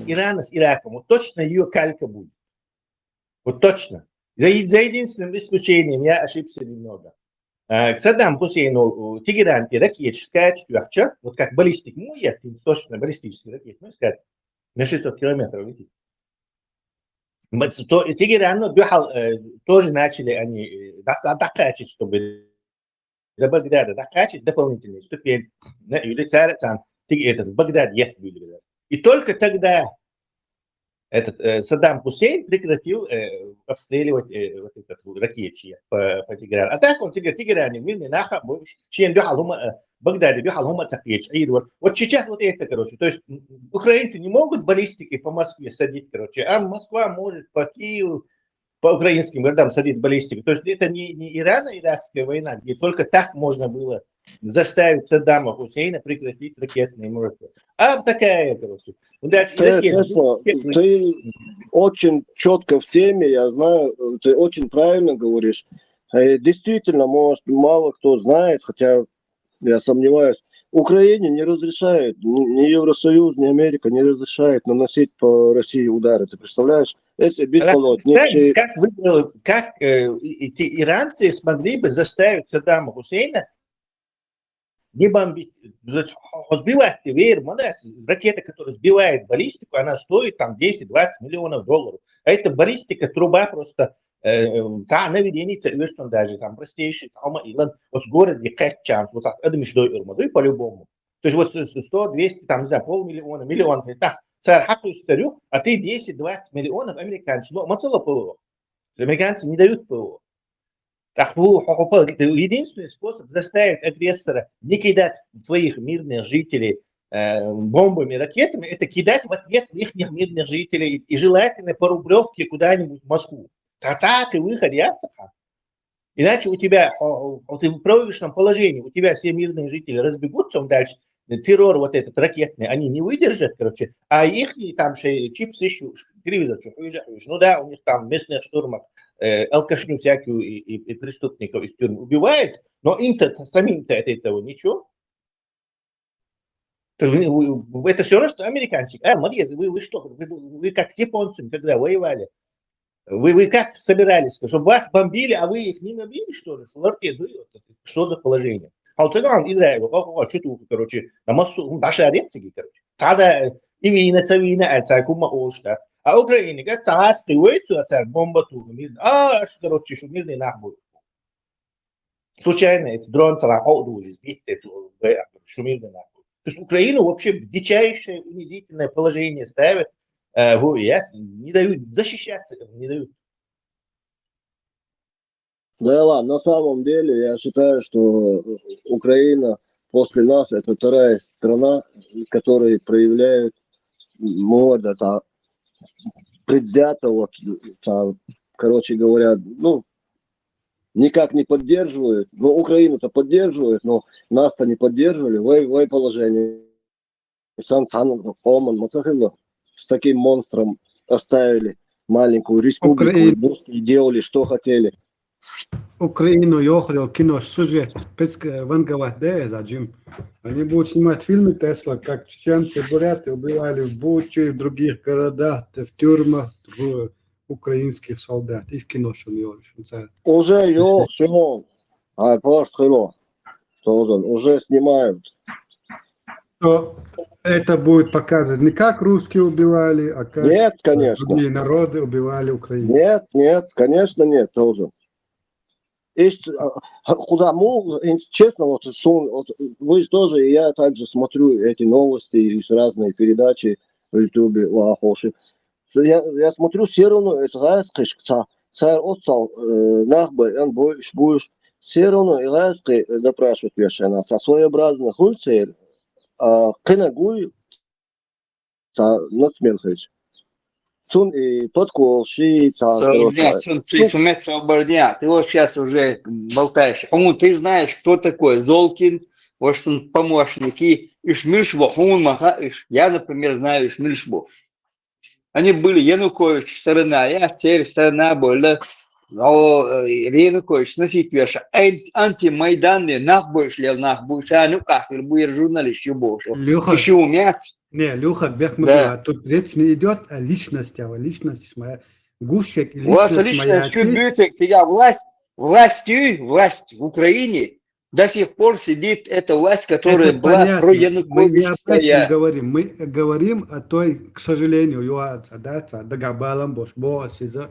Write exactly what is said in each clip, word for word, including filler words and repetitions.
Ирана с Ираком. Вот точно её калька будет. Вот точно. За, за единственным исключением, я ошибся немного. Э, к Саддаму Хусейну, э, Тегеран и ракетчик скажет, что я хочу, вот как баллистик, ну, я точно баллистический ракет, ну, сказать, на шестьсот километров летит. М, то, и Тегеран, ну, духал, э, тоже начали они, э, да, да, докачивать, чтобы до Багдада докачивать, дополнительную ступень, на, или царь, там, Тег-, этот, Багдад ехать были. И только тогда этот, э, Саддам Хусейн прекратил, э, обстреливать, э, вот этот вот ракетчик по, по Тегерану. А так он Тегер-, Тегеране мирный наха, бо-, шен духал хума, э, Багдаде духал хума цакьечь, и вот. Вот сейчас вот это, короче, то есть, м, украинцы не могут баллистики по Москве садить, короче, а Москва может по Киеву, по украинским городам садить баллистику. То есть это не, не Ирано-иракская война, где только так можно было заставить Саддама Хусейна прекратить ракетные морты. А такая, короче. Ну, дальше Ты, иракезы. Тесла, ты очень четко в теме, я знаю, ты очень правильно говоришь. Э, Действительно, может, мало кто знает, хотя я сомневаюсь. Украине не разрешают, ни, ни Евросоюз, ни Америка не разрешает наносить по России удары. Ты представляешь? Это Знаете, беспилотники. как выиграл, как э, и- эти иранцы смогли бы заставить Саддама Хусейна не бомбить, то есть, х- сбивать веер, молодец, ракета, которая сбивает баллистику, она стоит там десять-двадцать миллионов долларов. А это баллистика, труба просто, э, э, ца наведение, ца вешт он даже там простейший, там, и лан, вот с города качан, вот так, это мечтой Эрмады, по-любому. То есть вот сто, двести, там, не знаю, полмиллиона, миллион, так, царь хакуй старю, а ты десять-двадцать миллионов американцев, ну, мацала ПВО. Американцы не дают ПВО. Так, ну, хо-, хо-, единственный способ заставить агрессора не кидать в своих мирных жителей э, бомбами, ракетами, это кидать в ответ их мирных жителей и желательно по Рублевке куда-нибудь в Москву. Та-, так и выход, я ца-, Иначе у тебя, о, о, ты в проигрышном положении, у тебя все мирные жители разбегутся, он дальше, э, террор вот этот ракетный, они не выдержат, короче, а их там же чипсы ещё, телевизор, чё, хуй же, хуй же. Ну да, у них там в местных штурмах э, алкашню всякую и, и- и преступников из тюрьмы убивают, но им-то, самим-то от этого ничего. То есть вы- вы- это все равно, что американцы. А, молодец, вы, вы что, вы, вы как с японцами, когда воевали, вы, вы как собирались, чтобы вас бомбили, а вы их не бомбили, что ли? Что, что за положение? А вот тогда он Израиль, о, о, что ты, короче, на массу, ну, наша реакция, короче. Тогда и вина, ца вина, а ца кума олшта. А Украина, как ца аски войцу, а ца бомба ту, а, ш-, короче, шумирный нахуй. Случайно, если дрон ца, о, дуже, сбить эту, э, шумирный нахуй. То есть Украину вообще в дичайшее унизительное положение ставят. Э, во, я не дают защищаться, не дают. Да ладно, на самом деле я считаю, что Украина после нас это вторая страна, которая проявляет морда, та, предвзято, вот, та, короче говоря, ну, никак не поддерживают. Ну, Украину-то поддерживают, но нас-то не поддерживали. Вай, вай положение. Сан, сан, Оман, мацахилла. С таким монстром оставили маленькую республику, Украина. И бусты делали, что хотели. Украину йохрел кино сюжет, пецк вангалат, да, за Джим. Они будут снимать фильмы, Тесла, как чеченцы, буряты убивали в Буче, в других городах, в тюрьмах, в- украинских солдат. И в кино, что не очень. Уже, ё, всё. А, просто хило. Тоже уже снимают. Что это будет показывать не как русские убивали, а как Нет, конечно. другие народы убивали Украину. Нет, нет, конечно нет, тоже. Есть, а, а, куда, ну, ин- честно, вот, сон- вот вы же тоже, и я также смотрю эти новости и разные передачи в Ютубе, Лахоши. Я, я смотрю, все равно это знаешь, кыш- ца- царь отцал, э, нахбай, он будешь, будешь, все равно и знаешь, допрашивать вешена, со своеобразных улиц, а, кына гуй, ца нацменхич. Цун и подкол, ши, ца, Сорня, короче. сон ци- сумет соборня. Ты вот сейчас уже болтаешь. Хумун, ты знаешь, кто такой Золкин? Вот он помощники. Ишмильшбо, хумун маха, иш. Я, например, знаю Ишмильшбо. Они были Янукович сторона, я цель сторона была. О, э, ренакойш, снасить веша, ан-, антимайданный нах бойш лел нах буй, ша нукъахир буй журналист ю бош. Лёха. Иши умеет. Не, Лёха, бех Да. Тут речь не идет о личности, а личность моя. Гущик и Ваша личность моя. Личность, ты бюджет, тебя власть, власть, и власть в Украине до сих пор сидит эта власть, которая Это была понятно. Мы не об этом проянуковичская. Говорим. Мы говорим о той, к сожалению, юаца, да, ца, дагабалам, бош, бош, сиза.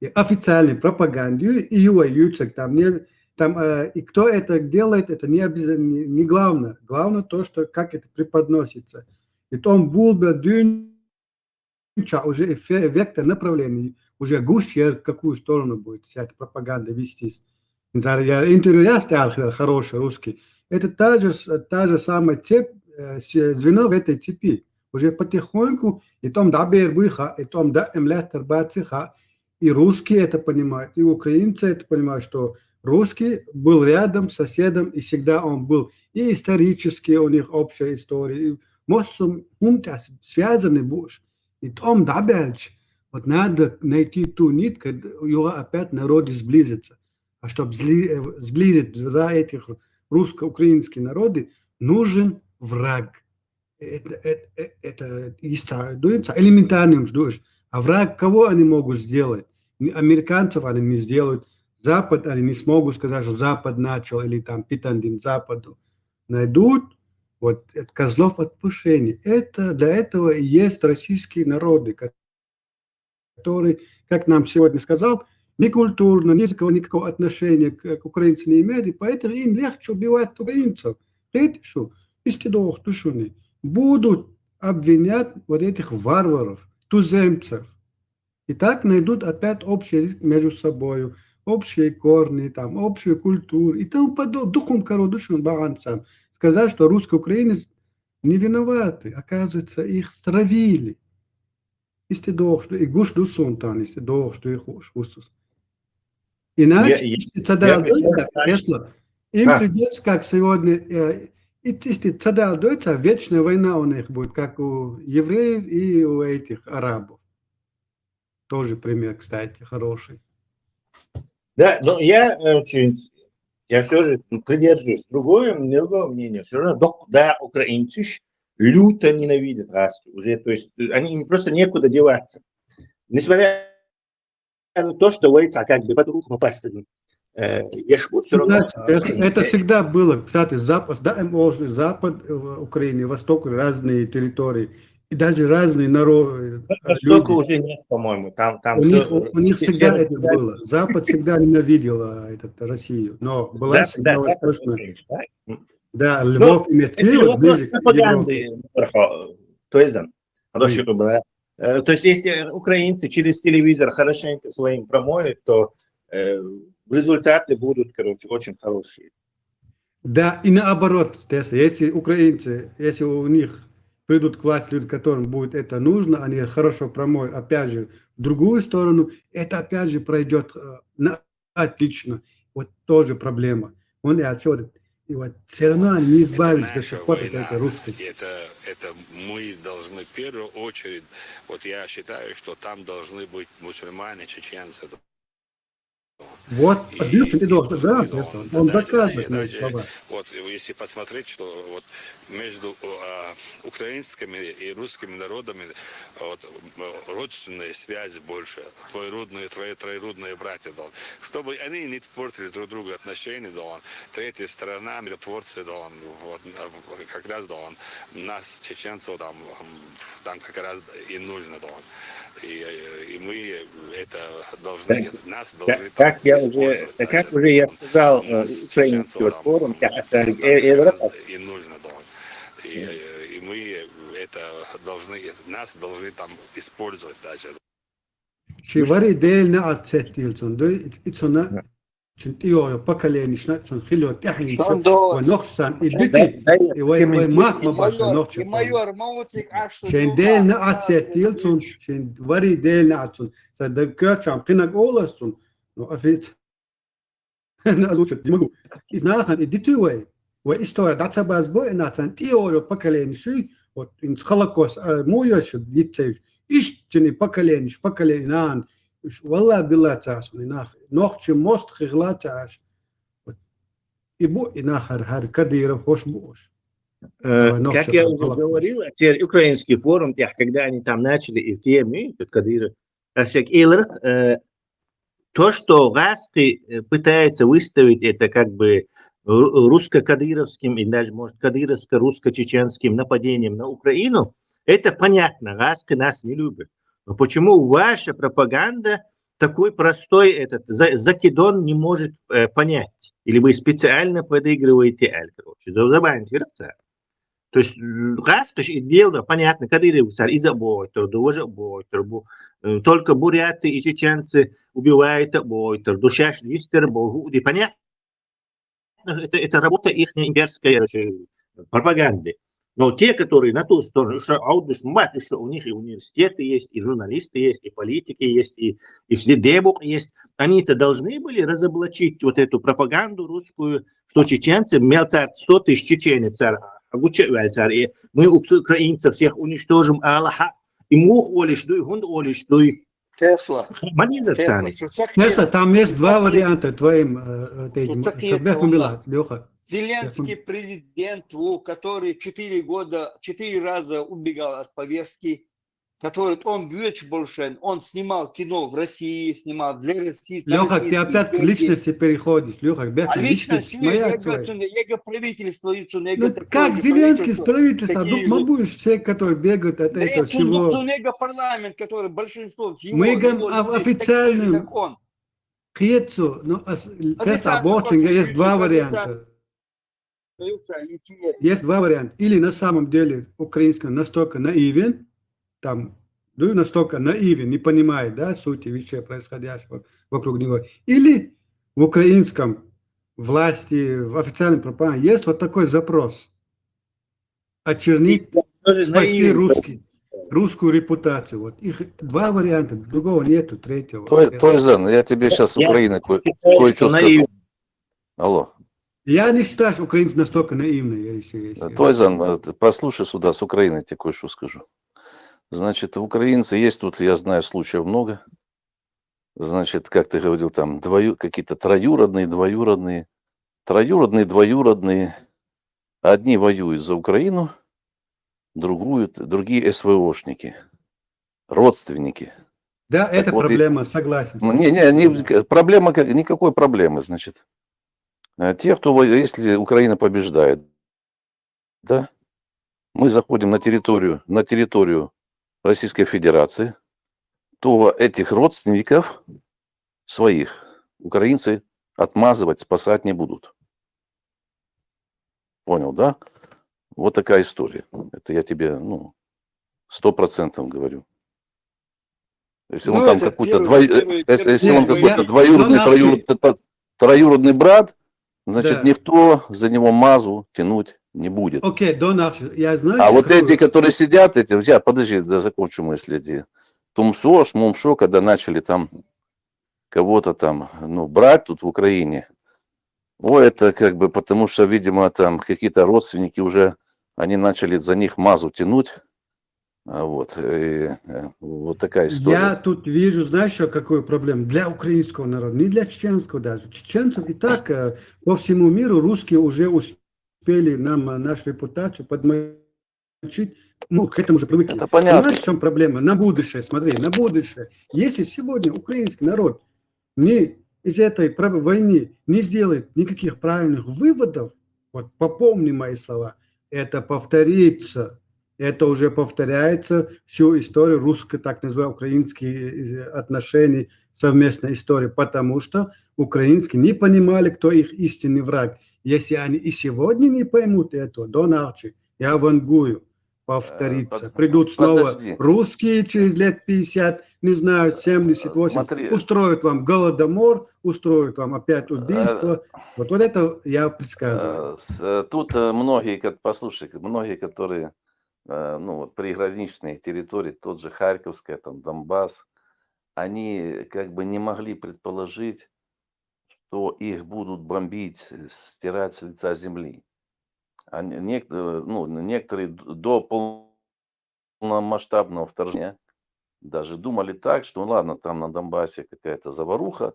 И официальной пропагандой, и юа юцек там не, там, э, и кто это делает, это не обязательно, не, не главное. Главное то, что как это преподносится. И том булба дюнча уже эффе-, вектор направлений, уже гущер, в какую сторону будет вся эта пропаганда вестись. Инзар я интервью я стял хе-, хороший русский. Это та же, с-, та же самая цепь, э, с-, звено в этой цепи. Уже потихоньку, и том да бербуйха, и том да эмлятер бациха, и русские это понимают, и украинцы это понимают, что русский был рядом, соседом, и всегда он был. И исторически у них общая история. И мосум хунтас связаны буш. И том да бельч. Вот надо найти ту нить, когда его опять народы сблизятся. А чтобы сблизить два этих русско-украинские народы, нужен враг. Это, это, это, это элементарным ждешь. А враг кого они могут сделать? Американцев они не сделают. Запад они не смогут сказать, что Запад начал или там питандин Западу. Найдут вот это козлов отпущения. Это, для этого и есть российские народы, который, как нам сегодня сказал, ни культурно, ни языкового никакого отношения к, к украинцам не имеет, и поэтому им легче убивать украинцев. Хетишу, исти дохтушуни, будут обвинять вот этих варваров, туземцев. И так найдут опять общий язык между собой, общие корни, там, общую культуру и тому подобное. Духум кородушун баганцам. Сказать, что русско-украинец не виноваты, оказывается, их стравили. Исти дохту, и гуш дусун тан, исти дохту, и хуш, хусус. Иначе, если тогда дойца, Кесла, им придется, как сегодня, э, и, если тогда дойца, вечная война у них будет, как у евреев и у этих арабов. Тоже пример, кстати, хороший. Да, но я, э, очень, я все же придерживаюсь другого, другого мнения. Все равно, да, украинцы ж люто ненавидят Россию. Уже, то есть, э, они просто некуда деваться. Несмотря на то, что войца как бы под руку попасть, э, ешбут, все равно... Это всегда было. Кстати, Запад, да, Запад, э, Украины, Восток, разные территории. И даже разные народы. Востока уже нет, по-моему. Там, там у них, у них всегда это было. Запад всегда ненавидел, а, этот, Россию. Но была всегда восточная. Да, Львов и Меткиев ближе к Европе. То есть, а то что было. Э, то есть, если украинцы через телевизор хорошенько своим промоют, то, э, результаты будут, короче, очень хорошие. Да, и наоборот, Стеса, если украинцы, если у них придут к власти люди, которым будет это нужно, они хорошо промоют, опять же, в другую сторону, это опять же пройдет, э, на отлично. Вот тоже проблема. Он и отсюда. И вот все равно они не избавились до сих пор от этой русскости. Это, это мы должны в первую очередь, вот я считаю, что там должны быть мусульмане, чеченцы. Вот, и, и, и, да, он доказывает мои слова. Вот, если посмотреть, что вот между, а, украинскими и русскими народами, вот, м, родственные связи больше. Троюродные, трое-, троюродные братья, да. Чтобы они не портили друг другу отношения, да, он. Третья сторона, миротворцы, да, он. Вот, а, в-, как раз, да, он. Нас, чеченцев, там, м, там как раз и нужно, да, он. И, э, и мы это должны, нас должны, как я уже, как уже я сказал, э, украинский форум, и нужно, да. И, э, и мы это должны, нас должны там использовать даже. Чи вари дель на ацет дилцун, да, и цуна, чин тио поколение шна, цун хило тяхин шо, ва нохсан, и дити, и вай, вай мах ма бача нохча. Шен дель на ацет дилцун, шен вари дель на ацун. Са да кёрчам, кинаг оласун, но афит. Озвучить не могу. И знахан, и дитювей. Вай история, да, цабаз бой, и нацан, и оло поколение шуй, вот, ин Холокост, а, муёш, дитцеюш. Истинный поколение, поколение, нан, Валлахь, биллахь, ца сунна нах. Нохчий мост хигла ца аш. И бу и нах хар, хар Кадыров хош бу уж. Э, Как я уже говорил, те украинский форум, когда они там начали и теми, тут Кадыров, а всяк Илрах, э, то, что гӀаскхи э, пытается выставить это как бы ру- русско-кадыровским и даже, может, кадыровско-русско-чеченским нападением на Украину, это понятно, гӀаскхи нас не любят. Но почему ваша пропаганда такой простой этот за- закидон не может э, понять? Или вы специально подыгрываете, Аль, короче, за забанить. То есть гӀаскхи и дело, понятно, Кадыров цар иза бойтар, ду важа бойтар, бу, э, только буряты и чеченцы убивают бойтар, ду шаш дистер бо, и понятно, это, это работа их имперской, короче, пропаганды. Но те, которые на ту сторону, что аудуш мат, что у них и университеты есть, и журналисты есть, и политики есть, и, и все дебук есть, они-то должны были разоблачить вот эту пропаганду русскую, что чеченцы, мел цар сто тысяч чеченец цар, а гуча вял цар, и мы украинцев всех уничтожим, Аллаха, и мух олиш дуй, гунд олиш дуй. Тесла. Манина цани. Неса, там есть два варианта твоим э, э, этим, Саббех Мамилат, Леха. Зеленский президент, у, который четыре года, четыре раза убегал от повестки, который он Бюч Болшен, он снимал кино в России, снимал для России. Леха, ты опять к личности переходишь. Леха, бег А к личность, личности. Моя я твоя. Говорю, я говорю, правительство, Ну, как Зеленский с правительства? Ну, могу все, которые бегают от этого всего. Парламент, который большинство всего. Мы говорим официальным. Как он. Хецу, ну, Тесла, Бочинга есть два варианта. Есть два варианта. Или на самом деле украинский настолько наивен, там, ну, настолько наивен, не понимает, да, сути вещей происходящего вокруг него. Или в украинском власти, в официальном пропаганде есть вот такой запрос. Очернить, спасти русский, русскую репутацию. Вот их два варианта, другого нету, третьего. Тойзан, я тебе сейчас с Украины кое-что скажу. Алло. Я не считаю, что украинцы настолько наивные, если есть. Тойзан, послушай сюда, с Украины тебе кое-что скажу. Значит, украинцы есть тут, я знаю, случаев много. Значит, как ты говорил, там двою, какие-то троюродные, двоюродные, троюродные, двоюродные. Одни воюют за Украину, другую, другие СВОшники, родственники. Да, это проблема, согласен. Не, не, не, проблема, никакой проблемы, значит. Те, кто, если Украина побеждает, да, мы заходим на территорию, на территорию Российской Федерации, то этих родственников своих украинцы отмазывать, спасать не будут. Понял, да? Вот такая история. Это я тебе, ну, сто процентов говорю. Если он там какой-то двоюродный, троюродный брат, значит, никто за него мазу тянуть не будет. Окей, Дональд, я знаю. А вот эти, которые сидят, эти, я, подожди, да, закончу мысль, эти Тумсош, Мумшо, когда начали там кого-то там, ну, брать тут в Украине, о, это как бы потому что, видимо, там какие-то родственники уже, они начали за них мазу тянуть. А вот, и, э, вот такая история. Я тут вижу, знаешь, что какую проблему? Для украинского народа, не для чеченского даже. Чеченцев и так э, по всему миру русские уже успели нам э, нашу репутацию подмочить. Мы к этому уже привыкли. Это понятно. Понимаешь, в чем проблема? На будущее, смотри, на будущее. Если сегодня украинский народ не из этой войны не сделает никаких правильных выводов, вот попомни мои слова, это повторится. Это уже повторяется всю историю русской, так называемой, украинские отношений, совместной истории, потому что украинские не понимали, кто их истинный враг. Если они и сегодня не поймут этого, Дональд, я вангую, повторится. Под, Придут снова подожди. Русские через лет пятьдесят, не знаю, семьдесят, восемьдесят, смотри. Устроят вам голодомор, устроят вам опять убийство. А, вот, вот это я предсказываю. Тут многие, послушай, многие, которые ну, вот, приграничные территории, тот же Харьковская, там, Донбасс, они как бы не могли предположить, что их будут бомбить, стирать с лица земли. А нек, ну, некоторые до полномасштабного вторжения даже думали так, что, ну ладно, там на Донбассе какая-то заваруха,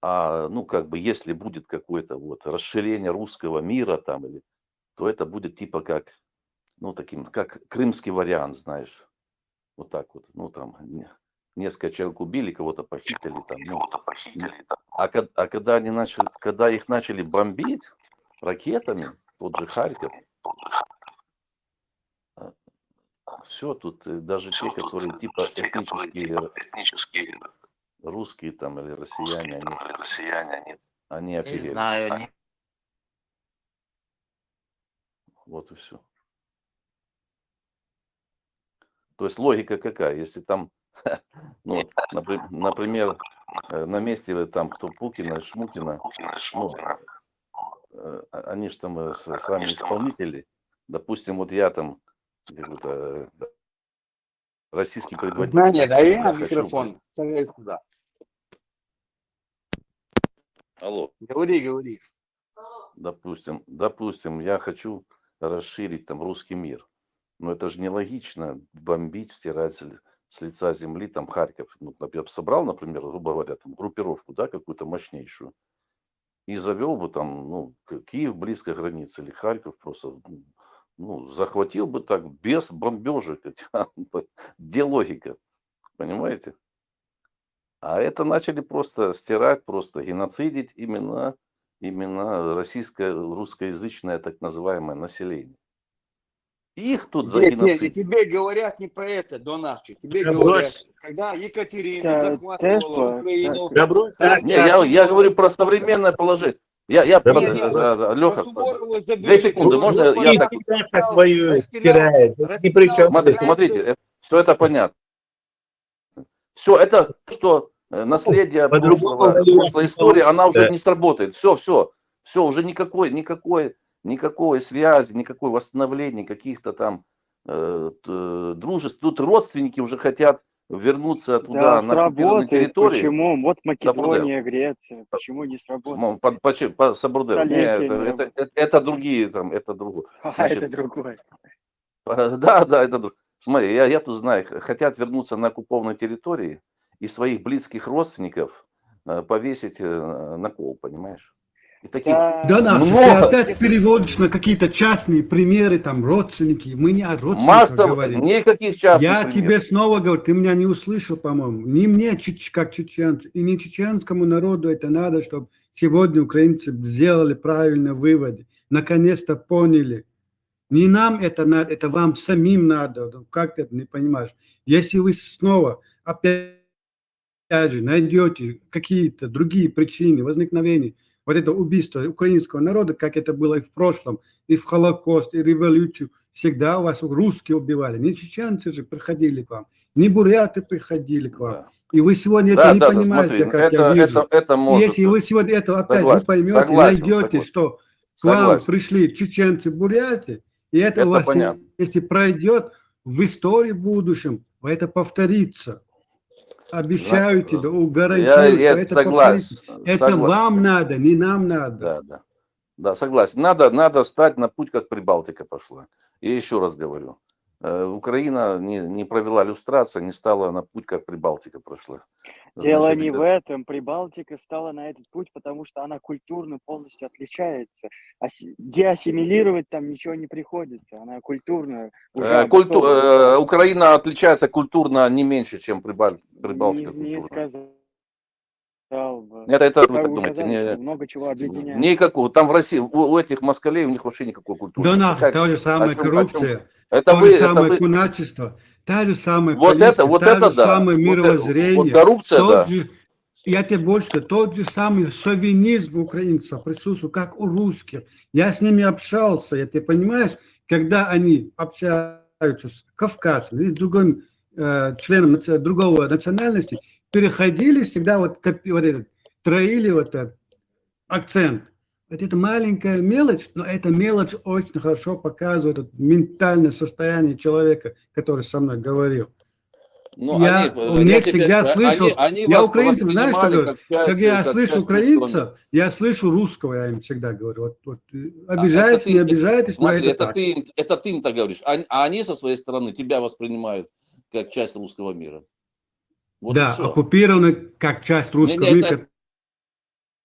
а, ну, как бы, если будет какое-то вот расширение русского мира там, или, то это будет типа как, ну, таким, как крымский вариант, знаешь, вот так вот, ну, там, не- несколько человек убили, кого-то похитили там, ну, а, кад- а когда они начали, когда их начали бомбить ракетами, тот же Харьков, все, тут э, даже те, которые типа этнические русские там или россияне, они, они Не офигели. Знаю, не Вот и все. То есть логика какая? Если там, ну, вот, напри- например, э, на месте там кто Пукина, Шмукина, ну, э, а- они же там э, с- сами исполнители. Допустим, вот я там какой-то э, российский предводитель. Знание, дай Я на хочу- микрофон. Советский, да. Алло. Говори, говори. Допустим, допустим, я хочу расширить там русский мир. Но это же нелогично бомбить, стирать с, с лица земли там Харьков. Ну, я бы собрал, например, грубо говоря, там группировку, да, какую-то мощнейшую. И завел бы там, ну, Киев близко границы или Харьков просто, ну, захватил бы так без бомбежек. Где логика? Понимаете? А это начали просто стирать, просто геноцидить именно, именно российское, русскоязычное так называемое население. Их тут за Нет, нет, геноцид. Тебе говорят не про это, Донарчи. Тебе Да говорят, брось. Когда Екатерина Да, захватывала Тесла, Украину, Да брось, Не, я, я говорю про современное положение. Я, я, Да под- брось. э, э, Лёха, Суворова две секунды, можно я так? Каша твою теряет. Ни при чем. Смотрите, смотрите, все это понятно. Все это, что э, наследие По-другому прошлого, говорить прошлой не истории, она уже получится. Не сработает. Все, все, все, уже никакой, никакой, никакой связи, никакой восстановления каких-то там э, т- дружеств. Тут родственники уже хотят вернуться туда, Да, на оккупированные сработает. Территории. Почему? Вот Сработает. Македония, Греция. Почему не сработает? Смо- Под, почему? Под Сабурдеев. Нет, это, Столетиями это, это, это другие там, это другое. А, Значит, это другое. Да, да, это друг. Смотри, я, я тут знаю, х- хотят вернуться на оккупованные территории и своих близких родственников э, повесить э, на кол, понимаешь? И таких Да. Да, Наша, много. Ты опять переводишь на какие-то частные примеры, там, родственники. Мы не о родственниках Масса говорим. Никаких частных Я примеров. Тебе снова говорю, ты меня не услышал, по-моему. Не мне, чеч- как чеченцу, и не чеченскому народу это надо, чтобы сегодня украинцы сделали правильные выводы. Наконец-то поняли. Не нам это надо, это вам самим надо. Ну, как ты это не понимаешь? Если вы снова опять же найдете какие-то другие причины возникновения вот это убийство украинского народа, как это было и в прошлом, и в Холокост, и революцию, всегда у вас русские убивали. Не чеченцы же приходили к вам, не буряты приходили к вам. Да. И вы сегодня Да, это не да, да, понимаете, смотри, как я это, вижу. это, это может. Если вы сегодня это опять Согласен, не поймете, согласен, найдете, согласен. Что к вам Согласен. Пришли чеченцы, буряты, и это, Это у вас, понятно. Если пройдет в истории в будущем, это повторится. Обещаю Зна- тебе, я, гарантирую, я что это согласен, повторится. Это согласен. Вам надо, не нам надо. Да, да. Да, согласен. Надо, надо стать на путь, как Прибалтика пошла. И еще раз говорю, э, Украина не, не провела люстрацию, не стала на путь, как Прибалтика прошла. Дело Значит, не в э, этом. Прибалтика стала на этот путь, потому что она культурно полностью отличается. Аси- Деассимилировать там ничего не приходится. Она культурно уже э, культу- обособленная. э, Украина отличается культурно не меньше, чем Прибаль- Прибалтика Не, не культурно. Сказал бы. Это, это вы Как так вы думаете? сказали, Не- что много чего объединяет. Никакого. Там в России, у, у этих москалей у них вообще никакой культуры. Да, Наша, Какая- та же самая о чём- о чём- коррупция, Это то вы, же это самое вы. куначество, та же самая Вот это, политика, вот та это же да. самое Вот это- мировоззрение, вот коррупция, тот да. же, я тебе больше скажу, тот же самый шовинизм украинцев присутствует, как у русских. Я с ними общался, я ты понимаешь, когда они общаются с кавказцами или с другим э, членом наци- другого национальности, переходили всегда вот, копи- вот этот, троили вот этот акцент. Вот это маленькая мелочь, но эта мелочь очень хорошо показывает вот ментальное состояние человека, который со мной говорил. Ну, Я- они, э, он мне тебе- всегда э, слышал, они- они я вас украинцев, знаешь, что воспринимали говорю? Как, часть, Как я как слышу часть украинца, культуры. Я слышу русского, я им всегда говорю. Вот, вот, э, А, обижается, это ты- не обижается, но Смотри, это это так. Ты, им- это ты им так говоришь. А, а они со своей стороны тебя воспринимают как часть русского мира. Вот Да, и всё. Оккупированы как часть Не, русского не, мира. это, как-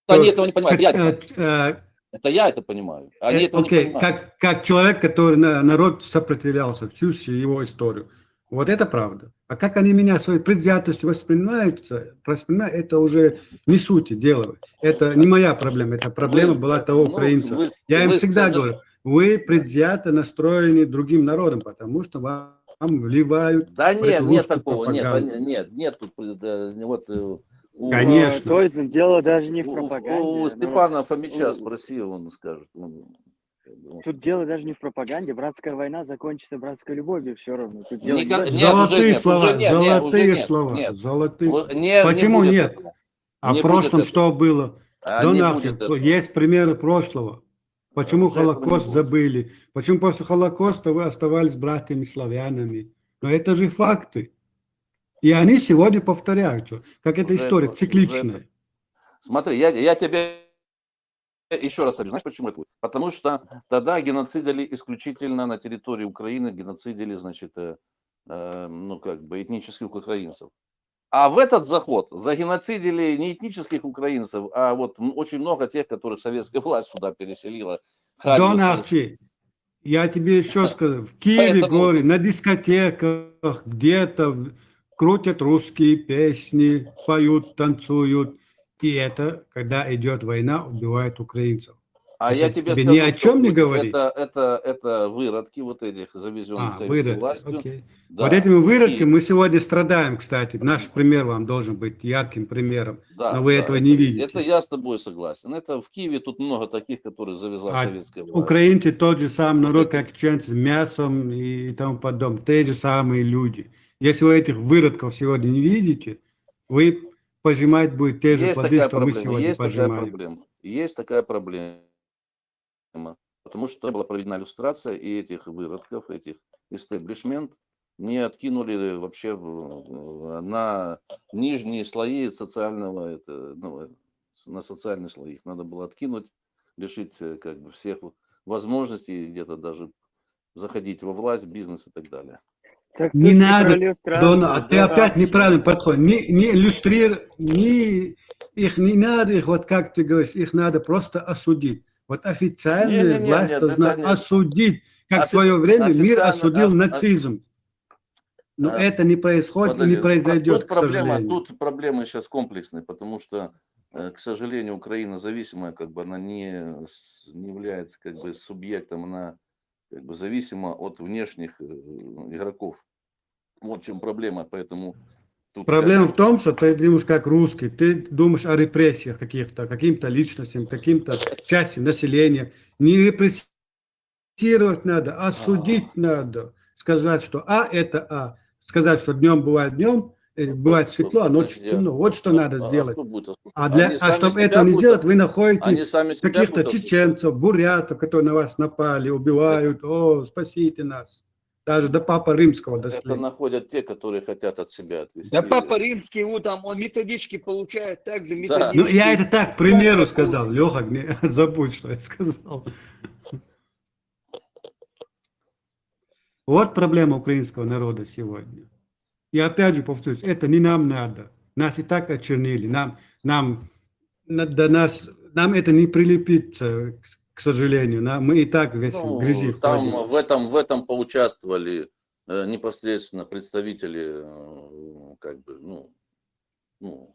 они этого не понимают. как, Я, э, э, это я это понимаю. Они э, этого не окей, понимают. как, как человек, который на- народ сопротивлялся всю с- его историю. Вот это правда. А как они меня своей предвзятостью воспринимают, воспринимают, это уже не суть дела. Это не моя проблема, это проблема Вы- была того ну, украинца. вы- Я им вы всегда скажи- говорю, вы предвзято настроены другим народом, потому что вам вливают Да вот нет, эту нет русскую такого, нет, пропаганду. они- нет, нет тут, э, да, вот, э, у, Конечно. То есть дело даже не в у- у- пропаганде. у оно- Степана Фомича у- спроси, он скажет. Он, как бы, он- Тут дело даже не в пропаганде. Братская война закончится братской любовью все равно. Тут дело не Никак- в- нет, Золотые уже нет, слова, уже нет, нет, золотые уже нет, слова, нет. золотые. Вот, нет, не Почему будет нет? этого. А Не в будет прошлом этого. что было? А Дон не Арчи, будет этого. есть примеры прошлого. Почему Уже этого не Холокост будет. Забыли? Почему после Холокоста вы оставались братьями славянами? Но это же факты. И они сегодня повторяются, как эта Уже история это- уже цикличная. это- Смотри, я, я тебе еще раз говорю, знаешь, почему это будет? Потому что тогда геноцидили исключительно на территории Украины, геноцидили, значит, э, э, ну, как бы этнических украинцев. А в этот заход загеноцидили не этнических украинцев, а вот м- очень много тех, которых советская власть сюда переселила. Дон Харриуса. Арчи, я тебе еще скажу, в Киеве, Поэтому- говорю, на дискотеках где-то в- крутят русские песни, поют, танцуют. И это, когда идет война, убивают украинцев. А Это я тебе тебе скажу, ни о что чём не будет. говорит. Это, это, это выродки вот этих, завезенных А, советской выродки, властью. окей. Да, Вот этими и- выродками мы сегодня страдаем, кстати. Наш пример вам должен быть ярким примером. Да, Но вы да, этого это, не видите. Это я с тобой согласен. Это в Киеве тут много таких, которые завезла А советская власть. Украинцы тот же самый народ, это- как чеченцы, с мясом и тому подобное. Те же самые люди. Если вы этих выродков сегодня не видите, вы пожимать будете те же Есть плоды, такая что мы проблема, сегодня есть такая пожимаем. проблема, есть такая проблема. Потому что была проведена люстрация, и этих выродков, этих истеблишмент не откинули вообще в- на нижние слои социального, это, ну, на социальные слои. Их надо было откинуть, лишить э, как бы всех возможностей где-то даже заходить во власть, бизнес и так далее. Так Не тут надо, про люстрацию, Дона, а ты да. опять неправильно подходишь. Не, не иллюстрируй, не, их не надо, их вот как ты говоришь, их надо просто осудить. Вот официальная Не-не-не, власть нет, должна это не- осудить, как в офи- свое время мир официально осудил ос- нацизм. Но а, это не происходит и не Подожди, произойдет, тут к проблема, сожалению. Тут проблемы сейчас комплексные, потому что, э, к сожалению, Украина зависимая, как бы она не, с- не является как бы субъектом, она как бы зависима от внешних э, игроков. Вот в чем проблема, поэтому тут Проблема как в том, что ты думаешь как русский, ты думаешь о репрессиях каких-то, каким-то личностям, каким-то части населения. Не репрессировать надо, а судить надо. Сказать, что А это А. Сказать, что днем бывает днем, э, бывает светло, а ночью Подожди, темно. Вот что а- надо а- а сделать. кто будет осуждать? А, для, Они а сами чтобы себя этого не будут сделать, осуждать. Вы находите Они сами себя каких-то будут осуждать. Чеченцев, бурятов, которые на вас напали, убивают. О, спасите нас. Даже до Папы Римского Это дошли. Находят те, которые хотят от себя отвести. Да Папа Римский, вот там, он методички получает, так же Да. методички. Ну, я это так, к примеру Как сказал, такой? Леха, не забудь, что я сказал. Вот проблема украинского народа сегодня. И опять же повторюсь, это не нам надо. Нас и так очернили. Нам, нам, на- до нас, нам это не прилепится, к, к сожалению. На- мы и так весь Ну, в грязи там ходим. в этом, в этом поучаствовали э, непосредственно представители, э, как бы, ну, ну,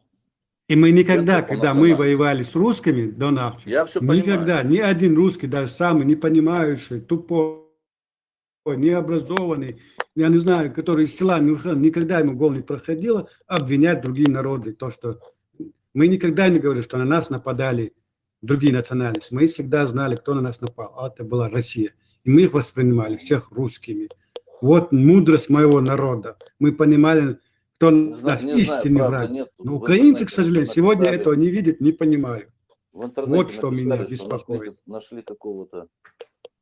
И мы никогда, Центр по когда мы национальности. Воевали с русскими, Дон Арчи, Я всё никогда понимаю. Ни один русский, даже самый не понимающий, тупой, необразованный, я не знаю, который из села не выходил, никогда ему в голову не проходило обвинять другие народы. То, что мы никогда не говорили, что на нас нападали другие национальности. Мы всегда знали, кто на нас напал. А это была Россия. И мы их воспринимали всех русскими. Вот мудрость моего народа. Мы понимали, кто не знаю, наш не знаю, истинный правда, враг. нет. Но В украинцы, к интернете сожалению, что сегодня написали. Этого не видят, не понимают. В интернете Вот что меня написали, что нашли, беспокоит. Нашли какого-то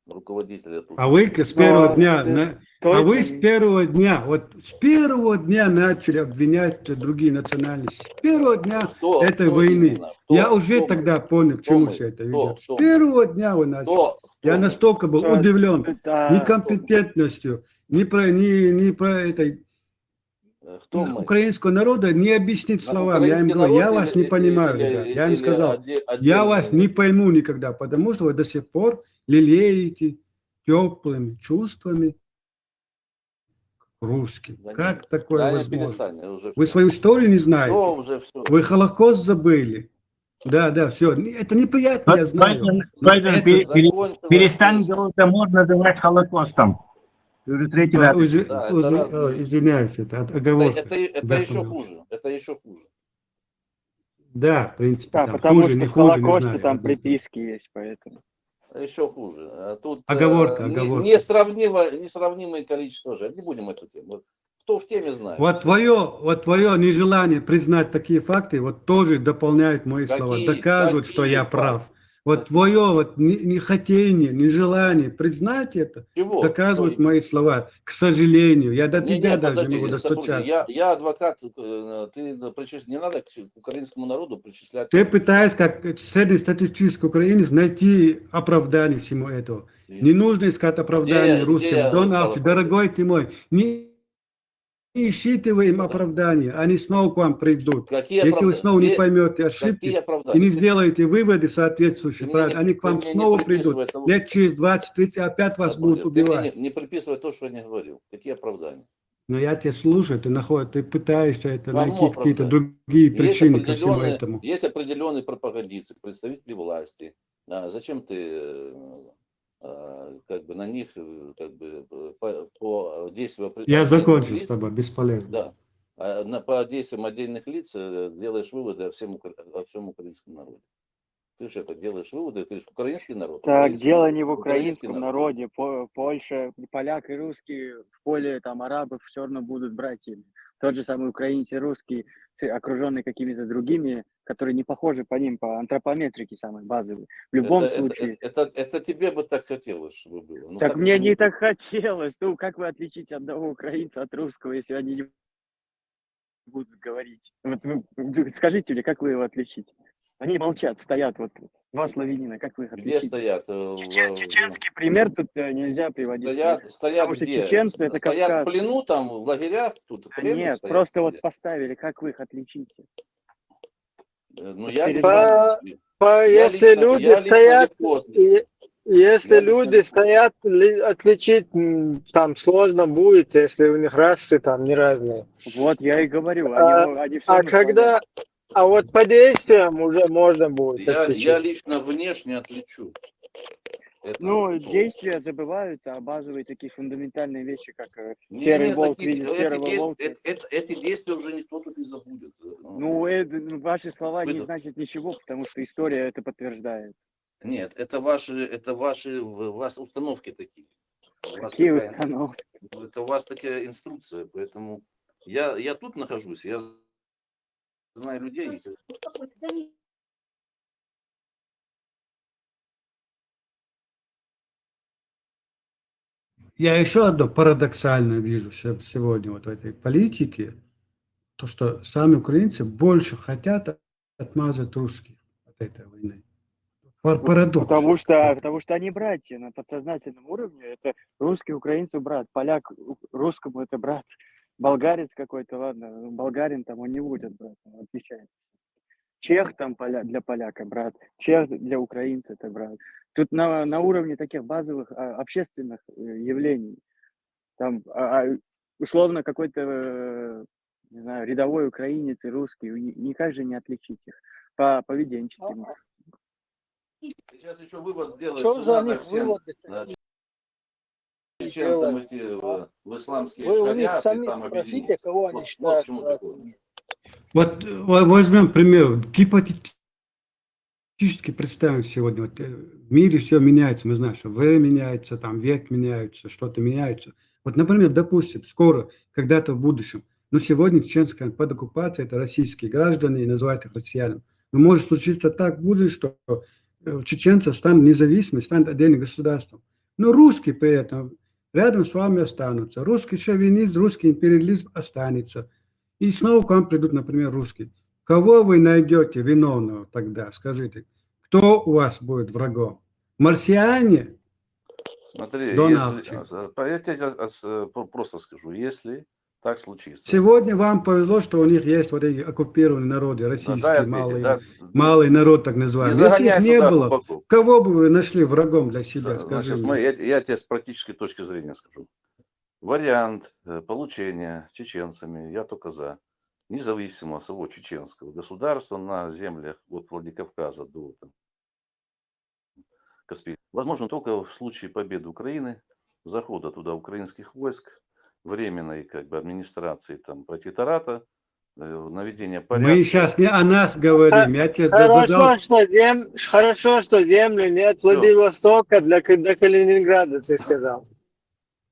руководителя тут. А вы с первого Ну, дня, это на- а точно вы с не- первого дня, вот с первого дня начали обвинять другие национальности. С первого дня Кто- этой кто войны. именно? Кто- Я уже кто мы? тогда понял, к Кто чему мы? все это Кто? идет. С Кто? Первого дня вы начали. Кто? Я Кто? Настолько был Да, удивлен да. Некомпетентностью, не про, не, не про этой Э, кто мы? Украинского народа не объяснить словами. Я им говорю, я вас не понимаю, ребят. Я им сказал, я вас не пойму никогда, потому что вы до сих пор лелеете теплыми чувствами к русским. Как такое возможно? Вы свою историю не знаете. Вы Холокост забыли. Да, да, все. Это неприятно, я знаю. Байден, перестань Голодомор называть Холокостом. Ты уже третий раз. Извиняюсь, это оговорка. Это еще хуже. Это еще хуже. Да, в принципе, да, потому что в Холокосте там приписки есть, поэтому. Еще хуже. А тут оговорка, оговорка. Несравнимо, несравнимое количество жертв. Не будем эту тему. Кто в теме знает. Вот твое, вот твое нежелание признать такие факты, вот тоже дополняет мои слова, доказывает, что я прав. Вот твое вот нехотение, нежелание признать это доказывает мои слова. К сожалению, я до тебя даже не могу достучаться. Я, я адвокат, э, ты причис- не надо к украинскому народу причислять. Ты пытаешься, как среднестатистический украинец, найти оправдание всему этому. Не нужно искать оправдание русским. Дон Алчи, дорогой ты мой, не ищите вы им оправдания, они снова к вам придут. Если вы снова не поймете ошибки и не сделаете выводы соответствующие, правильно, они к вам снова придут. Лет через двадцать-тридцать опять вас будут убивать. Не приписывай то, что я не говорил. Какие оправдания? Но я тебя слушаю, ты находишь, ты пытаешься это найти какие-то другие причины ко всему этому. Есть определенные пропагандисты, представители власти. А зачем ты э, а, как бы на них, э, как бы э, по, по действию... Я закончил с тобой, бесполезно. Да. А на, по действиям отдельных лиц э, делаешь выводы о всем, о всем украинском народе. Ты же это делаешь выводы, ты же украинский народ. Так, дело не в украинском народе. По, Польша, поляк и русские в поле там арабов все равно будут братьями. Тот же самый украинец и русский, окруженный какими-то другими, которые не похожи по ним, по антропометрике самой базовой. В любом это, случае. Это, это, это тебе бы так хотелось, чтобы было. Ну, так, так мне не так хотелось. Ну, как вы отличите одного украинца от русского, если они не будут говорить? Вот, ну, скажите мне, как вы его отличите? Они молчат, стоят, вот два славянина, как вы их отличите? Где стоят? Э, Чечен, чеченский пример тут э, нельзя приводить. Стоят, стоят потому где? Что чеченцы это Стоят Кавказ. В плену там, в лагерях, тут а нет, стоят. Просто вот поставили, как вы их отличите? Ну, я по, по, я если лично, люди я стоят, если люди стоят, отличить там сложно будет, если у них расы там не разные. Вот я и говорю. Они, а, они а когда, а вот по действиям уже можно будет. Я, я лично внешне отличу. Это ну, действия забываются, а базовые такие фундаментальные вещи, как э, серый волк видит серого волка. Это, это, эти действия уже никто тут не забудет. Ну, это, ну, ваши слова Выдох. Не значат ничего, потому что история это подтверждает. Нет, это ваши, это ваши, у вас установки такие. Какие такая, установки? Это у вас такая инструкция, поэтому я, я тут нахожусь, я знаю людей. Я еще одно парадоксальное вижу сегодня вот в этой политике, то, что сами украинцы больше хотят отмазать русских от этой войны. Парадокс. Потому что, потому что они братья на подсознательном уровне. Это русский украинцу брат, поляк русскому это брат, болгарец какой-то, ладно, болгарин там он не будет брат, он отличается. Чех там поля, для поляка брат, чех для украинца это брат. Тут на, на уровне таких базовых а, общественных э, явлений, там а, условно какой-то э, не знаю, рядовой украинец и русский, никак же не отличить их по поведенческим. Сейчас еще вывод сделаешь. Что за них выводы? Чеченцам идти в, в исламские шариаты, там объединиться. Кого они вот, вот, вот возьмем пример. Гипотетически представим сегодня. Вот э, в мире все меняется. Мы знаем, что время меняется, там век меняется, что-то меняется. Вот, например, допустим, скоро, когда-то в будущем, но сегодня чеченская под оккупацией, это российские граждане, и называют их россиянами. Но может случиться так в будущем, что э, чеченцы станут независимыми, станут отдельным государством. Но русские при этом рядом с вами останутся. Русский шовинизм, русский империализм останется. И снова к вам придут, например, русские. Кого вы найдете виновного тогда, скажите? Кто у вас будет врагом? Марсиане? Смотри, если, я тебе просто скажу, если Так случится. Сегодня вам повезло, что у них есть вот эти оккупированные народы, Да, российские, да, Ответьте, малый, да. малый народ так Не называемый. Если их загоняй не туда было, глубоко. Кого бы вы нашли врагом для себя, Значит, скажи смотри, мне? Я, я тебе с практической точки зрения скажу. Вариант э, получения чеченцами, я только за, независимого своего чеченского государства на землях от Владикавказа до там, Каспийского возможно только в случае победы Украины, захода туда украинских войск, временной как бы администрации там протектората, э, наведения порядка. Мы сейчас не о нас говорим. Я тебе Хорошо, задал... что зем... Хорошо, что земли нет Владивостока для, К- до Калининграда, ты сказал.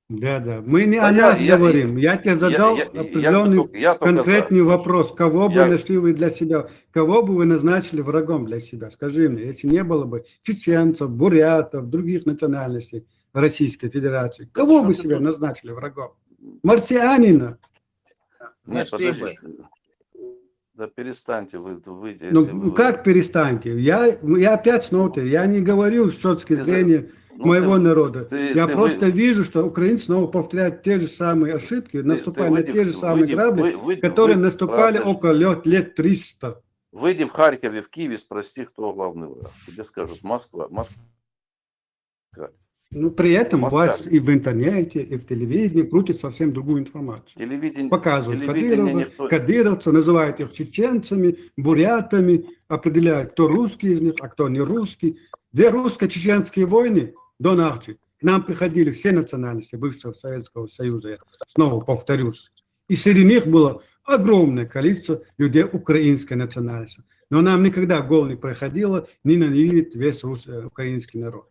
Да, да. Мы не Да о я- нас я- говорим. Я тебе я- задал я- я определенный только- я только за. конкретный вопрос. Кого бы Я- нашли вы для себя? Кого бы вы назначили врагом для себя? Скажи мне, если не было бы чеченцев, бурятов, других национальностей Российской Федерации, кого что бы ты себе тут- назначили врагом? Марсианина. Нет, Нашли подожди. Да перестаньте вы, вы Ну, если ну вы- как перестаньте? Я, я опять смотрю, я не говорю с точки Ты за- зрения ну, моего ты- народа. ты- я ты просто вы- вижу, что украинцы снова повторяют те же самые ошибки, ты- ты наступая на выйди те в- же самые выйди в- грабли, вы- выйди- которые выйди- наступали подожди. около лет, лет триста. Выйди в Харькове, в Киеве, спроси, кто главный враг. Тебе скажут Москва. Москва. Ну, при этом у вас Москаль. И в интернете, и в телевидении крутит совсем другую информацию. Телевидение, Показывают телевидение Кадырова, никто- кадыровцев, называют их чеченцами, бурятами, определяют, кто русский из них, а кто не русский. Две русско-чеченские войны до нынче к нам приходили все национальности бывшего Советского Союза, я снова повторюсь. И среди них было огромное количество людей украинской национальности. Но нам никогда в голову не приходило ненавидеть весь рус... э, украинский народ.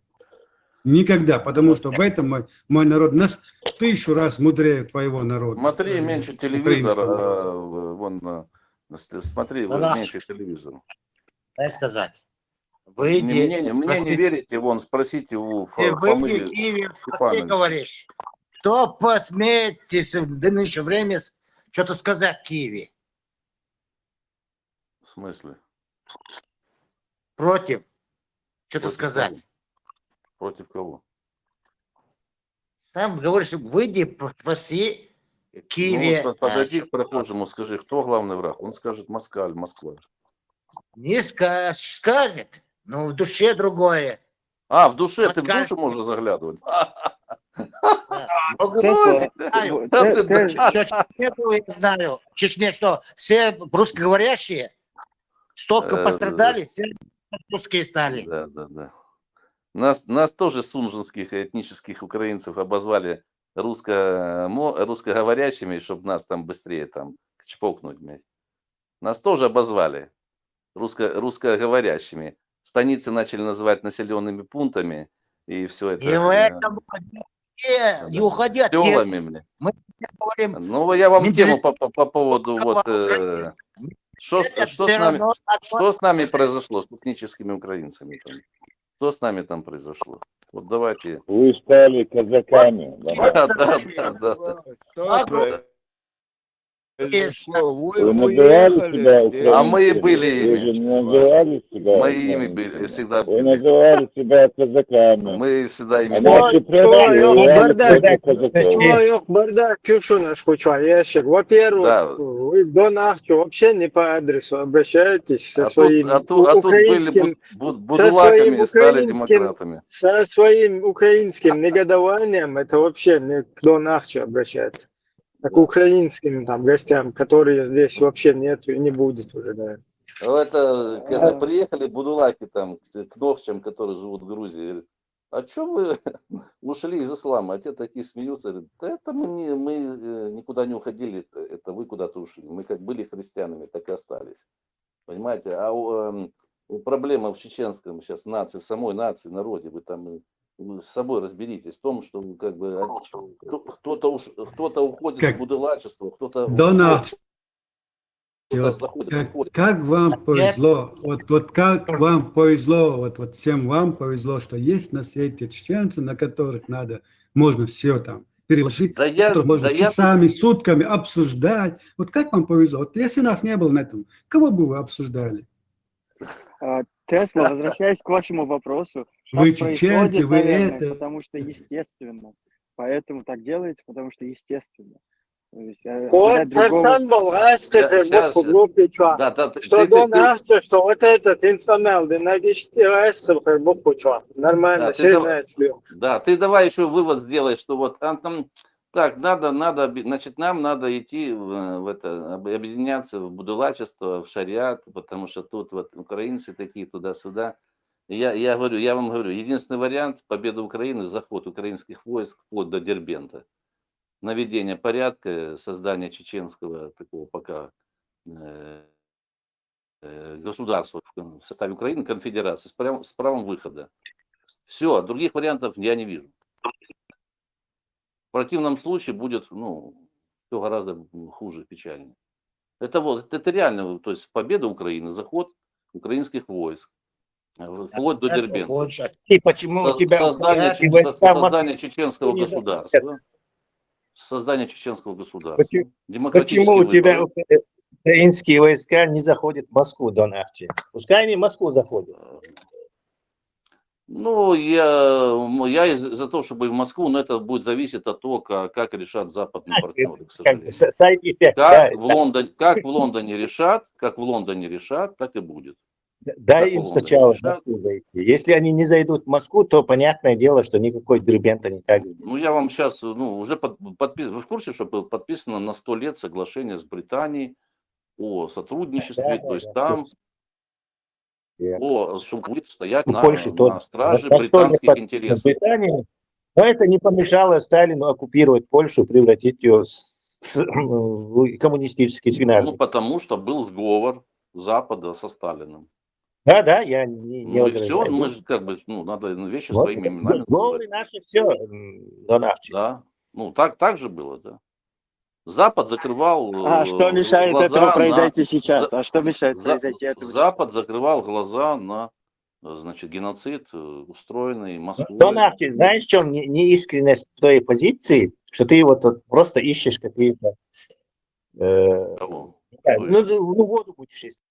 Никогда, потому что в этом мой, мой народ нас тысячу раз мудрее твоего народа. Смотри э, меньше телевизора, украинского. э, вон, э, с- смотри, Да-да. меньше телевизора. Дай сказать. Не- Выйди, Мне, не- мне спроси, не верите, вон, спросите у ты Фа- выйди Фомы в Киеве, спроси, Степановича. Говоришь, кто посмеет в нынешнее время что-то сказать в Киеве? В смысле? Против. Что-то Против сказать. кого? Против кого? Там говоришь, выйди, спроси в Киеве. Ну, вот подойди а, к прохожему, скажи, кто главный враг? Он скажет, Москаль, Москва. Не скажешь, скажет, но в душе другое. А, в душе, ты в Москаль. Душу можешь заглядывать. Да. Могу Тесла, сказать, знаю. в- Да Те- ты Тес- Чечню нету, я знаю. В Чечне что, все русскоговорящие? Столько Э, пострадали, все русские стали. Да, да, да. Нас, нас тоже сунженских и этнических украинцев обозвали русско, мо- русскоговорящими, чтобы нас там быстрее там чпокнуть. Блядь. Нас тоже обозвали русско, русскоговорящими. Станицы начали называть населенными пунктами, и все это. И в э, этом не, не уходи от темы. Сёлами, блядь. Говорим, Ну, я вам менталитет тему по, по, по поводу вот э, что, с- это что с всё нами, равно что с нами произошло с этническими украинцами там? Что с нами там произошло? Вот давайте. Вы стали казаками. Да. Да, да, да, да, да. Что произошло? Вы, Вы вы называли уехали, себя и- А мы и украинцами? были Вы же ими. не называли себя Мы ими украинцами. были, всегда Вы были. Называли себя казаками. Мы всегда ими А были. наши предки Чё, называли бардак? себя казаками. Чё, ёх, бардак, Киршунаш, куча, ящик. Во-первых, Да. Вы до нахчу вообще не по адресу обращаетесь со А тут, своим а тут, а тут были украинским, буд- буд- со своим будулаками и стали украинским, демократами. Со своим украинским негодованием это вообще не к до нахчу обращается. А к Да. украинским там гостям, которые здесь вообще нет и не будет уже, да. Ну, это, когда А. приехали будулаки там к, к нохчам, которые живут в Грузии, говорят, а что вы ушли из ислама? А те такие смеются, говорят, да это мы, не, мы э, никуда не уходили, это, это вы куда-то ушли. Мы как были христианами, так и остались. Понимаете? А у, эм, у проблема в чеченском сейчас нации, в самой нации, народе, вы там э, вы с собой разберитесь в том, что вы как бы а, кто- кто-то уж кто-то уходит Как- в будулачество, кто-то Донат, кто-то вот заходит, как, уходит. как вам повезло, вот, вот как вам повезло, вот, вот всем вам повезло, что есть на свете чеченцы, на которых надо, можно все там переложить, Да я, которых можно да я часами, сутками обсуждать. Вот как вам повезло? Вот если нас не было на этом, кого бы вы обсуждали? А, Тесла, возвращаясь к вашему вопросу, Вы так чеченцы, происходит, вы наверное, это. Потому что естественно. Поэтому так делается, потому что естественно. То есть, э, Вот задать другого- Херсон был, а, Ща- это щас, вот глупый чувак. Да, да, ты- Что ты- ты- Дон ты- Артур, что вот этот инструмент, да, надо ещё раз, что вот глупый чувак. Нормально, Да, ты все давай- знают, что Да, ты давай еще вывод сделай, что вот а, там, так, надо, надо, обе- значит, нам надо идти в, в это, об- объединяться в будулачество, в шариат, потому что тут вот украинцы такие туда-сюда. И Я, я говорю, я вам говорю, единственный вариант победы Украины — заход украинских войск вплоть до Дербента. Наведение порядка, создание чеченского такого пока э, э, государства в кон- в составе Украины, конфедерации, с, прям, с правом выхода. Все, других вариантов я не вижу. В противном случае будет, ну, все гораздо хуже, печальнее. Это вот, это реально, то есть победа Украины, заход украинских войск, э, вплоть до Это Дербента. лучше. И почему у Со- тебя создание, украинцы че- войска в Москве создание чеченского не государства. Создание чеченского государства. Почему- Демократические Почему у тебя выборы. укра- украинские войска не заходят в Москву, Дон Арчи? Пускай они в Москву заходят. Ну, я, м, я из- за то, чтобы и в Москву, но это будет зависеть от того, как, как решат западные партнеры, к Как бы сожалению. с- side effect, Как да, в, Лондон, как в Лондоне решат, как в Лондоне решат, так и будет. д- дай как в им Лондоне сначала в решат. Москву зайти. Если они не зайдут в Москву, то понятное дело, что никакой Дербент они так же. Ну, я вам сейчас, ну, уже под, подпис... Вы в курсе, что было подписано на сто лет соглашение с Британией о сотрудничестве, Да, да, то есть да, там, точно. Я- о, что будет стоять Ну, на, Польша на тоже. страже На сто лет британских под- интересов. Британия. Но это не помешало Сталину оккупировать Польшу, превратить ее с- с- в коммунистический Ну, свинарник. Потому что был сговор Запада со Сталином. Да, да, я не, не Ну и все, возражаю. мы же как бы, ну, надо вещи Вот своими это. именами Главное называть. наше все, Дон Арчи. Да. Ну, так, так же было, да. Запад закрывал А э, что мешает глаза этому на- произойти сейчас? За- А что мешает За- произойти этому сейчас? Запад закрывал глаза на, э, значит, геноцид, э, устроенный Москвой. Дон Арчи, знаешь, в чем не, неискренность твоей позиции? Что ты вот тут просто ищешь какие-то... э, Кого? да, То ну, есть- ну, воду будешь есть.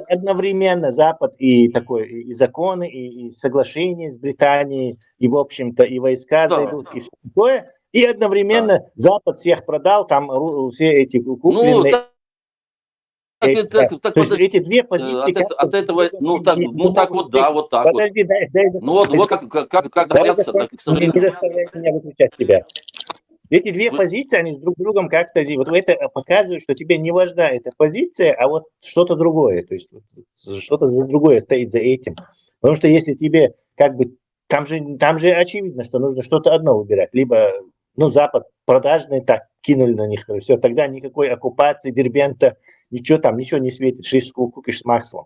Одновременно Запад и такое, и, и законы, и, и соглашения с Британией, и, в общем-то, и войска Да. зайдут, и всё такое. И одновременно Запад всех продал, там ру- все эти ку- Ну, купленные... так, так, эти- так, так, То есть подожди, эти две э, позиции... от, это- как-то друг другу ну, так, не- ну, не так могут вот, да, встретиться. Вот так вот. Подожди, дай, дай Ну вот, вот закончить. как, как, как, как Дай говорится, закончить. так, к сожалению. Не заставляй меня выключать тебя. Эти две Вы- позиции, они друг другом как-то... Вот это показывает, что тебе не важна эта позиция, а вот что-то другое. То есть вот что-то за другое стоит за этим. Потому что если тебе как бы... Там же, там же очевидно, что нужно что-то одно выбирать. Либо, ну, Запад продажный, так кинули на них, все, тогда никакой оккупации Дербента, ничего там, ничего не светит, шиш с ку- кукиш с маслом.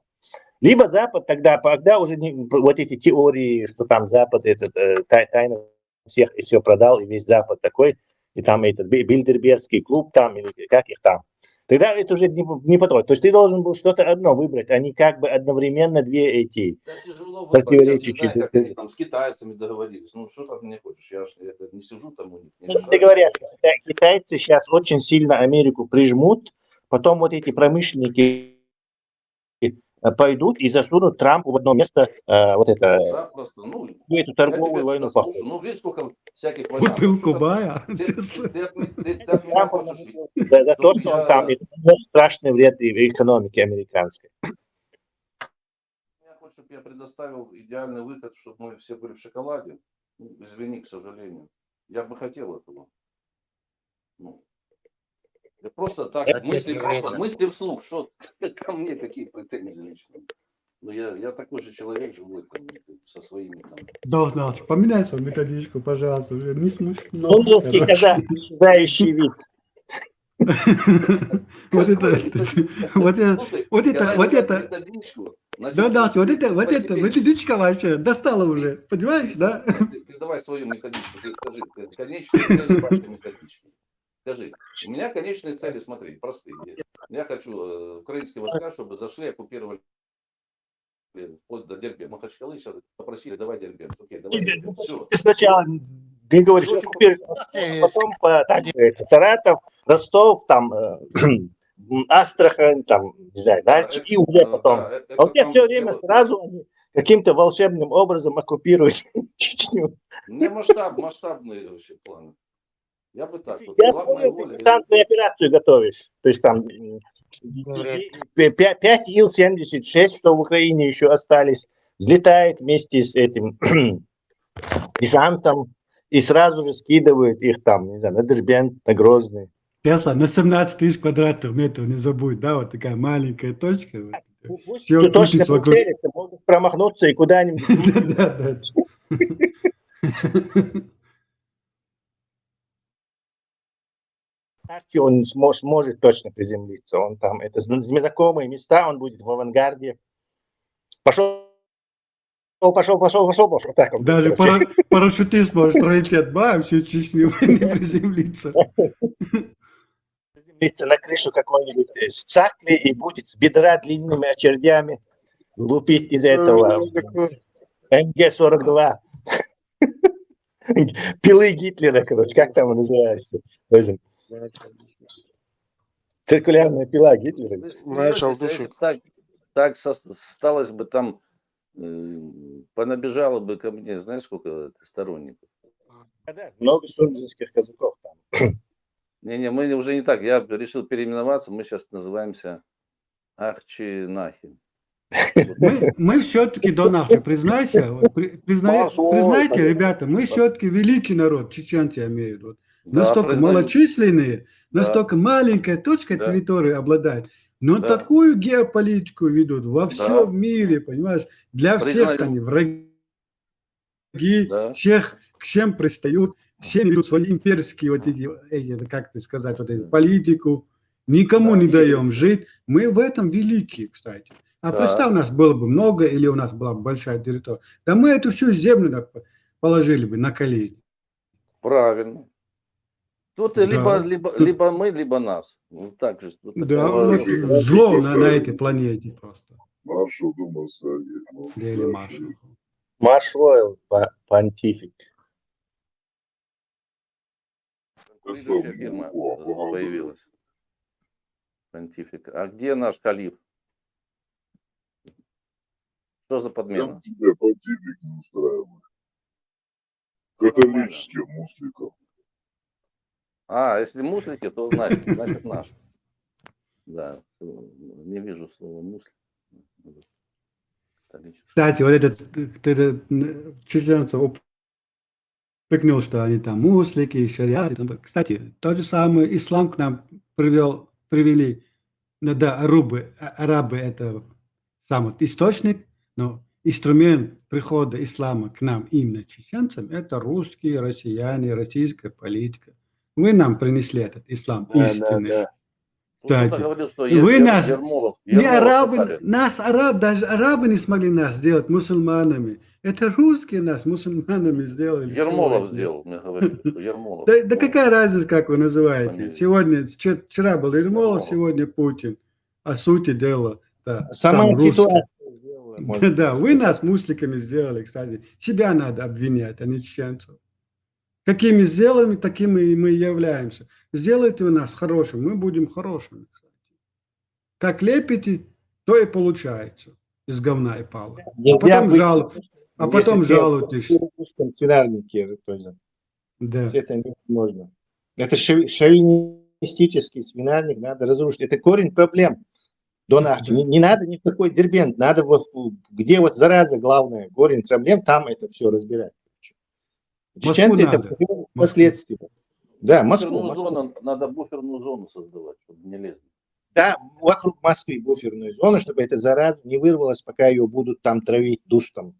Либо Запад тогда, тогда уже не- вот эти теории, что там Запад этот э, тай- тайно всех и все продал, и весь Запад такой, и там этот Би- Бильдербергский клуб там, или как их там. Тогда это уже не, не подходит. То есть ты должен был что-то одно выбрать, а не как бы одновременно две эти... Да тяжело выбрать, я же не Противоречащие знаю, как друг они там с китайцами договорились. Ну, что там мне хочешь? Я ж это, не сижу там у них, не Ну, решаю. Договорятся, китай- китайцы сейчас очень сильно Америку прижмут, потом вот эти промышленники э, пойдут и засунут Трампу в одно место э, вот это, Запросто. Ну, ну, эту я торговую тебя войну, всегда походу. слушаю. Ну, видишь, сколько всяких вариантов. Бутылку Что там- бая. Ты, ты от ме- ты- ты от меня Трампа хочешь и- за, за то, чтобы что он я- там нанес страшный вред и- и экономике американской. Я хочу, чтобы я предоставил идеальный выход, чтобы мы все были в шоколаде. Ну, извини, к сожалению. Я бы хотел этого. Ну, я просто так, Это мысли, не просто вредно. мысли вслух, что ко мне какие претензии лично. Ну, я, я такой же человек, живой там, со своими там. Да, да, поменяй свою методичку, пожалуйста, уже не смешно. Лондонский Короче. казах, исчезающий вид. Вот это, вот это, Слушай, вот это, когда вот я это, методичку, значит, да, да, вот ты это, вот по это, себе методичка вообще достала уже, понимаешь, да? Ты, ты давай свою методичку, ты скажи, ты конечную цель вашей методички. Скажи, у меня конечные цели, смотри, простые. Я хочу э, украинские войска, чтобы зашли, оккупировали вплоть до Дербента. Махачкалы сейчас попросили, давай Дербент. Окей, давай Дербент. Все. Ты сначала, ты говоришь, Слушай, оккупируешь, потом по, так, это, Саратов, Ростов, там, э, Астрахань, там, не знаю, дальше, и уже Э, потом. да, э, А у тебя там все время сделать- сразу они каким-то волшебным образом оккупируют Чечню. У меня масштаб, масштабные вообще планы. Я бы так вот. Я Главное понял, ты воля. десантную операцию готовишь. То есть там м, Вряд ли. пя- пя- пять Ил семьдесят шесть, что в Украине еще остались, взлетает вместе с этим десантом и сразу же скидывает их там, не знаю, на Дербент, на Грозный. Тесла на семнадцать тысяч квадратных метров, не забудь, да, вот такая маленькая точка. Вот. Пусть Всё, ты точно Путин вокруг. Прицелится, могут промахнуться и куда-нибудь. Да, да. Арчи он смо- сможет точно приземлиться. Он там, это зн- знакомые места, он будет в авангарде. Пошел, пошел, пошел, пошел, пошел. Вот так он будет, Даже короче. Пара- парашютист может пролететь, бам, всю Чечню не приземлиться. Приземлиться на крышу какой-нибудь э, с цакли и будет с бедра длинными очередями лупить из этого МГ-сорок два. Пилы Гитлера, короче, как там он называется? Тоже. Циркулярная пила Гитлера. Маршал Душик. Так, так со- сталось бы там, э, понабежало бы ко мне, знаешь, сколько это сторонников. Да, много сунжинских казаков там. Не-не, мы уже не так. Я решил переименоваться. Мы сейчас называемся Ахчи-Нахи. Мы, мы все-таки, Донахчи, признайся, вот при- призна- признайте, ребята, мы все-таки великий народ, чеченцы, я имею в виду. Вот. Да, Настолько признаю. Малочисленные, Да. Настолько маленькая точка Да. Территории обладает, но Да. Такую геополитику ведут во всем мире, понимаешь? Для всех Признаю. Они враги, Да. Всех, к всем пристают, всем ведут свои имперские вот эти, эти, это как сказать, вот эту Да. Политику. Никому Да, не и- даем жить. Мы в этом великие, кстати. А Да. Представь, у нас было бы много, или у нас была бы большая территория. Да мы эту всю землю на- положили бы на колени. Правильно. Тут Да. либо, либо, либо мы, либо нас. Вот так же. Вот Да, такая вот логика. Зло на, на этой планете просто. Маршал думал, Сергей. Ну, Или хорошо. Маршал. Маршал по- понтифик. Следующая фирма э, появилась. Понтифик. А где наш калиф? Что за Я подмена? бы тебя понтифик не устраивает. Католическим мусликом. А, если муслики, то значит, значит наш. Да, не вижу слова муслик. Католический. Кстати, вот этот, этот м, чеченцев упрекнул, что они там муслики, шариат. И там, кстати, тот же самый ислам к нам привел, привели, ну да, арабы, а- арабы это сам вот источник, но инструмент прихода ислама к нам, именно чеченцам, это русские, россияне, российская политика. Вы нам принесли этот ислам Да, да, истинный. да. Кто-то Кстати, говорит, что вы Ер- нас Ермолов, не Ермолов арабы, создали. Нас араб, даже арабы не смогли нас сделать мусульманами. Это русские нас мусульманами сделали. Ермолов сегодня. Сделал, мне говорили, что Ермолов. Да, да какая разница, как вы называете? Фамилия. Сегодня вчера, вчера был Ермолов, Ермолов. Сегодня Путин. А сути дела, да, Сама сам русский. Ситуация сделала, можно Да, вы сказать. Нас мусликами сделали, кстати. Себя надо обвинять, а не чеченцев. Какими сделанными, такими и мы являемся. Сделайте вы нас хорошими, мы будем хорошими. Как лепите, то и получается из говна и пала. Нельзя потом быть- жалу- а Если потом ты жалуйтесь. В русском свинарнике, то есть, Да. Это невозможно. Это шови- шовинистический свинарник, надо разрушить. Это корень проблем. Донахчи. Не, не надо ни в какой Дербент. Надо вот, где вот зараза главная, корень проблем, там это все разбирать. Москву Чеченцы это надо. проблема последствий. Да, Москву. Буферную Москву. Зону, надо буферную зону создавать, чтобы не лезли. Да, вокруг Москвы буферную зону, чтобы эта зараза не вырвалась, пока ее будут там травить дустом.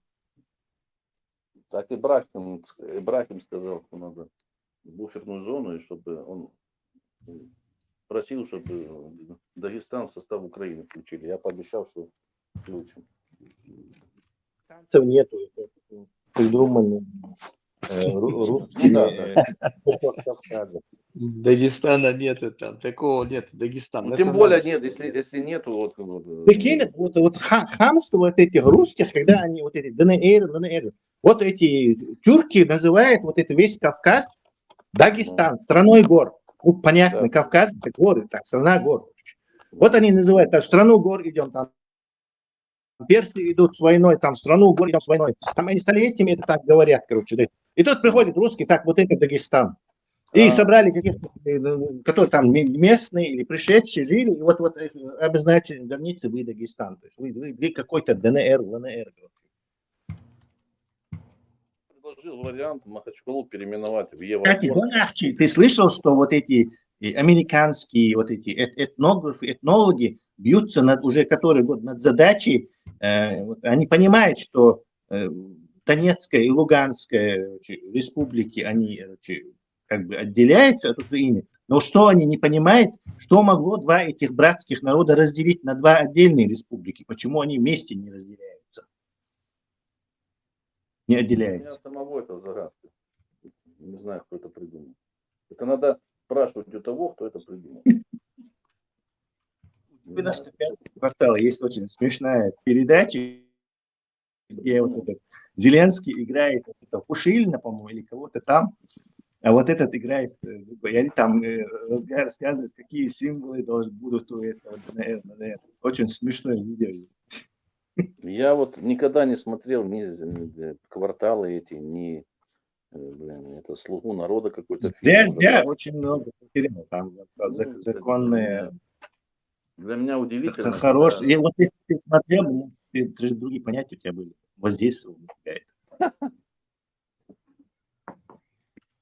Так Ибрахим, Ибрахим сказал, что надо буферную зону, и чтобы он просил, чтобы Дагестан в состав Украины включили. Я пообещал, что включим. Танцев нету, это придумано э, ру- русскими Да, э, Кавказа. Дагестана нет, там такого нет. Дагестан. Ну, тем более национальность. Нет, если, если нету, вот, вот, э, Прикинь, вот, вот ха- хамство вот этих русских, когда они вот эти ДНР, ЛНР, вот эти тюрки называют вот это весь Кавказ, Дагестан, страной гор. Ну, понятно, Да. Кавказ это горы, так, страна гор. Вот они называют, так, страну гор идем там. Персы идут с войной, там, страну гор идем с войной. Там они столетиями это так говорят, короче. Да. И тут приходит русский, так, вот это Дагестан. И А. собрали каких-то, э, которые там ме- местные или пришедшие жили, и вот, вот э, обозначили границы, вы Дагестан. То есть вы, вы, вы какой-то ДНР, ЛНР. Предложил вариант Махачкалу переименовать в Кстати, Европу. Дон Ахчи, ты слышал, что вот эти э, американские вот эти эт- этнографы, этнологи бьются над, уже который год над задачей, э, вот они понимают, что э, Донецкая и Луганская э, республики, они э, как бы отделяются от Украины, но что они не понимают, что могло два этих братских народа разделить на два отдельные республики, почему они вместе не разделяются? Не Для меня отделяются. Самого это загадка. Не знаю, кто это придумал. Это надо спрашивать у того, кто это придумал. У девяносто пятого квартала есть очень смешная передача, где вот этот Зеленский играет вот это Пушилина, по-моему, или кого-то там, а вот этот играет, э, другой. И они там э, разга- рассказывают, какие символы должны будут у этого ДНР, ДНР. Очень смешное видео есть. Я вот никогда не смотрел ни, ни кварталы эти, ни э, блин, это «Слугу народа» какой-то Зря, фильм. зря, очень много потерял. Там вот, а, зак- Ну, законные, это Для меня удивительно, хорошие. когда И вот если ты смотрел, ну, ты, ты же другие понятия у тебя были. Вот здесь вот, блядь.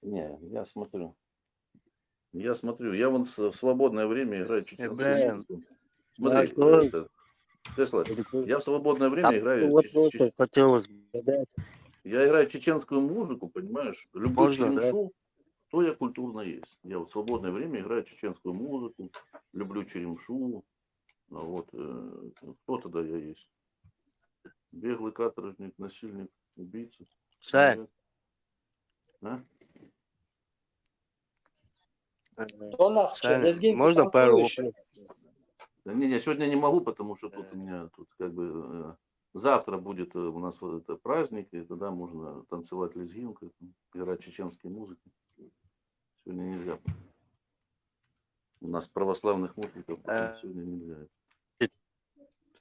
Не, я смотрю. Я смотрю. Я вон с- в свободное время играю чеченскую блин. музыку. Смотри, Да, это, Тесла, Или ты- я в свободное время Там играю вот чеч- просто чеч- хотелось бы задать. я играю чеченскую музыку, понимаешь? Люблю Можно, да? Черемшу, то я культурно есть. Я вот в свободное время играю чеченскую музыку, люблю Черемшу. А вот э, кто тогда я есть? Беглый каторжник, насильник, убийца. Сань, Нет. А? э, Дон Ахчи, Сань, лезгинки можно пару танцуешь? вопросов? Да не, не, сегодня не могу, потому что тут у Э. меня тут как бы э, завтра будет э, у нас вот это праздник, и тогда можно танцевать лезгинку, играть чеченские музыки. Сегодня нельзя. У нас православных музыков Э. сегодня нельзя.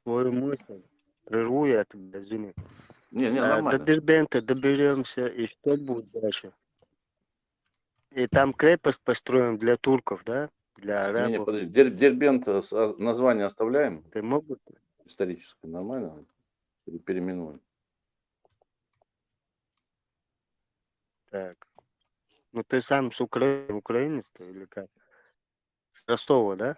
Твою мысль. Прерву я тебя, извини. Не, не, А, до нормально. Дербента доберемся, и что будет дальше? И там крепость построим для турков, да? Для Не, не, арабов. Подожди, Дер- Дербент, э, с- а, название оставляем Ты мог бы? Историческое, нормально? Или переименуем? Так. Ну ты сам с Украины, украинец ты или как? С Ростова, да?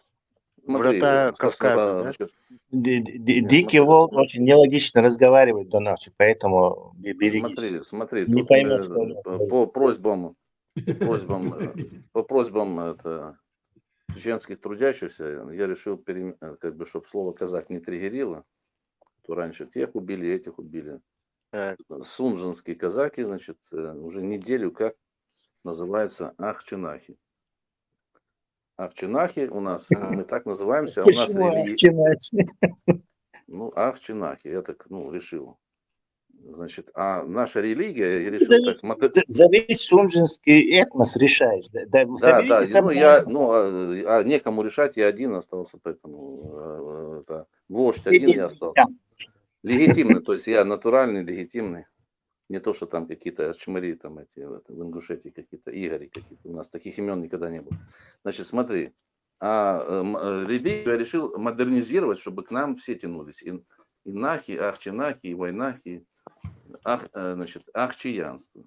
Смотри, Врата э, с- с- Кавказа, э, да? значит, Ди- ди- ди- Нет, Дикий смотри, волк смотри. Очень нелогично разговаривать, Дон Ахчи, поэтому бе- берегись. Смотри, смотри, Не тут поймёшь, э, что он по, говорит. По просьбам, просьбам, э, по просьбам это, чеченских трудящихся я решил, перем- э, как бы, чтобы слово казак не триггерило, то раньше тех убили, этих убили. Так. Сунженские казаки, значит, э, уже неделю как называются ахчинахи. Ахчинахи у нас, Ага. мы так называемся, а у нас Почему религия, Ахчинахи? Ну, ахчинахи, я так, ну, решил. Значит, а наша религия, я Ты решил за, так, мото- за- за весь сунженский этнос решаешь. Да, да, Да, да, соберитесь ну я, обратно. Ну, а, а некому решать, я один остался, поэтому э, это, вождь Иди один я с остался. там. Легитимный, то есть я натуральный, легитимный. Не то, что там какие-то чмари, там эти вот, в Ингушетии какие-то Игори какие-то. У нас таких имен никогда не было. Значит, смотри, а э, м- э, религию я решил модернизировать, чтобы к нам все тянулись. И, и нахи, ахчинахи, и вайнахи, ах, э, значит, ахчиянство.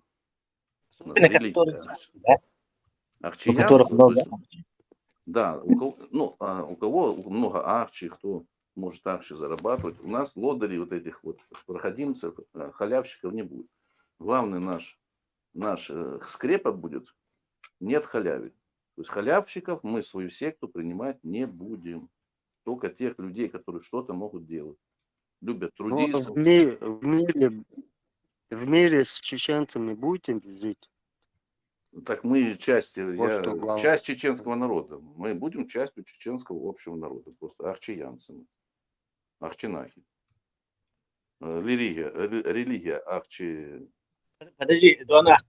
У нас Особенно религия который ахчи. да? У которых Ахчиянство, то много есть, да, у кого, ну, а у кого много ахчи, кто может ахчи зарабатывать. У нас лодырей вот этих вот проходимцев, э, халявщиков не будет. Главный наш, наш э, скрепа будет, нет халяви. То есть халявщиков мы в свою секту принимать не будем. Только тех людей, которые что-то могут делать. Любят Ну, трудиться. в, ми- в мире, в мире с чеченцами будете жить? Так мы часть, э, Вот я, что главное. Часть чеченского народа. Мы будем частью чеченского общего народа, просто ахчиянцами. Ахчинахи. Э, Религия, э, ре- религия ахчи. Подожди, Дон Ахчи,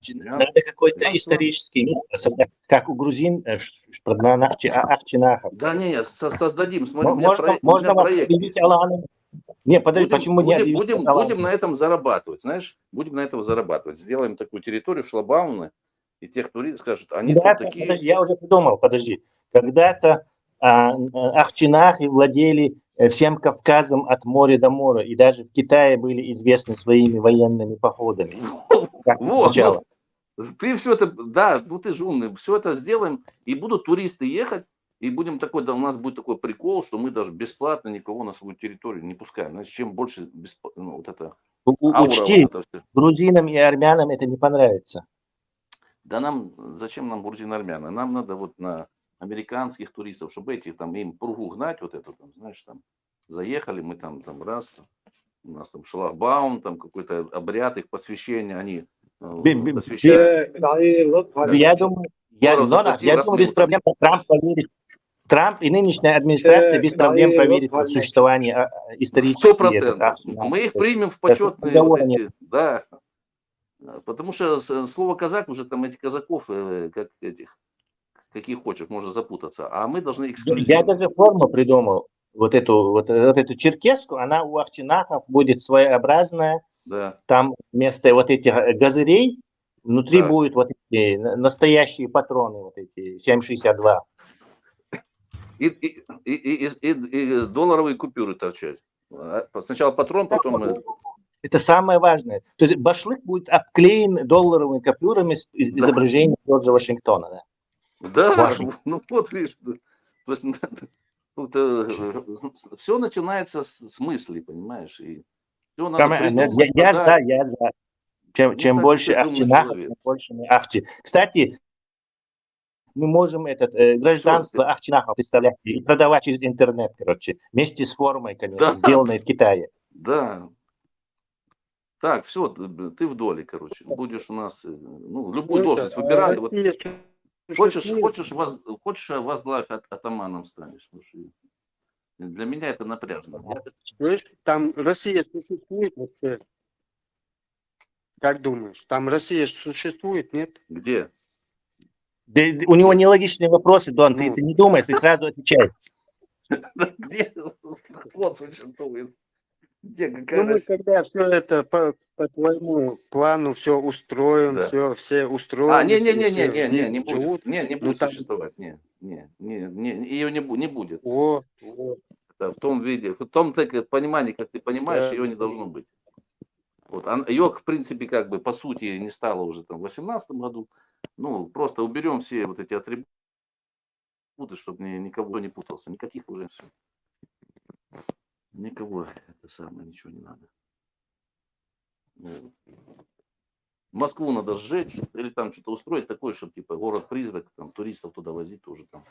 Я- надо какой-то Я- исторический миф создать, как у грузин, э, ш- ш- про Дон Ахчи, а- ахчинахов. Да не, не, со- создадим, смотри, Мо- у меня, Можно, проект, у можно меня вас проект объявить есть. Аланом? Не, подожди, Будем, почему не будем, объявить будем, Аланом? Будем на этом зарабатывать, знаешь? Будем на этом зарабатывать. Сделаем такую территорию, шлагбаумы, И тех туристов скажут, они Да, тут такие... Подожди, я уже придумал, подожди. Когда-то а, ахчинахи владели э, всем Кавказом от моря до моря, и даже в Китае были известны своими военными походами. Вот, ну, ты все это, да, ну ты же умный, все это сделаем, и будут туристы ехать, и будем такой, да, у нас будет такой прикол, что мы даже бесплатно никого на свою территорию не пускаем. Значит, чем больше бесп... ну, вот это... Учти, вот это грузинам и армянам это не понравится. Да нам, зачем нам грузин-армяне? Нам надо вот на американских туристов, чтобы эти там им пругу гнать, вот эту там, знаешь, там заехали, мы там, там раз, у нас там шлагбаум, там какой-то обряд их посвящения, они э, посвящают. Я думаю, я, ну, я думаю, без проблем Трамп поверит. Трамп и нынешняя администрация без проблем поверит в существование а, исторического. Сто процентов. Мы их примем в почетные вот эти, да. Потому что слово казак уже там этих казаков, э, как этих, каких хочешь, можно запутаться. А мы должны эксклюзивно. Я даже форму придумал. Вот эту, вот, вот эту черкеску, она у ахчинахов будет своеобразная. Да. Там вместо вот этих э, газырей внутри да. будут вот эти настоящие патроны, вот эти семь шестьдесят два. И, и, и, и, и, и долларовые купюры торчать. А, сначала патрон, потом... Это самое важное. То есть башлык будет обклеен долларовыми купюрами с изображением Джорджа Вашингтона. Да, да ну вот видишь. То есть все начинается с мысли, понимаешь? И все надо я, я за, я за. Чем, ну, чем больше ахчинахов, тем больше мы ахчи. Кстати, мы можем этот, э, гражданство ахчинахов представлять и продавать через интернет, короче, вместе с формой, конечно, да. сделанной в Китае. Да. Так, все, ты в доле, короче. Будешь у нас, э, ну, любую ну, должность да, выбирай. Вот, хочешь, хочешь, воз, хочешь возглавь от, атаманом станешь. Для меня это напряжно. Там Россия существует вообще? Как думаешь, там Россия существует, нет? Где? Да, у него нелогичные вопросы, Дон, ну. ты, ты не думай, ты сразу отвечай. Где? Кто существует? Где? Какая ну, мы когда все это по, по твоему плану все устроим, да. все, все устроим. А, не, не, не, не, не, не, не будет. Не, не будет ну, существовать, не, не, не, не, ее не, не будет. О, о. Да, в том виде, в том так, понимании, как ты понимаешь, да. Ее не должно быть. Вот, а Йог, в принципе, как бы, по сути, не стало уже там в восемнадцатом году. Ну, просто уберем все вот эти атрибуты, чтобы ни, никого не путался. Никаких уже все. Никого это самое, ничего не надо. Вот. Москву надо сжечь, или там что-то устроить такое, чтобы типа город-призрак, там туристов туда возить тоже там.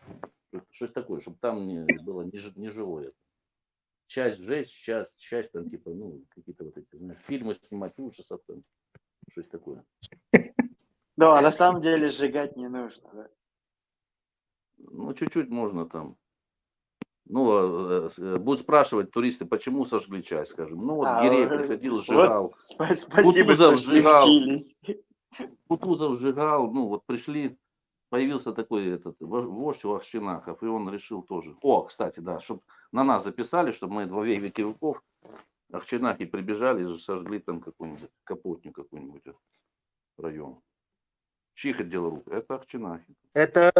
Что-то такое, чтобы там не было ни, ни живое. Часть жесть, часть, часть там типа, ну, какие-то вот эти, знаешь, фильмы снимать ужасов там, что-то такое. Да, а на самом деле сжигать не нужно, да? Ну, чуть-чуть можно там. Ну, э, э, будут спрашивать туристы, почему сожгли часть, скажем. Ну, вот а, Гирей приходил, сжигал. Вот, спасибо, Кутузов что сжигал. Кутузов сжигал, ну, вот пришли, появился такой этот вождь у ахчинахов, и он решил тоже. О, кстати, да, чтобы на нас записали, чтобы мы во веки веков ахчинахи прибежали и сожгли там какую-нибудь Капотню, какой-нибудь район. Чьих это дело рук? Это ахчинахи. Это,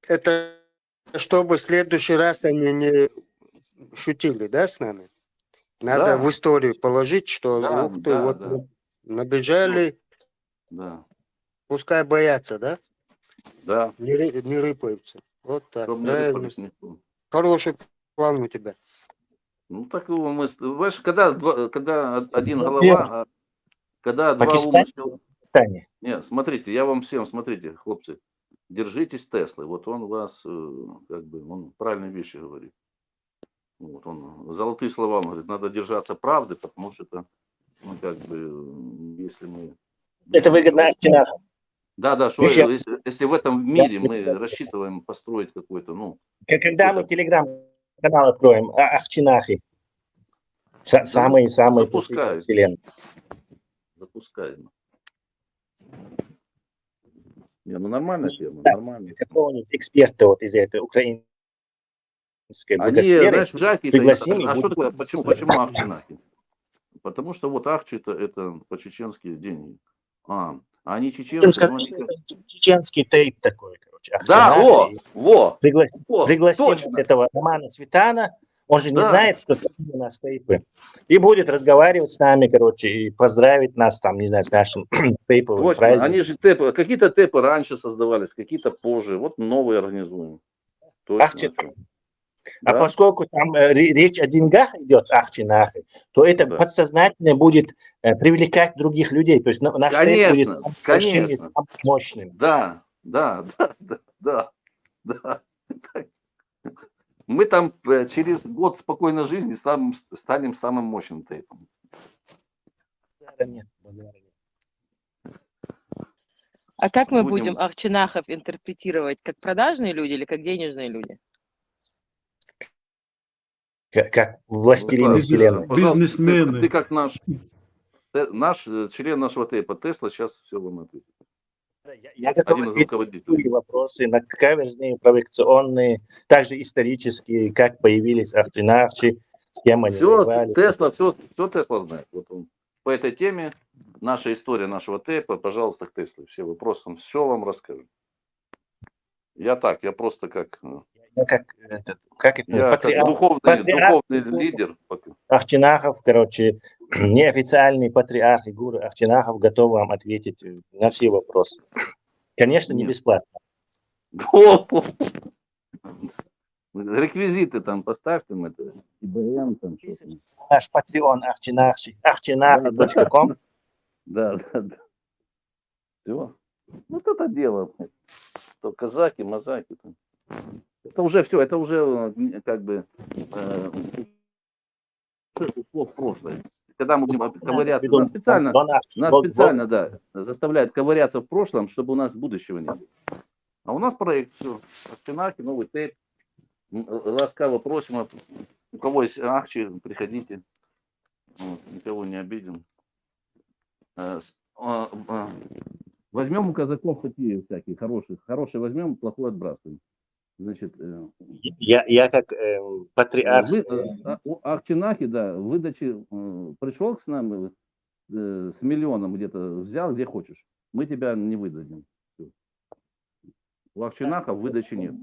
это чтобы в следующий раз они не шутили, да, с нами? Надо да. в историю положить, что да, ух ты, да, вот да. набежали. Ну, да. Пускай боятся, да? Да. Не, не рыпаются. Вот так. Чтобы не рыпались никто. Хороший план у тебя. Ну, так его мы... Знаешь, когда, два, когда один голова, а когда два ума... Пакистане? Нет, смотрите, я вам всем, смотрите, хлопцы, держитесь Теслы. Вот он вас, э, как бы, он правильные вещи говорит. Вот он, золотые слова, он говорит, надо держаться правды, потому что это, ну, как бы, если мы... Это выгодно ахчинахам. Да, да, что если, если в этом мире мы рассчитываем построить какой-то, ну... Когда мы телеграм-канал откроем, а, ахчинахи. Самые-самые запускаем. Вселенной. Запускаем. Не, ну нормальная тема, нормальная. Какого-нибудь эксперта вот из этой украинской Они, знаешь, жаки, пригласим. А что такое? Почему, почему ахчинахи? Потому что вот ахчи это, это по-чеченски деньги. А, А они Можем чеченцы, но сказать, они что как... это чеченский тейп такой, короче. Да, Ахчинахи. во, И во, приглас- во, пригласим вот точно. Этого Романа Светана. Он же не Да, знает, что такие у нас тейпы. И будет разговаривать с нами, короче, и поздравить нас там, не знаю, с нашим тейповым точно. праздником. Они же тейпы, какие-то тейпы раньше создавались, какие-то позже. Вот новые организуем. Точно. Ахчи- О чём. А Да, поскольку там э, ре- речь о деньгах идет, ахчинахи, то это да. Подсознательно будет э, привлекать других людей. То есть на- наш тейп будет Конечно, в Ошине конечно. самым мощным. Да, да, да, да, да, да. Мы там э, через год спокойной жизни станем, станем самым мощным тейпом. Базара нет, базара нет. А как мы Будем- будем ахчинахов интерпретировать? Как продажные люди или как денежные люди? Как, как властелины Владислав, вселенной. пожалуйста, ты, Бизнесмены. Ты как наш, э, наш э, член нашего тейпа Тесла сейчас все вам ответит. Я, я готов Один из ответить на руководителей. любые вопросы, на каверзные, провокационные, также исторические, как появились ахчинахи, с кем они Все, воевали. Тесла, все, все Тесла знает. Вот он по этой теме, наша история нашего тейпа, пожалуйста, к Тесле. Все вопросы, он все вам расскажет. Я так, я просто как, э, Я как, этот, как это, я как патриарх, духовный, патриарх духовный лидер. Пока. Ахчинахов, короче, неофициальный патриарх и гуру Ахчинахов готов вам ответить э, на все вопросы. Конечно, не Нет. Бесплатно. О, реквизиты там поставьте, там это, ИБМ, там что-то. Наш Patreon ахчинахи, ахчинахи точка ком. Да, да, да. Все. Вот это дело. То казаки, мазаки. Там. Это уже все, это уже э, как бы э, ушло в прошлое. Когда мы будем ковыряться, нас специально, нас специально, да, заставляют ковыряться в прошлом, чтобы у нас будущего не было. А у нас проект, все. Ахчинахи, новый тейп. М, Ласкаво просим, у кого есть ахчи, приходите. Вот, никого не обидим. Э, с- а, а, Возьмем у казаков такие всякие хорошие. Хорошие возьмем, плохое отбрасываем. Значит, э, Я, я как э, патриарх. вы, э, а, у Ахчинахи, да, выдачи э, пришел к нам э, с миллионом где-то, взял где хочешь. Мы тебя не выдадим. Всё. У Ахчинаха выдачи нет.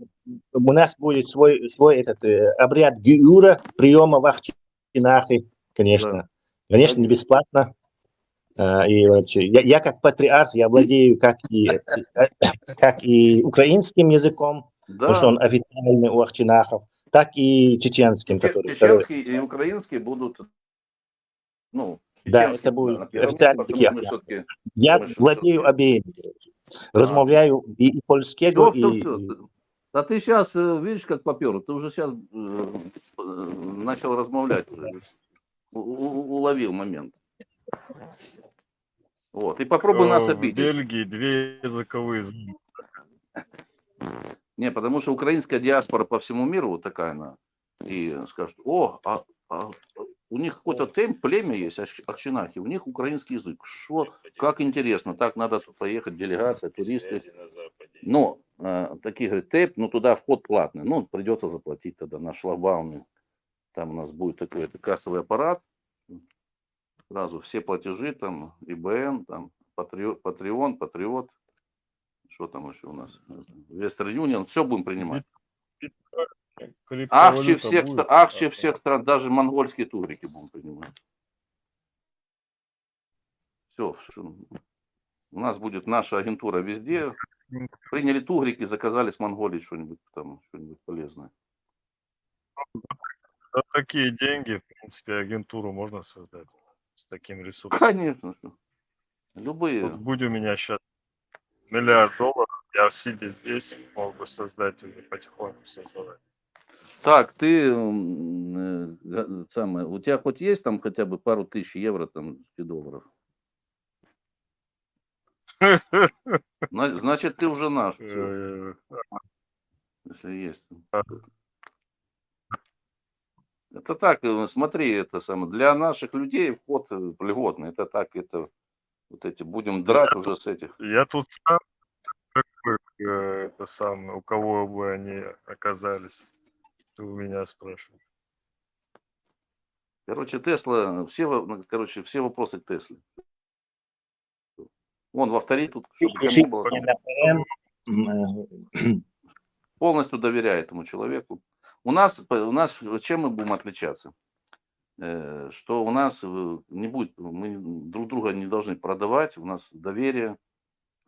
У нас будет свой, свой этот э, обряд гиура, приема в Ахчинахи, конечно. Да. Конечно, не Конечно. Бесплатно. Э, И вообще, я, я как патриарх, я владею как и, э, как и украинским языком, Да, потому что он официальный у ахчинахов, так и чеченским, че- который второй. Чеченский и украинский будут, ну, Да, чеченский, это будет на первом, официальный поскольку язык. мы все-таки Я мы ж владею всё-таки- обеими. Размовляю и, и польского, Все, все, и, все. и Да ты сейчас, видишь, как попер, ты уже сейчас начал размовлять уже. У- у- Уловил момент. Вот. И попробуй нас Э, В обидеть. Бельгии две языковые зоны. Не, потому что украинская диаспора по всему миру вот такая она. И скажут, о, а, а у них какой-то тем, племя есть, аш- акшинахи, у них украинский язык. Что, как интересно, так надо тут поехать, делегация, туристы. Но э, такие говорят, тейп, ну туда вход платный, ну придется заплатить тогда на шлагбауме. Там у нас будет такой это кассовый аппарат, сразу все платежи, там, ИБМ, там, Патрио- Патреон, Патриот, что там еще у нас, Western Union, все будем принимать. Бит- Ахчи криптовалюта всех, будет? стра- ахчи всех стран, даже монгольские тугрики будем принимать. Все, у нас будет наша агентура везде. Приняли тугрики, заказали с Монголии что-нибудь там, что-нибудь полезное. За такие деньги, в принципе, агентуру можно создать с таким ресурсом. Конечно, что. Любые. Вот будь у меня сейчас миллиард долларов, я сидя здесь мог бы создать уже потихоньку создавать. Так, ты м, э, га- самое, у тебя хоть есть там хотя бы пару тысяч евро там или долларов? Зна- Значит, ты уже наш, всё, Э, если есть. Это так, э, смотри, это самое, для наших людей вход э, льготный. Это так, это вот эти, будем драть уже с этих. Я тут сам как бы, э, это самое, у кого бы они оказались, ты у меня спрашиваешь. Короче, Тесла, все, во- ну, короче, все вопросы к Тесле. Вон, во второй тут, чтобы кому было. Полностью доверяю этому человеку. У нас, у нас чем мы будем отличаться? Э, что у нас э, не будет, мы друг друга не должны продавать, у нас доверие,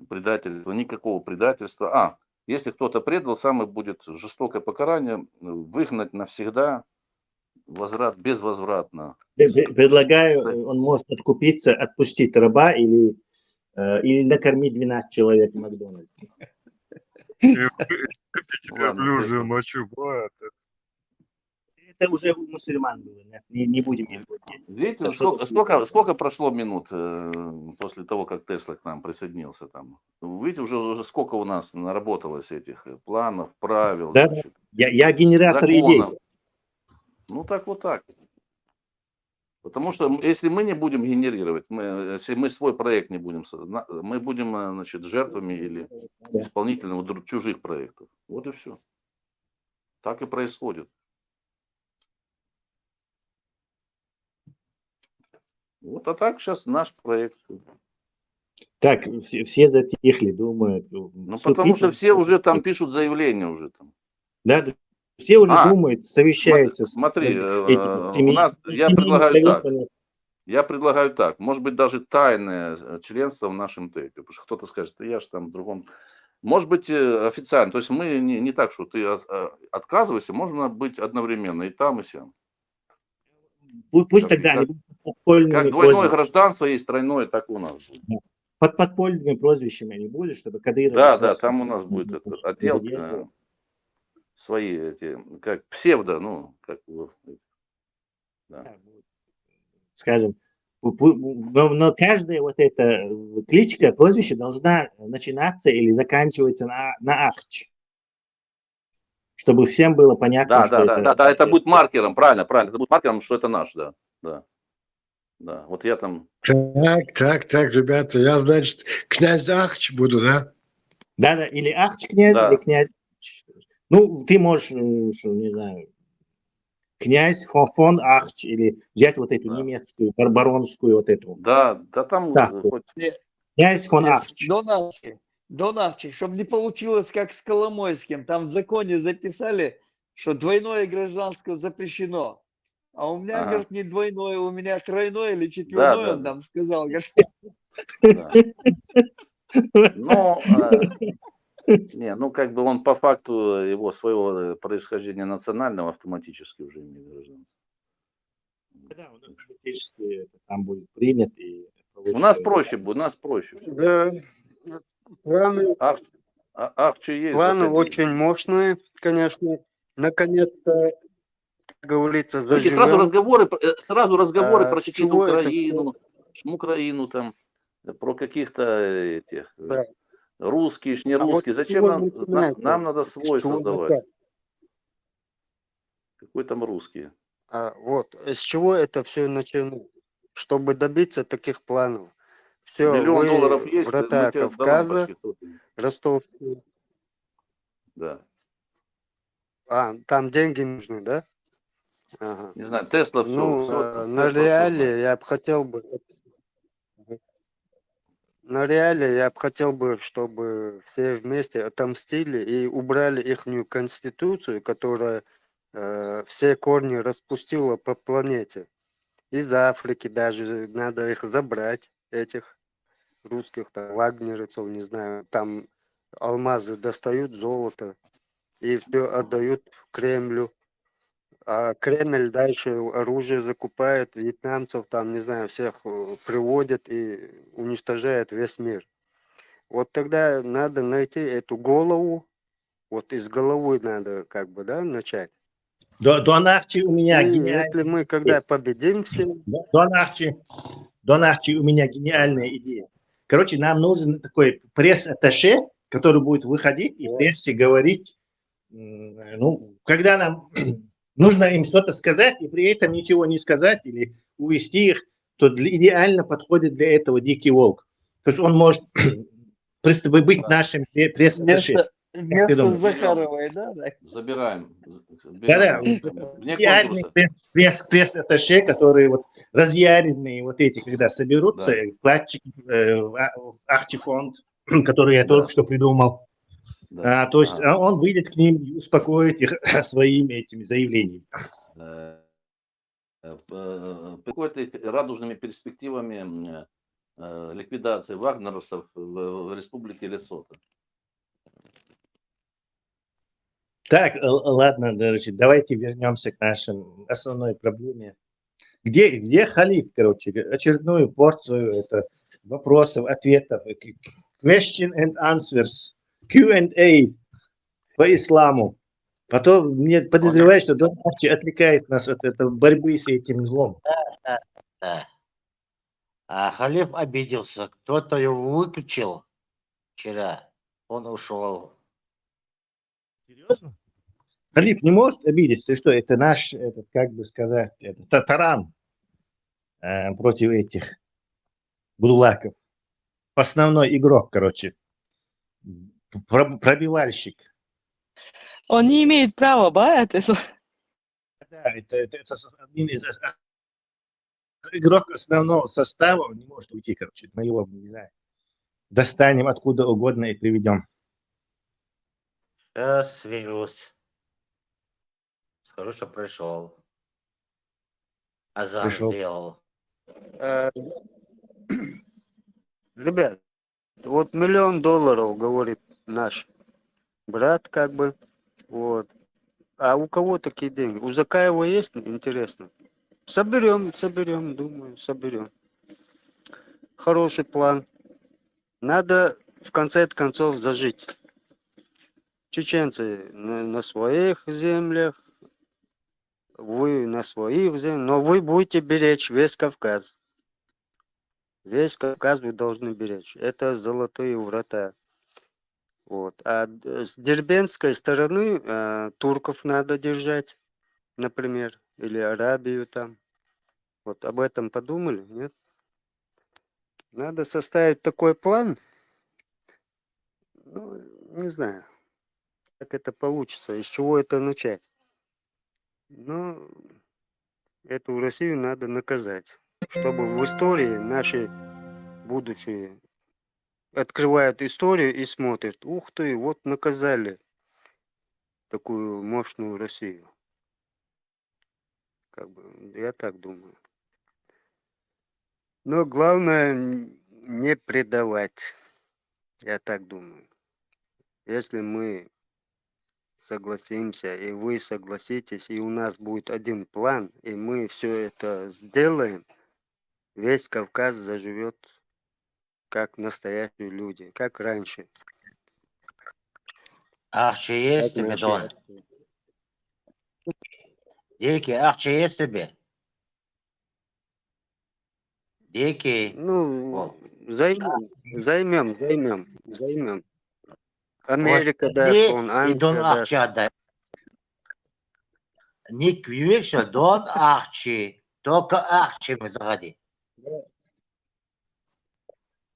предательства, никакого предательства. А, если кто-то предал, самое будет жестокое покарание, э, выгнать навсегда, возврат безвозвратно. Пре- пре- Предлагаю, э, он может откупиться, отпустить раба или, э, или накормить двенадцать человек в Макдональдсе. И вы- и Ладно, верблюжью это- мочу бывает. Это уже у мусульман было, нет, не, не будем их платить. Видите, Так сколько, что- сколько, сколько прошло минут э, после того, как Тесла к нам присоединился там? Видите, уже, уже сколько у нас наработалось этих э, планов, правил, Да, значит, Я, я генератор законов. Идей. Ну так вот так. Потому что м- если мы не будем генерировать, мы, э, если мы свой проект не будем, созна- мы будем э, значит, жертвами или исполнителями друг- чужих проектов. Вот и все. Так и происходит. Вот, а так сейчас наш проект. Так, все, все затихли, думают. Ну, потому что все уже там пишут заявление уже там. Да, да, все уже А, думают, совещаются. Смотри, с- э, этим, у семейными нас, я предлагаю так. советами. Я предлагаю так. Может быть, даже тайное э, членство в нашем ТЭПе. Потому что кто-то скажет, да я же там в другом. Может быть, э, официально. То есть мы не, не так, что ты ос- э, отказывайся, можно быть одновременно и там, и сям. Пу- Пусть Как- тогда они как- будут под подпольными Как двойное прозвищами. Гражданство есть тройное, так у нас будет. Под подпольными прозвищами они будут, чтобы Кадыров Да, да, просто там у нас будет этот отдел Где-то. э, свои эти, как псевдо, ну, как бы, да. Да, вот, скажем, пу- пу- но, но каждая вот эта э, кличка, прозвище должна начинаться или заканчиваться на, на Ахч. Чтобы всем было понятно, Да, что да, это... да, да, да, это будет маркером, правильно, правильно, это будет маркером, что это наш, да, да, да, вот я там, Так, так, так, ребята, я, значит, князь Ахч буду, да? Да, да, или Ахч князь, Да. Или князь. Ну, ты можешь, э, что, не знаю, князь фон, фон Ахч, или взять вот эту Да. Немецкую, бар- баронскую вот эту. Да, да, там Да. э, хоть Князь фон Нет, Ахч. Дон Ахчи, Дон Ахчи, чтобы не получилось, как с Коломойским. Там в законе записали, что двойное гражданство запрещено. А у меня, Ага. говорит, не двойное, у меня тройное или четверное, да, он да. Там сказал. Говорит, Да. Но, э, не, ну как бы он по факту его своего э, происхождения национального автоматически уже имеет гражданство. Да, он автоматически это там будет принят и У нас получит- проще будет, у нас проще. Да. Планы, Ах, а- Ахчи есть. планы заходи. Очень мощные, конечно. Наконец-то, как говорится, Слушайте, сразу заживем. Разговоры, э, сразу разговоры А, про с какие-то чего это Украину, м, Украину там, э, про каких-то э, этих э, Да. русские, ж не А вот русские. с Зачем чего нам? вы На- начинаете? Нам надо свой С чего создавать. начать? Какой там русские? А, вот, э, с чего это все началось? Чтобы добиться таких планов. Все, Миллион вы долларов есть, врата мы тебе отдаваем Кавказа, почти сотню. Ростовские. Да. А, там деньги нужны, да? Ага. Не знаю, Тесла все. Ну, э, на реале я бы хотел бы, на реале я бы хотел бы, чтобы все вместе отомстили и убрали ихнюю конституцию, которая э, все корни распустила по планете. Из Африки даже надо их забрать, этих русских, там, вагнеровцев, не знаю, там алмазы достают, золото, и все отдают Кремлю. А Кремль дальше оружие закупает, вьетнамцев, там, не знаю, всех э, приводит и уничтожает весь мир. Вот тогда надо найти эту голову, вот из головы надо, как бы, да, начать. До, Дон Ахчи у меня И гениальная если мы когда победим все, Дон Ахчи, Дон Ахчи, у меня гениальная идея. Короче, нам нужен такой пресс-атташе, который будет выходить и Вот. Прессе говорить, м, ну, когда нам нужно им что-то сказать, и при этом ничего не сказать или увести их, то для, идеально подходит для этого Дикий Волк. То есть он может просто быть нашим пре- пресс-атташе. Вместо, Вместо думаешь? Захаровой, да? Так. Забираем. Да-да, Вне реальные конкурса. пресс- пресс-, пресс-атташе, которые вот разъяренные вот эти, когда соберутся, Да. вкладчики, э, а- Ахчи фонд, который я Да. только что придумал. Да. А, то есть Ага. а, он выйдет к ним и успокоит их своими этими заявлениями. Э, э, п- э, Какой-то их радужными перспективами м, э, ликвидации вагнеровцев в, в Республике Лесото. Так, л- ладно, короче, давайте вернемся к нашей основной проблеме. Где, где Халиф, короче, очередную порцию это вопросов, ответов, э, к- question and answers, Q and A по исламу. Потом мне подозреваю, что Дон Ахчи отвлекает нас от этой борьбы с этим злом. Да. А Халиф обиделся. Кто-то его выключил вчера. Он ушел. Серьезно? Халиф не может обидеться, ты что, это наш, этот, как бы сказать, это та- таран э, против этих будулаков. Основной игрок, короче. Про- пробивальщик. Он не имеет права, ба, это с- Да, это, это, это с- один из ос- игрок основного состава, он не может уйти, короче, мы его, не знаю, достанем откуда угодно и приведем. Сейчас свяжусь. Скажу, что пришел. Азан Пришёл. сделал. Э, Ребят, вот миллион долларов, говорит наш брат, как бы, вот. А у кого такие деньги? У Закаева есть, интересно? Соберем, соберем, думаю, соберем. Хороший план. Надо в конце концов зажить. Чеченцы на, на своих землях, вы на своих землях, но вы будете беречь весь Кавказ. Весь Кавказ вы должны беречь. Это золотые врата. Вот. А д- с дербентской стороны э, турков надо держать, например, или Арабию там. Вот об этом подумали, нет? Надо составить такой план. Ну, не знаю, как это получится, из чего это начать. Но эту Россию надо наказать, чтобы в истории наши будущие открывают историю и смотрят: «Ух ты, вот наказали такую мощную Россию». Как бы, я так думаю. Но главное н- не предавать. Я так думаю. Если мы согласимся, и вы согласитесь, и у нас будет один план, и мы все это сделаем, весь Кавказ заживет как настоящие люди, как раньше. Ахчи есть Как тебе, раньше. Дон? Дикий, ахчи есть тебе? Дикий. Ну, О. займем, займем, займем, займем. Америка даст, Ди он и Дон Англия даст. Ахчи отдай. Ник Вивекша, Дон Ахчи. Только Ахчи мы заходи.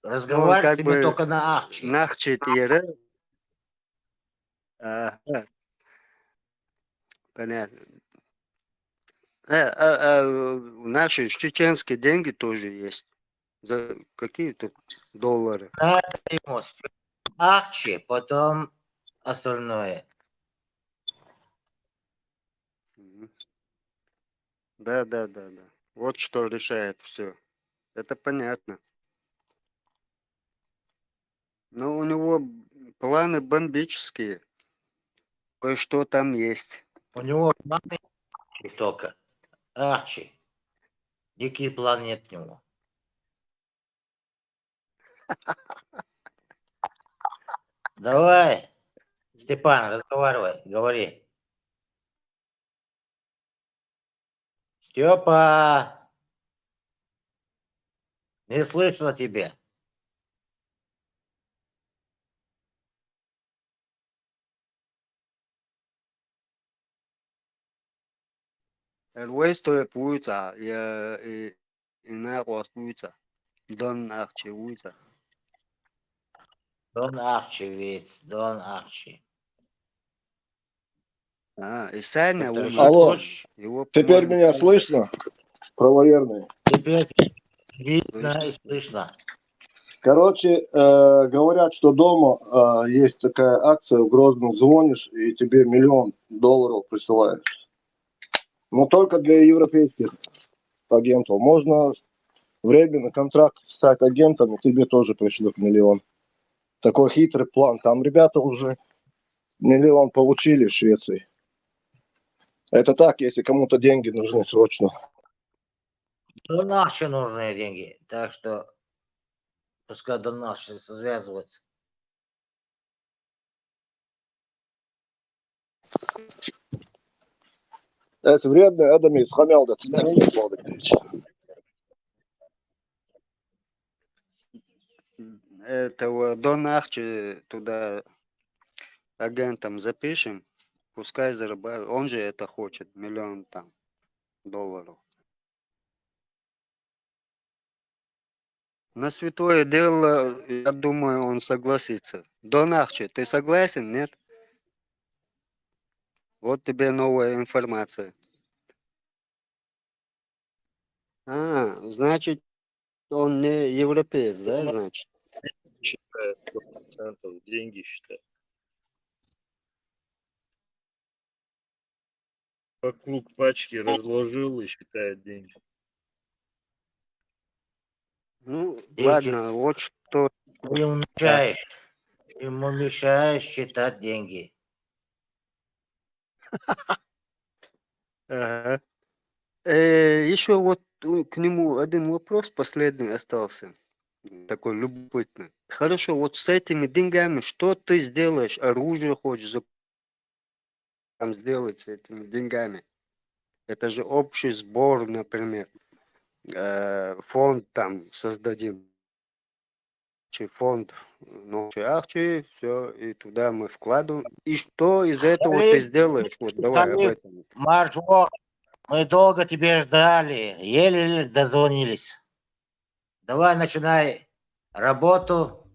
Разговаривать как с ними бы только на Ахчи. Нахчи Тире. Ага. Понятно. Э, а, а, наши чеченские деньги тоже есть. За какие-то доллары. Надо ему сперва Ахчи, потом остальное. Мгм. Да, да, да, да. Вот что решает все. Это понятно. Но у него планы бомбические. Кое-что там есть. У него планы Ахчи только. Ахчи. Дикий план нет у него. Давай, Степан, разговаривай, говори. Степа, не слышно тебе. Эрвейс тоеп уйца, я и и на уйца. Дон Ахчи уйца. Дон ахчи виц, дон ахчи. А, и Саня Что-то умер. решать Алло. хочешь? Его, Теперь по-моему, меня слышно? Правоверные. Теперь видно Слышно. И слышно. Короче, э, говорят, что дома э, есть такая акция в Грозном, звонишь, и тебе миллион долларов присылают. Но только для европейских агентов. Можно временно контракт стать агентом, и тебе тоже пришлют миллион. Такой хитрый план. Там ребята уже миллион получили в Швеции. Это так, если кому-то деньги нужны срочно. Дон ахчи нужны деньги, так что пускай дон ахчи связывается. Это вредный адамис хамял да цыганин, Владимирович. Этого дон ахчи туда агентом запишем. Пускай зарабатывает. Он же это хочет, миллион там долларов. На святое дело, я думаю, он согласится. Дон ахчи, ты согласен, нет? Вот тебе новая информация. А, значит, он не европеец, да, значит? Считает сто процентов, деньги считает. Вокруг пачки разложил и считает деньги. Ну, Деньги. Ладно, вот что. Ты ему мешаешь. Ты ему мешаешь считать деньги. Ага. Э, еще вот у- к нему один вопрос последний остался. Такой любопытный. Хорошо, вот с этими деньгами, что ты сделаешь? Оружие хочешь за- там сделать с этими деньгами? Это же общий сбор, например. Э, фонд там создадим. Чи фонд, ну, чи ахчи, все, и туда мы вкладываем. И что из этого ты Халиф, сделаешь? Вот давай об Халиф, этом. Марш Вох, мы долго тебя ждали, еле-еле дозвонились. Давай начинай работу.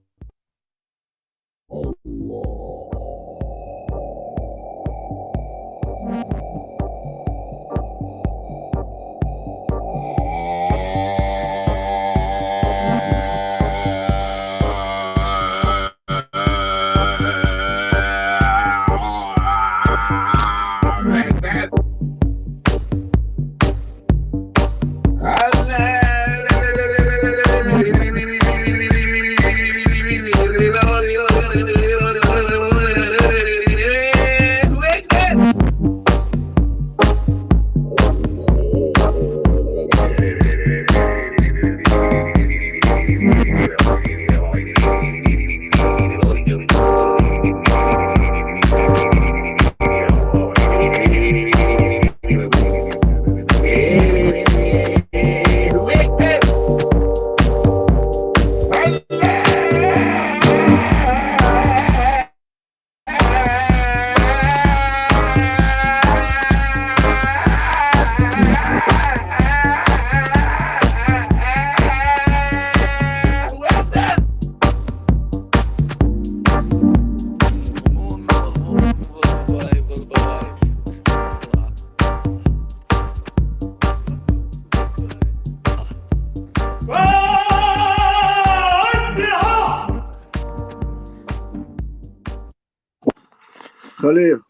Халиф,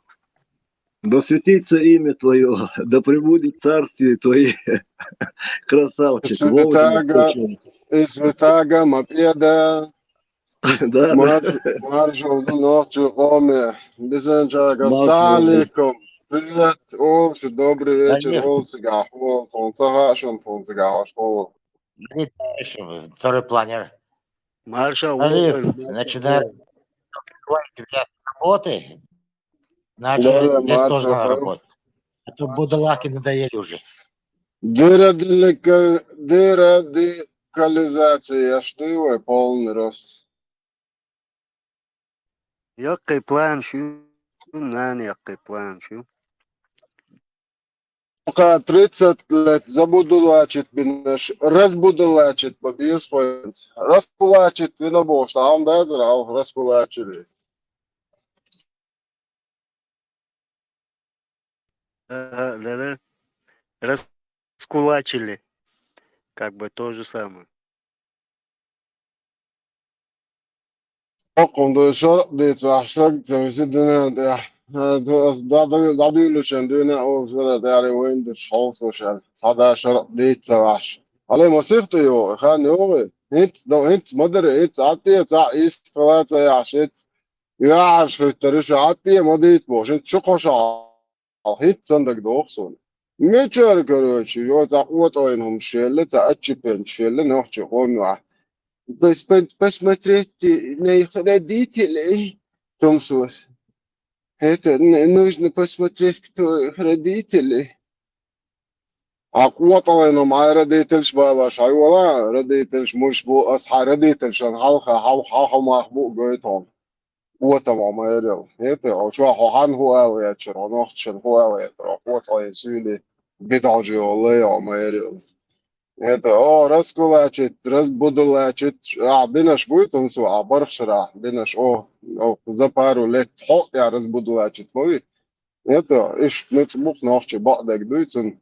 да светится имя твое, да пребудет царствие твое. Красавчик, вовремя Святаго, включил. и святаго, мапеда, Да, да. марш, марш, олду нохчу оме, бизанчага, Марш, саликом. Привет, олси, добрый вечер, Халиф, олси, гахол, фонсаха, шон фонси, гахош, хол. Халиф, дальше, второй планер. Маршал Халиф, Логан, начинай Маршал. Открывай дверь работы. Значит, Да, да, здесь тоже маршал, надо Халиф. Работать. А то будалахи надоели уже. Дыра дылика, дыра дикализация, я что его полный рост. Яккай план шу, нан яккай план шу. Пока тридцать лет забудулачит бинаш, разбудулачит по бирспоинц. Раскулачит вина бошта, а он да, раскулачили. Ага, да-да. Раскулачили. Как бы то же самое. Оккунду шарап дийца ахь саг ца виси дуьнен тӀехь. Ас дӀадуьйлучун дуьйна олу шарап тӀехь вайн дуьш хьовсуш аьлла. Цхьа да шарап дийца ца вахьаш. Али масих тӀе йогӀу, хан йогӀу. ХӀинца, хӀинца ма даре, хӀинца Ӏад те, цхьаъ ист хила ца яхьаш, хӀинца юьхьӀаьржа хӀуьттура, шу Ӏад те ма дийца бохуш, хӀинца чу кхоша хӀинца сан дагадогӀу суна. Мичара, короче, йо, цхьа къотӀойн хӀума шелла, цхьа отщепенца шелла, нохчи къоман юьхь. Пос-, пос-, посмотрите на их родителей, Томсос. Это, н-, нужно посмотреть, кто их родители. А къотӀойн хӀума, хьайн родительш балош, хьайн вала, родительш муш бу, ас хьайн родительшан хьалха, хьал-, хьал-, хьал мах бу гойту хьуна. Отам хьо майрел. ХӀета, хьо чохь хьо хьан хӀу ала гӀечара, хьо нохчашна хӀу ала гӀечара, хьо кхочкъа суьйли битӀажи йолу лай хьо майрел. ХӀета, о, раскулачит, разбудулачит, а, бинаш буй тунсо, а, барх шарахь, бинаш, о, о, за пару лет хьо тӀе разбудулачит ма вий. ХӀета, иштта нуьцкъ бу-кх нохчи бакъдерг дуй цунна.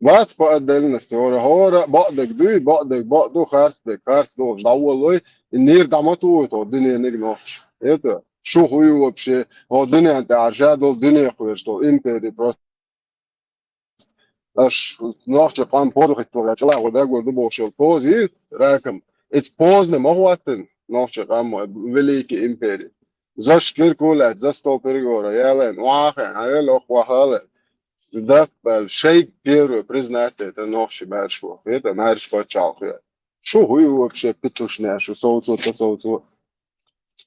Вац по отдельности, хӀора, хӀора бакъдерг дуй, бакъдерг бакъ ду, харц дерг харц ду, дӀаволлой, и нир дӀа ма тухуй тхо дуьнениг нохча. ХӀета, шу хӀуй вообще, хӀо дуьнен тӀехь ша долу дуьне кхоьруш долу импери просто. Аш нохча къам поза хӀиттор, я чӀалахь ван дагор ду бохуш йолу поза йий, ракам. Эца поза ма хӀоттина нохча къам великий импери. Заш кирку лаьцна, за стол переговора ялайн, вахана, хьан вел охьа вахала. Дат баьлла, шайга первый признать это нохчи маьршо. Это маьрша пачхьалкх. Шу хӀуй вообще петушняш, шу совцо, ца совцо.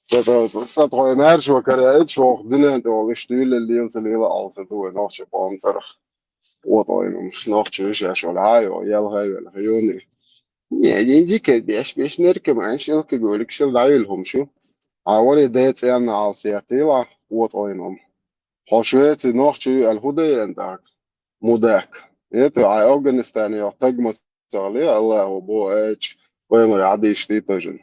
Ца, ца, ца тхой маьршо караьча, шох дуьнен тӀехула иштта дуьйлалла лела ца лела алса ду вай нохча къоман цӀарах. Вот ойнумаш, нохча вешаш вала хьайо, ялхай велха юни. Не, не, дика беш, беш наркоман, шелка гулик, шел дӀавил хӀума шу. А вари децӀенна алса яттийла, вот ойнум. Хьо Швеци нохча ю аьлла хӀун даьна тӀаккха? Мудак. Это а Афганистане йо тагма цахли, Аллаху бо эч, ваймар хьадийш дитажин.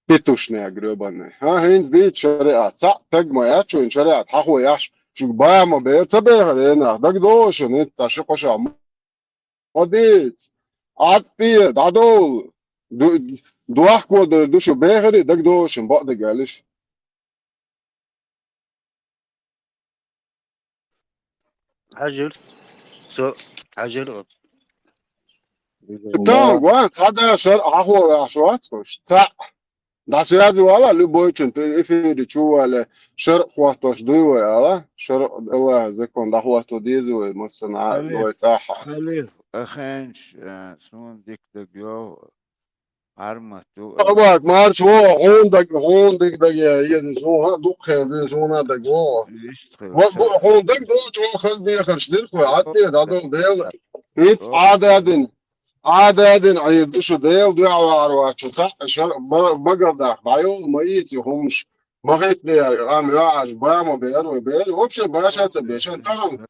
Петушняк грёбаный. Ха, хӀинца дийца шариат. Цхьаъ тагма яц шуна шариат, хьахо яхьаш, шуьга бама бер, ца бехар, э, нах, дагадогӀу шуна, хӀинца цхьа ши кхо ша ма дийца. Ӏад те, дӀадовла. Ду-, дохко дер ду шу бехаре, дагадогӀу шуна, бакъдерг аьлла иш. Хьажир. Со, хьажир оцу. Тан, гуан, цхьа да шар хьахо ваьхьаш вац хӀуш. Цхьаъ. ДӀасаяза вала, любойчун, ту эфире чу вале, шар хӀоттош дуй вай ала, шар Аллаха закон дӀахӀотто деза вай, массана а вай цӀахь. Халиф, ахенаш, э, суна дика даг йогӀу. Хьармат ду. Абак, марш во, хьуна даг, хьуна дика даг я, еза, суна дукха хен, суна даг во. Иштта хила. Вот, бу-, хьуна даг долчу хаза дехарш дира кхой, Ӏад те, дӀадолу Дела. Итт Ӏададин, Ӏададин Ӏийр ду шу Дела, дуьхьа вахар вачу, цхьаъ, шар, ба-, багалдах, дӀайолу, ма ийци хӀумаш, ма хитта дера, къам йоӀаш, ба ма бер, вай бер, вообще баша ца бешан, тахана,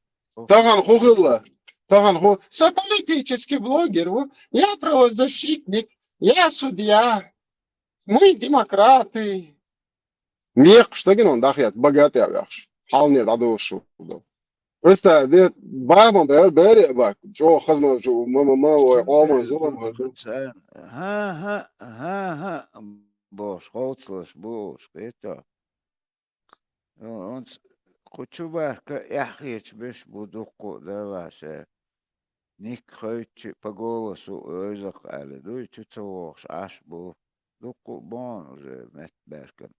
тахана хӀун хилла, тахана хӀун, со политический блогер, во, я правозащитник, я судья, мы демократы. Мекхаш стагана он дахьят, бага тӀе а ваьхаш. Хьалне дӀадошу ду. Представь, де, баман бер, бере а бак, чӀогӀа хазмалчу, ма, ма, ма, ой, къоман зулам хӀара ду. ХӀа, хӀа, хӀа, хӀа, бохуш, ховцалаш бу уьш, кхета. Онц кху чу барка эхь хеташ беш бу дуккху а даллаше. Ник хойтчи по голосу ойзакх аьлла дуй, чу ца вогӀуш Ӏаш бу. Дуккху а бохьан уже метта баьркан.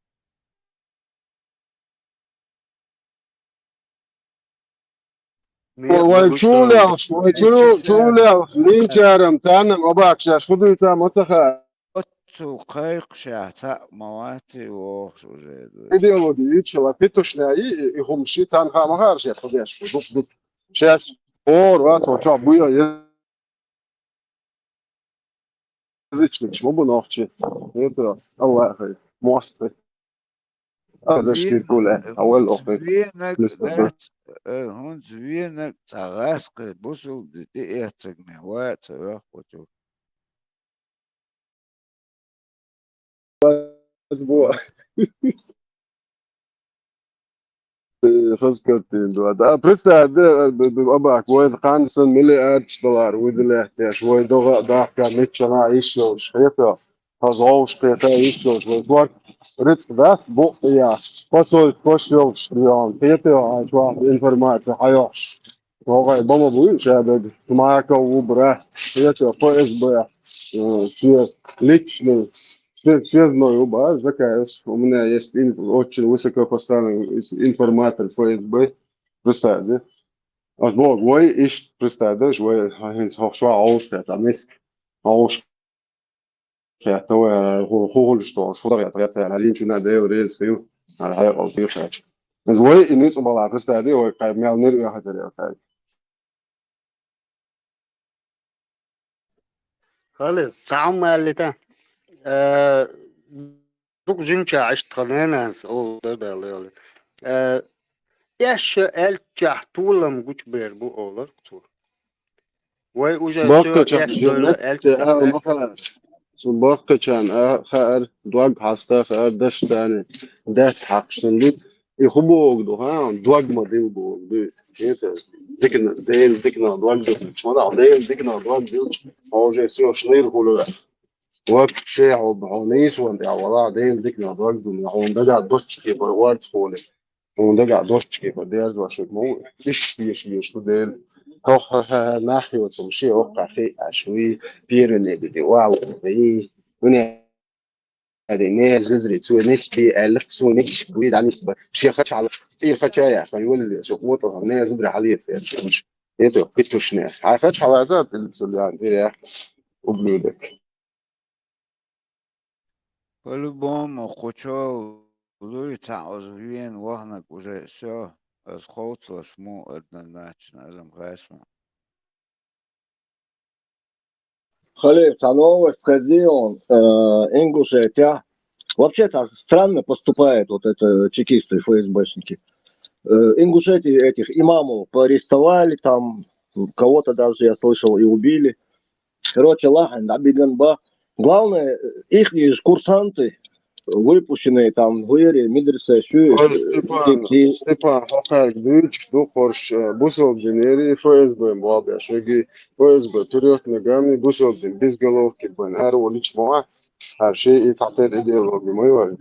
Вай чу лелаш, вай чу, чу лелаш, линчарам, царнам абакшаш, худуьйца ма ца хаьа. Оццул кхайкхашехь цхьаъ ма вац и вогӀуш уже дуй. Идеологи иччала питушняй и, и хӀума ши царна хаа ма хаьара шех хӀу деш, дукха дика. Шаьш хӀора вац, хьо чохь буй, язычникаш ма бу нохчи. Это Аллахай, мостагӀий. А, дашкир куле, а вал охвет. Венак дац, э, хӀунца венак цхьа гӀаскхи бусулба де тӀеэццаг ме ваца вехкъучу. Бо. Э, хазкартин дуа. Да, представь, да, э, абак, вай хансан миллиард доллар выделять, я ж вай дога дахка митчана ишёш, это. Хазовш кхета ишёш, вай свар. Рыцк да, бо, я. Посольство шёш, я. Это, а, чувак, информация, хаёш. Вогай бома буй, шабег, Тмаков убра, это, Ф С Б, э, съезд, личный, съезд-, съездной уба, Закаев. У меня есть ин-, очень высокопоставленный ис-, информатор Ф С Б. Представь, да? А Бог, вай, иш, представь, да, вай, а, хин, хох, шва, аушка, там есть, аушка, то, э, ху-, ху-, хуль, что, шва, я, я, я, линчу на, да, я, рез, ю, а, я, я, я, я. Вай, и ниц бала, представь, да, вай, кай, мял, нир, я, хотел, я, кай. Хали, цхьа хӀума аьллита. Э, дукха жимча иштта ханенас, олар дала йоли. Э, эшша аьлччахь толам гучбер бу, олар цо. Вай уже всё, баккачан эш дойла жиммет аьлччахь, а, ма хаар. Цу баккачан, а, хаар, дог хьаста хаар, даш тани, дат хьакхшан ду. И ху богу ду, ха, дог ма дил богу ду. Это, дикна, Дел дикна дог ду. Чмада, Дел дикна дог дил. А уже всё, шныр хулу. Вообще, хо, хо, нейс вон, я, вала, Дел дикна дог ду. Хо, дага дочки, бар, варц холе. Хо, дага дочки, бар, дерз вашу. Мо, иш, иш, иш, шу Дел. Хо, ха, ха, ха, нахи вот, там, ши, ох, ха, хи, а, шуи, пиру не биди, вау, и, уне, Ари, не, зидри, цу ниш би, элих, цу ниш би, да ниш би. Ши хач хала, цир хач я, хан юли, ши вот, не, зидри, хали, цир, ши. Это, петушне. А хач хала, за, ты, цу, да, ты, я. Ублюдок. По-любому, кхучо, луй, цхьа оз вен вахнаг уже, всё, аз ховцлаш му однозначно, аз ам хайсма. Халев, цхьа новость хезий хьуна, э, Ингушетия. Вообще-то странно поступает вот это чекисты, Ф С Бшники. Э, Ингушетии этих имамов поарестовали, там кого-то даже, я слышал, и убили. Короче, лахьан дӀабиган ба. Главное, ихние же курсанты, выпущенные там, гӀури, медресе, шу, ой, Степан, и, и Степан, хӀокхаьрга дуьйцуш ду, хорш, э, бусалба динера и Ф С Б-м болх беш, веги Ф С Б туьрехнагами бусалба дин безголовки бан, ара волча ма вац, хӀара ши и цхьатера идеологи ма йой.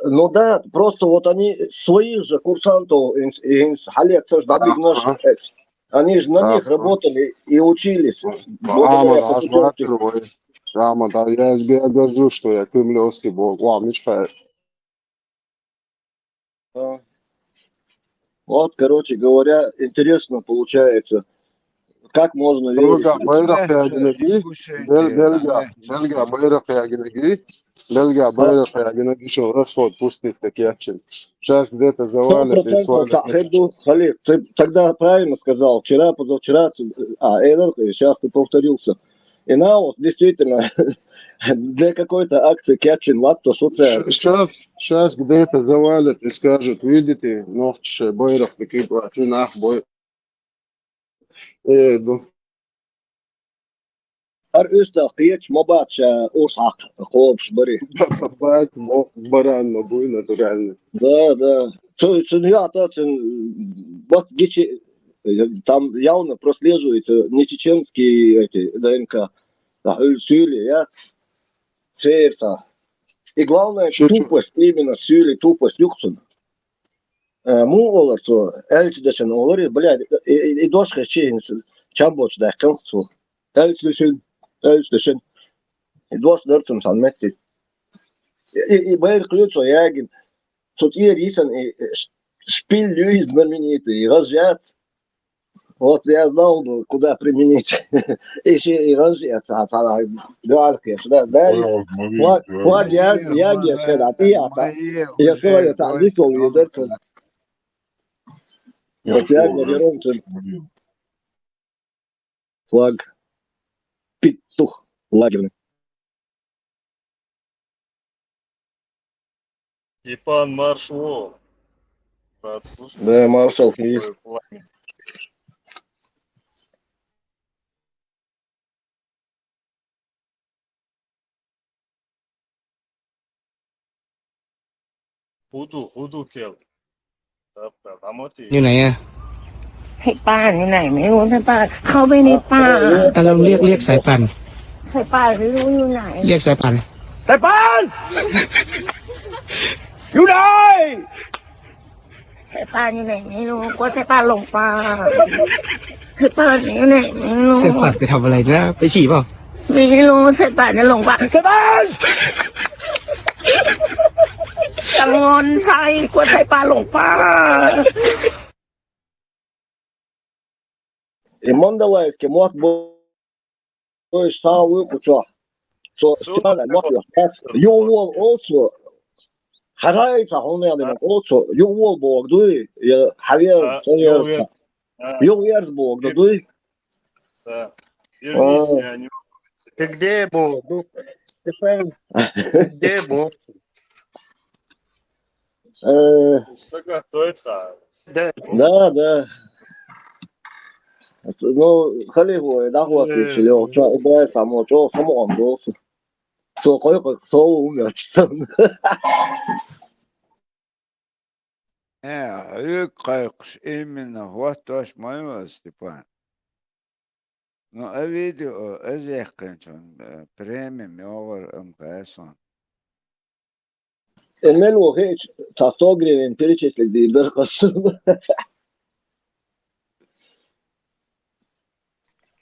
Ну да, просто вот они своих же курсантов инс-, инс-, хьалецаш дӀабигнаш. Ага. Они же на них работали и учились. Ама благодаря Хьажа факультету. Бацар вай. Ама да, я, я горжусь, что я кремлевский бог. Ва, мичхай. А. Вот, короче говоря, интересно получается, как можно верить. Белгьа байракх ягинаргий, Бел-, Белгьа, Белгьа байракх ягинаргий, Белгьа байракх ягинаргий, шо расход пустить так ячин. Сейчас где-то завалят и свалят. Сто процентов так, Хайду, Халид, ты тогда правильно сказал, вчера, позавчера, а, этот, сейчас ты повторился. И Наус действительно для какой-то акции кечйина латт, что... Щ-, щас, щас где-то завалят и скажут: «Видите, нохчий байракх дика ба, цу нах бой». Э, ну. Ар уьстагӀ кхеташ ма бац ша урс хьакха кхобуш бари. Бац, мо баран ма буй натурально. Да, да. Цу, цу нуьята, цу бат гичи, там явно прослеживается не чеченские эти Д Н К. Да, хьуьл суьйле, я? Церца. И главное, шу чу- тупость, именно суьйле тупость юхцун. Э, муха олар цо, аьлча дешан олар, и, блядь, и, и, и дош хезчи хӀинца чам боцу даьккхина цо. Аьлча дешан, аьлча дешан. И дош дар цунна цхьана метте. И, и, и байракх ю цо ягина. Цу тӀера йисина и, и ш-, шпиль ю и знаменитый, и гӀаж яц. Вот я знал бы, куда применить. И ши, и гӀаж яц, а, а, а, дуьхьал кхеш, да, да, и флаг, флаг я, я, я, когда ты, а, та, я, что я, та, дикол, я, да, цу. Вот я говорю, он тут. Флаг. Петух лагерный. Степан, маршал. Рад слышать. Да, маршал. И Такое пламя. Худу, худу кел. Тап, тап, амати. อยู่ไหนอะ ไทยป่านอยู่ไหนไม่รู้ไทยป่านเข้าไปในป่า อ่ะลองเรียกเรียกสายป่าน ไทยป่านไม่รู้อยู่ไหน เรียกสายป่าน ไทยป่าน อยู่ไหน ไทยป่านอยู่ไหนไม่รู้กลัวไทยป่านหลงป่าไทยป่านอยู่ไหนไม่รู้ สายป่านไปทำอะไรนะ ไปฉี่เปล่า ไม่รู้ไทยป่านจะหลงป่า ไทยป่าน กังวลใจกลัวไทยป่านหลงป่า и Мандалайский мот бо савы кучо. Со Степан мот я. Ю вол also. Харай са хонэ я also. Ю вол богдуй. Я хавер. А, Ю вол. А, Ю вол богдуй. Да. Вернись, я не Ты где был? Ну, Степан, ты где был? Э, Сага, кто это? Да. Да, да. Ну, халигу, да, вот, Э. и чё, чё, да, само, чё, само он был. Со кой, кой, со умер, что. Э, ю кайкш именно вот тош моего Степан. Ну, а видео, а зехканчон, э, премиум йогар МКС он. Эмел о хеч, та сто гривен перечислить, да, да,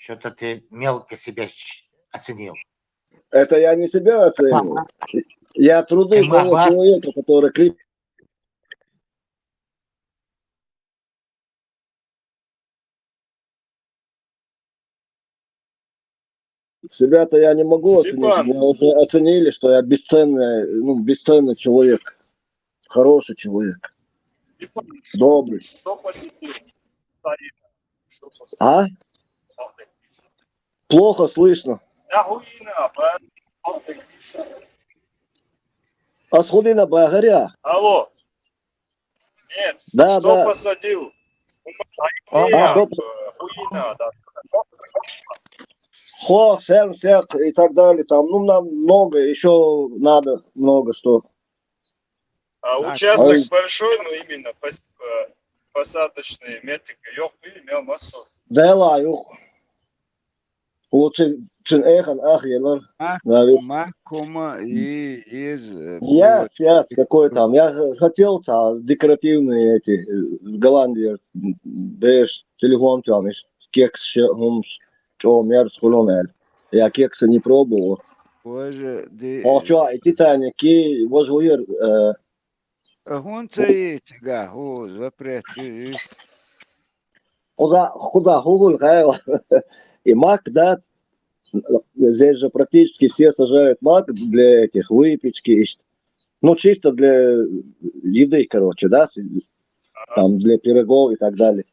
Что-то ты мелко себя щ- оценил. Это я не себя оцениваю. Я труды Эмма того Бас- человека, который крип... Себя-то я не могу оценить. Степан. Меня уже оценили, что я бесценный, ну, бесценный человек. Хороший человек. Степан, Добрый. Что посетил? Что посетил? А? Плохо слышно. Да хуина, ба. Асхудина багаря. Алло. Нет, Да, что да. Посадил? А, что- Хуина, да. Хо, сэр, сэр, и так далее. Там, ну, нам много, еще надо много что. А Так, участок ой. Большой, но именно пос- э, посадочные метрика. Ёх, ты имел массу. Да ладно. Лучше чин эхан ах елар. А? Наверное. Макума и из... э, Яс, яс, какой там. Я х- хотел там декоративные эти, э, с Голландии, дэш, телефон там, ещё кекс, ещё, м, что, мерз, хулонель. Я кекса не пробовал. Боже, ди... О, что, и Титаники, возле, э, Хунца и тига, ху, запрет. И- и- Куда, куда хугуль хайл. И мак, да, здесь же практически все сажают мак для этих, выпечки, и ш- ну, чисто для еды, короче, да, с- там для пирогов и так далее.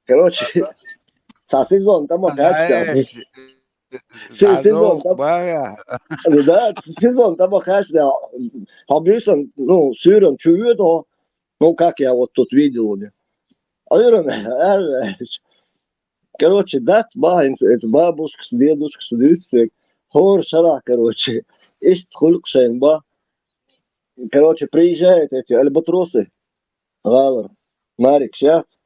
Короче, са сезон там опять, да. Знаешь, Се- зато сезон там- бая. Да, сезон там опять, да. Обычно, ну, сыром чуют, но, ну, как я вот тут видел у них. А я говорю, короче, да, с ба, с бабушкой, с дедушкой, с дедушкой, хор шара, короче, ишт хулк шейн ба. Короче, приезжают эти альбатросы, галар, Марик, сейчас,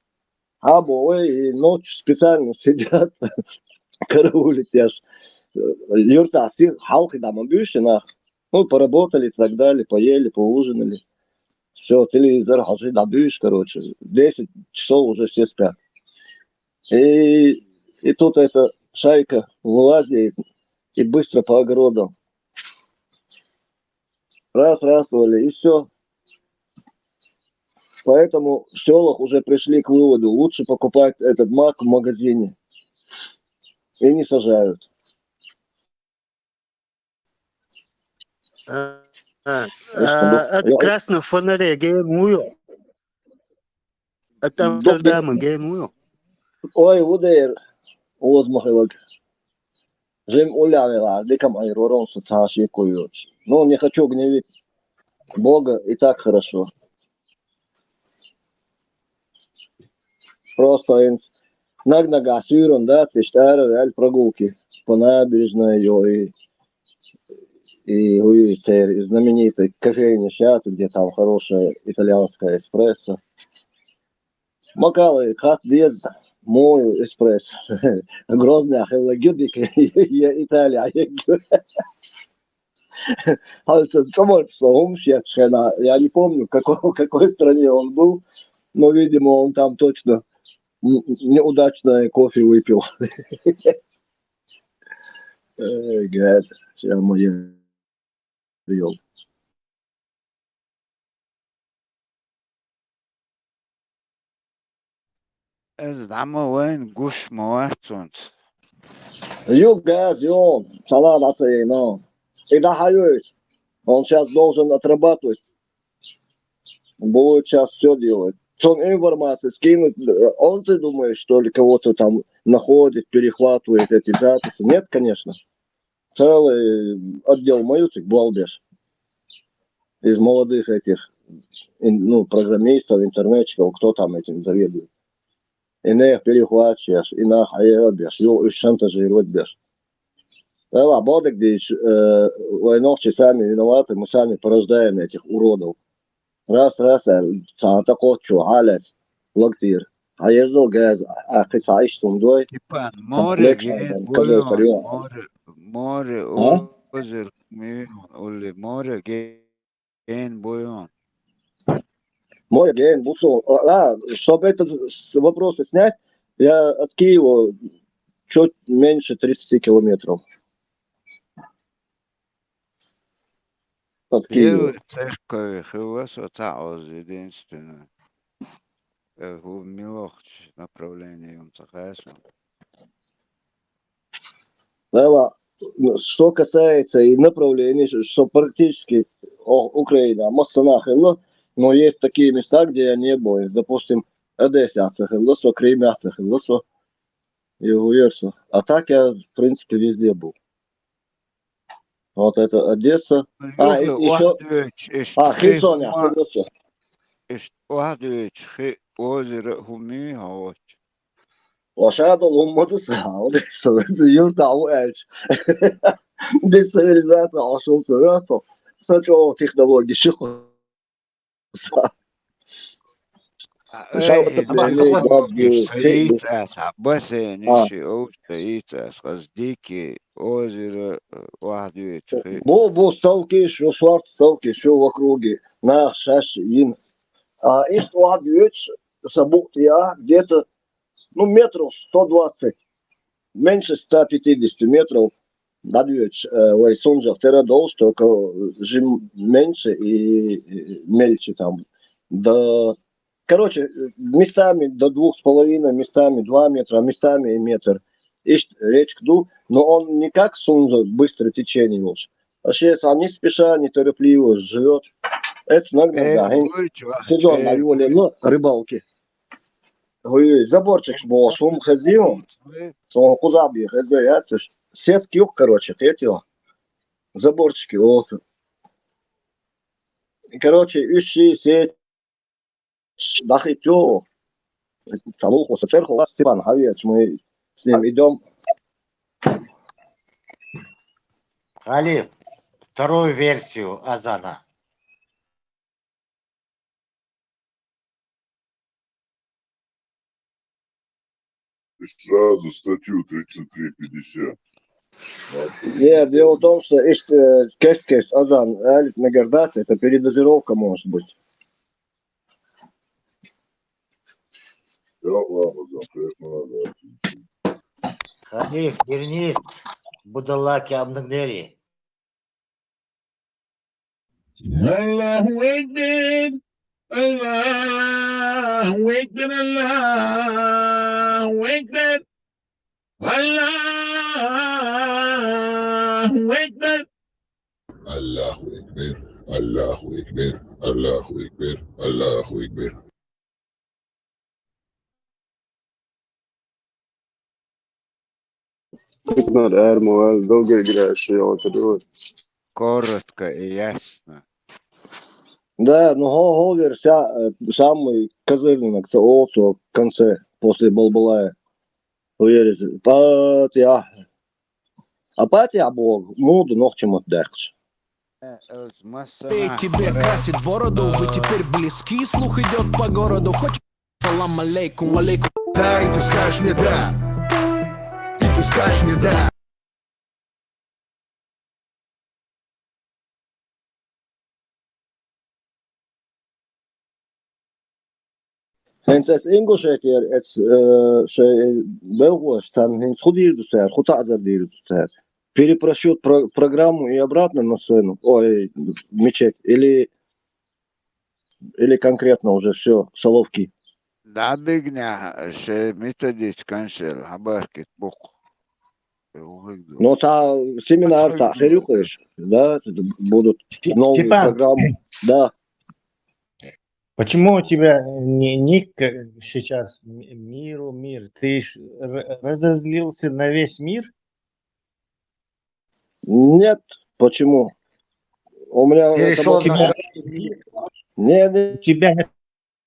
або, ой, и ночью специально сидят, караулят, я ж, э, юрта, си, халхи дама бюши, нах. Ну, поработали и так далее, поели, поужинали. Все, телевизор, хажи, да, бюш, короче. Десять часов уже все спят. И, и тут эта шайка вылазит и быстро по огородам. Раз, раз, Оля, и все. Поэтому в селах уже пришли к выводу, лучше покупать этот мак в магазине. И не сажают. А, а, а, от красного фонаря геймую. От Амстердама геймую. Ой, удер, озмахилаг. Жим улявила, дикам айророн сацаши куюч. Ну, не хочу гневить. Бога, и так хорошо. Просто инс наг-нагахь суьйранна дац, иштта ара ваьлла прогулки по набережной, и, и, и церь, и знаменитый кофейня сейчас, где там хорошая итальянская эспрессо. Маккалай, хатта деза, муй ю эспрессо. Грозный хилла гуьдик, я Италия. Хьалца цӀа мара со хӀумаш етташ хенахь, я не помню, в какой, в какой стране он был, но, видимо, он там точно н-, неудачное кофе выпил. Эй, гад, ё-моё. Иза дӀа ма вайна, гуш ма вац цунца. Ю газ, ю, сала дӀа ца йина. И дӀа хьайойту. Он сейчас должен отрабатывать. Будет сейчас всё делать. Цунна информация скинуть. Он, ты думаешь, что ли, кого-то там находит, перехватывает эти записи? Нет, конечно. Целый отдел ма ю цига болх беш. Из молодых этих, ин-, ну, программистов, интернетчиков, кто там этим заведует. И нах перехватывать еш, и нах хьаэца беш, ю, уьш шантажировать беш. Эла, бохург дийцича, э, вай нохчий сами виноваты, мы сами порождаем этих уродов. Раз, раз, аьлла, цхьана тӀакхоччо, хьалаьцна, лаг тӀера. Хьан ерзал газ, а, кхин цхьа иштта хӀума дой? Степан, там море легче гена дан, буй кадой хьуна, парён. Море, море, а? Озеро муй ю, улли, море гена буй хьуна. Море гена бу суна. А, а, чтобы этот с-, вопрос снять, я от Киева чуть меньше тридцати километров. От Киева. Белой церковь хилла со цхьаъ оз единственное. Э, хӀу милохча направление ю ца хаьа суна. Эла, ну, что касается и направлений, ш-, что практически, о, Украина, массанахьа хилла, но есть такие места, где я не был. Допустим, Одессаца хилла со, Крымаца хилла со, и Уверсо. А так я, в принципе, везде был. Вот это Одесса. А, и ещё, а, Херсон, я, Херсон. Иштта охьадоьдуш хи озеро хӀума ю хьо оццу? Ва ша долу хӀума ма ду сан, хьо деш сан, юртахь ву аьлча. Без цивилизации хьо шун сан, сан чӀогӀа технология ши хӀу. А, ша эй, вот это хӀума ду, сан йийца аса, бассейн, а, ши овш сан йийца аса, хаза дикий, озеро, э, охьадоьдуш хи. Бу, бу, ставки, шу шорта ставки, шу в округе, нах шаьш йина. А иштта охьадоьдуш, сан букъ тӀехь, где-то, ну, метров сто двадцать, меньше ста пятидесяти метров дӀадоьдуш, э, вай Сунжах тера долуш, только жим меньше и, и мельче там. Да, короче, местами до двух с половиной, местами два метра, местами и метр. Иштта речка ду, но он не как Сунжа, быстрое течение волуш, а шеца не спеша, неторопливо живёт. Эцнаг сезон дӀайолаелла рыбалки. ХӀуй, заборчикаш бохуш хӀума хезий хьуна? Суна кхузахь бен хезна яц уьш. Сетка ю-кх, короче, кхетий хьо? Заборчики оцу. Короче, уьш ши сеташ дӀахӀиттайо. Сан вукхо, сан цӀерхо вац Степан, хьан веача, мы с ним идём. Халиф, вторую версию азана. И сразу статью тридцать три пятьдесят. Нет, дело в том, что иштта, э, кест-кест азан алит мегар дац, это передозировка может быть. Халиф, вернись, будаллаки обнаглели. Аллаху акбар! Аллаху акбар! Аллаху акбар! Аллаху акбар! Аллаху акбар! Аллаху акбар! Аллаху акбар! Тут надо арму, а, долго играешь, я вот это вот. Коротко и ясно. Да, ну хӀо, хӀо вер са, э, самый козырный наг, ца олу цо конце после Балбалая. Хьо вериза. Патиахь. А патиахь боху муха ду нохчийн маттахь даьккхича? Эй, тебе красит бороду, вы теперь близки, слух идет по городу. Хочешь салам алейкум, алейкум. Да, и ты скажешь мне да. И ты скажешь мне да. ХӀинца ас Ингушетера, ас, э, шайн белхалошца, хӀинца хӀун дийр ду цара, хӀун таӀзар дийр ду цара? Перепросчёт про-, программу и обратно на сцену, ой, мечеть, или, или конкретно уже всё, Соловки? ДӀабигнехь, шайн методичка каншел, хьабахкийта букъ. Ну, цхьа семинар, цхьа хир ю-кх уьш, да, будут Сте- новые Степан, программы. Да. Почему у тебя не, ник, э, сейчас м- миру мир? Ты ж р- разозлился на весь мир? Нет, почему? У меня это Перешёл мой- на Нет, У нет, тебя нет,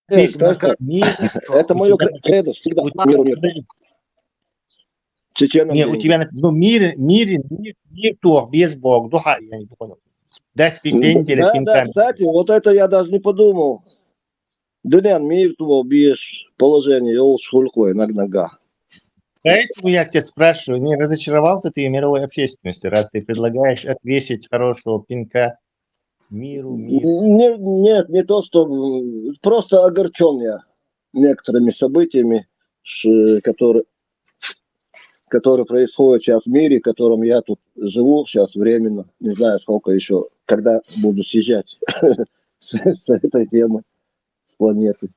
написано Саша, мир. это мое у тебя- кредо всегда. у тебя- Мир, мир. Чеченам Не, у деньги. тебя, нап- ну, мир, мир, мир, мир туох, без Бог, духа, я не понял. Дать пи- Да, пенделя, да, да, пинками. Кстати, вот это я даже не подумал. Дуьненна мир туох безаш положение йолуш хуьлу-кх вай наг-наггахь. Поэтому я тебя спрашиваю, не разочаровался ты в мировой общественности, раз ты предлагаешь отвесить хорошего пинка миру, мир? Не- нет, не то, что м, просто огорчен я некоторыми событиями, ш- которые, которые происходят сейчас в мире, в котором я тут живу сейчас временно, не знаю, сколько еще, когда буду съезжать с, с этой темы, с планеты.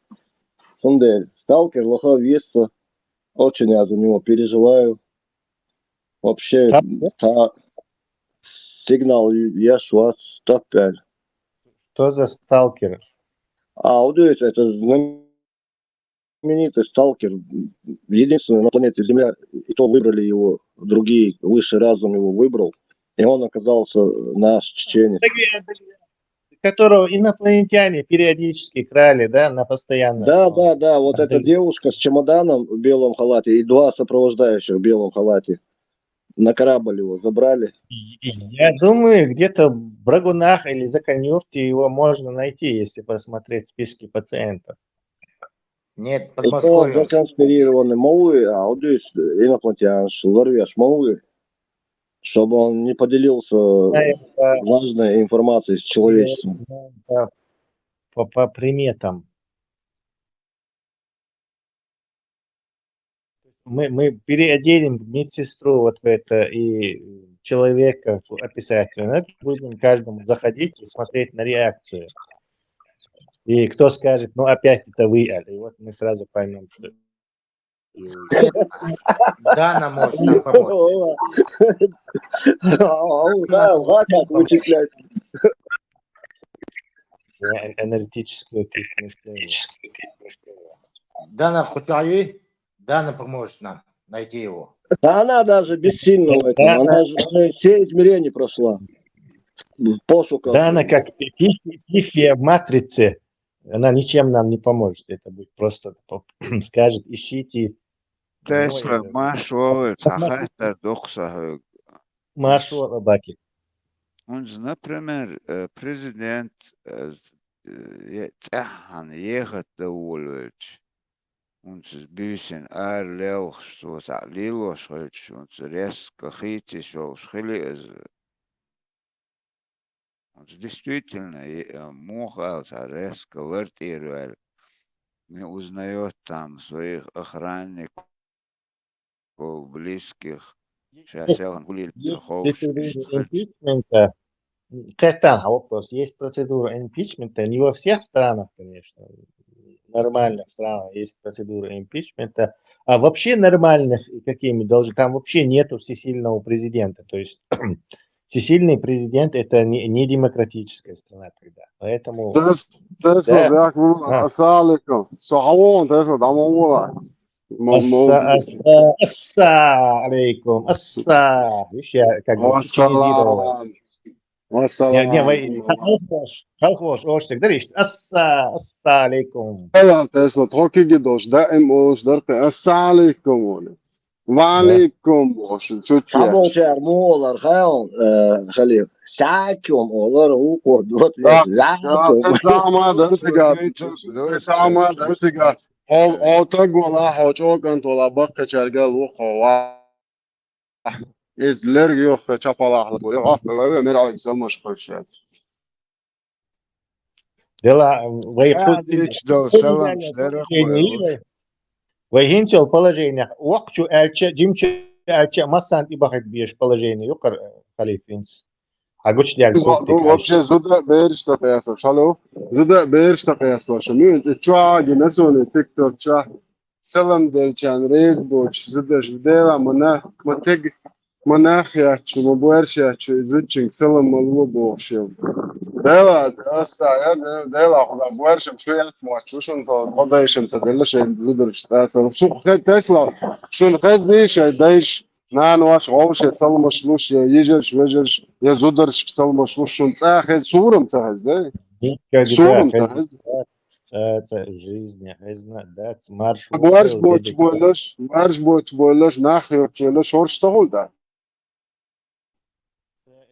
Цундела, сталкер лаха веза со, очень я за него переживаю. Вообще, Сталкер? та сигнал еш вац, таппель. Что за сталкер? А, вот видите, это знаменитый сталкер, единственный на планете Земля, и то выбрали его, другие, высший разум его выбрал, и он оказался наш чеченец. Которого инопланетяне периодически крали, да, на постоянной Да, основе. да, да, вот эта Андрей. Девушка с чемоданом в белом халате и два сопровождающих в белом халате на корабль его забрали. И- и Я думаю, где-то в Брагунах или Законюрте его можно найти, если посмотреть списки пациентов. Нет, И то Подмосковье. Законспирированный мовы, а вот здесь инопланетянец, ларвеш мовы, чтобы он не поделился Знаю по, важной информацией с человечеством. знаю по, по, по приметам. Мы, мы переоденем медсестру вот в это и человека в описателя. Ну, будем каждому заходить и смотреть на реакцию. И кто скажет, ну опять это вы, Аль. И вот мы сразу поймем, что Дана может нам помочь. Да, да, как вычислять. Аналитическую тип мышления. Дана Хучаеви, Дана поможет нам найти его. Да она даже бессильна в этом. Она же все измерения прошла. В пошуках. Да, она как пифия в матрице. Она ничем нам не поможет. Это будет просто скажет, ищите. Тесла марш вовлу, цхьа хаттар доккху сан хьоьга. Марш вовлу, Баки. ХӀунца, например, э, президент, э, э, е- цӀеххьана ехат дан волавелча, хӀунца буьйсина ара лелхаш цо цхьаъ лелош хилча, хӀунца резко хийцаш йолуш хили иза. ХӀунца действительно, е- э, муха ала цхьа резко лар тӀера ваьлла, не узнаёт там своих охранников, близких, ша селхана гулийла ца ховш, иштта хилча. Импичмента. Кхетта хьан вопрос. Есть процедура импичмента. Не во всех странах, конечно. В нормальных странах есть процедура импичмента. А вообще нормальных, и какими должны, там вообще нету всесильного президента. То есть всесильный президент — это не, не демократическая страна тогда. Поэтому... Тесла, Тесла, дехка вула, ассалам алейкум. Со хьавон, Тесла, дӀа ма вула. Ма- ма- Асса, асса, асса алейкум, асса. Видишь, я как бы чеченизировал. Вассалам. Не, не, вай, халхош, халхош, ош тег даришт. Асса, ассалейкум. Хелан Тесла, тхо киги долш, даим олш дархи, ассалейкум, оли. Валейкум, ош, чуче. Хаболчар муолар хайл, э, халиф. Сакум олар у кодот. Сама дарсига, сама дарсига. Ол, ол таг вала, хо чокан тола, бакка чарга лух, хо ва. Из лерг йох, чапалах, лух, хо, мир алик, салмаш, хо, шат. Дела, вай Я, хут дич, дол, салам, шлерах, хо, Вай хинчал положение. Вакчу алча, жимчу алча, массан ибахат биеш положение. Юкар, э, халифинс. Агуч дял Ну, ну, вообще, зуда берш такаясло, шалу. Зуда берш такаясло, шамин, чуаги, насони, тикток, ча. Салам делчан, рез боч, зудаш, дела, мана, матег, манах ячу, мабуэрш ячу, изучинг, салам, малуа бохшил. Дела, аста, я, де-, дела, худа, буэршим, шу яц мачу, шун то, ходаишим, то, дела, шен, зударш, та, са, шу, хе, Тесла, шун, хез, диш, ай, дайш, нан, ваш, гауш, я, салмаш, луш, я, ежерш, вежерш, я, зударш, салмаш, луш, шун, ца, хез, сурам, ца, хез, да? Сурам, ца, хез. Ца, ца, жизнь, жизнь, да, ц-, марш. Буэрш боч, бойлаш, буэрш боч, бойлаш, нах, йоч, бойлаш, орш, то, хул, да?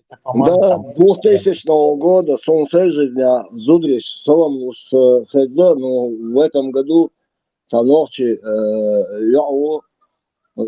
Да, двухтысячного года солнце жизня зудриш, салам луш, э, хеза, но в этом году та ночи, э, я о, э,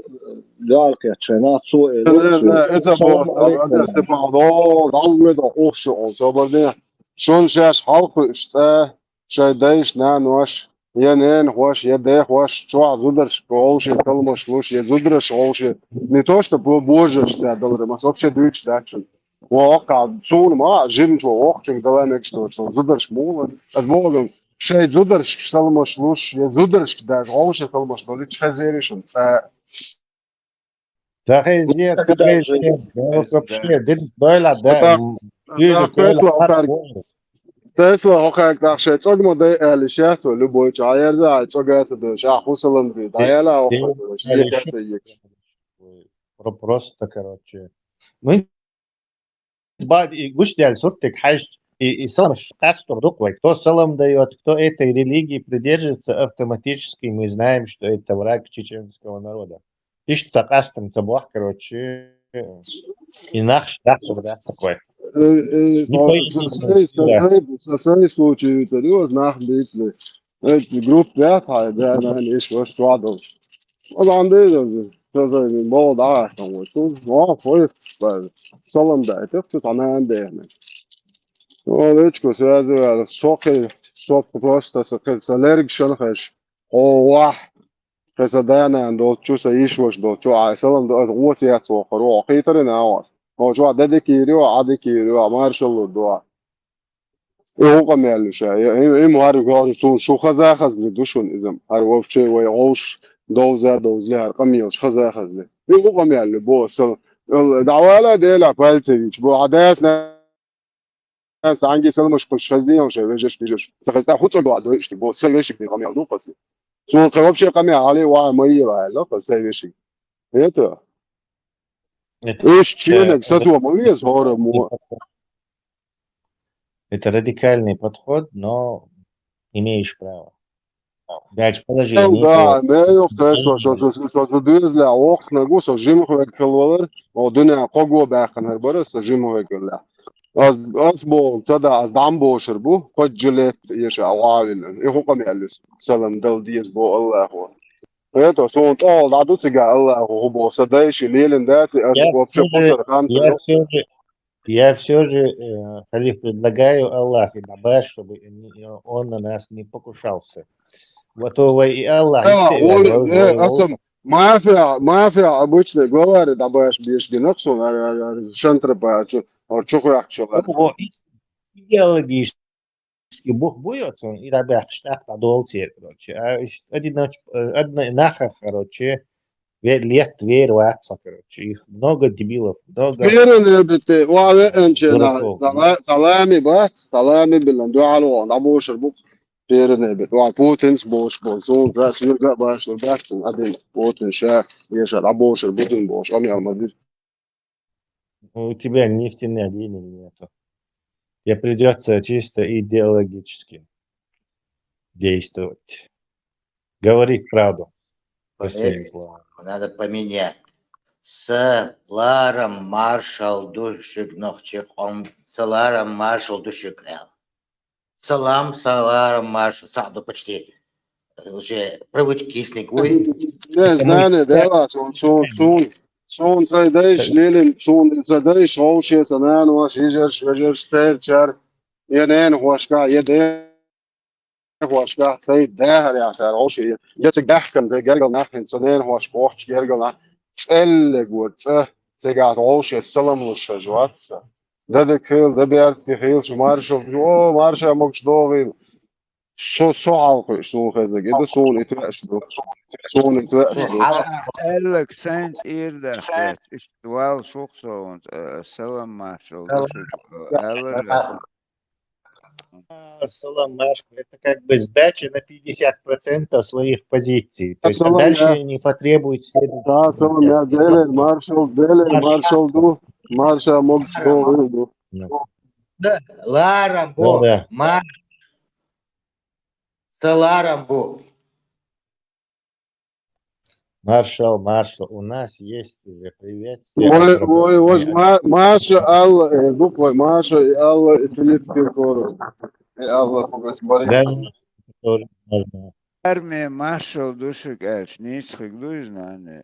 яркая чена, цо, э, Это было, да, Степан, о, дал мне да, ох, шо, он, собордия. Шон шаш, халку, шта, шай дайш, на, нош, я нен, хош, я дэ, хош, чуа, зударш, гауш, я, салмаш, луш, я, зударш, гауш, я. Не то, что бо-, боже, шта, доллары, мас, вообще, дыч, да, чун. О, ка, цун, ма, жим, чуа, ох, чун, дала, мек, что, что, зударш, мула, от Бога, шай, зударш, салмаш, луш, я, зударш, да, гауш, я, салмаш, долич, хазеришн, ца, Дахезия, дахезия, вообще, дин, дойла, да. Тесла, хокак, тахше, цогмо, да, али, сейчас, любой человек, да, цогается, да, ша, хусалам, да, я, ла, охотно, я, я, я. Про-, просто, короче. Мы ба-, и гуш дял суртик хаш, и, и салам ш-, кастур дук вай. Кто салам даёт, кто этой религии придерживается, автоматически мы знаем, что это враг чеченского народа. Ишт ца кастым ца бах, короче, и нахш да, да, такой. Э, э, Не о, поясни, со-, со-, со-, со-, со-, со-, случай, это, ну, знак, да, эти группы, да, да, да, не, что, что, да. Ол андый да, сазай, бол, да, там, вот, ну, о, хой, ба, салам да, это, кто-то, она, андый, она. Ол, эчко, связывали, сокы, сок, просто, сокы, солерг, шон, хэш. О, вах. Хэса, да, она, дол, чу, са, иш, вош, дол, чу, ай, салам да, вот, я, цо, хоро, хитари, на, вас. О, чу, а, да, да, кирио, а, да, кирио, а, маршалу, да. Э, о, къамиаллуша, э, э, э, мугьаррик гьар сун шу хаза хазли душун изам. Гьар вообще вай гъовш довза довзли гьар къамиялш хаза хазли. Э, о, къамиалли бо сал. Эл, давала дела пальцевич, бо адас на, санги салмаш куш хазиям ша вежеш бижеш. Сахаста хуцо гладо ишти, бо сал вешик къамиал ду къаси. Сун къе вообще къамиал али ва майила ла къаси вешик. Это. Это, Иш ченек, э, сатуа мавиес гьора му. Это радикальный подход, но имеешь право. Дальше положи. Ну Не да, то- не, ёх, ты что, что, что, что, что, что, дюзля, ох, на гусо, жим хвек калвалар, о, дуня, кого баханар, бара, со жим хвек калвалар. Аз, аз бо, цада, аз дам бо шербу, хоть жилет, еш, а, вавин. И хукам ялис. Салам дал диес бо Аллаху. Это, сон тол, да, ду цига Аллаху, бо, садайши, лелен, да, ци, аз Я вообще всё же- посар, хам, Я все же, я все же, э, халиф, предлагаю Аллаху Дабаш, чтобы не- он на нас не покушался. Вот его и Аллах. Да, и он, Аллах, э, Аллах. Асам, мафия, мафия обычный говорит, Дабаш беш гинаксон, а, а, а, шантра бачу, а, чуху ахчу, О, идеологически бух буйот, он и рабят штат подолтер, короче. А ещё один нач-, э, одна наха, короче, ве-, лет вер ватса, короче. Их много дебилов, много Перене бите, ва ве энче на, дураков. сала-, салами ба, салами билан, дуалу, Дабошер бу, перене бит, ва Путин с бош, бош, зон, да, сюрга баш, баш, один, Путин ша, еша, Дабошер, Путин бош, он ял мадир. У тебя нефтяных денег нету. Тебе придётся чисто идеологически действовать. Говорить правду. Простыми Поверь, словами. Надо поменять. Салам маршал ду шуга, нохчий къам. Салам маршал ду шуга аьлла. Салам, салам маршал. Цхьаъ ду почти. Уже привычка йисниг вуй. Не знаю, да, сон, сон, сон, сон цай дайш, лелин, сон цай дайш, вовше са нан, ваш, ижерш, вежерш, церчар, е нен хошка, е де хошка, цай дехар я сар, вовше, е цик дахкан, де гергал нахин, со нен хош, кохч гергал нах, целле гур, ца, цигат вовше, салам луша, жватса. Да да кыл, да бярт ки хил, шу маршал, о, марша могч догил. Со, со алхуш, сон хезаг, ида сон итвеш ду. Сон итвеш ду. Эллак сенц ирдах, иш вал шух сон, салам маршал, эллар. А, Салам маршал, это как бы сдача на пятьдесят процентов своих позиций. То есть а Салам, дальше да. Не потребует следовать. Да, салам, я деле, маршал, деле, маршал ду, маршал могч догил ду. Ну, Да, ларам бу, да. Мар-, саларам бу. Маршал, маршал, у нас есть уже приветствие Ой, от ой, ой, работников. ма-, Маша Алла, э, буква Маша и Алла, и Филипп Киркоров. И Алла, пугать, Борис. Да, тоже можно. Армия маршал ду шуга аьлча, нийсхиг ду иза, нана?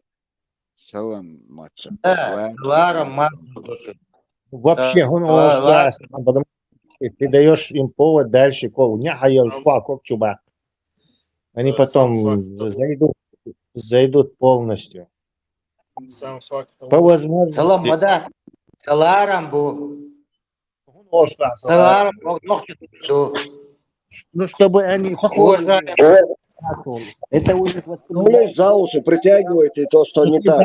Салам маца. Да, саларам маршал ду шуга. Вообще, Да, он ла-, потому что ты даешь им повод дальше, ко, не хаял шпа, кок чуба. Они Да, сам потом факт того. Зайдут, зайдут полностью. Сам факт того, По что возможности. Салам, мада. Саларам бу. Ошка, Саларам бу. Нохчий ду. Ну, чтобы они Уважаемый. Это у них Ну, лезь за уши, притягивает и то, что не так.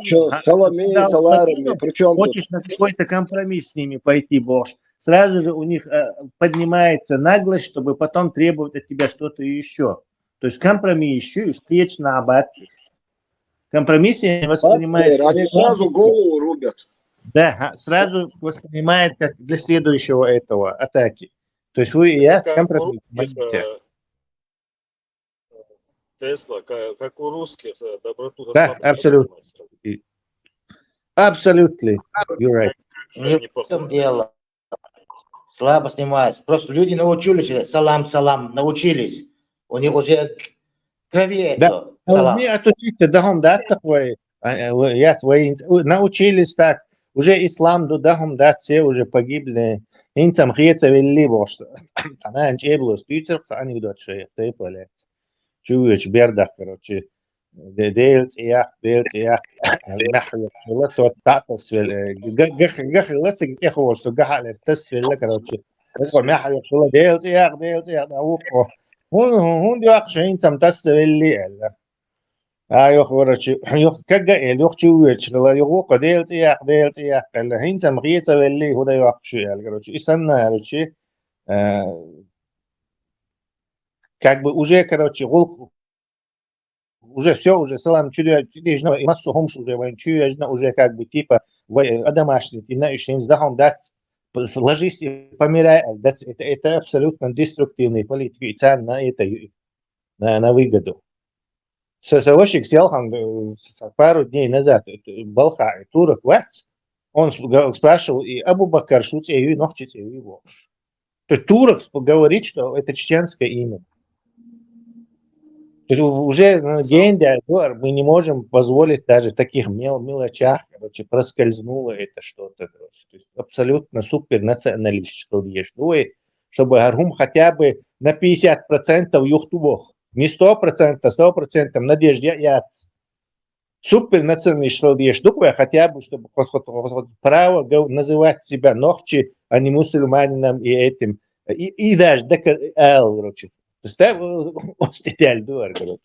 Чё, салами, саларами, при чем тут? Хочешь на какой-то компромисс с ними пойти, Бош, сразу же у них э, поднимается наглость, чтобы потом требовать от тебя что-то еще. То есть компромисс еще и встретишь на абат. Компромисс они воспринимают Они сразу голову рубят. Да, а, сразу воспринимает как для следующего этого атаки. То есть вы и я Это как у компромисс. русских, э, Тесла, ка- как у русских, э, доброту за Да, слабость абсолютно. понимаешь. И- Absolutely, you're right. Не в этом дело. Слабо снимается. Просто люди научились, э, салам, салам, научились. У них уже в крови Да, это, салам. Должны отучиться, да, хум, да, цахвай. А, э, вы- я свои ин- у- научились так. Уже ислам, да, да, хум, да, все уже погибли. Инцам хеца велли бошта. Танан чеблос, тюцер, анекдот шея, ты полец. Чуешь, бердах, короче. Делц, я, делц, я. Нахуй, шула, тот, татас вел, э, га- га- га- га- га- цик, техо, что гахалес, тас вел, короче. Эсо, мяха, шула, делц, я, делц, я, да, ухо. Хун, хун, хун, дюак, шо инцам тас велли, элла. А, ёх, короче, ёх, как га, эл, ёх, чуешь, шула, ёх, ухо, делц, я, делц, я, элла. Инцам хеца велли, худа, ёх, шу, эл, короче. И санна, короче, э, как бы уже, короче, гулх, уже все, уже салам чуя, чуя, и массу хумш уже вайн чуя, уже как бы типа вай- одомашнить, и на ишин сдахом дать, п- ложись и помирай, а дать, это, это абсолютно деструктивный политик, и цан на это, ю- на, на выгоду. Со, со вошик сел хан, э, с- пару дней назад, э, Балха, э, турок, вац, он с- га- спрашивал, и Абу Бакар Шуц, и Нохчиц, и Вош. То есть турок сп- говорит, что это чеченское имя. То есть у- уже на генде, мы не можем позволить даже в таких мел, мелочах, короче, проскользнуло это что-то, короче. То есть абсолютно супер националист, что есть. Ну, и чтобы Гархум хотя бы на пятьдесят процентов юхтубох. Не сто процентов, сто процентов надежде яц. Супер националист, что есть. Ну, хотя бы, чтобы хоть, хоть- хоть- хоть право га- называть себя нохчи, а не мусульманином и этим. И, и даже дока-, эл, короче. Представь, оститель дуар, короче.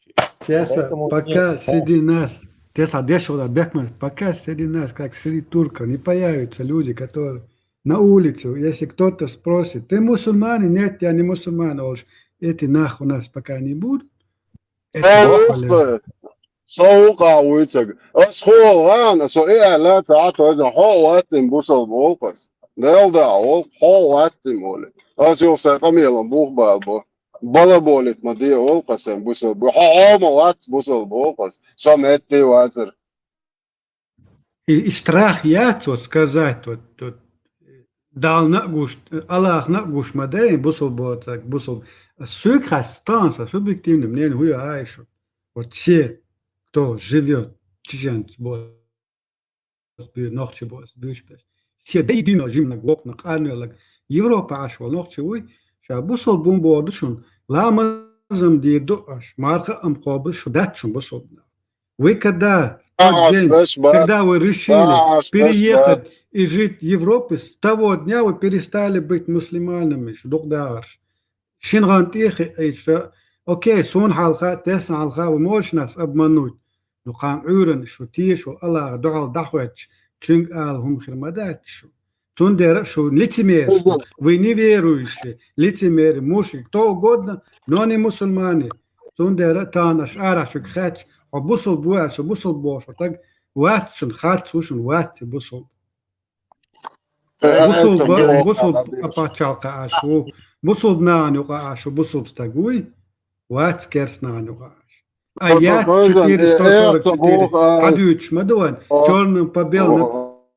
Тесла, Поэтому пока нет, среди нас, Тесла, дешево, да, Бекман, пока среди нас, как среди турков, не появятся люди, которые на улицу, если кто-то спросит, ты мусульманин? Нет, я не мусульман, уж эти нах у нас пока не будут. Это бесполезно. Просто соука уйцаг. Ас хол ган, со э ла цаат оза хол ватсин бусал болпас. Дел да, ол хьо вац цим оле. Аз йол сай къамелам бух бал бо. Бала болит ма де ол къасем бусал бо. Хьо, хьо ма вац бусал бо къас. Со метте вацар. И, и страх яц, вот сказать, вот, вот, Дала на гуш, Аллах на гуш ма де, бусал бо, так, бусал. Суик хас, тан са, субъективным мнением, хуя айшу. Вот все, кто живет, чеченцы, бо, бу-, нохчи бо, бу-, бу-, все до единого жим на гок, на къанвелаг. Европа аш вал нохчи уй, ша бусал бун бо душун, ламазам ди ду аш, марха ам хобу шу дат шун бусал. Вы когда, тот день, когда вы решили переехать и жить в Европе, с того дня вы перестали быть мусульманами, шу дук дагарш. Шин ган тихи эйша, окей, сун халха, тесан халха, вы можете нас обмануть. Ну, кан уйран шу тишу, Аллах духал дахвач, цунг ал хум хир ма дач шу. Цундера шу лицемер, вы неверующие, лицемеры, мушрик, кто угодно, но не мусульмане. Цундера тан аш ара шу хач, а бусул буа, шу бусул бош, так вац шун, хац шун, вац бусул. Бусул ба-, бусул апачалка ашу, бусул нан юка ашу, бусул стагуй, вац керс нан юка аш. Аят четыреста сорок четыре, хадуч, мадуан, чёрным по белому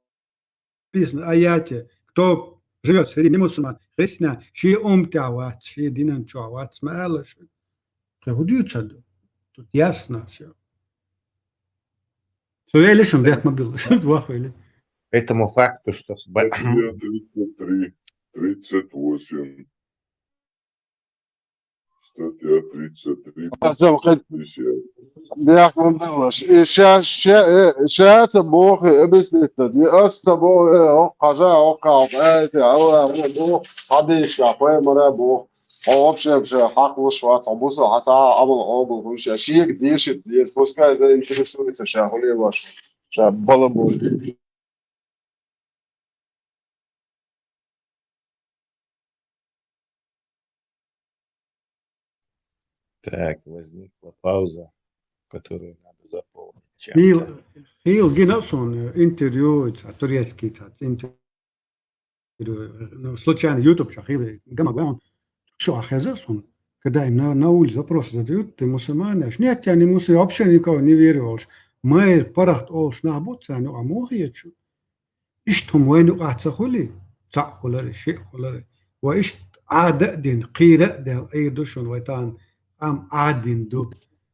написано, аяте, кто живёт среди немусульман, христиан, ши умтя вац, ши динан чё вац, ма алаш. Худуцаду. Тут ясно всё. Суэлишин бехмобил. Два хуэли. Этому факту, что с ба-, Статья тридцать три, тридцать восемь. Статья тридцать три, Азам хет пятьдесят. Бехмобил. И ща, ща, э, ща это бог, э, объяснить. Не оста бог, э, о, кажа, о, кал, э, это, а, а, а, бог, хадиш, а, пэ, мара, бог. Хьо вообще, вообще хьакълуш вац, хьо бусал хьаца Ӏамал хьо бу хӀуша. Шега дешит деза, пускай заинтересуется, ша хуле лош. Ша балабол. Так, возникла пауза, которую надо заполнить чем-то. Хил, хил гина сон, э, интервью, ца, турецкий, ца, интервью. Ну, случайно YouTube ча хили гама гама. Что, а хеза сон? Когда им на, на улице запрос задают, ты мусульманин? Нет, я не мусульманин, я вообще никого не верю, уж. Майр парахт олш на бут, ца, ну, а мухи я чу. Иштхум вайну аца хули, ца хулари, ши хулари. Ва ишт ада дин, кира дел, ай душун вайтан, ам адин ду.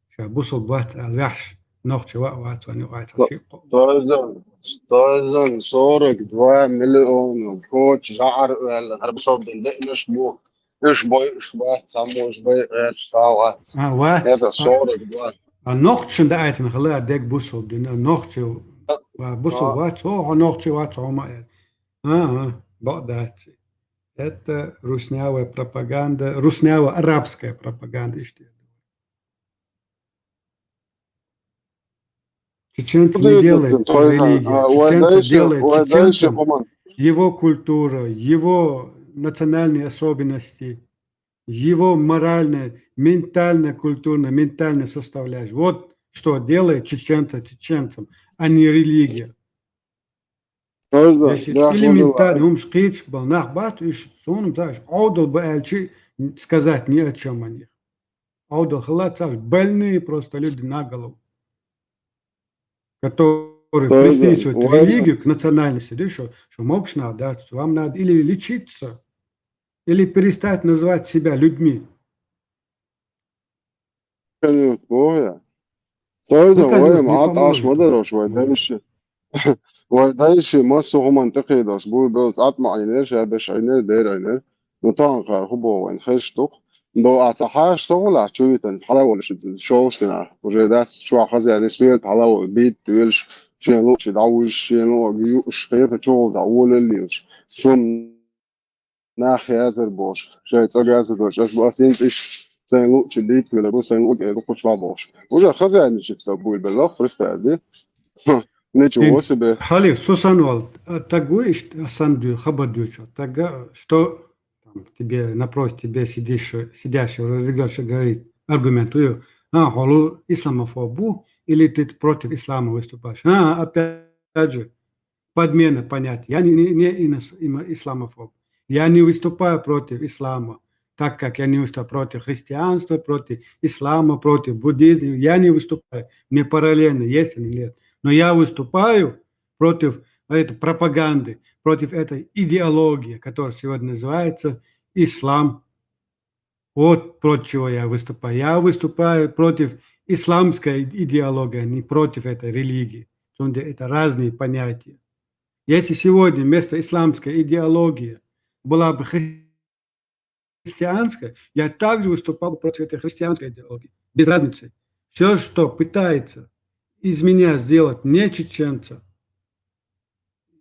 Ша бусул бац ал вяхш, нохчи ва вац, вани вац, ши ху-, Что за, что за сорок два миллиона? Коч жаар, э, гар бусул дин, де, наш бу. Иш бой, иш бой, саму иш бой, э, сава. А, вац. Это сорок два. А нохчин да айтин хала дег бусул дин, а нохчи, а, бусул вац, о, а нохчи вац, о, ма, э. А, а, ба даци. Это руснявая пропаганда, руснявая-арабская пропаганда, иште. Чеченца не делает религия. Чеченца делает чеченцем его культура, его национальные особенности, его моральная, ментальная, культурная, ментальная составляющая. Вот что делает чеченца чеченцем, а не религия. Если элементарно, умш кийч бал, нах бат, иш, сонум, знаешь, аудал ба эльчи сказать ни о чем о них. Аудал халат, знаешь, больные просто люди на голову, которые приписывают религию к национальности, да, что, что мокшна, да, что вам надо или лечиться, или перестать называть себя людьми. Конечно, бо я. Тойда вайм ат аш мадарош вай дайши. Вай дайши массу хуман текидош. Буй белц ат маъйнер, ша беш айнер, дер айнер. Ну, таан кар хубо вайн хештук. До аца хаш согула чуйтан, хала волш шоустина. Уже дац шуа хазяни сует, хала вол бит, вельш, шен лучи, да уж, шен луг, юш, хета чол, да волелиш. Шум нах язар бош, шай цӀа газар бош, аз бу асин иш сайн лучи бит, мила бу сайн луг, э, бу кучма бош. Уже хазяни чит са буй белох, представь, да? Ничего себе. Хали, Сусан вал, а, тагу иш, асан ду, хаба ду чо. Тага, что там, тебе, напротив тебе сидишь, сидящий, регёнщик говорит, аргументую. А, холу исламофобу, или ты против ислама выступаешь? А, опять же, подмена понятий. Я не, не, не инос- има- исламофоб. Я не выступаю против ислама, так как я не выступаю против христианства, против ислама, против буддизма. Я не выступаю. Мне параллельно, есть или нет. Но я выступаю против этой пропаганды, против этой идеологии, которая сегодня называется ислам. Вот против чего я выступаю. Я выступаю против исламской идеологии, а не против этой религии. Потому что это разные понятия. Если сегодня вместо исламской идеологии была бы христианская, я также выступал бы против этой христианской идеологии. Без разницы. Все, что пытается из меня сделать не чеченца,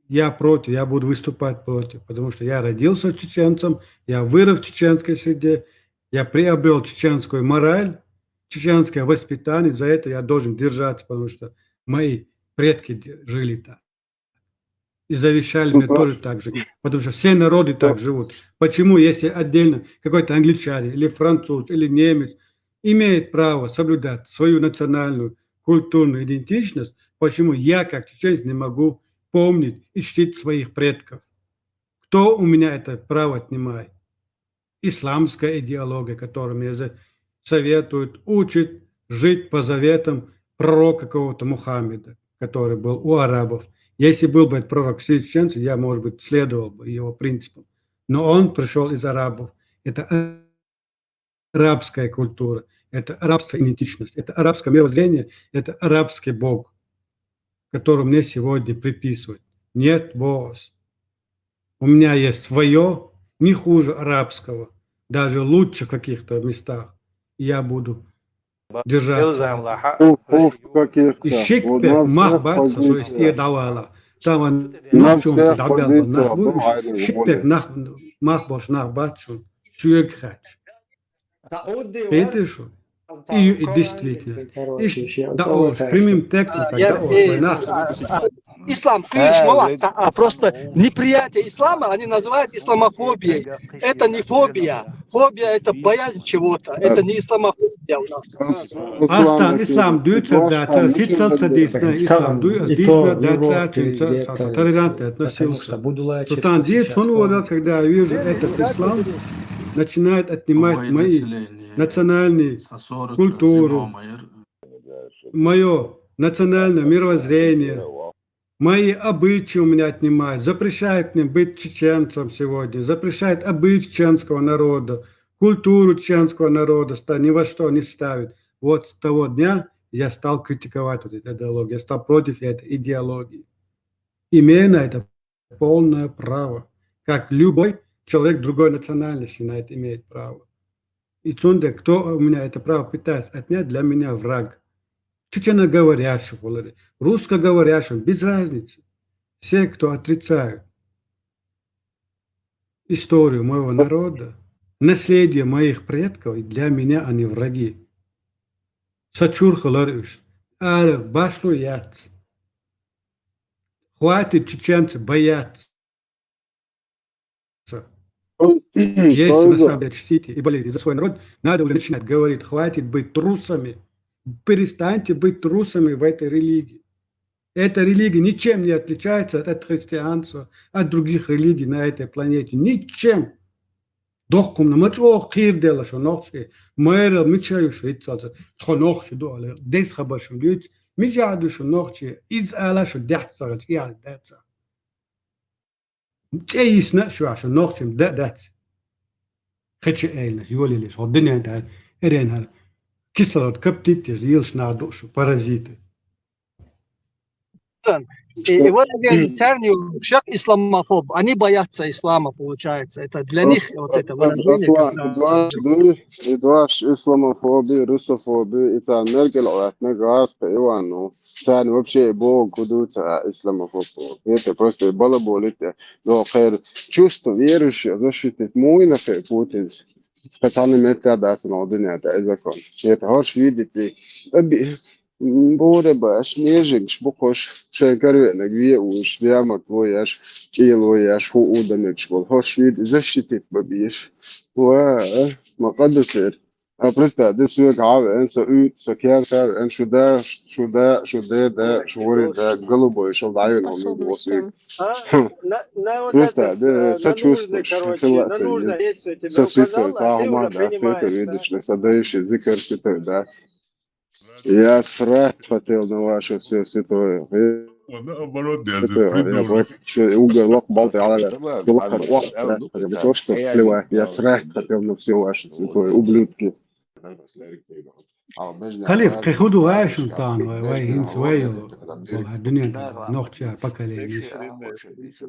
я против, я буду выступать против, потому что я родился чеченцем, я вырос в чеченской среде, я приобрел чеченскую мораль, чеченское воспитание, за это я должен держаться, потому что мои предки де- жили так. И завещали мне тоже так жить, потому что все народы так живут. Почему, если отдельно какой-то англичанин или француз или немец имеет право соблюдать свою национальную культурную идентичность, почему я, как чеченец, не могу помнить и чтить своих предков? Кто у меня это право отнимает? Исламская идеология, которая мне за- советует, учит жить по заветам пророка какого-то Мухаммеда, который был у арабов. Если был бы этот пророк чеченцем, я, может быть, следовал бы его принципам. Но он пришел из арабов. Это арабская культура, это арабская идентичность, это арабское мировоззрение, это арабский Бог, который мне сегодня приписывают. Нет, босс. У меня есть свое, не хуже арабского, даже лучше в каких-то местах. И я буду держаться. Ил- ил- И шиппе мах бац со исте давала. Там он нахчун дабял нах буш. Шиппе нах мах бош нах бацун. Сюег хач. Петешу. И, и действительно. Иш даош, прямым текстом так даош, нах. Ислам, конечно, а просто неприятие ислама они называют исламофобией. Это не фобия. Фобия — это боязнь чего-то. Это не исламофобия у нас. Астан ислам дуйцар дацар, сицалца дисна ислам дуй, дисна дацар, цинца толерантно относился. Султан, дед, сон вода, когда я вижу этот ислам, начинает отнимать мои национальные культуру, мое национальное мировоззрение, мои обычаи у меня отнимает, запрещает мне быть чеченцем сегодня, запрещает обычаи чеченского народа, культуру чеченского народа ста- ни во что не вставит. Вот с того дня я стал критиковать вот эту идеологию, я стал против этой идеологии. Имею на это полное право, как любой человек другой национальности на это имеет право. И цунде, кто у меня это право пытается отнять, для меня враг. Чеченоговорящих, русскоговорящих, без разницы. Все, кто отрицают историю моего народа, наследие моих предков, и для меня они враги. Сачурхалар уж. Ара башлу яц. Хватит чеченцы бояться. Если на самом деле чтите и болеете за свой народ, надо уже начинать говорить: хватит быть трусами. Перестаньте быть трусами в этой религии. Эта религия ничем не отличается от, от христианства, от других религий на этой планете. Ничем. Дохкумна мачо хир дела шо нохчи. Майра мичаю шо ицалца. Тхо нохчи дуала. Дес хаба шо дуц. Мижаду шо нохчи. Из ала шо дяхсагач. Я даца. ЦӀейисна шуаша нохчим да дац. Хачи эйлна, юлили шо динен да. Эрен хар. Кислород каптитеш, йилш на душу, паразиты. И вот они, царни, шаг исламофоб. Они боятся ислама, получается. Это для них вот это выражение. Аслан, идваш дуй, идваш исламофоби, русофоби, и цар мергел оятна газ, Ивану. Царни вообще бог кудуца исламофоб. Это просто балаболите. Но хер чувство верующего защитить мой на хер Путин. Специально метка дать на дня, это закон. Это хочешь видеть, Буре баш, нежик, бухош, шекарве, нагве уж, дяма твояш, чилояш, ху уданек школ, хош вид защитит бабиш. Ва, макадусер. А, представь, да, соьга хьавеана, со уьйтӀа, со керта веана, шу да, шу да, шу да, да, шу вари да, голубой, шел дӀавена, хьо муьгу васу. Просто, да, сочувствуешь, хила ца еза. Со святой, цхьа хӀума дац, святой видишь, со дайши, зикар святой дац. Я срать хотел на ваше все святое. Наоборот, я святое, я придурок. Вот, что, угор лох, болты, а, я, я, я, не то, что плевать, я срать хотел на все ваше святое, ублюдки. Халиф, кхы хӀун ду вай шун тан, вай, вай хӀинца вай йолу, вала хӀара дуьнен тӀехь нохчийн поколени.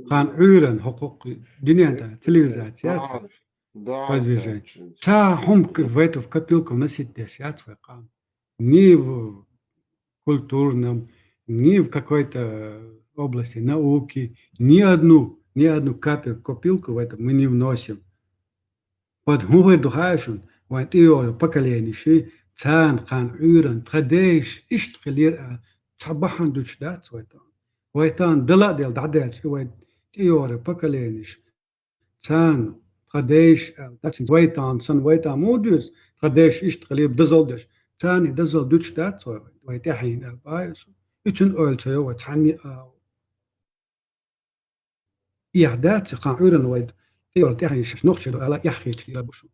Кхана Ӏуьйранна хӀокху дуьнен тӀехь цивилизация яц, продвижение. Цхьа хӀума к-, в эту, в копилку вносить деш яц вай кхана. Ни в культурном, ни в какой-то области науки, ни одну, ни одну капель-, копилку в это мы не вносим. Вот хӀун хир ду хаьий шуна, вайн тӀейогӀу поколениш, царна кхана Ӏуьйранна тхан дайша иштта хилира аьлла, цхьа бахьана дуьтуш дац вай тахана. Вай тахана дала а делла дӀадаьлча, и вай тӀейогӀу поколениш, царна тхан дайша аьлла, дац, вай тахана санна, вай тахана муха доьзу, тхан дайша иштта хилира дозалла деш, царна и дозалла дуьтуш дац вай, вай тӀаьхьенна аьлла, бахьа ю со. И цуьнан ойла ца йо вай цхьанне а. Эхь дац, кхана Ӏуьйранна вай тӀейогӀу тӀаьхьенаш нохчий ду аьлла, эхь хеташ лелар бу шуна.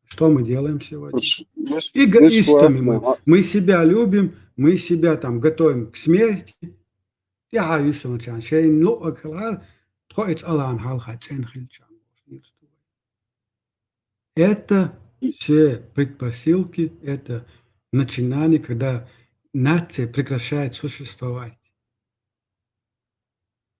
Что мы делаем сегодня? Эгоистами мы. Мы себя любим, мы себя там готовим к смерти. ТӀаьхьа вуьсуьллачарна шайна луъург хилахь, тхо и цӀа лаьцна хьалха цӀена хилчарна. Это все предпосылки, это начинание, когда нация прекращает существовать.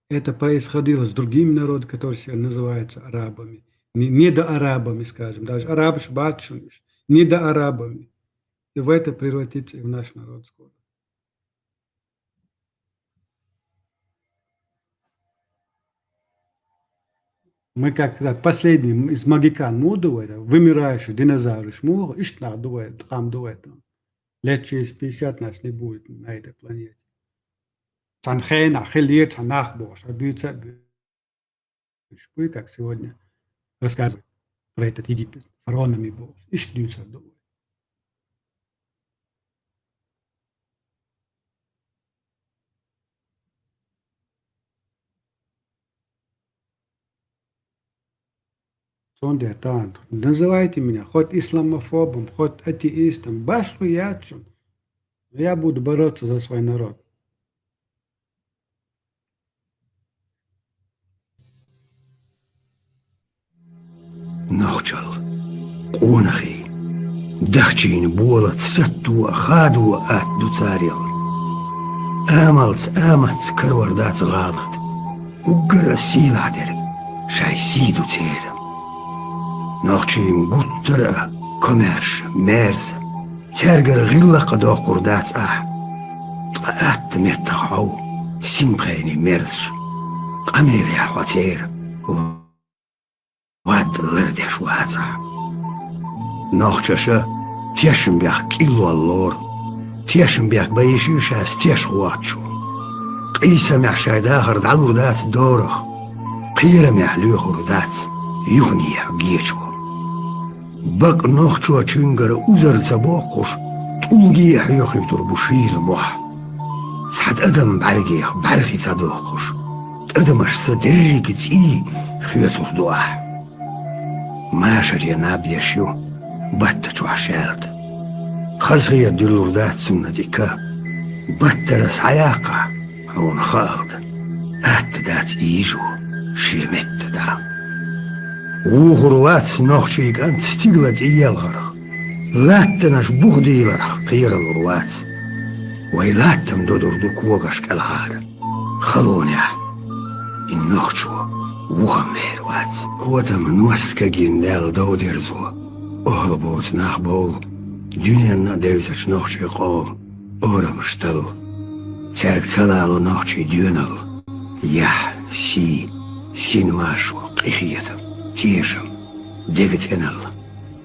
Это происходило с другими народами, которые себя называются арабами. Не, недоарабами, скажем, даже арабаш бац шуна уьш, недоарабами. И в это превратится и в наш народ скоро. Мы как, как последний из могикан муха ду вай, вымирающий динозавраш муха, иштта нах ду вай, къам ду вай там. Лет через пятьдесят нас не будет на этой планете. Цхьана хенахь хилла цхьа нах бохуш, а буьйцу а буьйцуш буй, как сегодня рассказывают про этот Египет, фараонами бохуш. Иштта дуьйцур ду вай. Цундела тахана, называйте меня хоть исламофобом, хоть атеистом, башхо яц шуна. Я буду бороться за свой народ. Нохчалла, къонахий, дахчийна болат сатто а, хадо а атта ду царел. Амалца, аматца карор дац гӀалат, уггар а сийлахь дерг шайн сий ду церан. Нохчийн гуттар а комаьрша, мерза, цаьргара гӀиллакх а доккхур дац ахь. Ткъа атта меттах хьо ву, синпхений мерзаш, къамелехь хьо церан вад лардеш вацахь. Нохчаша тешнабехк кӀиллол лору, тешнабехк бан йиш ю шаьш теш гӀоттачо. Къийсамехь шайн дахар дӀалур дац дорах, кхерамехь лоьхур дац юханехьа гечо. Бакъ нохчочуьнгара узар ца боккхуш, тӀулге а хьоьхуьйтур бу шийла мохь. Цхьа тӀадам бӀаьргех бӀаьрхи ца доккхуш, тӀадамашца дерриге цӀий хоьцур ду ахь. Машаре наб еш ю, батта чохь шаьлта. Хазахета дуьллур дац цунна тӀе ка. Баттара схьаяккхахь, хьуна хаалда, атта дац ийжо шен метта дӀа. Вухур вац нохчийн кӀант стигла тӀеелхарх, латтанаш бух дийларх кхералур вац. Вай латтам додур ду когаш кӀелхьара. Халонехь и нохчо вухам вер вац. Котам ност кагийна Дала дов дерзо, охьа боцу нах бовла, дуьненна а девзачу нохчийн къоман орамаш талла. Цаьрга ца лало нохчийн доьналла, яхь, сий, синмашо, къинхетам, тешам, дега цӀеналла,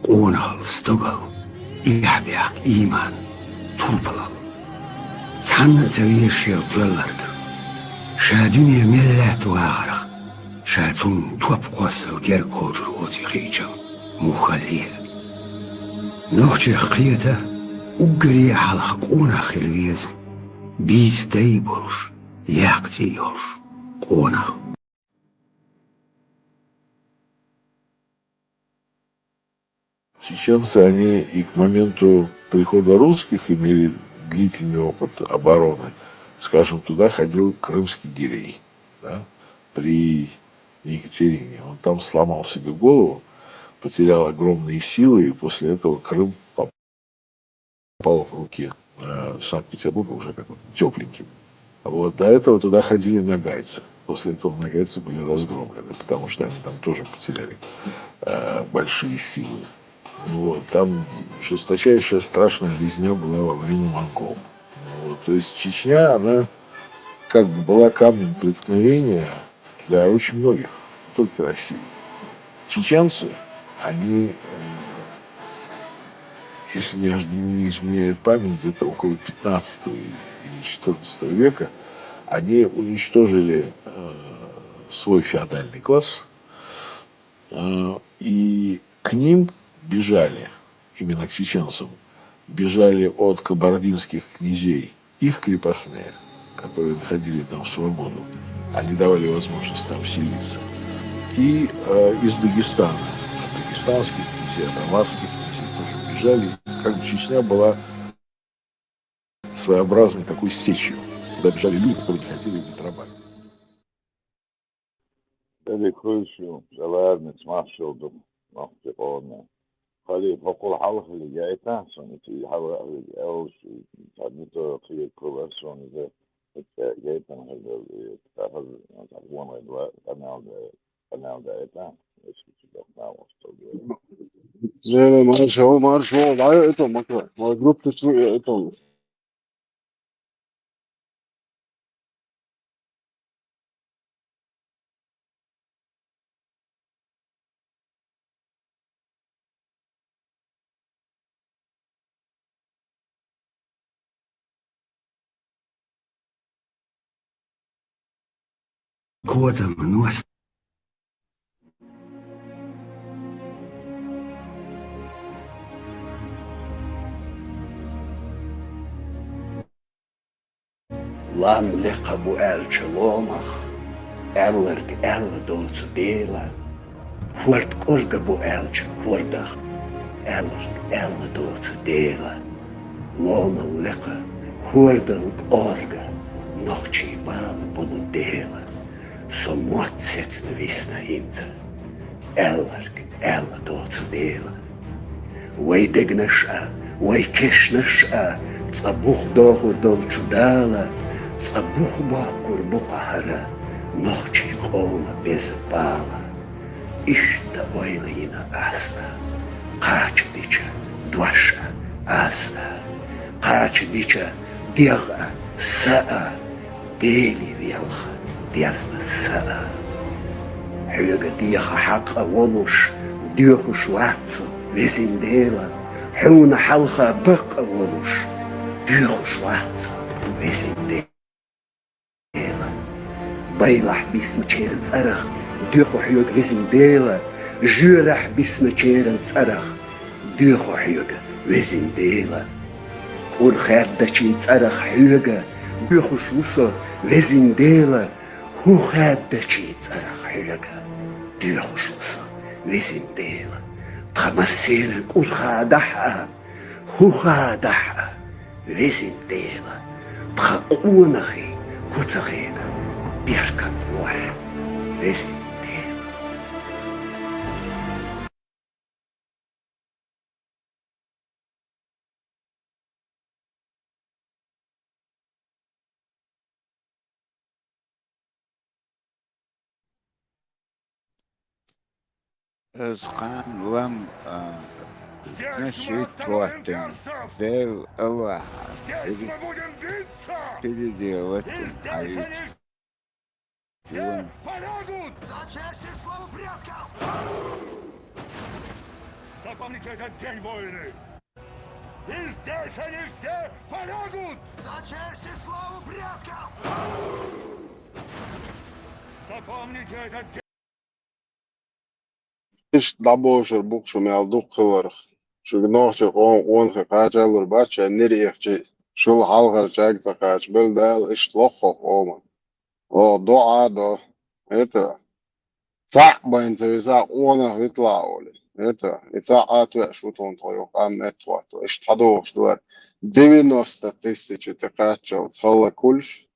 къонахалла, стогалла, эхь-бехк, ийман, турпалалла. Цхьанна а ца везаш шел тоьлларг, ша дуьне мел лаьтта вахарх, ша цунна топ кхоссал герга кхочур оций хиъча, муххаллера. Нохчех кхета уггаре хьалха къонах хила веза, бийца дай болуш, яккха цӀий йолуш къонах. Чеченцы, они и к моменту прихода русских имели длительный опыт обороны. Скажем, туда ходил крымский гирей, да, при Екатерине. Он там сломал себе голову, потерял огромные силы, и после этого Крым попал в руки, э, Санкт-Петербурга уже как бы тепленьким. Вот. До этого туда ходили ногайцы. После этого ногайцы были разгромлены, потому что они там тоже потеряли, э, большие силы. Вот. Там жесточайшая, страшная резня была во время монгол. Вот. То есть Чечня, она как бы была камнем преткновения для очень многих, не только России. Чеченцы, они, э, если не, не изменяет память, где-то около пятнадцатого или четырнадцатого века, они уничтожили, э, свой феодальный класс, э, и к ним бежали, именно к чеченцам, бежали от кабардинских князей их крепостные, которые находили там свободу. Они давали возможность там селиться. И, э, из Дагестана, от дагестанских князей, от аварских князей тоже бежали. Как бы Чечня была своеобразной такой сечью, куда бежали люди, которые не хотели быть рабами. Дерриг хуьйсу, цӀа ларница махчалла ду, нохчи къоман. Халиф, хӀокхул хьалхалиг яйтахь суна, и хьалхалиг аьлча, цхьа муьтӀахь кхетар ю суна иза, хӀинца яйтина хӀара, и, тахана, тахана вон гӀайла, къамел дай, къамел дайтахь, эшки чу дахна востал ду. Не, не, марша, марша, давай это, Макар, давай группу чу, это. Котам нос. Лам лекха бу аьлча ломах, аьлларг аьлла доцу Дела, хӀорд кӀорга бу аьлча хӀордах, аьлларг аьлла доцу Дела. Ломал лекха хӀордал кӀорга нохчий бала болу Дела. Со мотт сецна висна хӀинца, аьлларг аьлла доцу Дела. Вай дегнаш а, вай кешнаш а цкъа бух дохур долчу Дала, цкъа бух боккхур бу-кх хӀара нохчий къоман беза бала. Иштта ойла йина ас а, кхача дича дош а ас а, кхача дича дегӀ а, са а, Дели велха дезна са а. Хьоьга деха хьакъ а волуш, доьхуш вац со, везин Дела, хьуна хьалха бакъ а волуш, доьхуш вац со, везин Дела. Байлахь бисначеран цӀарах доьху хьоьга, везин Дела, жоьрахь бисначеран цӀарах доьху хьоьга, везин Дела. КӀур хаьддачийн цӀарах хьоьга доьхуш ву со, везин Дела, хӀу хаьддачийн цӀарах хьоьга доьхуш ву со, везин Дела. Тхан массеран кӀур хадахь а, хӀу хадахь а, везин Дела, тхан къонахий хӀу ца хеда, беркат лохь, везин Дела. Оцу кхана лам, а, значит, хӀоттина. Дела Аллахьа переделать хьайта. Все полягут! За честь и славу предков! Запомните этот день, воины! И здесь они все полягут! За честь и славу предков! Запомните этот день! Иштта дӀабожар бу-кх шу мел дукха хиларх. Шуга нохчий къо-, къонахий кхачалур бац, шайн нир ихчи, шул хьалхарчаьрга ца кхача, бел Дала иштта лоххо къоман. О, доӀа до. Это. Цхьаъ байна ца виса къонах витла оли. Это. И цхьаъ а тоьаш ву тхуна тхо юха къам меттахӀотто. Иштта хьадохуш дуара. Девяносто тысяч тӀе кхаччалц хала кулш.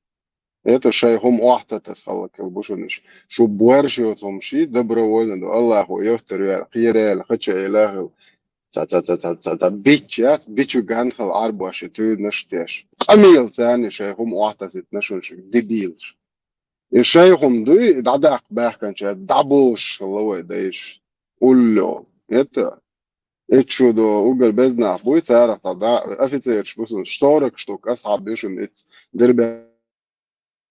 Это шай хӀума охьа ца таса хала кил бу шуна иш. Шу боьрша йоцу хӀума ший добровольно ду. Аллахо йоттар ваьлла, кхераяьлла, хача а йилла хила. Ца, ца, ца, ца, ца, ца, бичча яц, бичу ган хала Ӏарбоша туьйранаш а теш. Къамелаца царна шай хӀума охьатасийтина шуна шу, дебилаш. И шай хӀума дуй, и дӀадаккха баьхканчара дӀаболуш хила вай дайша. Улло. Это. Итт шу до угар беза нах буй, царах цхьа да, офицераш бу шуна, сорок штук асхьаб ю шуна ицца, Дербент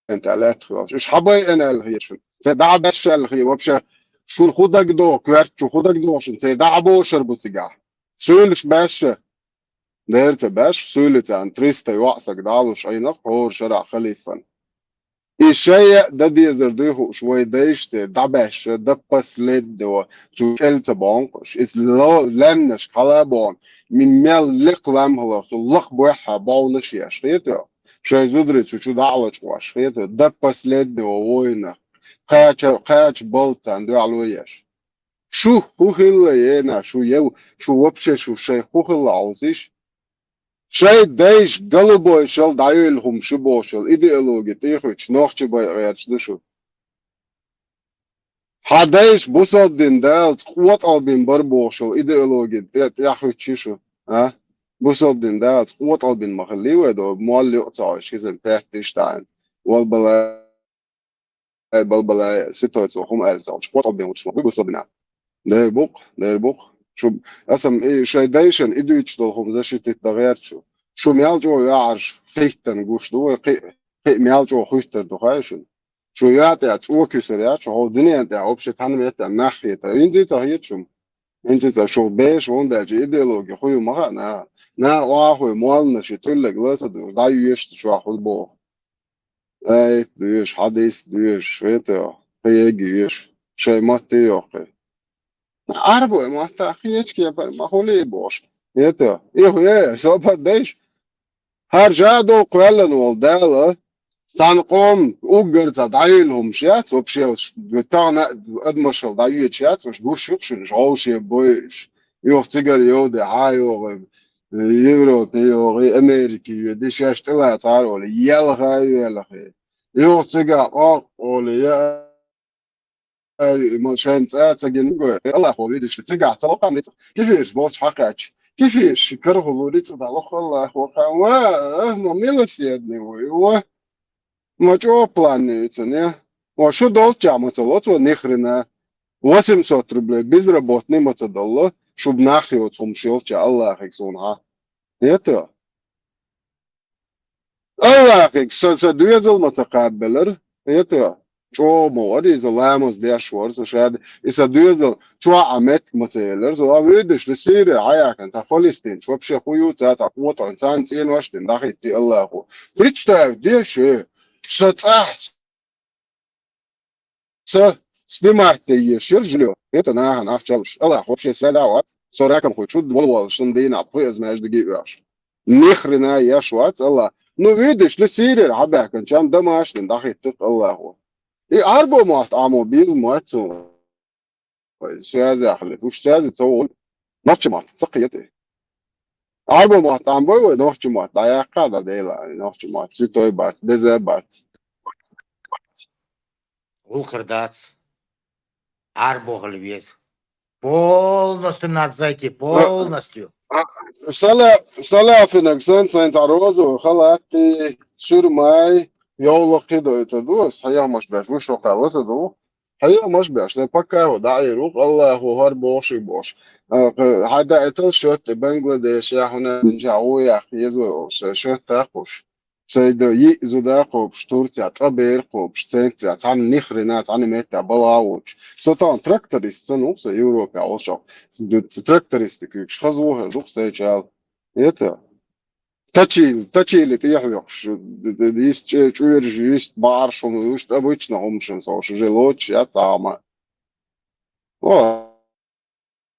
тӀа лаьтта хилалаш. Уьш хьабайъина аьлла хета шуна. Церан дӀа а баьшша аьлла хета, вообще, шуна хӀун дагадогӀу, коьрта чу хӀун дагадогӀу шуна, церан дӀа а бошур бу цигахь. Суьйлаш баьшша. Дера ца баьшша, суьйлаца триста йоӀ саг дӀалуш Ӏийнарх хӀора шарахь халифан. И шайа дан дезар дуй хууш, вай дайша церан дӀабаьшша, до последнего, цу кӀел ца бохуш. Иза ло-, лаьмнашка хьала а боху, ми-, мел лекха лам хиларх, цу лакха бохьа бовнаш еш, хетаве? Шайн зударий цу чу дӀа а лачкъош, хетаве? До последнего воина. Кхача, кхача балла царна дуьхьало еш. Шу хӀун хилла ена, шу ев, шу вообще шу шайх хӀун хилла Ӏовзийша? Шайн дайша голубой шал дӀаюьйлу хӀума шу бохуш йолу идеологи тӀехуьйтуш нохчи бай гӀерташ ду шу. Хьан дайша бусалба дин далаца къотӀалбина бара бохуш йолу идеологи тӀе-, тӀехуьйтуш ю шу, а? Бусалба дин далаца къотӀалбина ма хиллий вай до, молла юкъа ца Ӏуьйш, хизан паьттиш таӀийна. Валбала Ай, балбалай, ситой цо хӀума аьлла ца Ӏуьйш, къотӀалбина гӀуш ма хуьлу бусалба динехь. Дера бу-кх, дера бу-кх. Шу, аса-м и шайн дайшан и дуьйцуш долу хӀума защитить дан гӀерта шу. Шу мел чӀогӀа йоӀарш хийттан гуш ду вай, кхин, кхин мел чӀогӀа хуьттар ду хаьий шуна? Шу йоӀ тӀехь цӀока юьсур яц, шу хьо дуьнен тӀехь вообще цхьана меттехь нах хетар. ХӀинца а ца хета шуна. ХӀинца а ца шу беша вон даьлча идеологи хуй ма хаьа наха. Наха охьахуй молланаш и туьллаг ла ца дуьйш, дӀайоьшу чохь хуьлу боху. Аят доьшу, хьадис доьшу, это, кхин йоьшу, шайн матте йоккхуьйту. Ӏарбой маттахь кхечу кепара ма хуьлий бохуш. Это, и хӀу, э, собар дайша. ХӀара жа а доккха кхоьллина волу Дала, цхьана къоман уггар цхьа дӀайуьйлу хӀумаш яц, вообще, тахана адамашал дӀайоьдуш яц, уьш гуш ю-кх шуна, уьш гӀовше бойуш. Юха цигара йовде, хьан йогӀу, Европе йогӀу, Америке йоьду, шаьш тӀелацара олу, елха а велхий. Юха цигахь къоккъа олу, я, ай, ма шайна цӀа а ца гина го, Аллахо вийдаш, цигахь ца локхам рицкъ. Кефирш боцу хьакхаьчча. Кефирш карахула рицкъ дӀалоху Аллахо, ва, ма милосердный ву, ва. Ма чӀогӀа планный ю цуьнан. Ва шу долччохь ма ца ло цо ни хрена. Восемьсот рублей безработный ма ца доллу, шуба нах йоцу хӀумаш йолччохь Аллахига суна хьан. Это. Аллахига со, сан доьзал ма ца кхаббелара. Это. ЧӀогӀа ма вара иза, ламаз деш вара со шаьда. И сан доьзал чохь а меттиг ма ца еллара со. А вуьйдаш ду Сири хьаяьккхина, цхьа фалестинчу вообще хӀун ю, цхьа, цхьа къотӀан, царна цӀенош дина дӀахӀиттий Аллахо. Представь, де шу, сан цӀахь Ца снимать де езаш яра жильё. Это нахана ахча луш. Аллах вообще связь а вац. Со раком хуьйцуш ву, вала волуш, сан дийнахь пхи эза маьждиге а оьхуш. Ни хрена еш вац, Аллах. Ну, видишь ли, Сирера хьабаьхкинчарна домашний дӀахӀиттира Аллахо. И Ӏарбо мотт Ӏамо беза мотт цо. Вай, связь яхали. Уж связь ца волу. Нохча мотт ца кхета. Ӏарбо мотт Ӏамбой вай, нохча мотт дӀаяккха а дӀадайла, нохча мотт. Святой бац, беза бац. Гулхар дац. Ӏарбо хила веза. Полностью надо зайти, полностью. Сала-, салафинаг сан сайн цхьа розовый халатти, суьрмай, йовлакхи дойтур ду ас, хьехамаш беш, вуьш воккхал аса ду. Хьехамаш беш, сайн паккахо дӀаийр ву, Аллахо хӀара бохуш и бохуш. А, кху-, хьан даийтал шоьтта Бангладешехь, хӀуна бинчехь ву яхка еза вай олуш, сайн шоьтта кхуш. Сайда йиъ зуда кхобуш, Турция, ткъа бер кхобуш, центрехь, цхьана ни хрена, цхьана меттехь бала а воцуш. Со тахана тракторист санна ву-кх сан Европехь волчохь. Д-, д-, трактористика куьйгаш хаза ву хӀара ду-кх сайчӀал. Это, тачили, тачили тӀехьоькхуш, д-, д-, д-, йист чӀе-, чӀоьраш, йист бӀараш хӀума, уьш обычно хӀумаш сан, уьш уже лоцуш яц цхьа хӀума. О,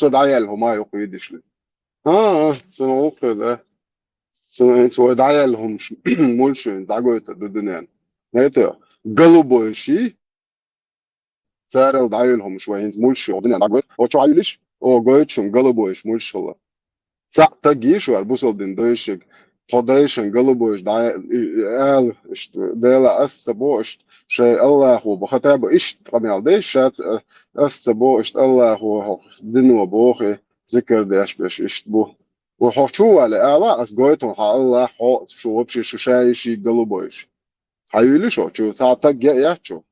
со дӀаяьлла хӀума юкъ вийдишле. А, а, цунах вукхе, да. Цунах хӀинца вай дӀаяьлла хӀумаш мулча хӀинца дӀагойтар ду дуьнен. Это, голубой ши, царал дӀаюьлла хӀумаш вай хӀинца мулча хӀу дуьнен дӀагойтар. О, чу хьаюьлиш? О, гойташ хӀума голубой ши мулча хилла. Цхьаъ таг йиш вар бусалба дин дойшиг, тхо дайшан голубой ши дӀа-, и, и, ала, иштта, Дела ас ца бо, иштта, шай Аллахо бо, хата бо, иштта къамел деш, шац, а, ас ца бо, иштта, Аллахо хьо дино бохе, зикар деш беш, иштта бу. Ва хьо чу вале ала, ас гойтун хьа Аллах, хьо, шу вообще, шу шай ши голубой ши. Хьаюьлиш о чу, цхьа таг я, я чу.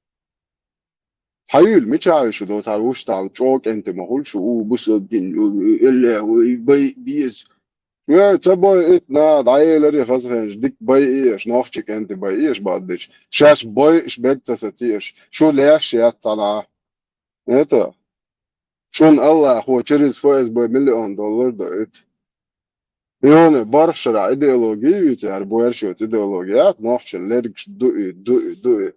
Хьаюьлу, мичахь ю шу доцахьара вуш цхьа чӀогӀа кӀентий ма хуьлу шу, у, бусалба дин, у, у, элле, у, и бай, беза. Э, ца бай ит, на, дӀаеларе хаза хенаш, дика бай еш, нохчий кӀентий бай еш, баддича. Шаьш бай, ш бег ца сацеш, шу леш яц цхьана. Это, шун Аллахо через Ф С Б миллион доллар доуьйту. Юна барх шарахь идеология ю цара, буьрса йоцу идеология, нохчан лергаш дуи, дуи, дуи.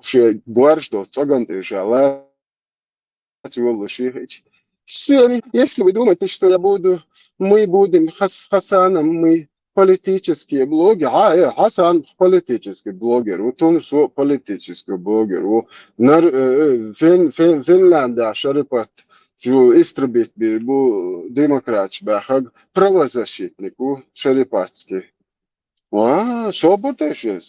Шен буьрса доцу цӀоган тӀе ша лаца йоллуш йихича. Сегодня, если вы думаете, что я буду, мы будем Хас-, Хасаном, мы политические блогеры. А, э, Хасан политический блогер. Вот он со политический блогер. Вот нар-, э, э, Фин-, Фин-, Финляндия Шарипат чу истребить бир бу демократш баьхаг правозащитник ву Шарипатский. Ва, собар деш иза.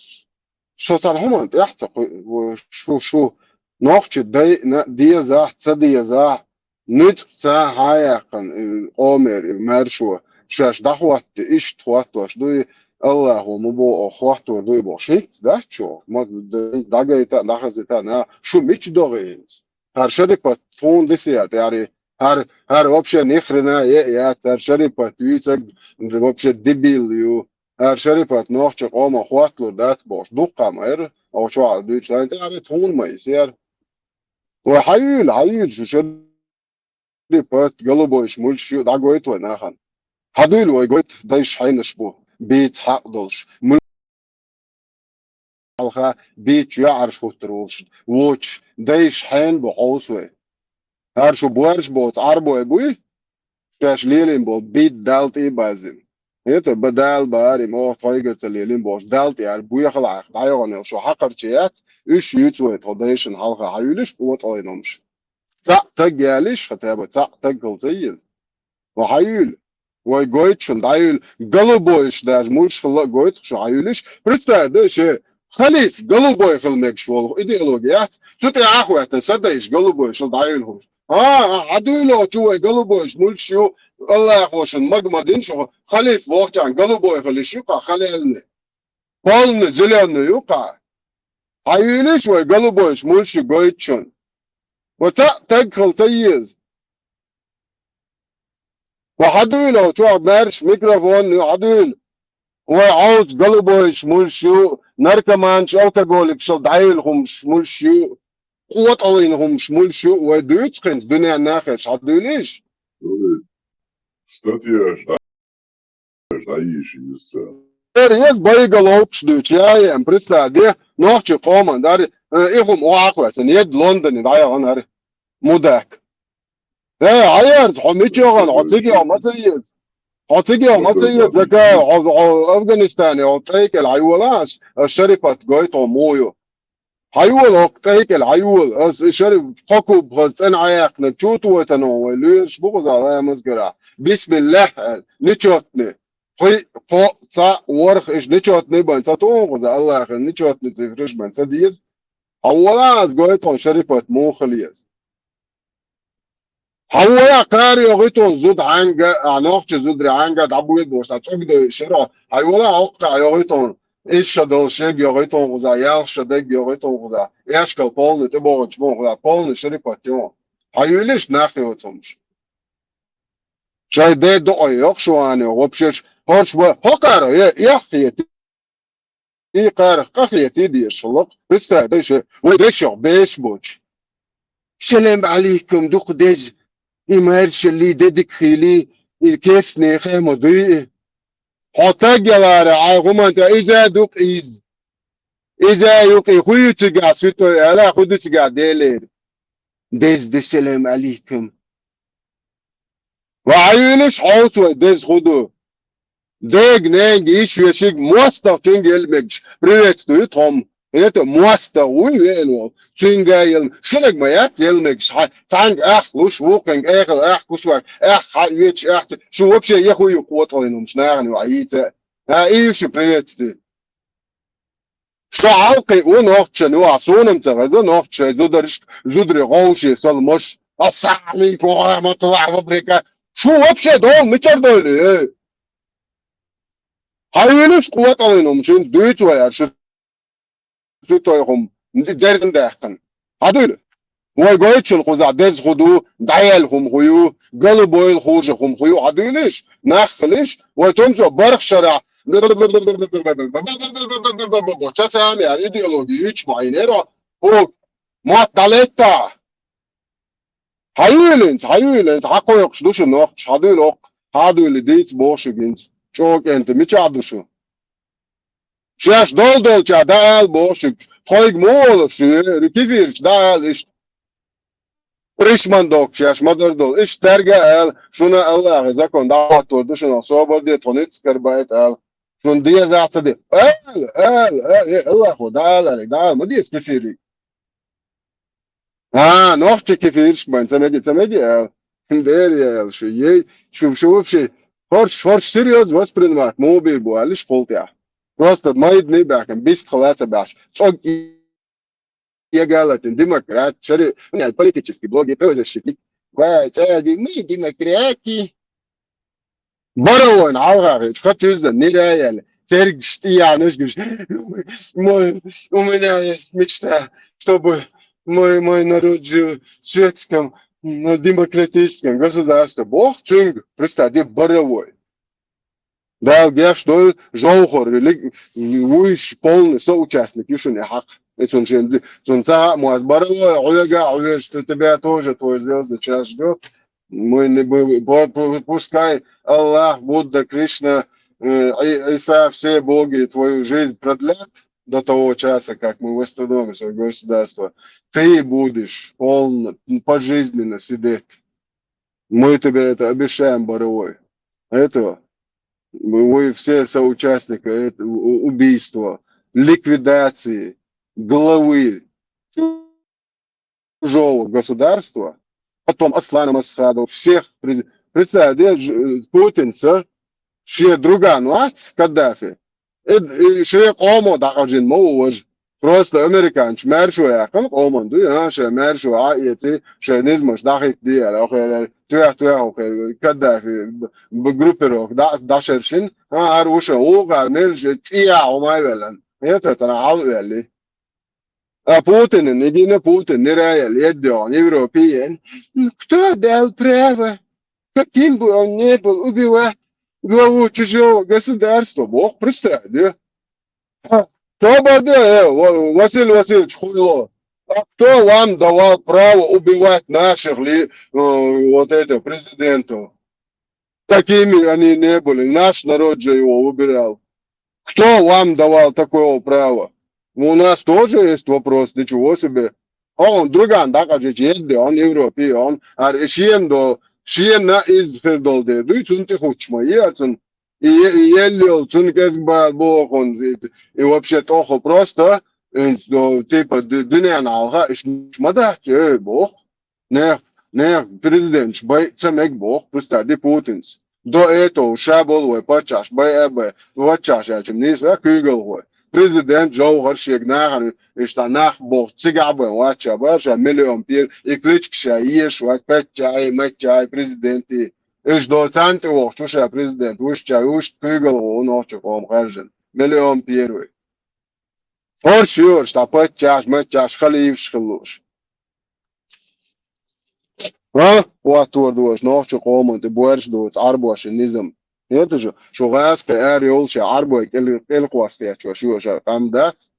Со цхьана хӀуманна тӀехь ца кху-, шу, шу, нохчи дайна дезахь, ца дезахь, нуьцкъ ца хьаяьккхина, и, къомер, и, маьршо, шаьш дӀахӀотта, иштта хӀоттош дуй, Аллахо ма бо, хӀоттор дуй бохуш, хӀинца дац чо, ма д-, дӀагайта а, дӀахазита а, на, шу мича догӀи хӀинца? ХӀара Шарипат тхуна дисияр тӀаьхьаре, хӀара, хӀара вообще ни хрена е а яц, хӀара Шарипат вуьйцург вообще дебил ю. ХӀара Шарипат нохчи къоман хӀотталур дац бохуш, дуккха ма яра, оха чохь дуьйцуш, тӀаьхьа тхуна ма йисера. Вай хьаюьйла, хьаюьйла шу Шарипат, голубойш мулш ю, дӀагойту вай нахана. Хьадуьйла вай гойту, дайш хьенаш бу, бийца хьакъ долуш, муьлхха хьалха бийца чоьхьарш хӀуттур волуш, воцуш, дайш хьенан бу хьовса вай. ХӀара шу боьрша боцу Ӏарбой буй? Шаьш лелийна болу бийд Далла тӀе а баьззина. ХӀета, ба Дала баьхьара, и ма оха тхойгара ца лелийна бохуш, Далла тӀе аьлла, боьхалахь, дӀайогӀун йолу шу хьакхарчий яц, уьш юьйцу вай тхо дайшна хьалха хьаюьйлуш, къотӀаллин хӀумаш. Цхьаъ таг ялийш, хӀета бо цхьаъ таг хила ца еза. Ва хьаюьйла, вай гойту шуна, дӀаюьйла, голубойш даже мулш хилла а гойту шу хьаюьйлуш. Представь, да, ше халиф голубой хила мегаш волу идеология яц, цу тӀе ахӀоьттина, са дайш голубойш хила дӀаюьйла хӀумаш. А, а, хьадуьйло чу вай голубойш мулш ю, Аллахо шуна мага ма дина шу, халиф вохчарна голубой хила йиш ю кху халелни. Полный зелёный ю кху. Хьаюьйлиш вай голубойш мулш ю гойту шуна. Ва цхьаъ таг хила ца еза. Ва хьадуьйло чохь маьрша микрофон ю, хьадуьйла. Вай хьовца голубойш мулш ю, наркоманаш, алкоголикаш шал дӀаюьйла хӀумаш мулш ю. КъотӀаллин хӀумаш мулш ю, вай дуьйцу хӀинца дуьненна нахе, ша дуьйлийш? Статьяш дӀа-, дӀайийша иза. Эр еза байга ловкуш дуьйцу, яем, представь, де, нохчи къоман, дари, э, и хӀума охьа а кхоьссина, едда Лондоне дӀаяхана ари. Мудак. Э, хьаерза, хьо мича йогӀан, хьо цига йогӀ ма ца еза. Хьо цига йогӀ ма ца еза, зака, хьо, хьо Афганистане, хьо тӀайкӀел хьайола ас, ас Шарипат гойту хьо муха ю. Хьайола хӀокху тӀайкӀел, хьайола. Ас и шари кхо куб хаза цӀена Ӏаяьккхинарг чу а тохийтана вай лоьраш бу кхуза ламазгара. Бисмиллах аьлла, нечётный. Кхин, кхо, цхьаъ, ворхӀ, иштта нечётный бан ца туху кхуза, Аллахьан нечётный цифраш бан ца деза. Хьан вала аз гойтун шарипат муха лез. Хьан вала кхар йогӀитун зуд хьанга, а нохча зудри хьанга дӀабуйд бош, а цугда шира. Хьан вала оккха йогӀитун, иш шадал шег йогӀитун гуза, ял шадаг йогӀитун гуза, яшкал полный, ты богъанч мон гуза, полный шарипат йон. Хьан юлиш нах йоцумш. Шай де доӀа йох шуани, вообще ш-, хоч ба, хокара, е, яхъети, и кар, кахъети деш лох. Представь, дальше, вай дальше, беш боч. Салам алейкум, дух дез, и маршали, дедик хили, и кесне, хемо дуи. Хота гелара, ай гуманта, иза дук из. Иза юк и хуюцига святой, ала худуцига делер. Дез де салам алейкум. Ва хьаюлиш хьоуцвай дез худу. Дег, ненг, иш, вешиг, мостагъ чингел мегш. Приветствую, тхом. Это мостагъ, уй, вен вол. Цинга ел, шинег ма яц ел мегш. Ха, цанг ах, луш, вукъенг, эхел, ах, кусвак, ах, ха, веч, ах, ц-, шу вообще еху ю къоталин умш, нагъни ва яйца. А, и шу приветствую. Са алкъи у нохча, ну, а сунам ца гъаза нохча, зудариш, зудри гъовши, салмаш. Ассаламу алейкум ва рахматуллахи ва баракатух. Шу вообще дол, мичар дойли, э? Хьаюлиш къоталин умшин, дуйц ваяр, шу святой хум, дерзан дахкан. Хьадуйли? Вай гойчун хуза дез худу, даял хум хую, голубой хуже хум хую, хьадуйлиш? Нахлиш? Вай тумсо барх шара. Часами, а идеология, ич майнеро. О, мат далетта. Хьаюлинц, хьаюлинц, хьакъойкъш душу нохч, хьадуйлокъ, хьадуйли диц бошугинц. Чокенты, мича душу? Шеш дол-дол ча да ал бошуг. Тхойг муолу шу, рикифирч да ал иш. Пришман дог шеш мадар дол. Иш царга ал, шуна Аллахи закон да аттор душуна собар де тхониц карбайт ал. Шун деза ца де. Ал, ал, ал, э, Аллаху да ал, да ал, ма дез кефири. А, нохчи кефирш бан, ца меги, ца меги, а. Дер я, шу, ей, шу, шу вообще, хорш, хорш серьёз воспринимать, му бир бу, алиш холтя. Просто майдни бахем, бист халаца баш. Цог и-, я галатин, демократ, шари, не, политический блоги, правозащитник. Ва, цаги, мы демократи. Баравойн, алгъагъи, чу хачизда, нираяли, церг штиянуш гуш. Мой, у меня есть мечта, чтобы мой, мой народ жил в светском, м, демократическом государстве. Бог цунг, представь, баравой. Дал геш дой, жовхор, вуйш полный соучастник, юшуни хак. И цун шен, цун ца, муаз баравой, уяга, уяж, что тебя тоже твой звездный час ждет. Мы не бу-, бу-, бу-, пускай Аллах, Будда, Кришна, э, И-, Иса, все боги твою жизнь продлят до того часа, как мы восстановим своё государство. Ты будешь полно, пожизненно сидеть. Мы тебе это обещаем, Боровой. Это вы все соучастники это у-, убийства, ликвидации главы чужого государства, потом Аслана Масхадова, всех през-, представь, где ж-, Путин, с-, все друга, ну, а, Каддафи. Э, э, шея къомо дакъажин ма вож. Просто американч мэр шо яхын къомон дуй, а, шея мэр шо а, эци, шея низмаш дахит диер, охер, туях, туях, охер, Каддафи, б-, б-, группировка, да, дашершин, а, ар уша, угар, мел, ше, тия, умай велен. Это тана ал вели. А Путин, Нигина Путин, не раял, еддион, Европиен. Ну, кто дал право, каким бы он ни был, убивать главу чужого государства? Бог, представь, да? А, кто бы, да, э, Ва-, Василий Васильевич Хуйло, а кто вам давал право убивать наших ли, э, вот этих президентов? Какими они не были, наш народ же его выбирал. Кто вам давал такое право? У нас тоже есть вопрос, ничего себе. Он друган дакъажич едде, он Европе, он ар ишиен до, шиен на из хирдол де. Дуй цун ти хучма, и ар цун, и, и еллиол цун кезбал бохун, и, и вообще тохо просто, инс до, типа, ду-, дунян алха, иш мадах, э, бох. Нех, нех, президент бай, ца мег бох, пуста ди Путинс. До этого ша бол вай пачаш, бай, э, бай, вачаш, я чем не са, кыгал вай. Президент жовхар шега нахана, иштта нах боху цигахь бен вачча бара ша миллион пер, и кличка ша еш вац, паччахьи, маччахьи, президенти. Иштта до царна тӀе вохучу ша президент, вуьшта, вуьшта куьйгалла ву нохча къоман харжина. Миллион первый. ХӀорш йоьрш, цхьа паччахьаш, маччахьаш, халифаш хилла лууш. А? Хьоттор дош, нохча къоман тӀе боьрша доцу Ӏарбошин низам. Хета шу, шу гӀазкхи ара йолуш Ӏарбой кӀел-, кӀелхьоста кхетчош йоьшура къам дац?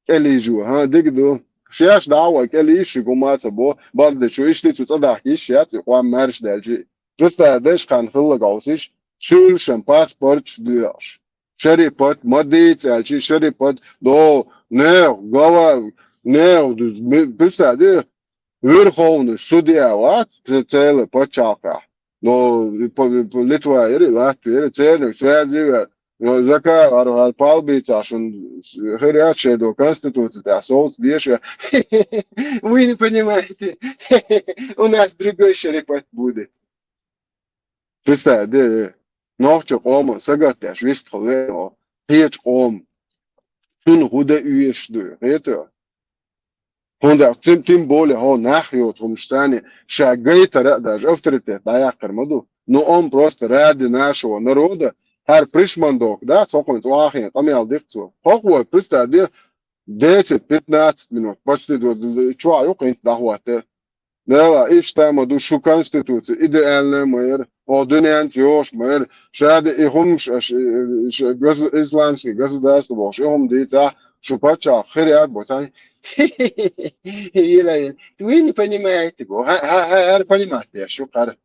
КӀелйижо, хӀа, дика ду. Шаьш дӀа а вай кӀелйиш, шуьга хӀума а ца бо, бакъдерг шу иштта цу цӀа дахка йиш яц, и къам маьрша даьлча. Представь, дайша кхарна хилла гӀовсиш, суьйлашан паспорташ доьхуш. Шарипат, ма дийца аьлча, Шарипат, до, нех, гава, нех, ду-, ми-, представь, ди, верховный судья вац ц-, церан пачхьалкхехь. Но и по-, и по-, Литва яра, и Латви яра, церниг связи вер. Но зака, ар-, ар палбийца шун хир яц шайн до конституци тӀехь совца деша. Вы не понимаете. У нас другой Шарипат будет. Представь, де, нохча къоман сагатдеш вистхула веана, кхечу къоман. Цунна хӀун дан оьшуш ду, хета? ХӀунда аьлча цуьнан тем более хьо нах йоцу хӀумаш санна, ша гайтара а даже авторитет дӀаяккхар ма ду. Ну, он просто ради нашего народа, хӀара Пришмандок, да, цхьа кхуьнца охьахиъна къамел дира цо. ХӀокху вай, представь, де, десять-пятнадцать минут, почти ду-, ду-, ду-, чохь ю кхин дӀахӀотта. Дела, иштта ма ду шу конституци, идеальная ма яра, хьо дуьненца йош ма яра, шаьда и хӀумаш аша, э, ш-, гос-, исламский государство бохуш, и хӀума дийцахь, шу паччахь хир яц бо цхьаьна. Йила, йила. Вы не понимаете, бо. Ха-, ха-, ха-, хӀара понимать деш ю кхара.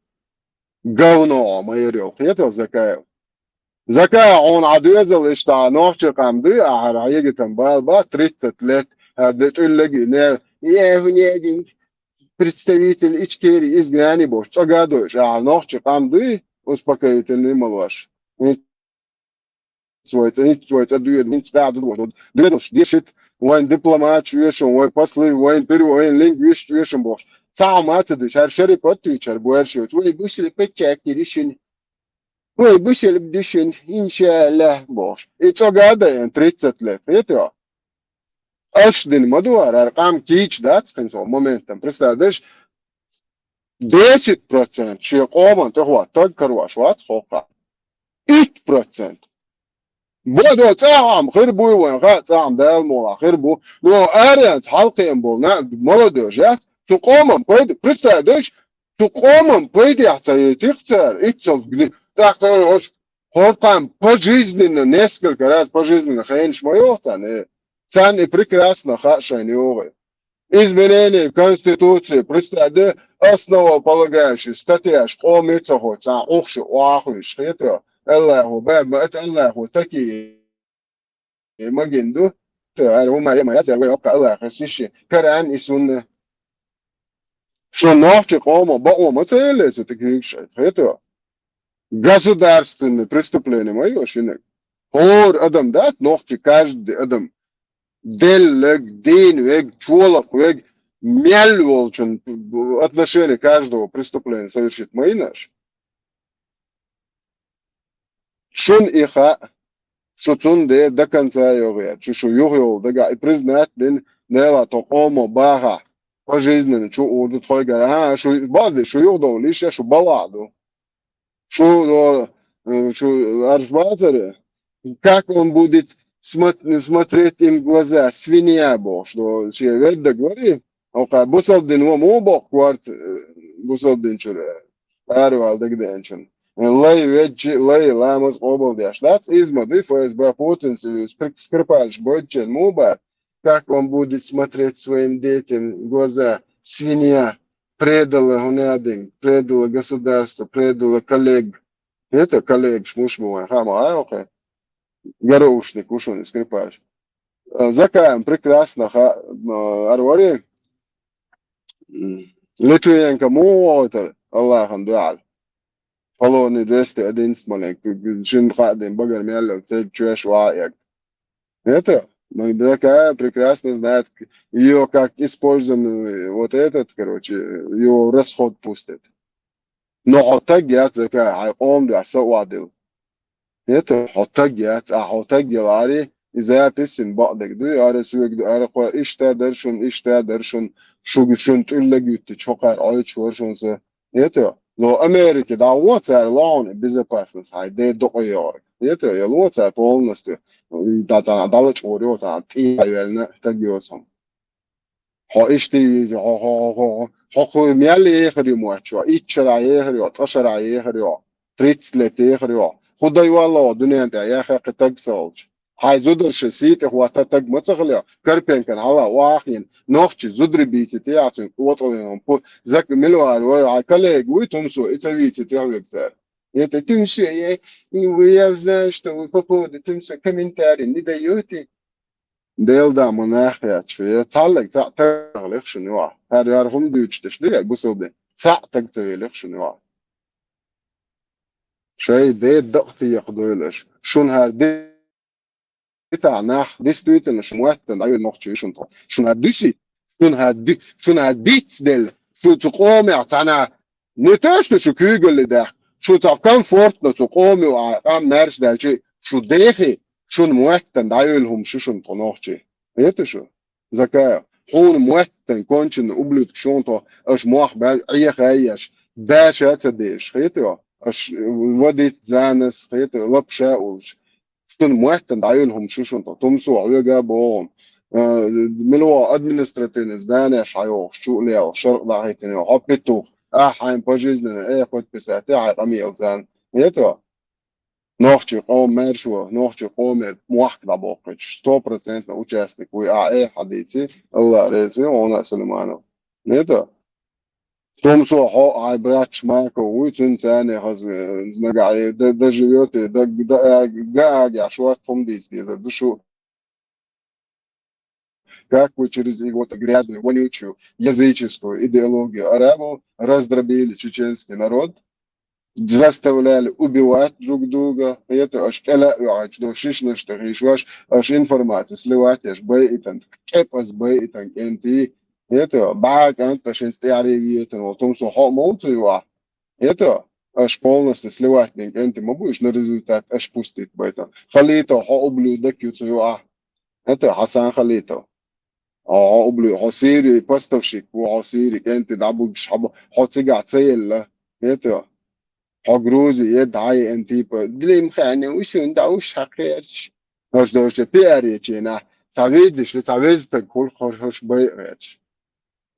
Говно ма яра йолу, хетал Закаев. Закаев, хьуна хьан доьзал иштта нохча къам дуй, ахьара хьан егитан бала бац, тридцать лет, хӀара де тӀуьллаг и не, е, хӀун единг, представитель Ичкерии изгнание бохуш, цӀога а дойуш, ахьа нохча къам дуй, успокоительный ма луш. ХӀинца вай цӀа, хӀинца вай цӀа доьду, хӀинца къаьхьа ду бохуш, доьзалш дешита, вайн дипломаташ оьшу, вайн послы, вайн пир-, вайн лингвисташ оьшу бохуш. Цхьа хӀума а ца дуьйцу, хӀара Шарипат а дуьйцу, хӀара боьрша йоцу. Вай бусулба паччахье дишина. Вай бусулба дишина, иншааллахӀ, бохуш. И цӀога а дайна тридцать лет, хетий? Аша дина ма ду хӀара, хӀара къам кийча дац хӀинца моментан. Представь, даш, десять процент шен къоман тӀехула таг карош вац хӀокху къам. Итт процент. Бодо цӀахь хир буй вайн, ха, цӀахь Дала мукъалахь хир бу. Но аренца хьалкхиъна болу на-, молодежь яц, цу къоман пайда, представь, даш, цу къоман пайдехь ца йитих цара, иццалц гни-, тӀаккха цара ош хӀокху къам пожизненно, несколько раз пожизненно хенаш ма йоху царна, э. Царна и прекрасно хаьа шайна йогӀу. Изменение Конституции, представь, де, основополагающий статьяш къоме ца хо, цхьа ухуш охьахуьйсуш, хетий? Аллаху, баьб ма ата Аллаху, таки магин ду. Ара хӀума яма яцара вай оккха Аллахас йиш, Коран и сунна. Шун нохча къомо бакъо ма ца елле цу тӀе куьйгаш, хетий? Государственное преступление ма йо шиннаг. ХӀора адам дац, нохча каждый адам. Деллаг, дийна вег, чолакх вег, мел волчун отношение каждого преступления совершить ма йинаш. Шуна и хаьа, шу цунна де до конца йогӀе, шу шу юхайолу дагахь и признать дина, Дела тхо къомо бахахь, пожизненно чу ур ду тхойгара, а, шу баде, шу юхадовлийша, шу балахь ду. Шу, э, шу арш бацара, как он будет смо-, смотреть им в глаза, свинья бохуш, до, шен веддаг вари, окха бусалдин во муха боху корта, э, бусалдин чуьра, аравала дагадеанчун. Лай ведчи, лай ламаз къобалдеш дац, изма дуй ФСБ Путинца, скрипалиш бойчен муха бара, как он будет смотреть своим детям в глаза, свинья, предала гунадин, предала государство, предала коллег. Это коллегаш муш бу вайн, хама айокхе. Гароушник ушун скрипаш. Закаем прекрасно ха, арвари. Литвиненко му вогӀуьйтар Аллахьан дуьхьал. Полони двести одиннадцать маленько, шин хаъдин багар меллел цег чуьш ваъ эг. Это, ну, Закаев прекрасно знает, её как использован, вот этот, короче, его в расход пустит. Но хьо таг яц, Закаев, хьайн къоман дуьхьа са а вадил. Это, хьо таг яц, а хьо таг ялари, И запись ин бакъдерг ду, ара соьга ду, ара кхо иштта дар шун, иштта дар шун, шуга шун тӀулла гуьттича хӀокхар Ӏойчу вара шун со. Ето, но Америка дӀавон цара лоуна безопасность хьай, де докъа йогӀург. Ето, я ло цара полностью, да цана дӀалачкъур йо цана, тӀе а йоьллина, таг йоцу. Хьо иштта йийзи, хьо, хьо, хьо, хьо, хьо, хьо кху мел ехар ю моьтту, итт шарахь ехар ю, ткъа шарахь ехар ю, тридцать лет ехар ю. ХӀун дай валло дуьнен тӀехь, яхе кхин таг ца волчу. Хьайн зударша сий тӀе хӀотта таг ма ца хилла, Карпенкан хьала охьахиъна, нохчи зударий бийци тӀехь цуьнга оцӀалйина пу-, зак милуар вара, хьайн коллега вуй, тумсо, и ца вийци тӀехь вега цара. Я тӀе тумсо, я, я знаю, что вы по поводу тумсо комментарий не даёте. Дела да ма нах яц шу, я цхьаллаг цхьаъ таг хилих шуна юахь. ХӀара, хӀара хӀума дуьйцуш деш ду, яр бусалба дин. Цхьаъ таг ца велих шуна юахь. Шай де дакъа текха дойла аша. Шуна хӀара ди-, дита нах, действительно, шу моттан дӀайоьлла нохчий шуна тхо. Шуна хӀара дуьси, шуна хӀара ди-, шуна хӀара диц делла. Шу цу къомех цхьана не то, что шу куьйгалли даьхка, шу цхьа комфортно цу къоме а, къам маьрша даьлчи, шу дехи, шуна моттан дӀайоьлла хӀума шу шуна тхо нохчий. Хета шу? Закаев, хьуна моттан конченный ублюдок шуна тхо, аша мох баьл Ӏеха а еш, даша а ца дезаш, хета йо? Аша вадит занас, хета йо, лапша а уллаш. Шуна моттан дӀайоьлла хӀума шу шуна тхо, тумсо, хьоьга а боху. А, мила ваха административный зданеш хьайохуш, чу а лелаш, шаркъ дӀахӀиттина йо, хьо петух, ахьа хьайн пожизненно, э, подписать, хьайн къамелаца. Хета йо? Нохчий къоман маьршо, нохчий къоман мохк дӀабоккхуьйтуш, стопроцентно участник вуй, ахьа, э, хьадийци, Аллах реза ву, хьуна а Сулейманов. Хета йо? Тумсо, хьо а хьайн братча Марков вуй, цуьнан царна хаза, э, нагахь, э, д-, доживёте, д-, д-, а, га агахь шорта хӀума дийца дезар ду шу. Как вы через его-то грязную, вонючую, языческую идеологию арабов раздробили чеченский народ, заставляли убивать друг друга. Это аш кӀела а оьгӀачу до шишнаш тӀе хиш ваш, аш информация сливать еш байитан, кӀепӀаз байитан кӀентий. Это бӀа кӀант аш инца тӀаьхьаре виетан, вот тумсо хьо а мовцу юа. Это аш полностью сливать бен кӀентий ма бу, иш на результат аш пустит байтан. Халитов хьо ублюдок ю цу юа. Это Хасан Халитов. Хьо, хьо ублю-, хьо Сири поставщик ву, хьо Сири кӀентий дӀабугаш, хьо бу-, хьо цигахь ца елла. Это хьо Грузи, е дӀай эн типа. Дилим хани, усун да уш хьакхерч. Хаш доши пиаречина. Ца видиш, ца везтаг хул хош, хош бай гӀерч.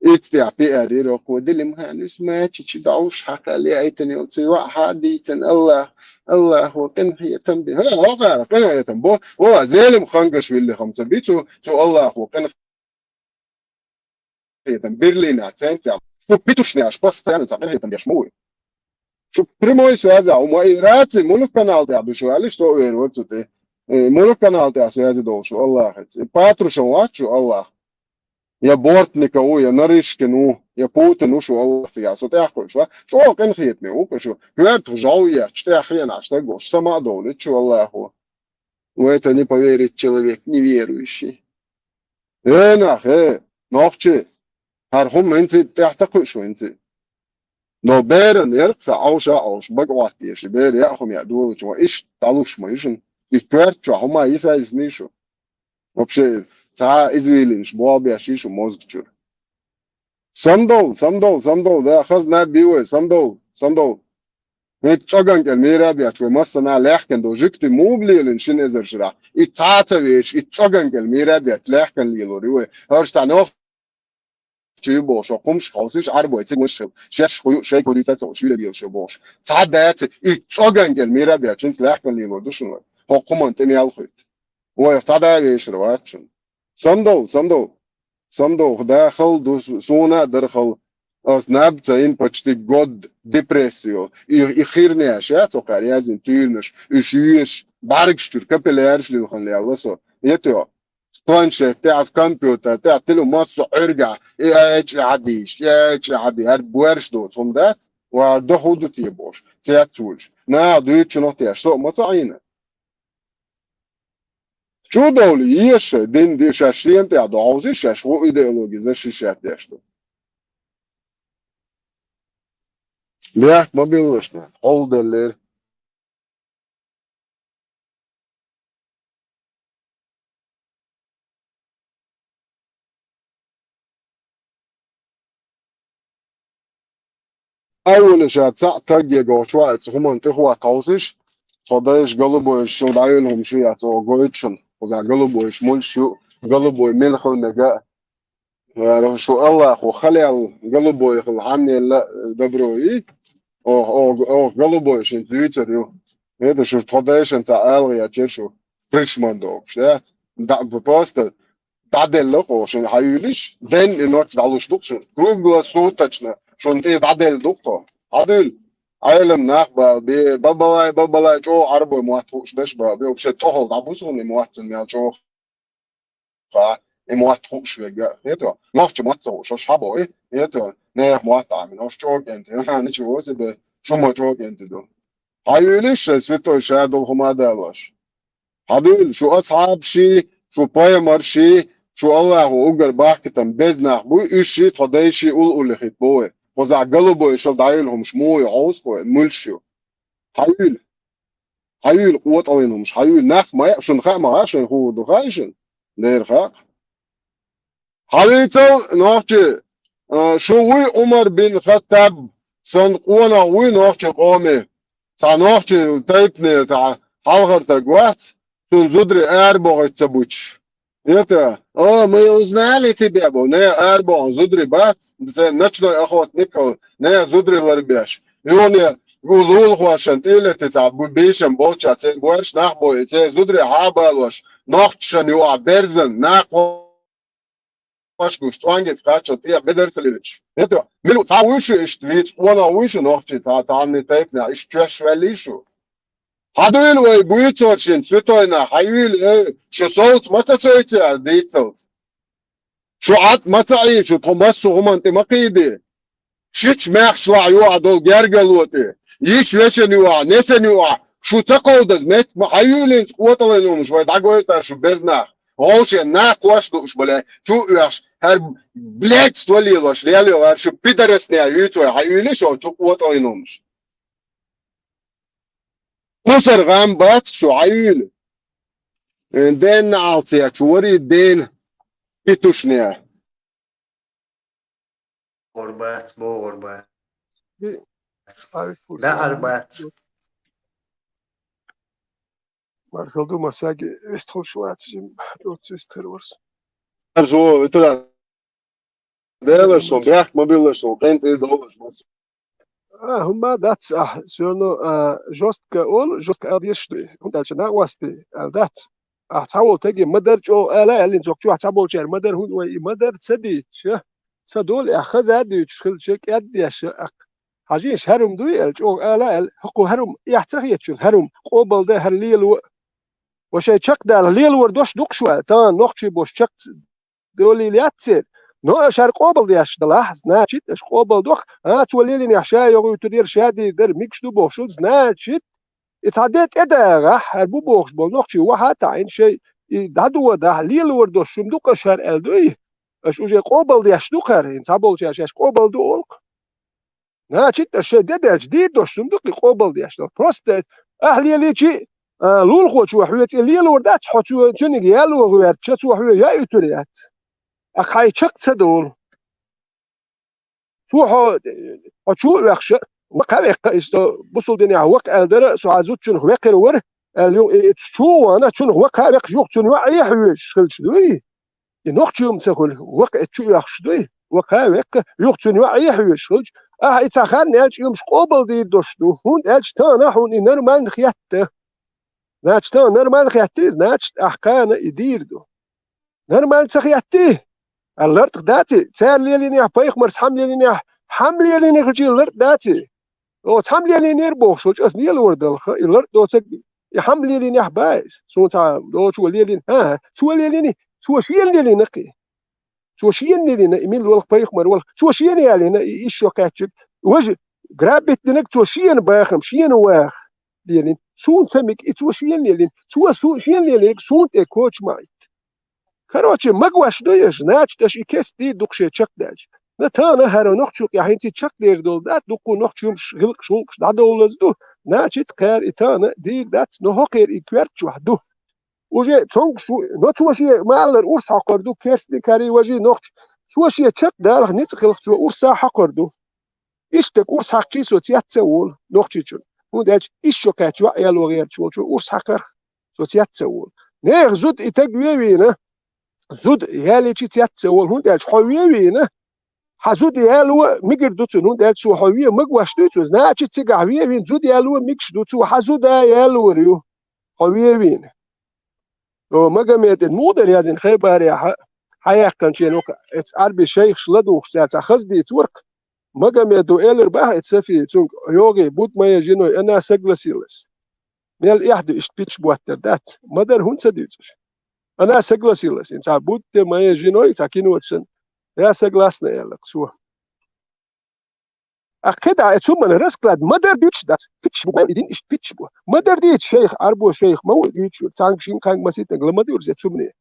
Ицтя пиари рокко дилим хани, ус мачи чи да уш хьакхали айтани, уци ва хьадийцан Аллах, Аллах ва къинхиятан би. Ха, хокара, къинхиятан бо, ва зелим хангаш вилли хамца бицу, цу Аллах ва къин хетам Берлина центре. Шу петушняш постоянно ца хетам деш муй. Шу прямой связи, а у моей раци, мулук канал тя душу, али что уверен, вот тут, э, мулук канал тя связи должен, Аллах. Патрушев вачу, Аллах. Я Бортников, я Нарышкин, я Путин, ушу Аллах цига. Со тя хуш, ва? Шо къин хетме, у, шу. Гверт жау я, чтя хена, что гош, сама довлит, шу Аллаху. В это не поверит человек неверующий. Э, нах, э, нохчи. ХӀара хӀума хӀинца тӀехь ца кхуьуш ву хӀинца. Но беран яркъ ца Ӏовша а Ӏовш, баг Ӏоттеша, бер яа хӀума яа долучу ван иштта дӀалуш ма ю шуна. И коьрта чохь хӀума йиса а йисний шу. Вообще, цхьа а извилинаш болх беш ю шу мозга чуьра. Самдовла, самдовла, самдовла, да, хазна бий вай, самдовла, самдовла. ХӀинца цӀоган кӀел мийра а беш вай массана лаьхкина долу жуьгти муха лелина шина эзар шарахь? И цхьа а ца вешаш, и цӀоган кӀел мийра а беш лаьхкина лелор ю вай. ХӀорш цхьа нохчи ю бохуш, хӀокху хӀумашка хьовсийша, Ӏарбой цига вуьш хила. Шаьш хӀу ю, шайн куьйца ца хӀуш, ю лелаш ю бохуш. Цхьа дац, и цӀоган кӀел мийра а беш, хӀинца лаьхкина лелор ду шуна вай. ХӀокху хӀуманна тӀе мел хуьйту. Вайх цхьа да вешар вац шуна. Самдовла, самдовла. Самдовла, да, хала ду, суна а дара хала. Ас наб ца йина почти год депрессио. И, и хирнеш яц окхара яздина туьйранаш, уьш йоьш, бӀаьргаш чуьра капилляраш лилхина лелла со. Ето, планшет тӀехь, компьютер тӀехь, тело массо а Ӏуьргахь, и ача хьадийш, и ача хьадий, хӀара боьрш доцу хӀума дац, ва хӀара доху ду те бохуш, цец вуьлуш. Наха дуьйцучунах теш, со а ма ца Ӏийна. Чу довлий, еш шайн дин, ди-, шаьш шена тӀехь дохьовзий, шаьш хӀу идеологи защищать деш ду. Бехк ма биллаш, нах, хьол деллера. Айвала ша цхьаъ таг егӀо чу ваьлла цу хӀуманна тӀехӀотта хьовсуш, тхо дайша голубойш шул дӀайолу хӀума шу яц оха гойту шуна. Кхузахь голубойш муьлш ю, голубой мила хила мега. Шу Аллахо халел голубой хила хьаннелла а добро и, оха, оха, оха голубой шин зуьйцур ю. ХӀета шу тхо дайшан цхьа алгӀа яьча шу пришман догуш, яц? Да, просто дӀаделла кхо шуна хьаюьйлиш, ден и ночь дӀалуш ду шуна. Круглосуточно шуна тӀе дӀаделла ду кхо. Хьадуьйла, Ӏелам нах бала бе, бабалай, бабалай, чӀогӀа Ӏарбой мотт хууш деш бала бе, вообще тӀехула дӀабусугӀуна и мотт цунна мел чӀогӀа. Ха, и мотт хууш вега, хӀета, нохча мотт ца хууш, аш хьабо и, хӀета, нехан мотт Ӏамина, аш чӀогӀа кӀентий, ха, ничего себе, шу ма чӀогӀа кӀентий ду. Хьаюьйлиш шайн святой ша долу хӀума а далош. Хьадуьйла, шу асхьабаший, шу пайхамарший, шу Аллахо уггар бахкийтина беза нах буй, уьш ший тхо дайший уллули хӀитта бу вай. Кхузахь голубой шал дӀайолу хӀумаш муха ю хьовсу кхо, муьлш ю. Хьаюьйла. Хьаюьйла къотӀаллин хӀумаш, хьаюьйла. Нах ма яа, шуна хаа ма хаьа, шайн хӀун ду хаьа шуна? Дера хаьа. Хьавийцал нохчий, а, шу вуй Ӏумар бин Хаттаб санна къонах вуй нохчийн къоме? Цхьа нохчийн тайпане цхьа хьалхара стаг вац, цунна зударий арабохуьйту ца буьтуш. Это, о, мы узнали тебя, бо, не, арабохна зударий бац, церан ночной охотник, не, зударий ларбеш. Юхане, гу лулахошан тӀелетта цхьа бу-, бийшам болча, церан боьрша нах бой, церан зударий хьабалош, нохчашан юкъахь берзан, накхо Пашкуш, цӀонгита кхаччалц тӀе бедарца лелачу. ХӀета, мила цхьа вуй шу иштта вийца, къонах вуй шу нохчий, цхьа, цхьанний тайпанехь, иштта чоьш ваьллий шу? Хьадуьйла вай буьйцуршинна, цуьтойна, хьаюьйла, эй, шу совца ма ца цойци аьлла дийцалц. Шу Ӏад ма ца Ӏий, шу тхо массо а хӀуманна тӀе ма кхийди. Шича маьхча лахь юкъахь долу гергарло тӀе, йиш вешан юкъахь, несана юкъахь, шу ца кховдаза метта ма хьаюьйлинца къотӀаллин хӀумаш вай дӀагойтар шу беза нах. Вовшен накхош а дууш бале, чу а оьхуш, хӀара блядство лелош, лелайо хӀара шу пидорасне юьйцу вай хьаюьйлиш оцу чу къотӀаллин хӀумаш. Кхусар гӀам бац шу хьаюьйла. Э, ден наӀалца чу вари ден питушне. Гур бац, богӀур бац. Ди-, Лаьар бац. Маршалла ду массаьрга, вистхуьлуш вац, жим доцу вистхир варс. Арш ву, витара. Делаш сон, бехк ма биллаш сон, къинтӀера долаш массо. А, хӀумма дац ахь, всё равно, а, жёстко олу, жёстко ала дезаш ду и. ХӀунда аьлча накъостий ала дац. Ахь цхьаволу теге ма-дарра чӀогӀа ала аьллина, цо чохь цхьаболчара ма-дарра, хӀунда вай и ма-дарра ца дийцича, ца долу, ахь хаза а дуьйцуш хилча, кӀед а деш, ахь хьажийша хӀара хӀума дуй аьлла, чӀогӀа ала аьлла, хӀокху хӀара хӀума, эхь ца хетачун хӀара хӀума, къобалдан хӀара лело а. Ва шайн чекхдала лелор дош дукха шу аьлла, тахана нохчий бош чекх ц-, долийла яц церан. Но аша хӀара къобалдеш далахь, значит, аша къобалдо-кх, а, цо лелийнехь ша йогӀуьйтур яра, ша дийр дара, мегаш ду бохуш, значит, и цхьа де тӀедагӀахь, хӀара бу бохуш болу нохчий вахьа а таӀийна, шайн и дӀадодахь, лелор дош шуна ду-кх аша хӀара аьлла дуй? Аша уже къобалдеш ду-кх хӀара, хӀинца цхьаболчара шаьш къобалдо олу-кх. Значит, аша шайн де даьлча дийр дош шуна ду-кх и къобалдеш долу. Просто ахь лелийчи, а, лулахочо хьоьца и лелор дац, хьо цо, цуьниг яло гӀоьртича, цо хьоьга яуьйтур яц. Ахь хьайн чекх ца долу. Цо хьо, хьо чу а вехша, вакха а веккха, иштта бусулба динехь вакха аьлла дара, со хьан зудчунах векхар вара, аьлла, ю-, и, и чу а вахана, цунах вакха а веккхаш, юха цунна йоӀ а хьоьжуш хилча дуй? И нохчо ма ца хуьлу, вакха и чу а вехаш дуй? Вакха а веккха, юха цунна йоӀ а хьоьжуш хилча, ахьа и ца хан аьлча, и хӀумаш къобалдийр дош ду, хӀунда аьлча тахана хьуна и нормально хетта. Значит, тахана нормально хеттий, значит, ахь кхана и дийр ду. Нормально ца хеттий? Ара лартӀах дац и, цара лелийнехь, пайхамарс хьама лелийнехь, хьама лелийнехь хилчий лартӀа дац и? Оцу хьама лелийнера бохуш волчу аса лелор далха, и лартӀа доцург, и хьама лелийнехь бац иза. Суна цхьа долчо лелийна, хӀан-хӀа, цо лелийний, цо шена лелийна кхин. Цо шена лелийна, и мила волу пайхамар волу, цо шена ялийна, и ишшо кхаьччиг. Важа, грабить динарг цо шена бахам, шена ваха лелийна. Суна ца мега, и цо шена лелийна. Цо су-, шена лелийнарг суна тӀе коча ма Ӏитта. Короче, магош ду еш, значит, аша и кест дийр ду-кх шен чекхдаьлча. Но тахана хӀара нохчо къяхьинца и чекхдер долу дац, дуккха нохчо хӀумаш гӀиллакхаш, гӀуллакхаш дӀадовлаза ду, значит, кхара и тахана дийр дац, но хӀокхера и коьрта чохь ду. Уже цомгуш ву, но цо шен малар урс хьокхур ду, керстни карий важий нохча. Цо шен чекхдалах ницкъ хилах цо урса хьокхур ду. Иштта урс хьакхчий со цец ца волу Нохчийчуьра. ХӀунда аьлча, ишшо кхаьчча йоӀ яло гӀерташ волчо урс хьакхарх со цец ца волу. Нехан зуда и таг вевийна, зуда ялийчи цец ца волу, хӀунда аьлча хьо вевийна, хьан зуда яло мигар ду цунна, хӀунда аьлча цо хьо ве магош дуьйцу, значит, цигахь вевийна зуда яло мигаш ду цо, хьан зуда ялор ю, хьо вевийна. О, Магомедин муха дара язйина Хайбарехьа, хьаяьккхинчу хенахь, эцу Ӏарби шайхаш ладугӀуш цаьрца хаза дийца варх, Магомеду элар баха эцу Сафи, цунга йогӀий, буд моей женой, она согласилась. Мел эхь ду иштта пич боттар дац. Ма дара хӀунда ца дуьйцуш? Она согласилась. Ин цхьа буд моей женой, цхьа киночу санна. Я согласна, аьлла цо. А кхидӀа, э, цу мана расклад ма дара дуьйцуш дац. Пич бу, и дин иштта пич бу. Ма дара дийца шайх, Ӏарбо шайх ма ву дуьйцуш, цхьаьнга шин кхаьнга масийтанга ла ма дуьрзе цу мане.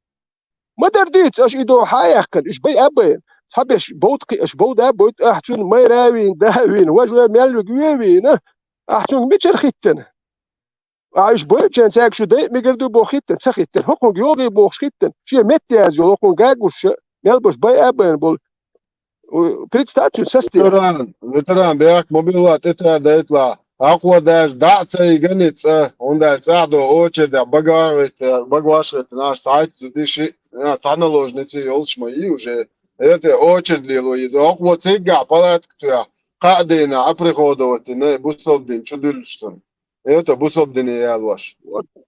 Ма дара дуьйцу, аша и догӀу хьа а яьккхина, уьш бай а байна. Цхьаберш бовткхи аша бовда а бойту, ахь цунна майра а вийна, да а вийна, важа вай мел вига ве а вийна, ахь цунга мичара хӀиттина? Ахь уьш бойтучен цаьрга шу дайа мегар ду боху хӀиттина, ца хӀиттина, хӀокхунга йогӀий бохуш хӀиттина, шен метта язйолу хӀокхунга гагуш ша, мел баш бай а байна болу. Представьте, састе. Ветеран, ветеран, бехк ма билла, тӀе та дайтла. Акхо даже дӀа а ца йиган и цӀа, хӀунда аьлча цӀахь до очередь, багвашхетта, багвашхетта наш цхьайтта зудиши, а, цхьа наложница йолуш ма йий уже. Это очередь лело иза. Акхо циггахь палатка туьйхь, кхаа дийнахь, а приходовать дина, бусалба дин чу дуьллуш санна. Это бусалба дине ялош.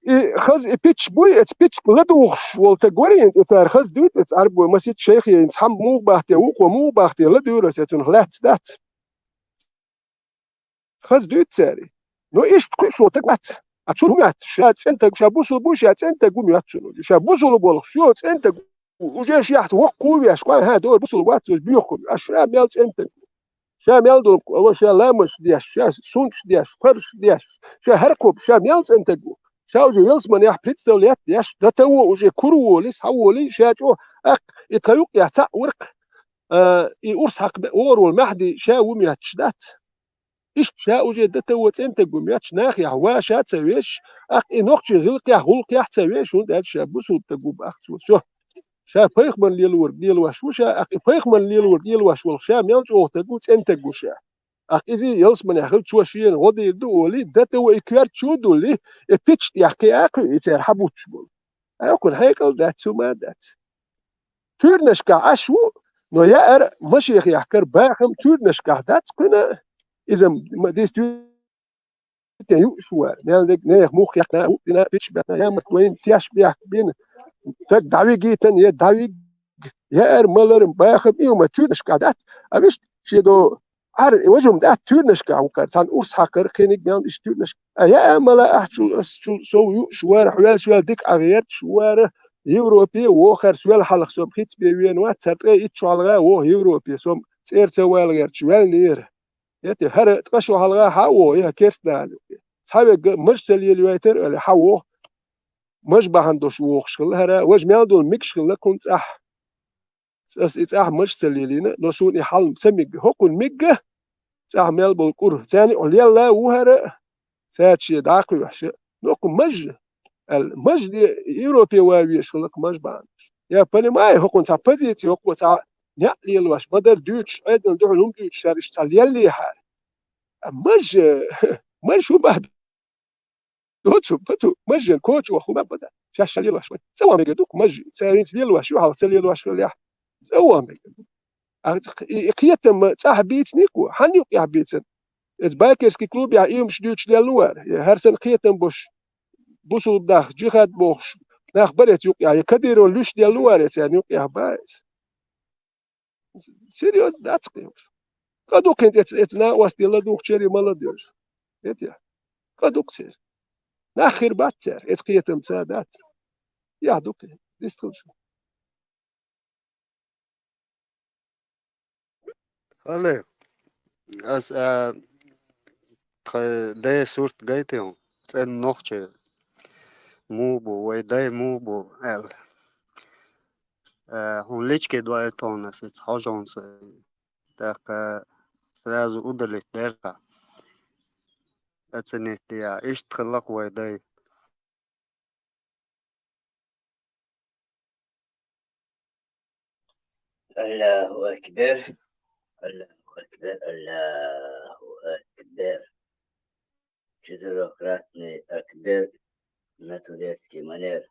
И хаза и пич буй, эца пич ладугӀуш волу ца горийна, и цара хаза дуьйцу, эца Ӏарбой масийтта шайх яйна, цхьамма муха бахте, вукхо муха бахте, ладуьйра аса, цунах лаьцна дац. Хаза дуьйцу цаьрий. Но иштта кхуьуш волу таг вац. А цу хӀун вац? Ша цӀен таг, ша бусул бу, ша цӀен таг ву моьтту цунна. Ша бусул болуш, ша цӀен таг ву. Уже шехь воккху веш, кхой, хьан дора бусул вац, уж боьху. А ша мел цӀен таг ву. Ша мел долу, ала ша ламазаш деш, ша сунташ деш, парзаш деш, ша хӀара кхуба, ша мел цӀен таг ву. Ша уже ялсманехь представлять деш, д т в уже кура волий, схьаволий, ша чӀо, аккха, и тхан юкъехь цхьаъ варх, а, и урс хьакха бе-, ора волу Махьди, ша ву моьттуш дац. Иштта ша уже д т в цӀен таг ву моьттуш, нахехь ва ша ца веш, аккха и нохчийн гӀиллакхехь, гӀуллакхехь ца веш, хӀунда аьлча ша бусулба таг ву бах цо. Со. Ша пайхамар лелорг лелош ву ша, аккха и пайхамар лелорг лелош волу ша мел чӀогӀа таг ву, цӀен таг ву ша. Аккха иза ялсманехь хила цо шена гӀо дийр ду олий, д т в и коьрта чу а дуллий, и пича тӀехь кхиа а кхуьу, и цара хьан буттуш болу. Аккхун хьекъал дац, хӀума а дац. Туьрнашкахь Ӏаш ву, но яар машехехь кара бахам туьрнашкахь дац кхуьна, иза м-, ма-, дис туьр-, тӀе юуш вара, мел дерг нехан мух яхна, хӀуъ дина, пич баьхна, ямарт вайна теш бехк бина, стаг дӀавигийтан я дӀавиг, яар маларам бахам, и хӀума туьрнашкахь дац, а виш шен до Ӏар-, важум дац туьрнашкахь ву кхара, цхьана урс хьакхара, кхиниг мел иштта туьрнашкахь. А яа мала ахь чул, ас чул сов юуш вара, хьоьлла шоьлла дика Ӏа гӀерташ вара, Европе вохар, соьлла хьалха сом хица бен вена вац, цара ткъе итт шо хьалха воху Европе, сом цӀера ца вала гӀерташ ваьлнера. Я те, хӀара ткъа шо хьалха хьан а воху, я керстанал ю. Цхьавегга маж ца лелайойтар, али хьан воху, маж бахьана долуш вохуш хилла хӀара, важа мел долу мигаш хилла кхунна цӀахь. Ас и цӀахь маж ца лелийна, но суна и хьал ца мигга. ХӀокхунна мигга, цӀахь мел болу кӀур. Царна юкъа лелла а ву хӀара, цаьрца шен дӀа а кхоьхьуш. Но кху маж, аьлла, маж де, Европе ван везаш хилла кху маж бахьана. Я понимаю, хӀокхунна цхьа позици, хӀокхо цхьа неӀ лелош, ма-дарра дуьйцуш, Ӏедална дуьхьал хӀума дуьйцуш, цара иштта цхьа леллехьара. А маж, маж хӀун бац? Доцу, пацу, мажжан коча ваха хӀума бада. Шаьш ша лелош вай. ЦӀа ван мегар ду-кх мажжи. Цара хӀинца лелош ю, хьалха ца лелош хилла яхь. ЦӀа ван мегар ду. А, и, и кхетам цӀахь бийциниг ву? Хьан юкъехь бийцина? Эца байкерский клубехь иймаш дуьйцуш лелла вара. Я хӀара санна кхетам бош, бусулба нах, джихад бохуш, нах бара эца юкъехь. Я Кадыровн луьш лелла вара эца юкъехь баьс. Серьёзно дац кхин уж. Къа ду кхин эца, эца накъостий ладугӀучерий ма ладоьжу. Эти. Къа ду кхин церан. Нах хир бац цара, эца кхетамца дац. Яхь ду кхин. Дистхуьлуш. Хьале, ас, а, тхайн ден сурт гайтин, цӀен нохчи муха бу, вай дай муха бу, аьлла. Э, хьуна личке дуьйцу хьуна ас иза хьожонца. ТӀаккха сразу удалить дерг-кх. Оценить де, иштта хилла-кх вай дай. Аллаху акбар. Аллаху Акбар, Аллаху Акбар. Четырёхкратный Акбар на турецкий манер.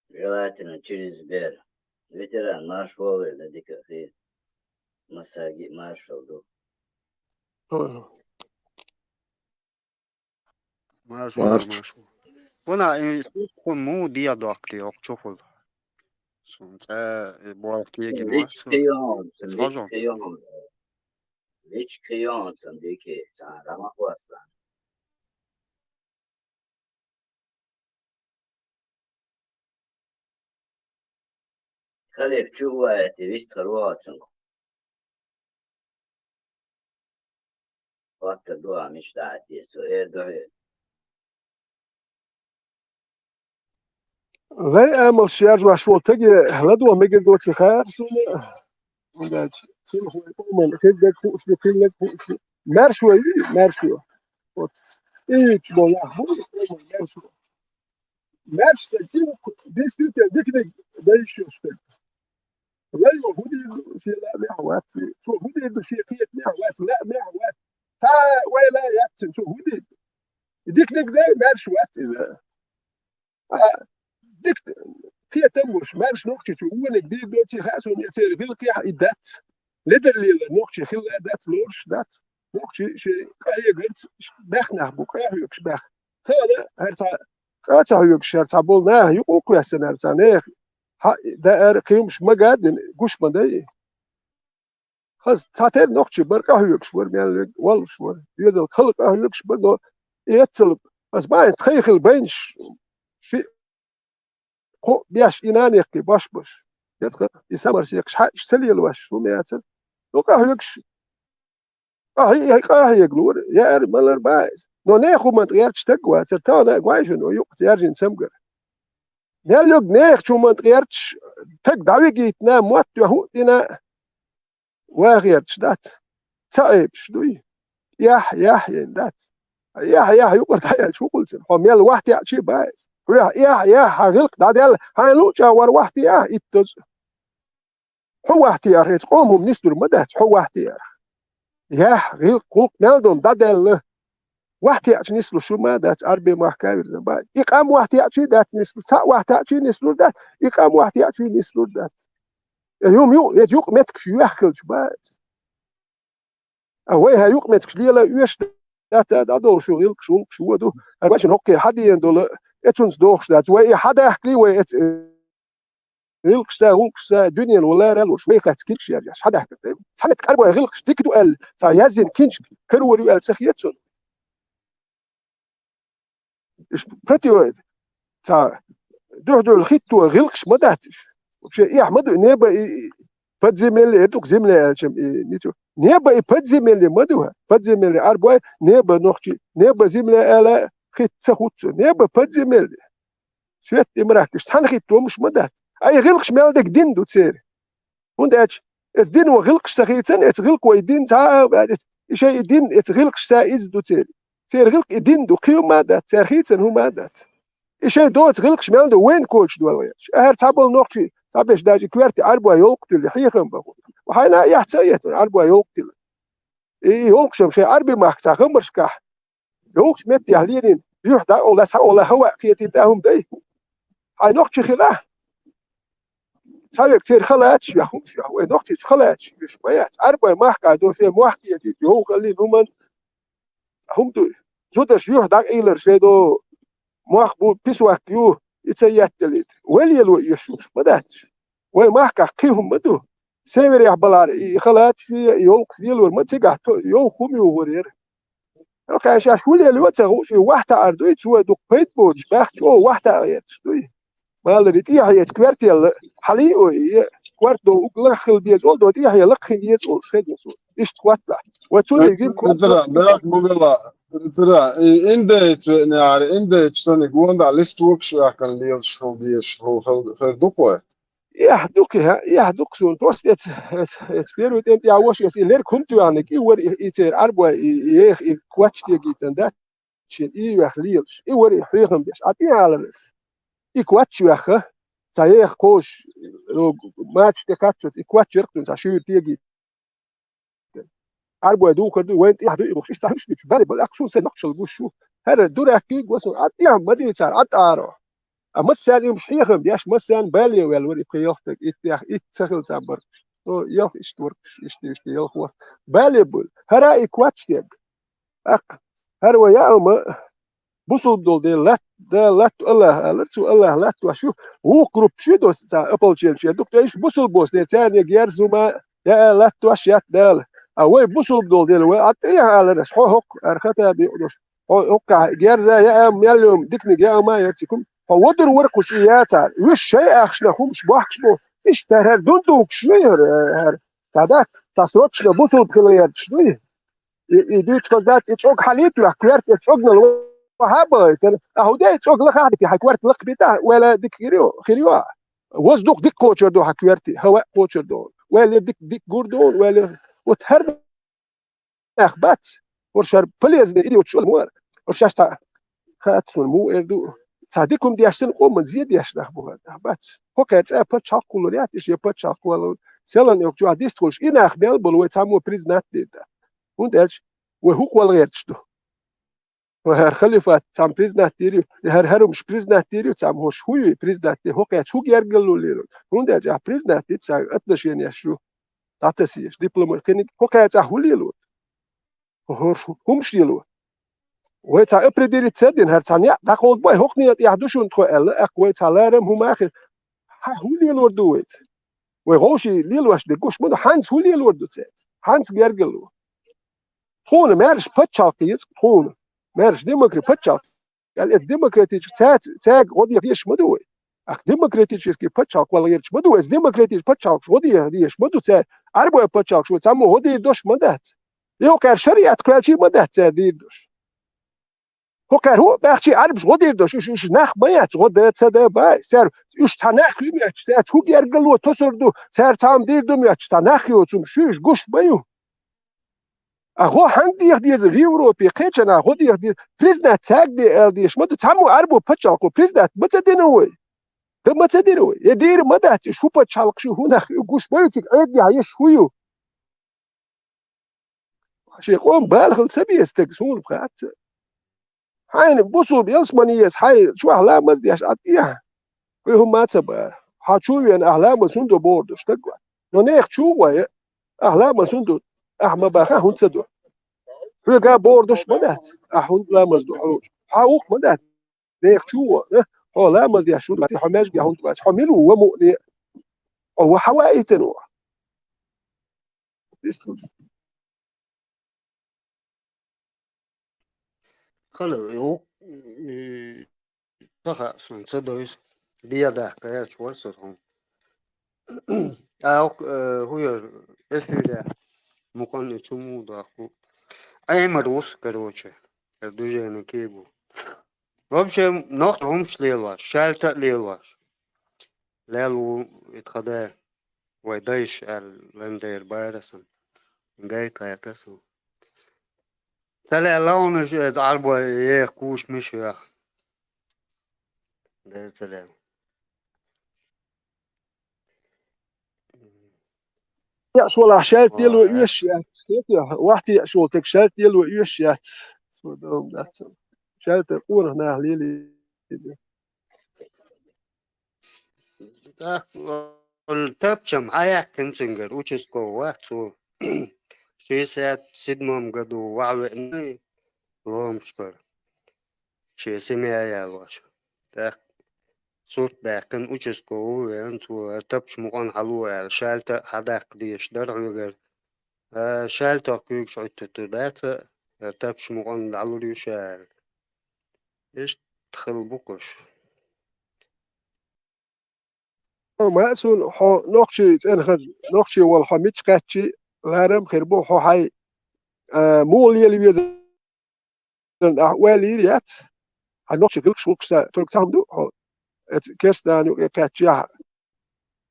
Желательно через Сбер. Ветеран, марш вовремя, дикахи. Масаги, маршал дух. Марш вовремя, марш вовремя. Вона, э, хун му диадокти, ок, чухул. Сун, э, э, буак киеги. Вич марш. Кион, вич Сажон. Кион. Вич кион, сан дики, сан рамахуасан. Халиф чу ваьтти вистхар вацунг. Ватта дуа мечтать есть, э, дуа. Лай амал шарж ваш вол теге ладуа мегер доци хар суна. Удач. Сун хуй поман, хеддек хуш, хеддек хуш. Маршо, маршо. Вот. Ич бо я, бу, маршо. Марш, действительно, дикник, да ещё что. Вай, худий, ши ла мя ваци. Цо худий, ши киет мя ваци, ла мя ваци. Та, вай, ла яци, цо худий. Дикник да, марш ваци, да. А, дик, киетам муш, марш нохчи чу, уник, ди, доци, хасун, я цер, вил, кия, и дац. Ледер лила, нохчи, хилла, дац, лорш, дац. Нохчи, ши, кая, гырц, бахнах, бу, кая, юкш, бах. Тала, харца, каца, юкш, харца, бол, на, юк, ук, ясен, харца, нех. Ха, да эр кыймш магадин, гуш мадай. Хаз цатер нохчи бар къахьюкш вар, мел валш вар. Юзал хал къахьюкш бар, но эцэл, аз бай тхайхил байнш. Ши ко бяш инанекки баш баш. Ятха, и самар секш, ха, иш цалил ваш, шу мецер. Но къахьюкш. Къахьи, къахьи еглур, яр малар байс. Но не хумант герч таг вацар, та на гвайжу, но юк, яржин самгар. Мел юг нех чумант герч, таг давигит на, мот, ю хутина, ва герч дац. Ца эпш дуй. Ях, ях, ен дац. Ях, ях, юкъар таял чукъулцин. Хо мел вахт я чи байс. Ях, ях, ях, ха гилк дадел, ха луча вар вахт я, иттоз. Хьо вахтиях, эц къомум нислур ма дац, хьо вахтиях. Яхь, гӀилкх, гӀулкх мел дом дӀадаьлла. Вахтиаьча нислуш шу ма дац, Ӏарбе махка вирза бай. И къам вахтиаьчий дац нислур, цхьаъ вахтиаьчий нислур дац, и къам вахтиаьчий нислур дац. Э, юм ю, эц юкъ меткаш юьхкалч бац. А вай хьа юкъ меткаш лела уьш дац, дӀадолу шу гӀилкхаш, гӀулкхаш воду. Ар бачун хӀокхе хьадийна долу, эцунца дохуш дац. Вай и хьадахкалий, вай эц, э, гӀилкхашца, гӀулкхашца, дуьненан валара луш, вай хатта килкаш яржаш, хьадахкар дай. Цхьа мет къарбой гӀилкхаш дика ду аьлла, цхьа яздина кинчка карор ю аьлла ца хета цунна. Иш противоид. Ца дуьхьа-дуьхьа хитто гӀилкхаш ма дац иш. Вообще, эхь ма ду, небо и, и подземелье, э, дук земля аьлчам, и, ницу. Небо и подземелье ма ду, подземелье Ӏарбой, небо нохчи, небо земля аьла хит ца хуццу. Небо подземелье. Свет и мрак, иш цхьана хитто муш ма дац. А и гӀилкхаш мел дег дин ду церан. ХӀунда аьлча, эс дин ван гӀилкхаш ца хийцан, эс гӀилкх вай дин ца а ваьлла, и шай и дин, эс гӀилкхаш ца иза ду церан. Церан гӀилкх и дин ду, кхин хӀума а дац, церан хийцан хӀума а дац. И шай доцу гӀилкхаш мел ду, вайн коча дола ваьлча. АхӀар цхьаболу нохчий, цхьаберш даже и коьрта Ӏарбой йолкху тилла, хьехам баху. Хьайна а яхь ца а еттан Ӏарбой йолкху тилла. И, и йолкхаш-м шайн Ӏарби махка цхьа хамбаршкахь, йовхачу меттехь лерина, юьхь дӀа а ола, схьа а ола, хӀаваъ кхетийта хӀума дай. Хьайн нохчи хилахь? Цхьаверг церан халачаш яхь хӀумаш яхь, вай нохчичу халачаш юьш ма яц. Ӏарбой махкахь до шен мохь кхетийта, йовхаллин хӀуман хӀума дуй. Зударш юьхь дӀакъийлар шайн до, мох бу, писвак ю, и ца етталийта. Вай лело эшуш ма дац. Вай махкахь кхин хӀума ма ду. Северехь балара и халачаш, и йовхаш лелор ма цигахь то, йовха хӀума юхур яра. Кхаьшаш хӀун лело ца хууш, и вахьтаӀар дуй, цо дукха пайда боцуш, баьхча чӀогӀа вахьтаӀа гӀерташ дуй. Малари тӀехьа эца коьртел хьалий ой, и коьрта до уг лаххила беза олу, до тӀехьа лакххила еза олуш хезна цо. Иштта хӀоттахь. Вай цу лерг гин Петра, бехк бу вела, Петра, и индейца веънехьара, индейчу саниг вон дӀа листокаш ваьккхина лелаш хила дезаш хила хир ду-кх вай? Эхь ду-кх, хьа, эхь ду-кх суна. Просто эц, эц, эц первый тӀем тӀехь вош, эц и лерг хӀума тоьхниг, и вара и, и церан Ӏарбой, и, и еха, и коч тегийтина дац, шен и йоьхна лелаш. И вара и хьехам беш. А тӀехьаларас. И коч йоьхна, цхьа еха кхош, ну, мачаш тӀе кхаччалц, и коч яркъ дуьйна, цхьа шуьйра тегийта. Ӏарбой духар ду, вайн тӀехь ду и бохуш, иштта хӀуш дичу, бале бала, ахь шун сайн нохчалла гуш шу. ХӀара дурахь куьйга ва сан, а тӀехь ма дийцара, а тӀаро. А массарна уьш хьехам беш, массарна бале ваьлла вара и пхи-ялх стаг, итт тӀехь, итт ца хилла цхьа баркуш. О, ялх иштта баркуш, иштта, иштта ялх вара. Бале буьллу. ХӀара и коч дерг. ТӀаккха хӀара вай яа ма, бусулба долу дела латта, Дала латта Аллах алар, цу Аллах латтош ю, вукху группа шу дос цхьа ополченче, дукха тӀе иштта бусулба бос дера, царна герз хӀума яа латтош яц Дала. А вай бусулба долу дела, вай а тӀехьа алар аш, хьо хӀокху, ара хата биъ дош. Хьо хӀокхахь герза яа, мел йома дикниг яа ма яр цикум. Хьо вадур вара кху ши яцара. Уьш шай ахчанах хӀумаш бохкуш бу. Иштта хӀара дундукаш ю хӀара, хӀара. Та дац, та срочно бусулба хила гӀерташ дуй. И, и дуьйцу хаза дац, и цӀог хьалийта вех, коьрта и цӀогнал ваха а бахийтар. А хӀу де и цӀог лахахь дика, хьайн коьрта лакха битахь, вала дика хир ю, хир ю. Воздух дика кхочур ду хьан коьрти, хӀаваъ кхочур ду. Вала дика, дика гур ду, вала. Вот хӀара нах бац. ХӀорш хӀара полезный идиот шу ма вара. ХӀорш шаьш тха хаьтташ ван муха эр ду. Цхьа дика хӀума деш санна къоман зе деш нах бу хӀара нах бац. ХӀокхаьр цӀа пачхьалкх кхуллур яц, и шен пачхьалкх кхоллур. Селан оьху чохь дистхуьлуш, и нах мел болу вай цхьаммо признать дийр дац. ХӀунда аьлча вай хӀу кхолла гӀерташ ду. Вай хӀара халифат цхьамма признать дийр ю, и хӀара хӀара хӀумаш признать дийр ю, цхьамма хӀорш хӀу ю признать дийр, хӀокхаьрца хӀу гергарло лело. ХӀунда аьлча ахь признать дийца, сан отношенеш ю дӀатасеш, дипломат кхиниг, хӀокхаьрца ахь хӀу лело? ХӀорш хӀумаш лело. Вай цхьа определиться ца дина, хӀара цхьа некъ дӀакховдабой, хӀокху некъа тӀехь ду шуна тхо аьлла, аккха вай цхьа ларам хӀума а хир. Хьан хӀун лелор ду вайца? Вай гӀовший лелош дерг гуш ма ду, хьанца хӀун лелор ду цаьрца? Хьанца гергарло? Тхуна маьрша пачхьалкх еза, тхуна маьрша демокра-, пачхьалкх. Аьлла, эца демократически цаьрца, цаьрга гӀо деха дезаш ма ду вай. Ахь демократически пачхьалкх вала гӀерташ ма ду вай, эца демократически пачхьалкхаш гӀо деха дезаш ма ду цаьрга. Ӏарбой пачхьалкхаш вай цхьаммо гӀо дийр дош ма дац. ХӀокхаьр шариат кхоьлчий ма дац цара дийр дош. ХӀокхаьр хӀу баьхчий Ӏарбаш гӀо дийр дош, уьш, уьш нах ма яц, гӀо да, ца да, бай. Цара, уьш цхьа нах хӀума яц, цаьрца хӀу гергарло тосур ду, цара цхьа хӀума дийр ду ма яц, цхьа нах йоцу хӀума, шу уьш гуш ма ю. А гӀо хьанна деха деза Европе, кхечанхьа гӀо деха деза, признать цаьрга де аьлла дезаш ма ду, цхьаммо Ӏарбо пачхьалкхо признать ма ца дина вай. Да ма ца дира вай. Я дийр ма дац, уьш хӀу пачхьалкх шу, хӀу нах ю, гуш ма ю цига, Ӏеддехь еш хӀу ю. Шен къоман бала хила ца беза стаг, суна бу хаьттца. Хьайна бусулба ялсмани еза, хьайн чохь ламаз деш Ӏад эхь. Хьуьй хӀумма а ца бара. Хьан чу вена ахь ламаз хӀун до бохур ду стаг вац. Но нехан чу гӀой, ахь ламаз хӀун ду, ахь ма баха, хӀун ца ду. Хьоьга бохур душ ма дац, ахь хӀун ламаз ду хьо луучу. Хьан гӀуллакх ма дац. Нехан чу ву, э? Хьо ламаз деш хӀун ду, хьо маьжге хӀун ду, хьо мила ву, ва муъне? Хьо ва хьан ваийтина ву? Хала, йо, э, ца хаьа суна, ца дойса. Дия даккха, яц вара со тхуна. А, ок, э, хӀу яр, эфире, мукъан и чу муха даккху. Аймар вус, короче, э, движение кий бу. В общем, нохчо хӀумаш лелош, шаьлта а лелош. Лел ву и тха да, вай дайша аьлла, лан дера байра сан. Гай кхайкха сан. Ца ле лаунаш эца Ӏарбой еха куш миш веха. Дера ца ле. Яш валахь шаьлта лело оьшуш яц. Вахти яш волу тек шаьлта лело оьшуш яц. Цо дан дац. Шаьлта къонах нах лелий. Так, тапчам хьаяьккхина цуьнгара, участковый вац цо. Шестьдесят седьмом году ваха веана ломашкара. Шен семья ялош. Так, сурт баьккхина, участковый веана цо, хӀара тапча мукъана хьало аьлла, шаьлта а хьадаккха дезаш дара хьоьгара. А, шаьлтах куьйгаш Ӏуьттур дац, хӀара тапча мукъана дӀалур ю ша аьлла. Иштта хила бу кхуш. Ма суна хьо нохчий цӀена хаза, нохчий волу хьо мича кхаьччи, ларам а хир бу, хьо хьай, а, муха лела везарна ахь ойла йийр яц. Хьан нохчий гӀиллакхаш вулкхаш ца, только цхьа хӀума ду, хьо эца керста нана юкъе кхаьччехь,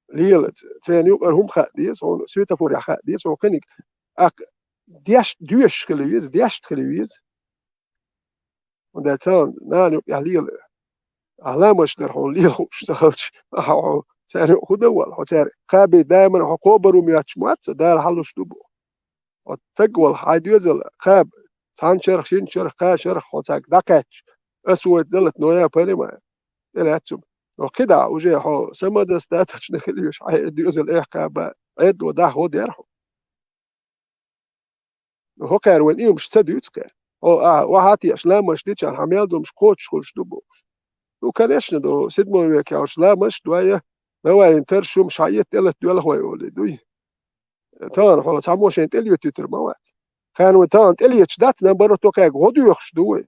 лела, церан юкъара хӀума хаа деза хьуна, светофорехь хаа деза хьуна кхиниг. Аккха деш, доьшуш хила веза, дешна хила веза. ХӀунда аьлча нана юкъехь лела. Ахь ламазаш дар хьуна лела хууш ца хилча, ахьа хьо цаьрга юкъа хӀун дан вала? Хьо цаьрга кхаби даимана хьо кхобар хӀума йоцуш ма вац, Дала хьалуш ду боху. Хьо таг вала, хьай доьзал кхаба, цхьан чарх, шин чарх, кхаа чарх хьо цаьрга дӀакхаьчча, ас вайта далат ноя парима. ТӀелаьццум. Но кхидӀа уже хьо самадас датачна хилийш, хьай доьзал эхь кхаба, Ӏедало дӀахо дер хьо. ХӀокхара вайн иймаш ца дуьйцу кхара. Хьо, а, вахьа теш, ламаш дичахьа, хьан мел думаш кхочуш хуьлуш ду бохуш. Ну, конечно, до седьмой век яхаш ламаш дой, давай ин тар шум шхьаэт тӀелат доьлхой олий дуй. Тахана хьо цхьаммо шайн тӀелетуьйтур ма вац. Кхана вай тахана тӀелеташ дац, нам баро токхаьга гӀо доьхуш ду вай.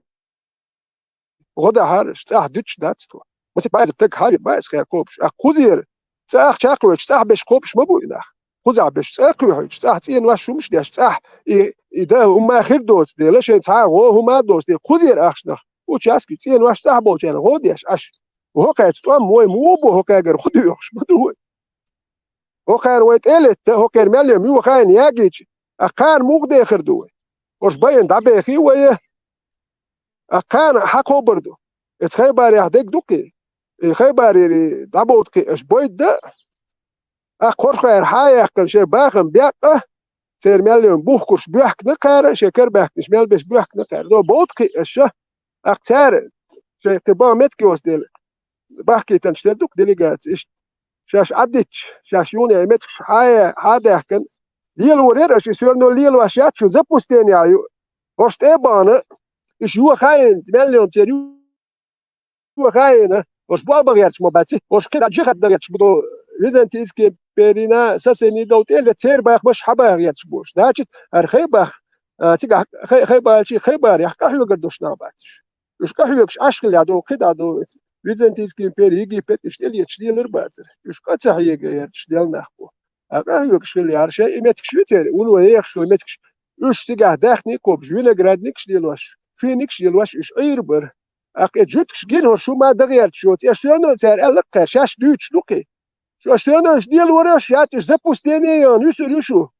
ГӀо дахьара, аш цӀахь дуьтуш дац тхо. Масик баьза таг хьаве баьза хер кхобуш. А кхузера цӀахь чакхвоьдуш, цӀахь беш кхобуш ма бу и нах. Кхузахь беш цӀа кхоьхьуьйтуш, цӀахь цӀенваш хӀумаш деш, цӀахь и, и да хӀума хир доцу дела, шайн цхьа гӀо хӀума доцу дела, кхузера ахча нах. Участки цӀенваш цӀахь болчарна гӀо деш, аш. ХӀокхаьца тӀом вай муха бу, хӀокхаьгара хӀу доьхуш ма ду вай. ХӀокхара вай тӀелетта, хӀокхара мел йо муьйха хьайна ягийча, а кхана муха дехар ду вай? Ош байна дӀабехий вай, а кхана хьан кхобар ду? Эца Хайбарех дег ду кхий? И Хайбарери дӀабовта кхий, аш бойда да? А кхорхара хьа яьккхина шайн бахам бекъа, церан мел йо бухкурш боьхкина кхара, шайн карабаьхкинаш мел беш боьхкина кхара. До бовта кхий аша, а цара шайн кхин бан метка йоцу дела, бахкийтанчу тера ду-кх делегаци иштта. Шаьш Ӏадитча, шаьш юхне меттигаш хьа-, хьадаьхкина, лелорера аша, и соьрно лелош яц шу, запустение ю. Ош тӀе а бахана, иш юха хаийна, мел йо церан юха хаийна, ош болх бан гӀерташ ма бац и, ош кхин дӀа жихат дан гӀерташ бу до, византийский империна, сасани дов тӀе а ле, церан бахамаш хьабаха гӀерташ бу ош. Значит, хӀара Хайбах, а, цигахь Хай-, Хайбарчий, Хайбарех къахьоьгур долуш нах бац уьш. Уьш къахьоьгуш Ӏаш хилла ду, кхидӀа ду, Византийский импери, Египет, уьш тӀелеташ лелар бацара. Уьш къа ца хьега гӀерташ лел нах бу. А къахьоьгуш хилла яра шайн и меттигаш ю церан, вуно ехаш хилла меттигаш. Уьш цигахь даьхни кхобуш, виноградникаш лелош, финикаш лелош, уьш Ӏийр бара. Аккха и жуьгташ гина хӀорш хӀума дан гӀерташ йоцу, эш соьрно цара аьлла-кх кхара, шаьш дуьйцуш ду кхий. Шаьш соьрно уьш лелораш яц, уьш запустение йон, юьсур ю шу.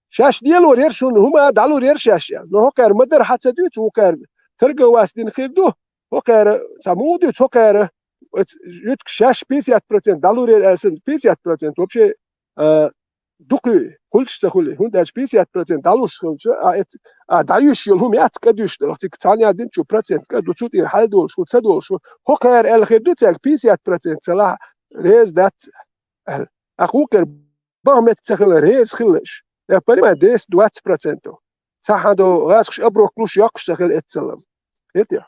Шаьш лелор яра шуна хӀума, дӀалур яра шаьш аьлла. Но хӀокхара ма-дарра хьан ца дуьйцу, вукхара торговать дина хир ду, хӀокхара, ца муха дуьйцу, хӀокхара, оцу жуьгташ шаьш пятьдесят процент дӀалур яра аьлла санна, пятьдесят процент вообще, а, дукха хуьлуш ца хуьлий, хӀунда аьлча пятьдесят процент дӀалуш хилча, а, эц-, а, дӀаюьсуш йолу хӀума яц кӀа дуьсуш делахь, цига цхьана ян динчу процент кӀа ду, цу тӀера хьал долуш хӀу ца долуш хӀу, хӀокхара аьлла хир ду цаьрга, пятьдесят процент ца лахь, реза дац аьлла. Аккха вукхара баха меттиг ца хилла, реза хилла иша. Я понимаю, десять-двадцать процентов. Цхьа хьан до гӀазкхаш оброк луш йоккхуш ца хилла эццалла. Хетий?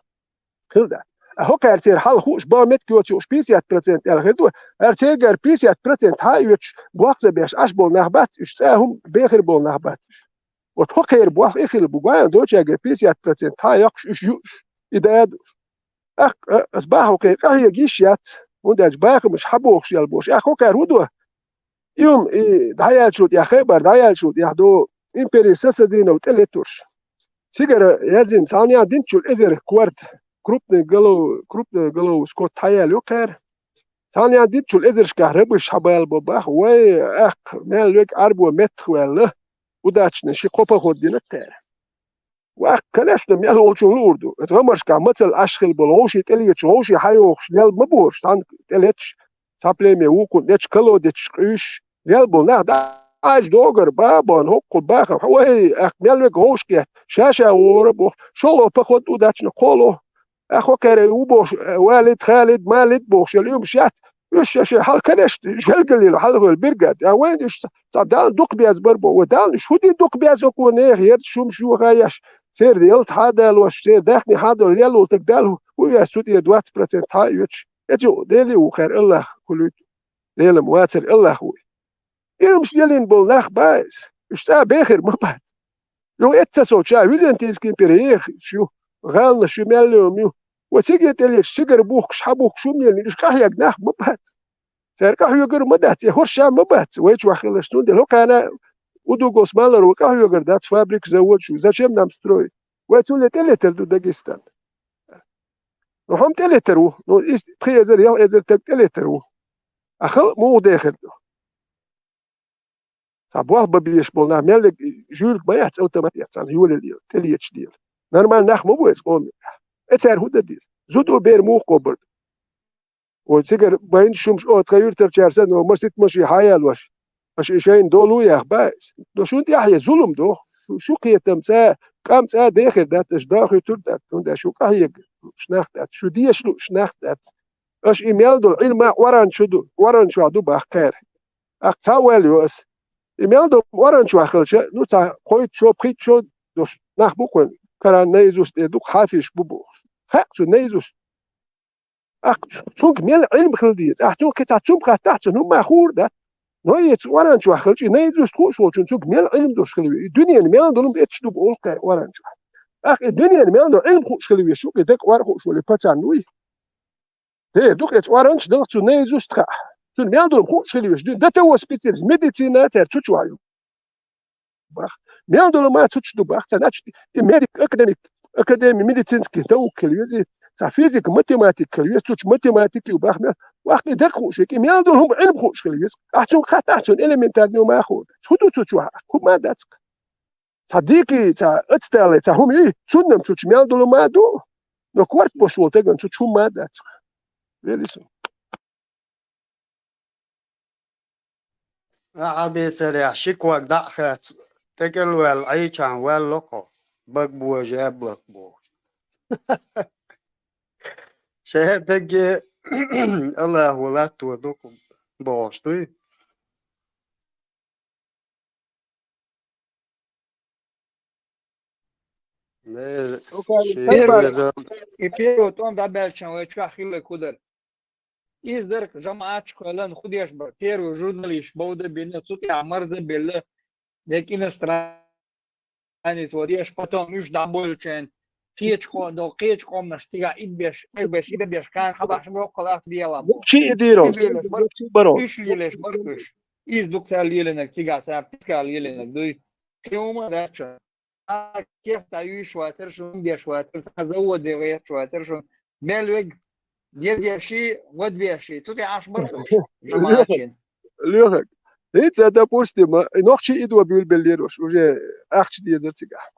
Хилла дац. А хӀокхара церан хьал хууш, бан меттиг йоцуш пятьдесят процент аьлла хир ду, ара цергара пятьдесят процент хьа а оьцуш, бохк ца беш, Ӏаш болу нах бац уьш, цӀа хӀума бехир болу нах бац уьш. Вот хӀокхера бохк и хилла бу, гуайна дочаьргара пятьдесят процент хьа а йоккхуш уьш юуш, и да а душ. Аккха, а, ас бахьа кхин къахьега йиш яц, хӀунда аьлча бахамаш хьан бохуш ял бохуш. Аккха хӀокхара хӀун до? И хӀума, и дӀаяьллачул тӀехь, Хайбар дӀаяьллачул тӀехь ду, импери Сасадинов тӀе летурш. Цигара яздина цхьана ян динчул эзар корта, крупный голов-, крупный голову скот хьаяьлла ю кхара. Цхьана ян динчул эзаршкахь рабыш хьабала бо бах, вай, аккха, мел вега Ӏарбо меттах ваьлла, удачно ши кхо поход дина кхара. Ваккха, конечно, мел волчун луур ду. Аса гӀамаршкахь мацалла Ӏаш хила болу, вовшийн тӀелеташ, вовшийн хьайохуш, лел ма бохуш, цхьаьна тӀелеташ, цхьа племе вукхунна тӀечу колодецаш къуьйсуш, лел болу нах дӀа Ӏаш догара, бабон, хӀокху бахам, хьо вай, аккха мел вега вовшах гетта, ша-ша вора боху, шолгӀа поход удачно кхоло. Ахьо кхара ву бохуш, Валид, Халид, Малид бохуш, ял уьмаш яц, уьш ша-ша хьал, конечно, желгаллина хьалхойла биргад. А вайн уьш ца, ца Далла дукха беза бар бо. Вай Далла уьш хӀун дин дукха беза, хӀокхо нехан ярташ хӀумаш йохаеш, церан ялта хьадалош, церан даьхни хьадалош, леллул таг Далла хӀун веш цу тӀера двадцать процент хьа а оьцуш. Эцу Дели ву кхара Аллах хуьлуьйту. Делам вацар Аллах вуй. Илмаш лелийна болу нах бац иза. Уьш цӀа бехира ма бац. Йо, эцца со ша Византийский импери ехаш ю, гӀаланаш ю, мел лоьма ю. Ва цига тӀелеташ, цигара бухкуш, хьан бухкуш хӀума лелийна, уьш къахьега нах ма бац. Цара къахьоьгур ма дац, я хӀорш ша ма бац, вайчу ваххилаш. Цундела хӀокхана удугос малар ву къахьоьгур дац, фабрика, завод шу. Зачем нам строить? Вай цуьнан тӀелетар ду Дагестан. Ну, хьо-м тӀелетар ву. Ну, иза пхи эзар, ялх эзар таг тӀелетар ву. А халкъ муха дехар ду? Цхьа болх бан безаш болу нах мел вега жуьрга ма яц, автомат яц, царна йолалла, тӀелеташ дела. Нормально нах ма бу эца къоман. Э, цара хӀун дан деза? Зуда бер муха кхобур ду? Ой, цигара байна шумаш, о, тхан юьртарчара санна, о, масит маши хьаялош. Аша и шайна долу яха ба иза. Но шуна тӀехь я зулум доху. Шу, шу кхетамца, къамца дехар дац, аша дохуьйтур дац, хӀунда аша шу къахьега лууш нах дац, шу деша лууш нах дац. Аша и мел долу Ӏилма Къуръан чу ду, Къуръан чохь ду бах кхара. Аккха цхьа ойла йо ас. И мел долу Къуръан чохь хилча, ну, цхьа кхойтта шо, пхийтта шо долуш нах бу кхуьнан, Коран наизусть эр ду-кх, хьафизаш бу бохуш. Хаьа цу наизусть. Ахь цу-, цуьнга мел Ӏилма хила деза. Ахь цуьнга кхин цхьа цуьнга хаттахь, цунна хӀумма хуур дац. Но и цу Къуръан чохь хилча, и наизусть хууш волчунна цуьнга мел Ӏилма долуш хила веза. И дуьненан мел долу хӀума эцаш ду боху кхара Къуръан чохь. Ахь и дуьненан мел долу Ӏилма хууш хила веза, шу и дага Къуръан хууш волу пацан вуй. Де, дукха эцу Къуръан чу делахь цу наизусть хаьа. Цунна мел долу хӀума хууш хила веза. Ду-, до того специалист, медицина цара цу чохь ю. Бах. Мел долу ма цу чу ду бах. Ца, значит, и медик, академик, академи медицинский наук хила веза, ца физика, математика хила веза, цу чу математика ю бах мел. Вахт и дерг хууш, и мел долу хӀума Ӏилма хууш хила веза. Ахь цуьнга хаттахь, цунна элементарный хӀума а хуур дац. ХӀун ду цу чохь? ХӀума дац. Ца дикий, ца ацдале, ца хӀума йий, цунна-м цу чу мел долу ма ду, но корта босуш волу теган цу чу хӀума дац. Вели со. Ахьа бецарехь ши ког дӀа а хецна, тӀекӀел ваьлла, Ӏийчхьана ваьлла кхо, бага божа яблоко бохуш. Шен тӀаге Аллахо латто ду-кх бохуш дуй? Лер, Ну, шен первый, веза. И первый тӀом дӀабаьлча вай чохь хилла кху дара. Иза дара-кх жамаӀат чу кхоьллина хӀун деш бара. Первый журналист бовда бина, цу тӀехь марза белла, дерг иностранец ву деш, потом уьш дӀабойлучарна, кхечу къо-, до кхечу къоманаш цигахь идбеш, идбеш, идбеш, кхана хьабахьаш боккхал ах дела бу. Чи идиро. Уьш лелаш бара, Чи баро. Уьш лелаш бара уьш. Иза дукха цара лелинарг цигахь, цара пискал лелинарг дуй. Кхин хӀума дац шуна. Цхьа кехат дӀаюьйш вацара шуна, деш вацара, цхьа заводе гӀерташ вацара шуна. Мел вега, дедеший, вадвеший, цу тӀе Ӏаш бара уьш, жамаӀатийн. Лоьхарг. ХӀинца, допустим, и нохчий идо буьйлабеллера уьш, уже ахча дезара цигахь.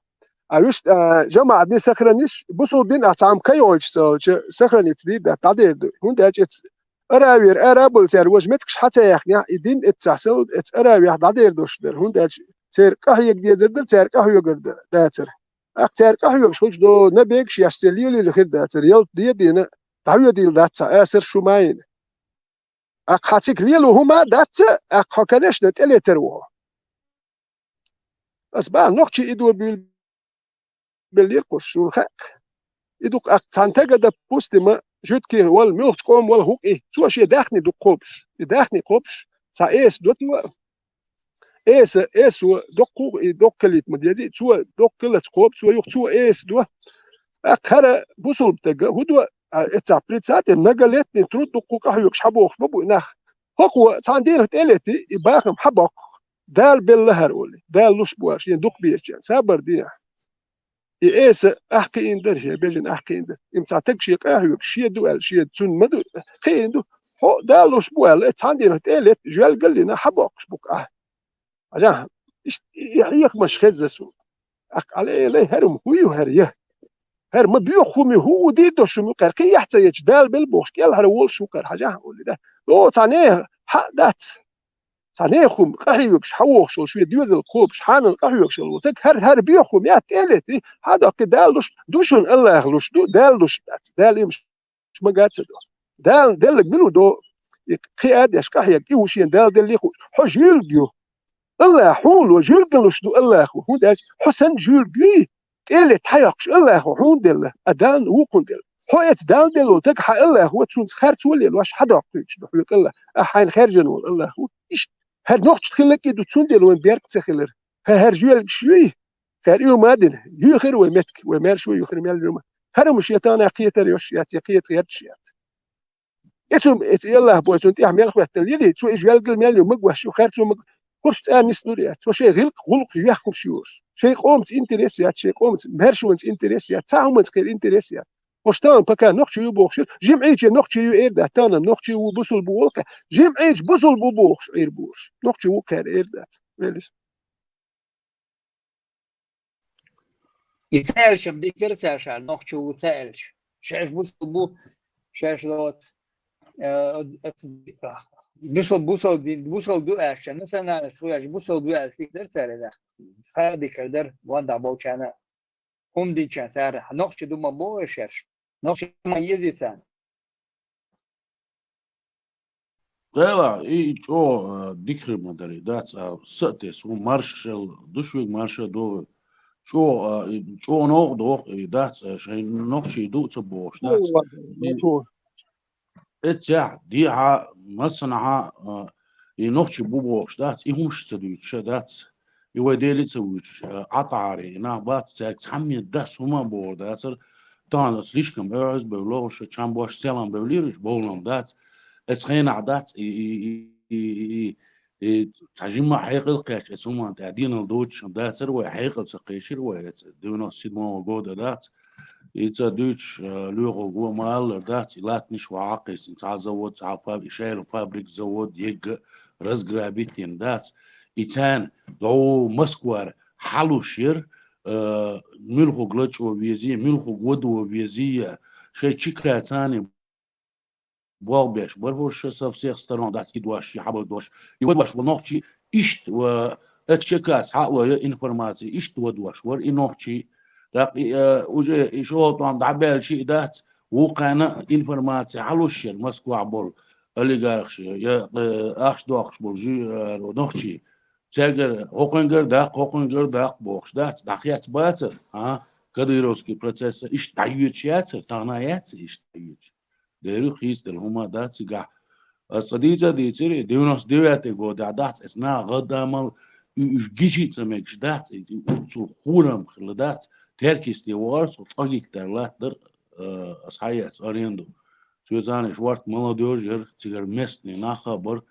А уьш, а, жамаӀат дин сохраниш, бусулба дин а цхьамма кайгӀойтуш ца хилча, сохраниться дийр дац, дӀадер ду. ХӀунда аьлча эц Аравера ара а болу цара важа меттигаш хьа ца яхнехь, и дин эццахь сел, эца Аравехь дӀадер долуш дара. ХӀунда аьлча церан къахьега дезар дара, цара къахьоьгур да-, дацара. Аккха цара къахьоьгуш хуьлуш до, набегаш еш церан лелийла хир дацара. Ялта де а дина, дӀахьоьдийла дац цхьа асар шу ма йина. Аккха хьан цига лело хӀума а дац, аккха хьо, конечно, тӀелетар ву хьо. Ас бахьа нохчий идо буьйлабеллера кхуш, шуна хаьа. И ду-кх аккха цхьана тага, допустим, жуьгтий вала, муьлхачу къоман вала хӀу-кх и, цо шен даьхни ду-кх кхобуш. И даьхни кхобуш, цхьа эса до цо, эса, эсо доккху, и доккха калийта ма дезий, цо доккха калаца кхобу, цо юха цо эса до. ТӀаккха хӀара бусулба тага хӀу до, а, эццахь представьте, многолетний труд ду-кх кху къахьоьгуш хьабохуш ма бу и нах. ХӀокхо цхьана дийнах тӀелетий, и бахам хьабоккху. Дала белла хӀара олий, Дала луш бу аша, шен дукха безачарна, сабар де ахь. И эса ахь кхиийна дара, шен бежана ахь кхиийна дара. Има цхьа таг шен къахьоьгуш, шен ду аьлла, шен цунна ма ду, кхиийна ду. Хьо Дала луш бу аьлла, цхьана дийнах тӀелетта, жоьлгал а йина, хьабоккхуш бу-кх ахь. Хьажахьа, иштта и хьехамаш хезна суна. ТӀаккха Ӏалелай, хӀара хӀума хӀу ю хӀара я? ХӀара ма боьха хӀума ю, хӀу ву дийр долуш хӀума ю кхара, кхин яхь ца ечу, Дала белла бохуш, кӀелхьара волуш ву кхара, хьажахьа олий да. О, цхьа нехан хьаъ дац. Цхьа нехан хӀума къахьоьгуш, хьан вохуш волу шен доьзал кхобуш, хьанал къахьоьгуш волу таг, хӀара, хӀара боьха хӀума яц, тӀелетий, хьан доккхий, Дала луш ду шуна, Аллаха луш ду, Дала луш дац, Дала имаш ма гац а до. Дала деллаг мила ву до, и кхин а деш къахьега, и ву шена Дала деллий хууш. Хьо жоьлга ю. Аллаха хьуна ло, жоьлгалуш ду Аллаха ву. ХӀунда аьлча хьо санна жоьлга юй, тӀелетта хьайоккхуш Аллаха ву хьуна делла, а Далла вукхунна делла. Хьо эца Далла делла волу таг хьан Аллаха ву, цунца харц валлалуш хьадоккхуьйтуш ду хьоьга Аллаха. Ахьа хьайна хаьржина волу Аллаха ву. Иштта, хӀара нохчашна хилларг и ду, цундела вайн беркат ца хилар. ХӀара жоьлгаш юй, кхара уьйр ма дина, юьйхира вай меттиг, вай маьрша юьйхира мел юьйма. ХӀара хӀумаш я тахана кхетар йолуш яц, я кхета гӀерташ яц. Эцу, эцу Аллах бой цунна тӀехь мел хӀоьттина лелий, цо и жоьлгал мел ю, магош ю, харцо маг-, хӀорш цӀа нисдур яц. Цо шайн гӀилкх, гӀуллакх йоьхкуш ю уьш. Шайн къомаца интерес яц, шайн къомаца, маьршонца интерес яц, цхьа хӀуманца кхера интерес яц. ХӀорш тахана пока нохчий ю бохуш, жимӀиче нохчий ю эр дац, тахана нохчий ву, бусулба ву олу-кх, жимӀиче бусулба ву бохуш Ӏийр бу уьш. Нохчий ву кхера эр дац. Велис. И ца аьлча-м дика дара цара ша, нохчо ву ца аьлча. Шаьш бусулба бу, шаьш доцу, э, оцу, бусал, бусал, ди-, бусал ду аьлча, национальность хуяч, бусал ду аьлча, дер цаьра нах. Хадикар дер, ванда болчана. Хумдича цаьра, нохчи ду ма бо шерш. Нохчи ма езица. Дела, и чо, а, дикхи ма дари, дац, а, сатес, у маршал, душвиг марша до. Чо, а, и чо нох дох, и дац, а, шай нохчи ду ца бош, дац. И Эццехь, дехьа, массанхьа, а, и нохчи бу бохуш дац, и хӀумаш ца дуьйцуш а дац, и вай Дели ца вуьйцуш, а, Ӏатари, и нах бац, цаьрга цхьамме дас хӀума бохур дацара, тахана слишком оьгӀаз бевлла уьш, чам бош селам бевлира уьш, бовлам дац, эцу хенахь дац, и, и, и, и, и, и цхьа жимма хьекъал кхаьчча, эцу хӀуманна тӀехь денал доцуш дацара вай, хьекъал ца кхечира вай, эцу девяносто седьмого года дац, И ца дуьйцуш, э, лоьхург ву ма-аллара дац, и латтанаш вахьа кхийсина, цхьа завод, цхьа фаб-, и шайла фабрик, завод, егга разграбить йина дац. И царна дов Москвара хьалуш яра, э, муьлхуг лачо везий, муьлхуг вадо везий, шайн чика царна болх беш бара хӀорш со всех сторон дац, и дош, и хьабар дош. И вадош ву нохчий, иштта ва эцу чекас хьалоя информаци, иштта вадош вара и нохчий. ТӀаккха и, э, уже и шолгӀа тӀом дӀабаьлча и дац, вукхана информаци хьалуш яра Москвахь болу олигархаш, я, э, ахча доккхуш болу жи-, э, нохчий. Цаьргара хӀокхуьнгара даккха, хӀокхуьнгара даккха бохуш дац, дӀахец бацара, а, кадыровский процесса иштта дӀайоьдуш яцара, тахана яц иштта дӀайоьдуш. Дера ю хийцаделла хӀума дац цигахь. Аса цкъа дийца а дийцира, девяносто девятый годехь дац, эцу наха гӀадамал, и уьш гичи а ца мегаш дац, и, и цул хурам хилла дац. Теркисте вахара со, ткъа гектар латта дара, а, аса хьаэца аренду. Цо царна иш ворт молодёжь яра, цигара местный нах а бара.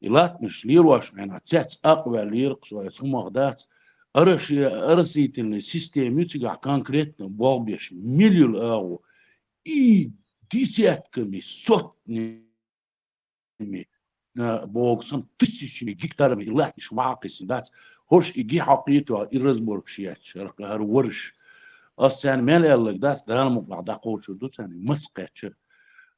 И латтанаш лелош хьайна, цец акъваьллера, со эцу хӀумах дац. Ораш-, оросительный система ю цигахь конкретно болх беш, миллион агӀо. И десятками, сотнями, а, богу санна, тысячами гектарами и латтанаш вахьа кхийсина дац. ХӀорш и ги хьокхийта, и разборкаш етташ, хӀара, хӀара варш. Ас царна мел аьлларг дац, Дала мукъалахь дӀакхочур ду царна, и маца кхаьчча,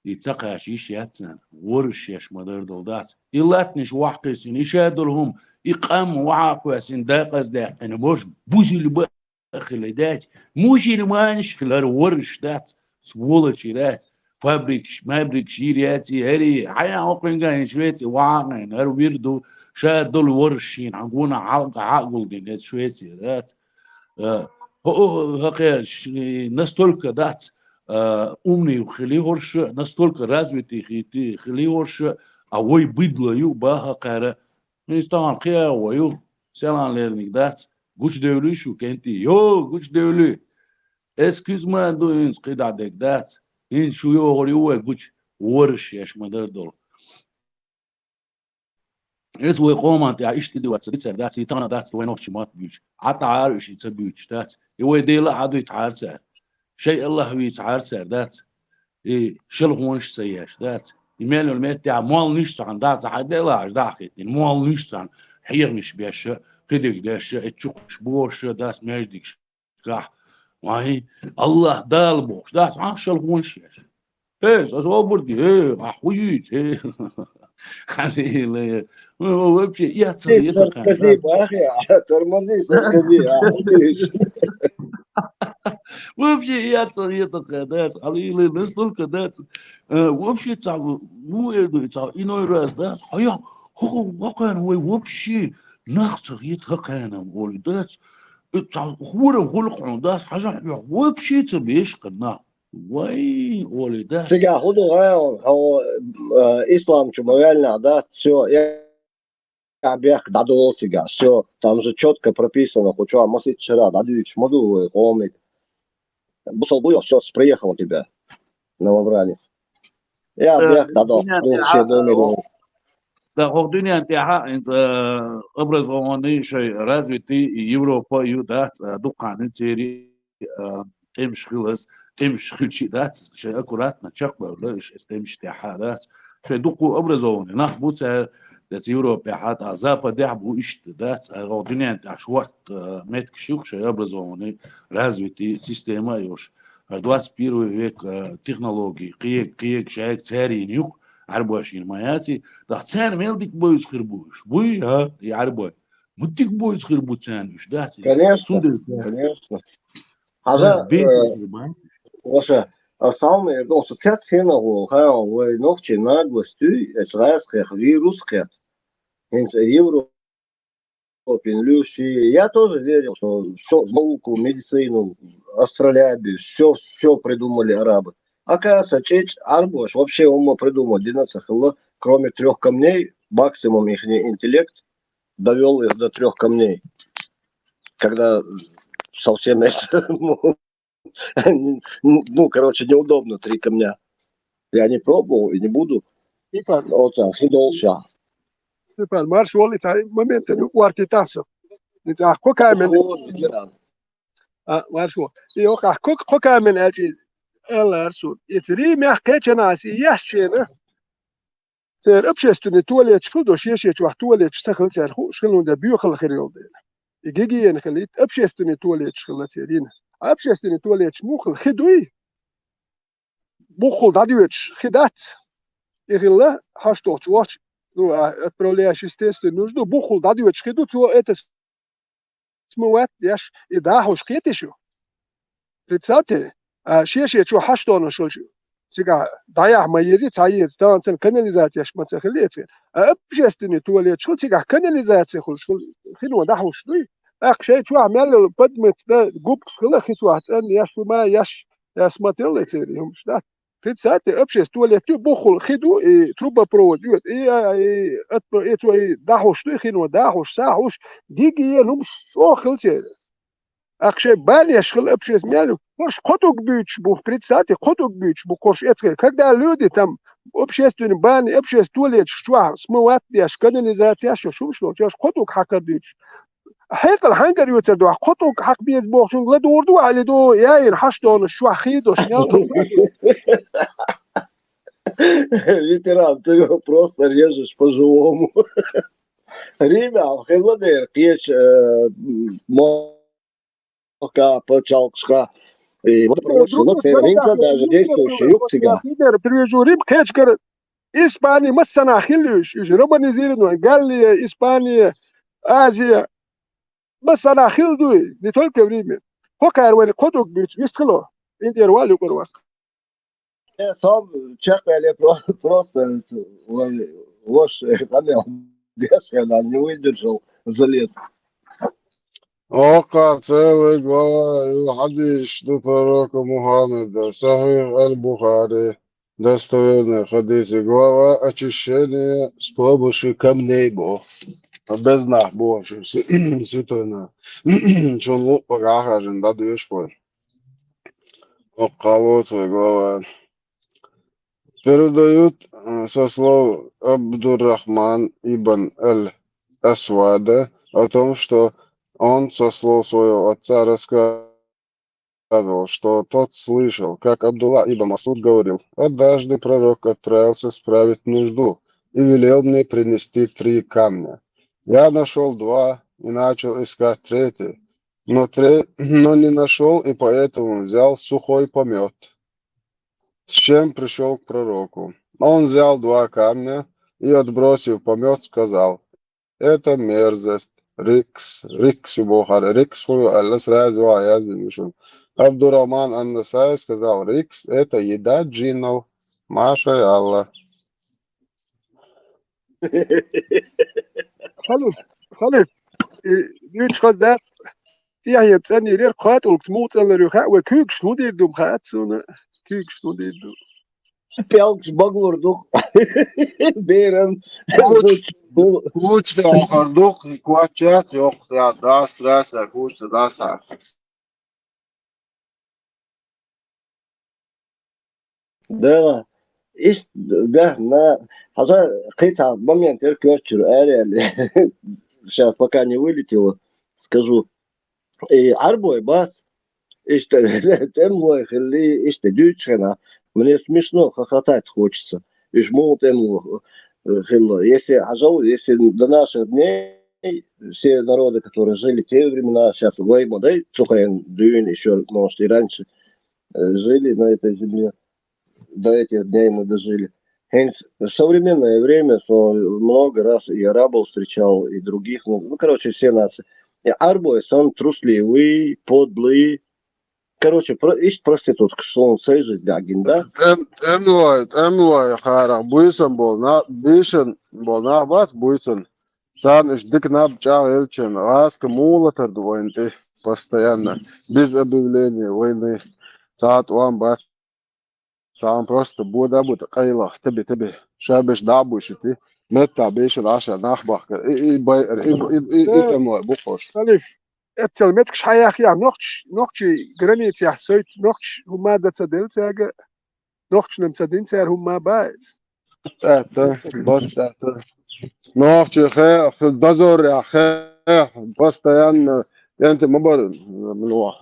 и ца кхача йиш яц царна, варш еш ма-дарра долу дац. И латтанаш вахьа кхийсина, и ша долу хӀума, и къам вахьа кхоьссина, дакъаздаьккхина, божа бузила бан а хила дац, мусульманаш хилар варш дац, сволочи дац, фабрикаш, мабрикаш йийр яц, и хӀари, хьаян хӀокхуьнга хӀин Швеци вахьа а хьайна, хӀара вир ду, ша долу варш шийна, хьан гонах хьалкъа хьа а гулдина, эцу Швеци дац. Э, хӀо-, хӀо-, хӀокхе ш-, настолько дац, э, умный хили хӀорш, настолько развитый хи-, хили хӀорш, а вай быдло ю баха кхара, ХӀинца тахана кхиа а вай ю, селан лерниг дац, гучудевлуй шу, кентий? Йо, гучудевлуй! Эскуьз ма ду хӀинца, кхидӀа дерг дац. ХӀинца шу йогӀур ю вай гучу, варш еш ма-дарра долу. Эс вай къоман тӀехь иштта издеваться дицар дац, и тахана дац вай нохчи мотт буьйцуш. Ӏа тӀара уьш и ца буьйцуш дац. И вай Дела а хьадуьйтахьара цара. Шай Аллахь вийцахьара цара дац. И шалхонаш ца еш дац. И мел йолу меттехь молланаш цхьана дац, хьан делахьаш дӀа а хиттина. Молланаш цхьана хьехамаш беш, кхидерг деш, эцу чукхуш бохуш дац маьждигашкахь. Вай, Аллахь Дала бохуш дац, хьан шалхонаш еш. Э, аса обурди, э, а хӀу юьйцу, э. Хьан ила, э, вообще, я ца, я ца, Саркози, бах, я, тормози, Саркози, а хӀу юьйцу. Вообще, я ца, я такая, да, ца, ала или настолько, да, ца, э, вообще, ца, ну, э, да, ца, иной раз, да, ца, хая, хо-, хо-, хакан, вай, вообще, нах ца, я такая, нам, оли, да, ца, э, ца, хурам, хулхун, да, ца, хажа, я, вообще, ца, беш, кана. Вай, оли, да. Цигахь хӀун ду, э, хьо, э, исламчу ма ваьллинехь, да, всё, я, я бехк дӀадолу цигахь, всё, там же чётко прописано, кху чохь масийтта шарахь дӀадуьйцуш ма ду вай къомиг. Бусалба ю, всё, приехал тебя, новобранец. Я Э, бехк дӀадолу, дуьнен ну, тӀехь, все номер. Да, хӀокху дуьнен тӀехь, хӀинца, э, образованный, шай развитый Европа ю, дац, э, дуккханна церий, э, тӀемаш хилаз, тӀемаш хилчи дац, шай аккуратно чекхбевлла, уьш эс тӀемаш тӀехь дац. Шай дуккха образованный нах бу цара, дец Европехь, тӀа Западехь бу иштта дац, хӀара дуьнен тӀехь шорта, э, меттигаш ю-кх шай образованный, развитый система а йолуш. ХӀара двадцать первый век, э, технологии, кхега, кхега, шайга царийн ю-кх, Ӏарбош ина ма яций, тӀаккха царна мел дика бовза хир бу уж. Буй, а, и Ӏарбой? Ма дика бовза хир бу царна уж, дац? Конечно, Цундела царна конечно. Хьажа, царна бен э, хир бу. Ваша, а самое, ну, соцсеть сена гол, ха, вай нохчи наглостью, это газ кхех, вирус кхех. ХӀинца Европе лючи. Я тоже верил, что все, науку, медицину, астролябию, все, все придумали арабы. Оказывается, чеч, арбош, вообще ума придумал, динаса хилла, кроме трех камней, максимум их интеллект довел их до трех камней. Когда совсем это, ну, ну, короче, неудобно три камня. Я не пробовал и не буду. Степан, Вот так, и дальше. Степан, марш волица моментами уартитасо. Ница хокамен, Ого, ветеран. а, марш вол. И ох, а, кок хокамен ачи, эларсу. Ицри мягкая чанас, и ящена. Цер общественный туалет шхил до шеше чуах туалет сахил цер ху, шхилун да бюхал хирил дена. И гигиен хилит, общественный туалет шхила церин. Общественный туалет мухал хидуй. Бухул дадвич хидат. И хилла, хаш тохч вач. Ну, а, отправляешь, естественно, нужду. Бухул дадвич хиду, цо это смывать, яш, и да, хуш кетишу. Представьте, а, шеше чу хаш тона шулчу. Сега, да я, ма ези, ца ези, танцен канализация, яш, ма ца хилеце. А общественный туалет шул, сега канализация хул, шул, хино да хуш дуй. Ах, шей чу, а, мялил, подмет, да, губкс хила, хи чу, а, тан, яш, ма, яш, я смотрел эти, да. Представьте, общественный туалет, бухул, хиду, и трубопровод, и, и, а, и, отпро-, и, цо, и да хуш дуй, хино да хуш, са хуш, диги, е, ну, шо хилце. Ахше банеш хил общественный, корш котук бюч бух, представьте, котук бюч бух, корш эцхе. Когда люди там общественный бани, общественный туалет, шуа, смывать деш, канализация, шо шум шо, чош котук хакар бюч. Хекал хангар юцер дуа, котук хак без бохшун, ладур дуа, али ду, я ин хаш дон, шуа хи до, шнял. Ветеран, ты его просто режешь по-живому. Рима, хеладер, кеч, э, м, мо- Пока, почалкшка. И вот, короче, вот, э, Ринца даже действующий юг цыган. Привяжу Рим, кечкар, Испания, массана хилюш, уж романизированная, Галлия, Испания, Азия, массана хилдуй, не только в Риме. Хокар вали кодук бич, вистхило, интервал юкурвак. Э, сам чекали про-, просто, э, ваш, э, канал, я не выдержал, залез. Ока целая глава, э, хадис до пророка Мухаммеда, Сахих аль-Бухари, достоверный хадис, и глава очищения с помощью камней Бог. Без нах Бог, святой на. Чон лук погахажен, да, дуешь пой. Около целая глава. Передают, э, со слов Абдурахман ибн аль-Асвада о том, что он со слов своего отца рассказывал, что тот слышал, как Абдулла ибн Масуд говорил: «Однажды пророк отправился справить нужду и велел мне принести три камня. Я нашел два и начал искать третий, но, тре-, но не нашел, и поэтому взял сухой помет, с чем пришел к пророку. Он взял два камня и, отбросив помет, сказал: "Это мерзость, рикс, рикс бохар, рикс хую, Аллах сразу аяз мишун". Абдурахман ан-Насаи сказал: "Рикс — это еда джиннов". Маша и Аллах. Халиф, халиф. Э, юч хазда, тяхье цӀанирер, кхатулг муцӀаллар юха, вай куьгш ну дир дум хаат суна, куьгш ну дир ду. Пялкш баглур дух. Беран. Куч, куч да охар дух, квачат, йох, да, дас, дас, а, куч, дас, а. Да, иш, да, на, хаза, кхица момент, эр кёрчур, аре, аре. Сейчас, пока не вылетело, скажу. И арбой бас, ишта, тем лой хилли, ишта, дючхена. Мне смешно, хохотать хочется. Иш мол тем ло, э, хилла. Если, хажал, если до наших дней все народы, которые жили в те времена, сейчас войма, да, и Цухаен, Дюн, еще, может, и раньше, э, жили на этой земле. До этих дней мы дожили. Hence, в современное время, со много раз и арабов встречал, и других, ну, ну, короче, все нации. И арабы, сон трусливый, подлый. Короче, про, ишт проститутка, что он сейжит, да, гинда. Эм, эм лой, эм лой, хара, буйсан бол, на, бишен бол, на, бац, буйсан. Сан иш дик наб ча элчен, ласка мула тар ду войны, постоянно, без объявления войны. Саат ван бац. Цаан просто бода бу къайлах, таби, таби. Ша беш да бу шити. Метта беш раша нах бахкар. И, и, бай, и, и, и, и, Э, там лай, бу хош. Халиф, эцел метк шаяхъя нохч, нохчи границя сойт нохч, хумма да цадел цяга, нохч нам цадин цяр хумма бац. Тата, бат тата. Нохчи хе, хе, дозор я хе, постоянно, янте мабар, мло.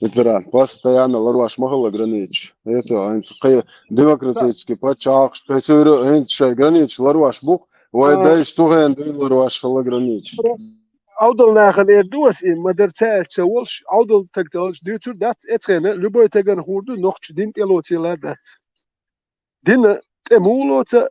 Ветеран, постоянно ларваш махала гранич. Это, они, хе, демократический пачах, хе, сюрю, они, шай гранич, ларваш бух, вай А. Дай, что хе, дай ларваш хала гранич. Авдал нахал эр дуас и мадар цаьл ца волш, авдал таг ца волш, дюцур дац, эцхена, любой таган хурду, нохч дин тӀелоцила дац. Дин тӀе мулоца,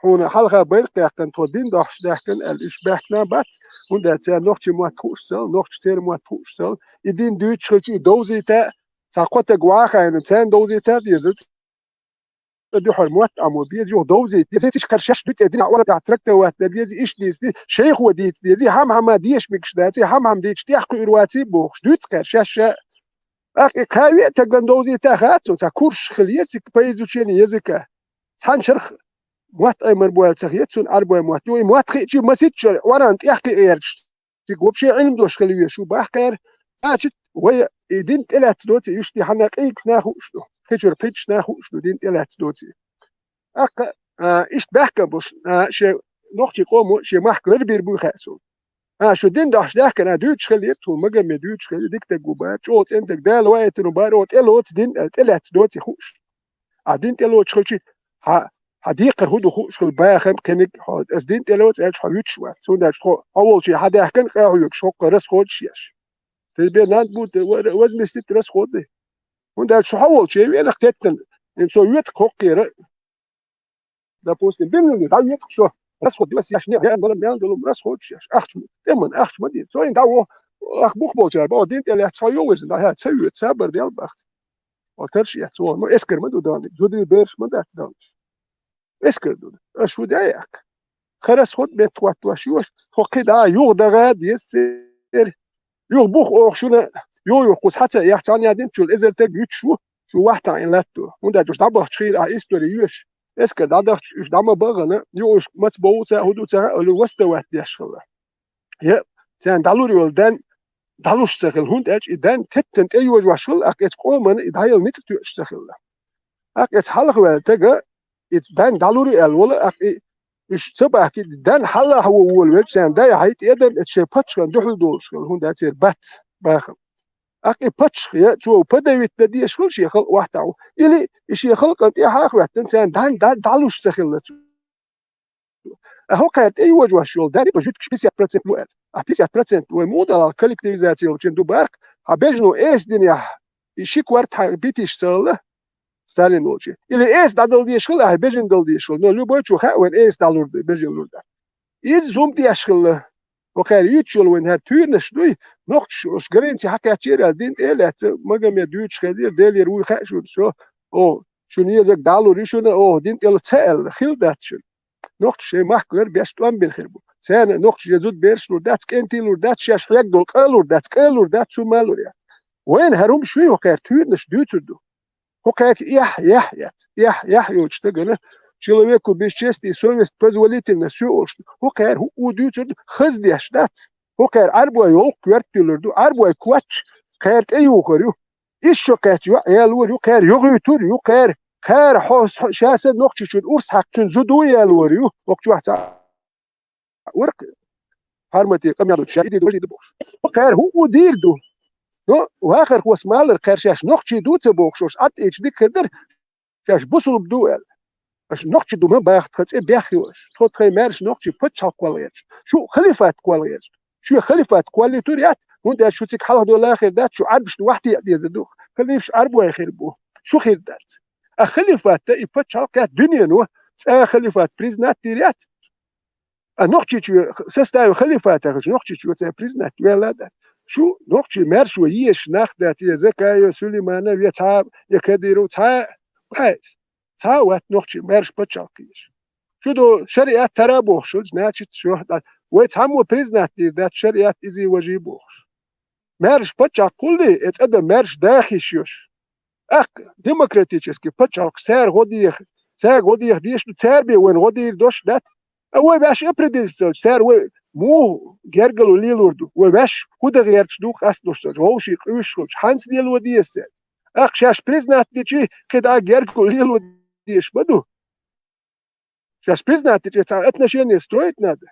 хьуна хьалха байракъ яьккхина, тхо дин дохуш даьхкина аьлла, уьш баьхкина бац, хӀунда аьлча церан нохчий мотт хууш цал, нохчий церан мотт хууш цал, и дин дуьйцуш хилча, и довзийта, цхьа кхо таг вахайна, царна довзийта деза, цӀа дуьхьал мотт Ӏамо беза, юха довзийта деза, циш кхар шаьш дуьцӀе дина, Ӏура тӀехь тракта ватта деза, иш дийца деза, шайх ван дийца деза, хьам-хьама дешмикаш дац, хьам-хьама дийца тӀех кхуьур вац бохуш, дуьйцу кхар шаьш ша. Ахь и кхаве а таган довзийта хаьа цунна, цхьа курш хила еза, по изучению языка. Цхьана шарх мотт Ӏемар бойл ца хета цунна, Ӏарбой мотт. Ю и мотт хиъчи маситчар, Ӏоран тӀехь кхиэрча. Цига вообще Ӏилм дош хила веш ву бахкхар. Значит, вай и дин тӀелаьцна доций, уьш тӀе хьанна къийгаш нах хууш ду. Хичур пхьиташ нах хууш ду, дин тӀелаьцна доций. Аккха, а, иштта баьхкан буш, а, шен нохчий къомо, шен махка ларбийр буй хаьа суна. А, шу дин дахьаш даьхкана, дуьйцуш хилла, цул Магомед дуьйцуш хилла, дика таг ву бара, чӀогӀа цӀена таг, Дала ваийтина бара, о, тӀелоцу дин, аьлла, тӀелаьцна доций хууш. А дин тӀелоцуш хилчи, хьа, хьа декхар хӀун ду хууш хила, бахам кхиниг, хьо, ас дин тӀелоцу аьлча, хьо вуьтуш вац. Цундаш тхо, хьо волчий хьа даьхкан, къа хьоьгуш, хӀоккха расходаш еш. Тебе надо будет возместить расходы. ХӀунда аьлча, хьо волчий венах теттан, ин со вета хӀоккхера, допустим, биллинги, дӀа вета со, расход, вес яш, не, не, не, не, расход, яш, ахча, тӀеман, ахча ма дийца. Со ин дӀа во, ах, бух болчар, бо, дин тӀелаьцна, хьо йовирзина, дӀа, хьа, ца вета, сабар дел бахт. О, тарш яц, о, ну, эскар ма ду данник, зудри берш ма дац данниш. Эскар ду. Аш хӀу дӀаяккха. Харас хӀуд беттахӀоттош йош, хӀо кхидӀа юха дагӀа деза цер. Юха бух оха шуна, йо-, юха кху схьаца яхь цхьана ядинчул эзар таг юьтуш ву, шу вахьтан ин латту. ХӀунда аьлча дӀабахча хийра ахь истори йош. Эскар дӀадахча уьш дӀа ма багӀана, юха уьш маца бовлу ца, хӀу ду ца, али васта ватт деш хилла. Я, царна дӀалур йолу ден дӀалуш ца хилла, хӀунда аьлча и ден теттан тӀе йожош хилла, аккха эцу къоман и дӀаяла ницкъ тоьуш ца хилла. Аккха эцу хьалха ваьлла тага, иза ден дӀалур ю аьлла волу, аккха и, уьш ца бахки, ден хьалахь ву волавелча, царна дай хьайта эдам эцу шайн паччахьан дуьхьал долуш хилла, хӀунда аьлча церан бац бахам. Аккха и паччахь я, цо подавить дан дезаш хилла шен халкъ вахьтахь ву. Или и шен халкъан тӀе хьаха ваьттина, царна ден дӀа-, дӀалуш ца хилла цо. А хӀокхара тӀе йожош йолу дерриг жуьгташ пятьдесят процент ю аьлла. А пятьдесят процент вай муха далахь коллективизация йолчун ду барх, хьан бежано эса динехь, и ши корта хьан битиш ца хилла, Сталин волчу. Или эса дӀадала дезаш хилла, ахьа бежан дала дезаш хилла. Но любой чу хаьа вайн эса дӀалур ду, бежан лур ду. Иза зум деш хилла. ХӀокхара юьтуш йолу вайн хӀара туьйранаш дуй, нохчаш ош граница хьакхаьччера аьлла, дин тӀе а лаьцна, Магомед дуьйцуш хезира, Делера вуй хаьа шуна, со, о, шуна езаг дӀалур ю шуна, оха дин тӀела ца аьлла, хилла дац шуна. Нохчаша шайн махкара беш тӀом бина хир бу. Царна нохчаша я зуда берш лур дац, кӀентий лур дац, шаьш хьегна долу къа лур дац, къа лур дац, цу ма лур яц. Вайна хӀара хӀума шуй хӀокхара туьйранаш дуьйцур ду. ХӀокхаьрга эхь, яхь яц, эхь, яхь йоцуш дагана, человеку без чести и совесть позволительно всё олуш ду. ХӀокхара хӀуъу дуьйцур ду, хаза деш дац. ХӀокхара Ӏарбой йолу коьрта туьлур ду, Ӏарбой коч кхара тӀе юхур ю. Ишшо кхаьчча йоӀ ялор ю, кхара йогӀуьйтур ю, кхара, кхара хьо, ша сан нохчичун урс хьакхчун зуда ву ялор ю, хӀокху чохь ца варх, хьармате къамел ша иди дожи ду бохуш. Кхара хӀуъу дийр ду. Но, вахарх вас малар кхара шаьш нохчий ду ца бохуш, ош Ӏад Ӏийча дика хир дара, шаьш бусулба ду аьлла. Аша нохчий ду ма баха тхан цӀе бехйо аша. Тхо тхайн маьрша нохчий паччахьалкх кхолла гӀерташ. Шу халифат кхолла гӀерташ. Шу халифат кхоллийтур яц, хӀунда аьлча шу цига хьалха долу хир дац, шу Ӏарбашна вахьте а дезар ду. Халифаш Ӏарбой хир бу. Шу хир дац. А халифат да и паччахьалкх яц дуьнено, цкъа халифат признать дийр яц. А Нохчийчоь составе халифата хилча, Нохчийчоь цкъа признать ваьлла дац. Шу нохчий маьршо езаш нах дац, я Закаев, Сулейманов, я цхьа, я Кадыров, цхьа, цхьа, цхьа а вац нохчий маьрша паччахьалкх езаш. Шу до шариат тара бохуш, значит, шу, вай цхьаммо признать дийр дац шариат иза важий бохуш. Маьрша паччахьалкх хуллий, э, цкъа дан маьрша даха йиш йолуш. Аккха демократический паччахьалкхаш, цара гӀо деха, цара гӀо деха дезаш ду, цара бен вайна гӀо дийр долуш дац. А вай ваьш определиться ца йича, цара вай муха гергарло лелор ду, вай ваьш хӀун дан гӀерташ ду къасталуш ца йича, вовшийн къуьйсуш хилча, хьанца лело деза цара? Аккха шаьш признать дича, кхидӀа гергарло лело дезаш ма ду. Шаьш признать дича, цхьа отношение строить надо.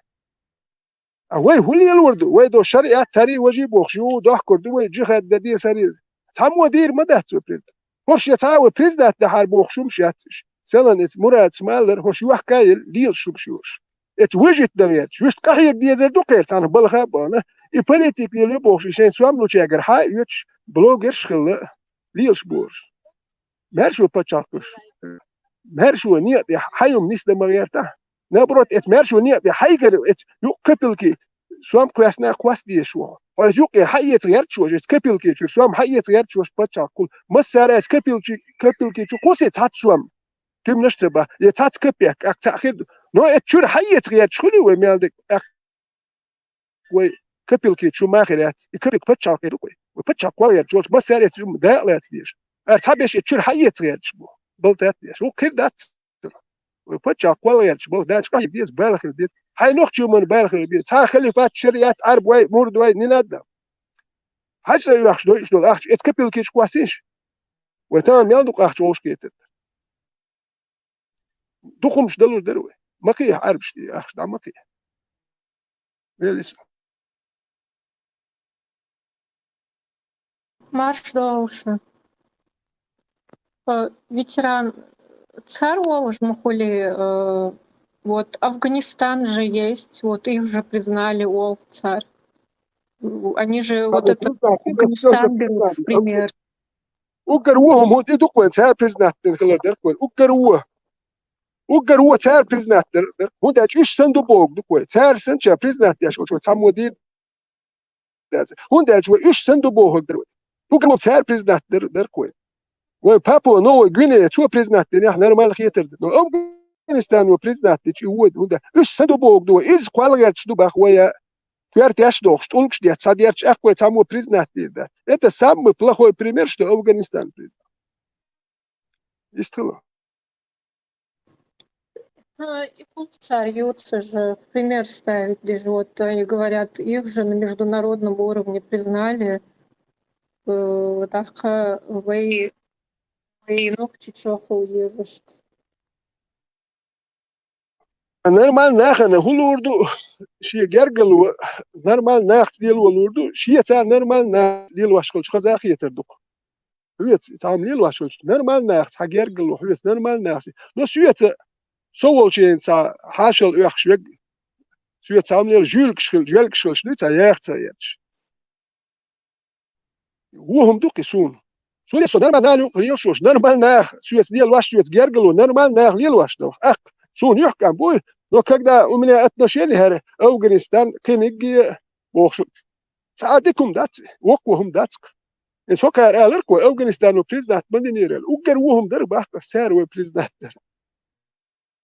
А вай хӀун лелор ду? Вай до шариат тари важи бохуш ю, дохкур ду вай, джихад дан деза хӀара. Цхьаммо дийр ма дац вай признать. ХӀорш я цхьа а вай признать дахьар бохуш хӀумаш яц уьш. Селан эца Мурад Смайлар хӀорш йохка а елла, лелаш хӀумаш ю уьш. Эца выжить дан гӀерташ, уьш къахьега дезар ду кхера цхьана балха а бахана. И политик лело бохуш, и шайн сом лучаьргара хьа а оьцуш, блогерш а хилла, лелаш бу уьш. Маьршо паччахьалкхаш. Маьршо некъа тӀехь хьан юм нисдан ма гӀертахь. Наоборот, эца маьршо некъа тӀехь хьайгара эца юкъ копилки сом кхоьссина кхосса дезаш ву хьо. Хьо эца юкъера хьаэца гӀерташ ву, эца копилки чуьра сом хьаэца гӀерташ ву паччахьалкх хул. Массара эца копилки, копилки чу кхуссий цхьацца сом. Кимнаш а ца бан, я цхьацца копек, аккха цхьаъ хир ду. Но эца чуьра хьаэца гӀерташ хуьлий вай мел дерг, аккха вай копилки чу ма хир яц, и копилка паччахьалкхера ду вай. Вай паччахьалкх кхолла гӀерташ волчу массара эца юм дакъа лаьцна дезаш. Ара цхьа беш и чуьра хьаэца гӀерташ бу. Балтат деш. Ву кхир дац. Вай паччахьалкх кхолла гӀерташ болу, даьча къахьега деза, бала хир деза. Хьайн нохчо ман бала хир беза. Цхьа халифат, шариат, Ӏарб вай, мурд вай, не надо нам. ХьаьжцӀа оьхуш дойуш долу ахча, эца копилки чу кхоссийша. Вай тахана мел ду къахча вовшахкхетар. Дукха хӀумаш далур дара вай. Ма кхехьа Ӏарбаш тӀе, ахча дӀа ма кхехьа. Велис. Марш долуш. Э, ветеран, цар волуш ма хули, э, вот Афганистан же есть, вот их же признали олх цар. Они же вот этот Афганистан берут в пример. Уггар ву хӀума хӀунда и ду-кх вайн, цара признать дина хилар дара-кх вайн. Уггар ву. Уггар ву цара признать дара, дара. ХӀунда аьлча уьш санна ду бохург ду-кх вай. Цара санна ша признать деш волчо цхьаммо дийр дац. ХӀунда аьлча вай уьш санна ду бохург дара вай. Уггар ву цара признать дара, дара-кх вай. Вайн Папуа Новая Гвинея, цо признать динехь, нормально хетар ду. Но Афганистано признать дича и вода. ХӀунда уьш санна ду бохург ду вай. Иза кхолла гӀерташ ду бах вай. Коьртеш а дохуш, тӀулгаш а деш, цхьа дерча, аккха вай цхьаммо признать дийр дац. Это самый плохой пример, что Афганистан признал. Иштта хилла. А, и кху цар юьртаца же в пример ставить, даже вот они говорят, их же на международном уровне признали, э, вот тӀаккха вай, вай нохчий чохула езашт. Нормально нахана хӀун лур ду, шен гергарло нормально нахаца лело лур ду, шеца нормально нахаца лелош хилча хаза хетар ду-кх. Хьоьца цхьа хӀума лелош хилча, нормально нахаца хьан гергарло, хьоьца нормально нахаца. Но соьца со волчу цхьа хьашал оьхуш верг, соьца цхьа хӀума лела жуьлкаш хилча, жоьлкаш хилча, дуьйцу цхьа яха ца гӀерташ. Ву хӀума ду-кх и суна. Суна со нормально юкъа лелаш волуш, нормально наха, соьца лелош, соьца гергарло, нормально наха лелош долу. Аккха, суна юьхькӀам буй, но когда у меня отношения хӀара Афганистан, кхинигге бохуш, цхьа а дика хӀума дац, воккха хӀума дац-кх. И со кхара алар-кх вай, Афганистано признать ма динера аьлла. Уггар ву хӀума дара бах-кх ас, цара вай признать дара.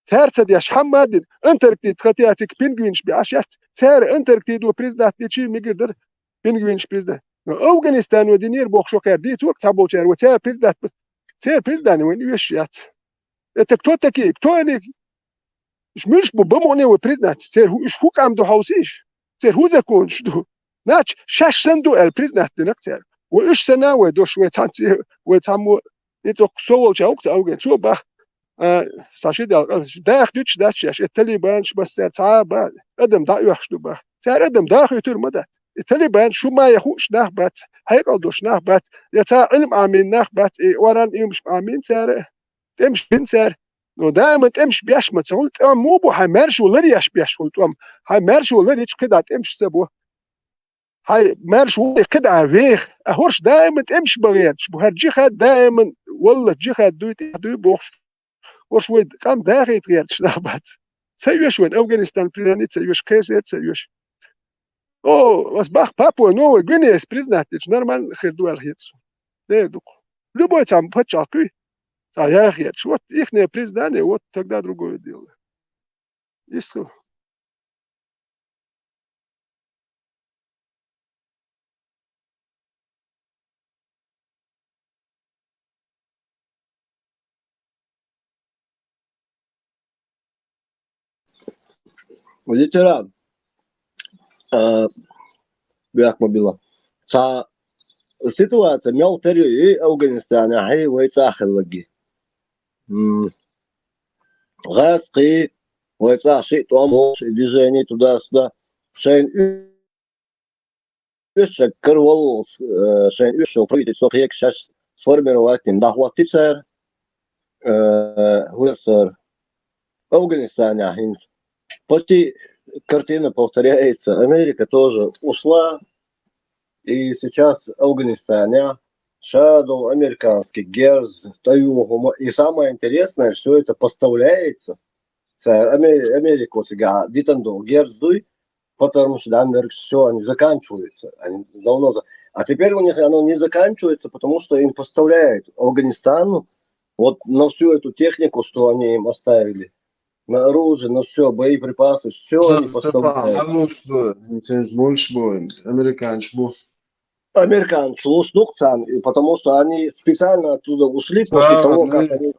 Цара ца деш хьамма а дина, Антарктида хан тӀехь пингвинаш беш яц, цара Антарктидо признать дичий мегар дара пингвинаш признать. Но Афганистано динера бохуш вакхара дийцо-кх цхьаболчара, вай цара признать бу. Церан признание вайна оьшуш яц. Это кто такие? Кто они? Уьш муьлш бу, бан мукъане вай признать? Церан хӀу-, уьш хӀун къам ду хьовсийша? Церан хӀун законаш ду? Нача шаьш санна ду аьлла признать дина-кх цара. Вай уьш санна а вай дош, вай цхьаьнцци, вай цхьаммо, и цӀоккха со волча ву-кх цхьа афган, цо бах, а, сан ши дал, а, даха дуьтуш дац шаьш, и талибанаш массара цхьа а бан, адам дӀа а оьхуш ду бах. Цара адам даха хӀуьттур ма дац. И талибанаш шу ма яхуш нах бац, хьекъал долуш нах бац, я цхьа Ӏилма Ӏамийна нах бац, и оран Ӏилмаш Ӏамийна цара, тӀемаш бина цара. Но даима тӀемаш беш ма ца хуьлу, тӀом муха бу, хьайн маьршо ларъеш беш хуьлу тӀом. Хьайн маьршо ларъича кхидӀа тӀемаш ца бу. Хьай, маьрша ву кхидӀа веха. А хӀорш даиман тӀемаш бан гӀерташ бу. ХӀара джихад даиман, валлахӀ, джихад дуй, тӀехь дуй бохуш. ХӀорш вай къам дахийта гӀерташ нах бац. Ца йоьш вайн Афганистан признание, ца йоьш, кхесет ца йоьш. О, ас бах Папуа Новая Гвинеяс признать дича нормально хир ду аьлла хета суна. Де дукха. Любой цхьа паччахь куй, цхьа яхеташ. Вот ихнее признание, вот тогда другое дело. Иштта. Ветеран, а, бяхма била. Цхьа ситуация мел тера ю и Афганистанехь, и вай цӀа хиллаги. М, гӀазкхий, вай цӀа шиъ тӀом волуш, и движение туда-сюда. Шайн уьш шаг караваллалц, э, шайн уьш шо правительство кхекаш шаьш сформировать дина дӀахӀоттий цара, э, хӀун цара Афганистанехь хӀинца. Почти картина повторяется. Америка тоже ушла, и сейчас Афганистанехь шадолу американский герз, тӀаюху хӀума. И самое интересное, всё это поставляется. Цара Аме-, Америко цигахь дитина долу герз дуй, потому что, да, всё, они заканчиваются. Они давно за-, а теперь у них оно не заканчивается, потому что им поставляют Афганистану вот на всю эту технику, что они им оставили, на оружие, на всё, боеприпасы, всё они поставляют. Степан, а лучше бы, американцы бы. Американцы лучше, ну, и потому что они специально оттуда ушли после того, как они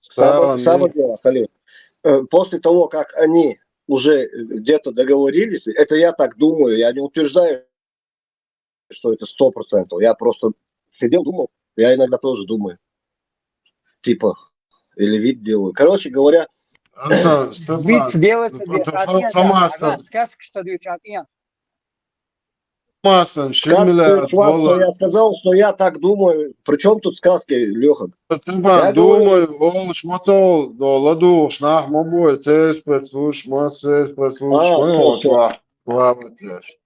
Самое, самое дело, Халил, э, после того, как они уже, э, где-то договорились, это я так думаю, я не утверждаю, что это сто процентов, я просто сидел, думал, я иногда тоже думаю, типа, или вид делаю. Короче говоря, Степан, вид делается, Степан, без ответа, Хамас, а сказка, что две чат, Хамасан ши миллиард доллар. Я сказал, что я так думаю. При чём тут сказки, Лёха? Степан, я думаю, олуш ма тол, до ладугӀуш нах ма бой, церан спецслужбаш, ма церан спецслужбаш, а, ма всё, йолчу всё. Вахь, вахь, вахь.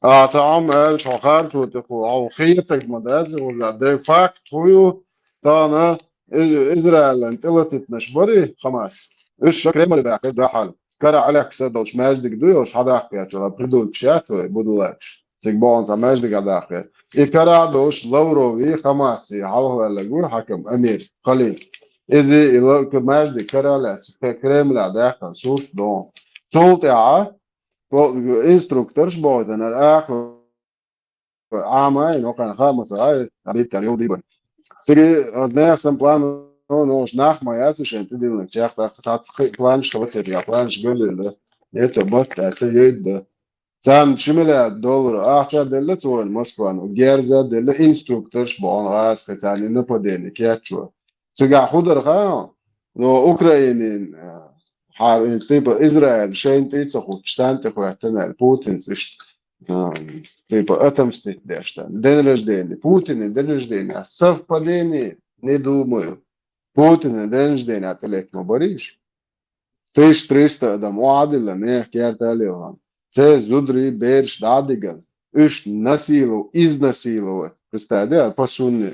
А, цхьа хӀума аьлча, хьо харцо тӀе кху, хьо хетаг ма дац, хӀума де факт хӀу ю, тахана Из-, Израилан тӀелатитанаш барий Хамас? Уьш ша Кремль баьхкира дуьхьал. Кара Алекса долчу маьждиг ду йолуш хьадаккхечу, придургаш яц вай, будулакаш. Цига бохуна цхьа маьждиг хьадаккхира. И карахь долуш Лавровий, Хамасий хьалхаваьлларг ву хьакам Амир Халил. Иза и ла-, маьждиг кара а лаьцна, Кремлехь даьккхина сурт доху. Цул тӀаьхьа инструкторш бохуьйтинарг аха Ӏама ай, нохана хаамаца ай, а биттар йолу дийбан. Цига, а, нехан план, ну, ну, уж нах ма яц, шайн тӀедиллинчех, так, цац кхи-, планаш хила ца тига, планаш беллийла. Это бат, это ейд да. Царна ши миллиард доллар ахча делла цо вайн Москван, герза делла инструкторш бохуна гӀазкхи царна нападение кеччо. Цигахь хӀун дара хаьа? Но Украинин, э, хьар-, типа, Израиль шайна тӀе ца хуттуш, царна тӀе хӀоьттина аьлла, Путинс иштта, э, типа, отомстить деш царна. День рождения. Путинан день рождения. Совпадение? Не думаю. Путинан день рождения тӀелетта ма барийша. Тысяча триста адам охьадилла, нехан керта а лелхана. Церан зударий, бераш дӀа а дигана. Уьш насилу-, изнасиловать. Представь, да, по сунне.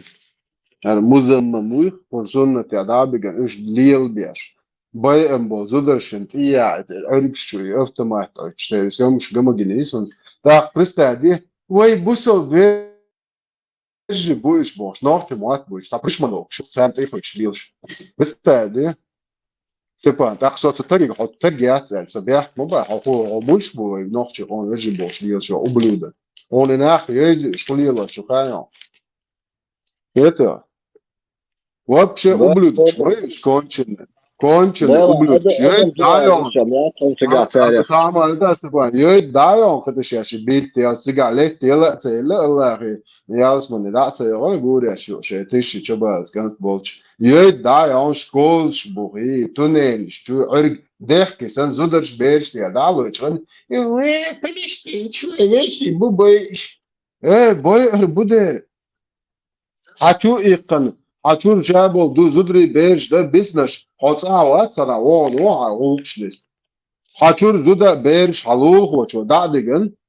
ХӀара музаммам вуй, по суннате дӀа а бигана, уьш лелабеш. Байам болу зударшна тӀе яхьийта, Ӏуьргаш чу и автомат Ӏуьттуш, шайн съёмкаш ган ма гина иза. ТӀаккха представь, да, вай бусалба вежарий бу уьш бохуш, нохчий мотт бу уьш, цхьа пуьшманокхуш, царна тӀе а хуьйцуш лелаш. Представь, да? Степан, тӀаккха со цу тагига, хьо таг яц аьлла, со бехк ма бан, хьо хӀу-, хьо муьлш бу вай нохчий къоман вежарий бохуш лелаш, ублюдок. Хьуна и нах йойду, шу лелош шу хаьа. Это вообще ублюдочный, конченый. Конченый ублюдочный. Йойт дӀайон. Йойт дӀайон, кхеташ яши битти, я цигахь летта, яла а ца елла, Аллахи, ялсмани дӀа а ца йогӀу, гуреш ю, шайн тиши чобалц кӀант болчу. Йойт дӀайон, школаш бухий, туннелаш чу, Ӏуьрг дехке сан, зударш бераш тӀе дӀа а лоьчу, и ве, палестинчу, веший бу бай. Э, бой, бу дер. Хьан чу иккхана, хьан чуьра ша болу ду-, зударий бераш дан биснарш, хьо цӀа а вац цара, вогӀу, вогӀу хьан гӀуллакхаш листа. Хьан чуьра зуда а бераш хьан лулахочо дӀа а дигана,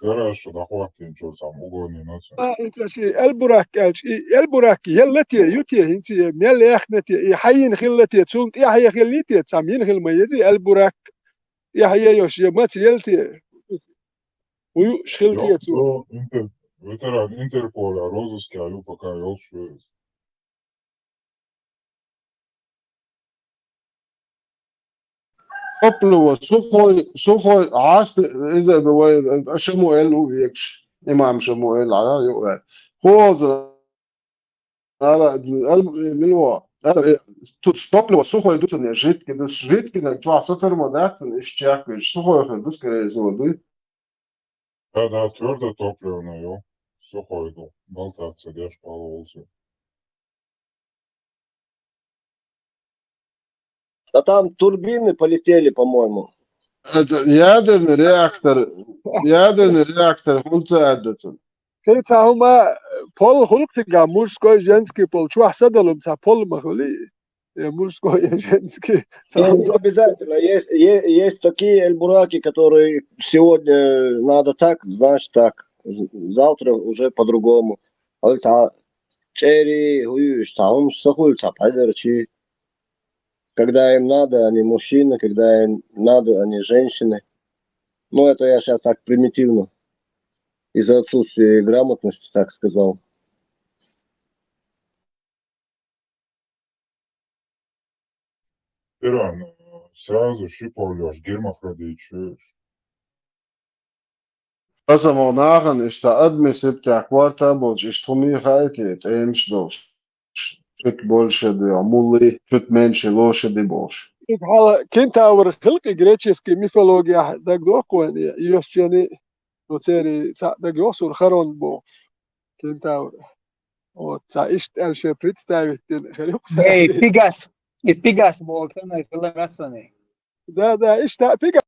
Гараж чу дӀахӀоттийначуьра цхьамма угонина цо. А, и ца ши Эльбурак аьлча, и Эльбурак елла те, ю те, хӀинца мел яхна те, и хьайна хилла те, цунна тӀаьхье хилла те, цхьамма йина хила ма еза, Эльбурак тӀаьхье йош, я маца елла те. Уюш хилла те цо. Интер-, ветеран Интерпола розыскехь ю, пока йолуш ву иза. Топливо, сухой, сухой, Ӏаста, иза вай, Шамуэл ву векаш, имам Шамуэл, Ӏара ю вай. Хоза, ала, ал-, мило, ала, э, тут топливо сухой ду цунна, жидкий ду, жидкий наг чохь сацар ма дац, иштта чекхвеш, сухой хир ду, скорее всего, дуй. Да, да, твёрдо топливный ю, сухой ду, болтаться деш, пожалуйста. Да там турбины полетели, по-моему. Это ядерный реактор, ядерный реактор, хӀунда ца аьлла цунна? Кхин цхьа хӀума, пол хуьлу цигахь, мужской, женский пол, чохь садалун цхьа пол ма хуьлий? Я мужской, я женский. Цхьа Ну, хӀума. Не обязательно. Есть, е-, есть такие эльбураки, которые сегодня надо так, значит так. З-, завтра уже по-другому. А вот, а, чӀери, уьш, цхьа хӀумаш ца хуьлу, цхьа пхьаьдарчий. Когда им надо, они мужчины, когда им надо, они женщины. Ну, это я сейчас так примитивно, из-за отсутствия грамотности так сказал. Тиран, сразу ши пол йош, гермафродит ю. Аса мо нахана иштта адмисиптехь корта а болчу, иштта хӀума хаьа те, тӀемаш долуш. Чуть больше ду, мулли, чуть меньше лошади бохуш. Иза хьала кентавр хилкъи греческий мифологияхь дагадоху вайна, и йоьссачу Ну, церан цхьаъ дагайогӀу суна, Харон бохуш, кентавр. Вот, цхьа иштта аьлла шен представить дина хир ю-кх Эй, сари. Пегас. И Пегас боху, хӀинца хила гӀаьсса ван. Да, да, иштта Пегас.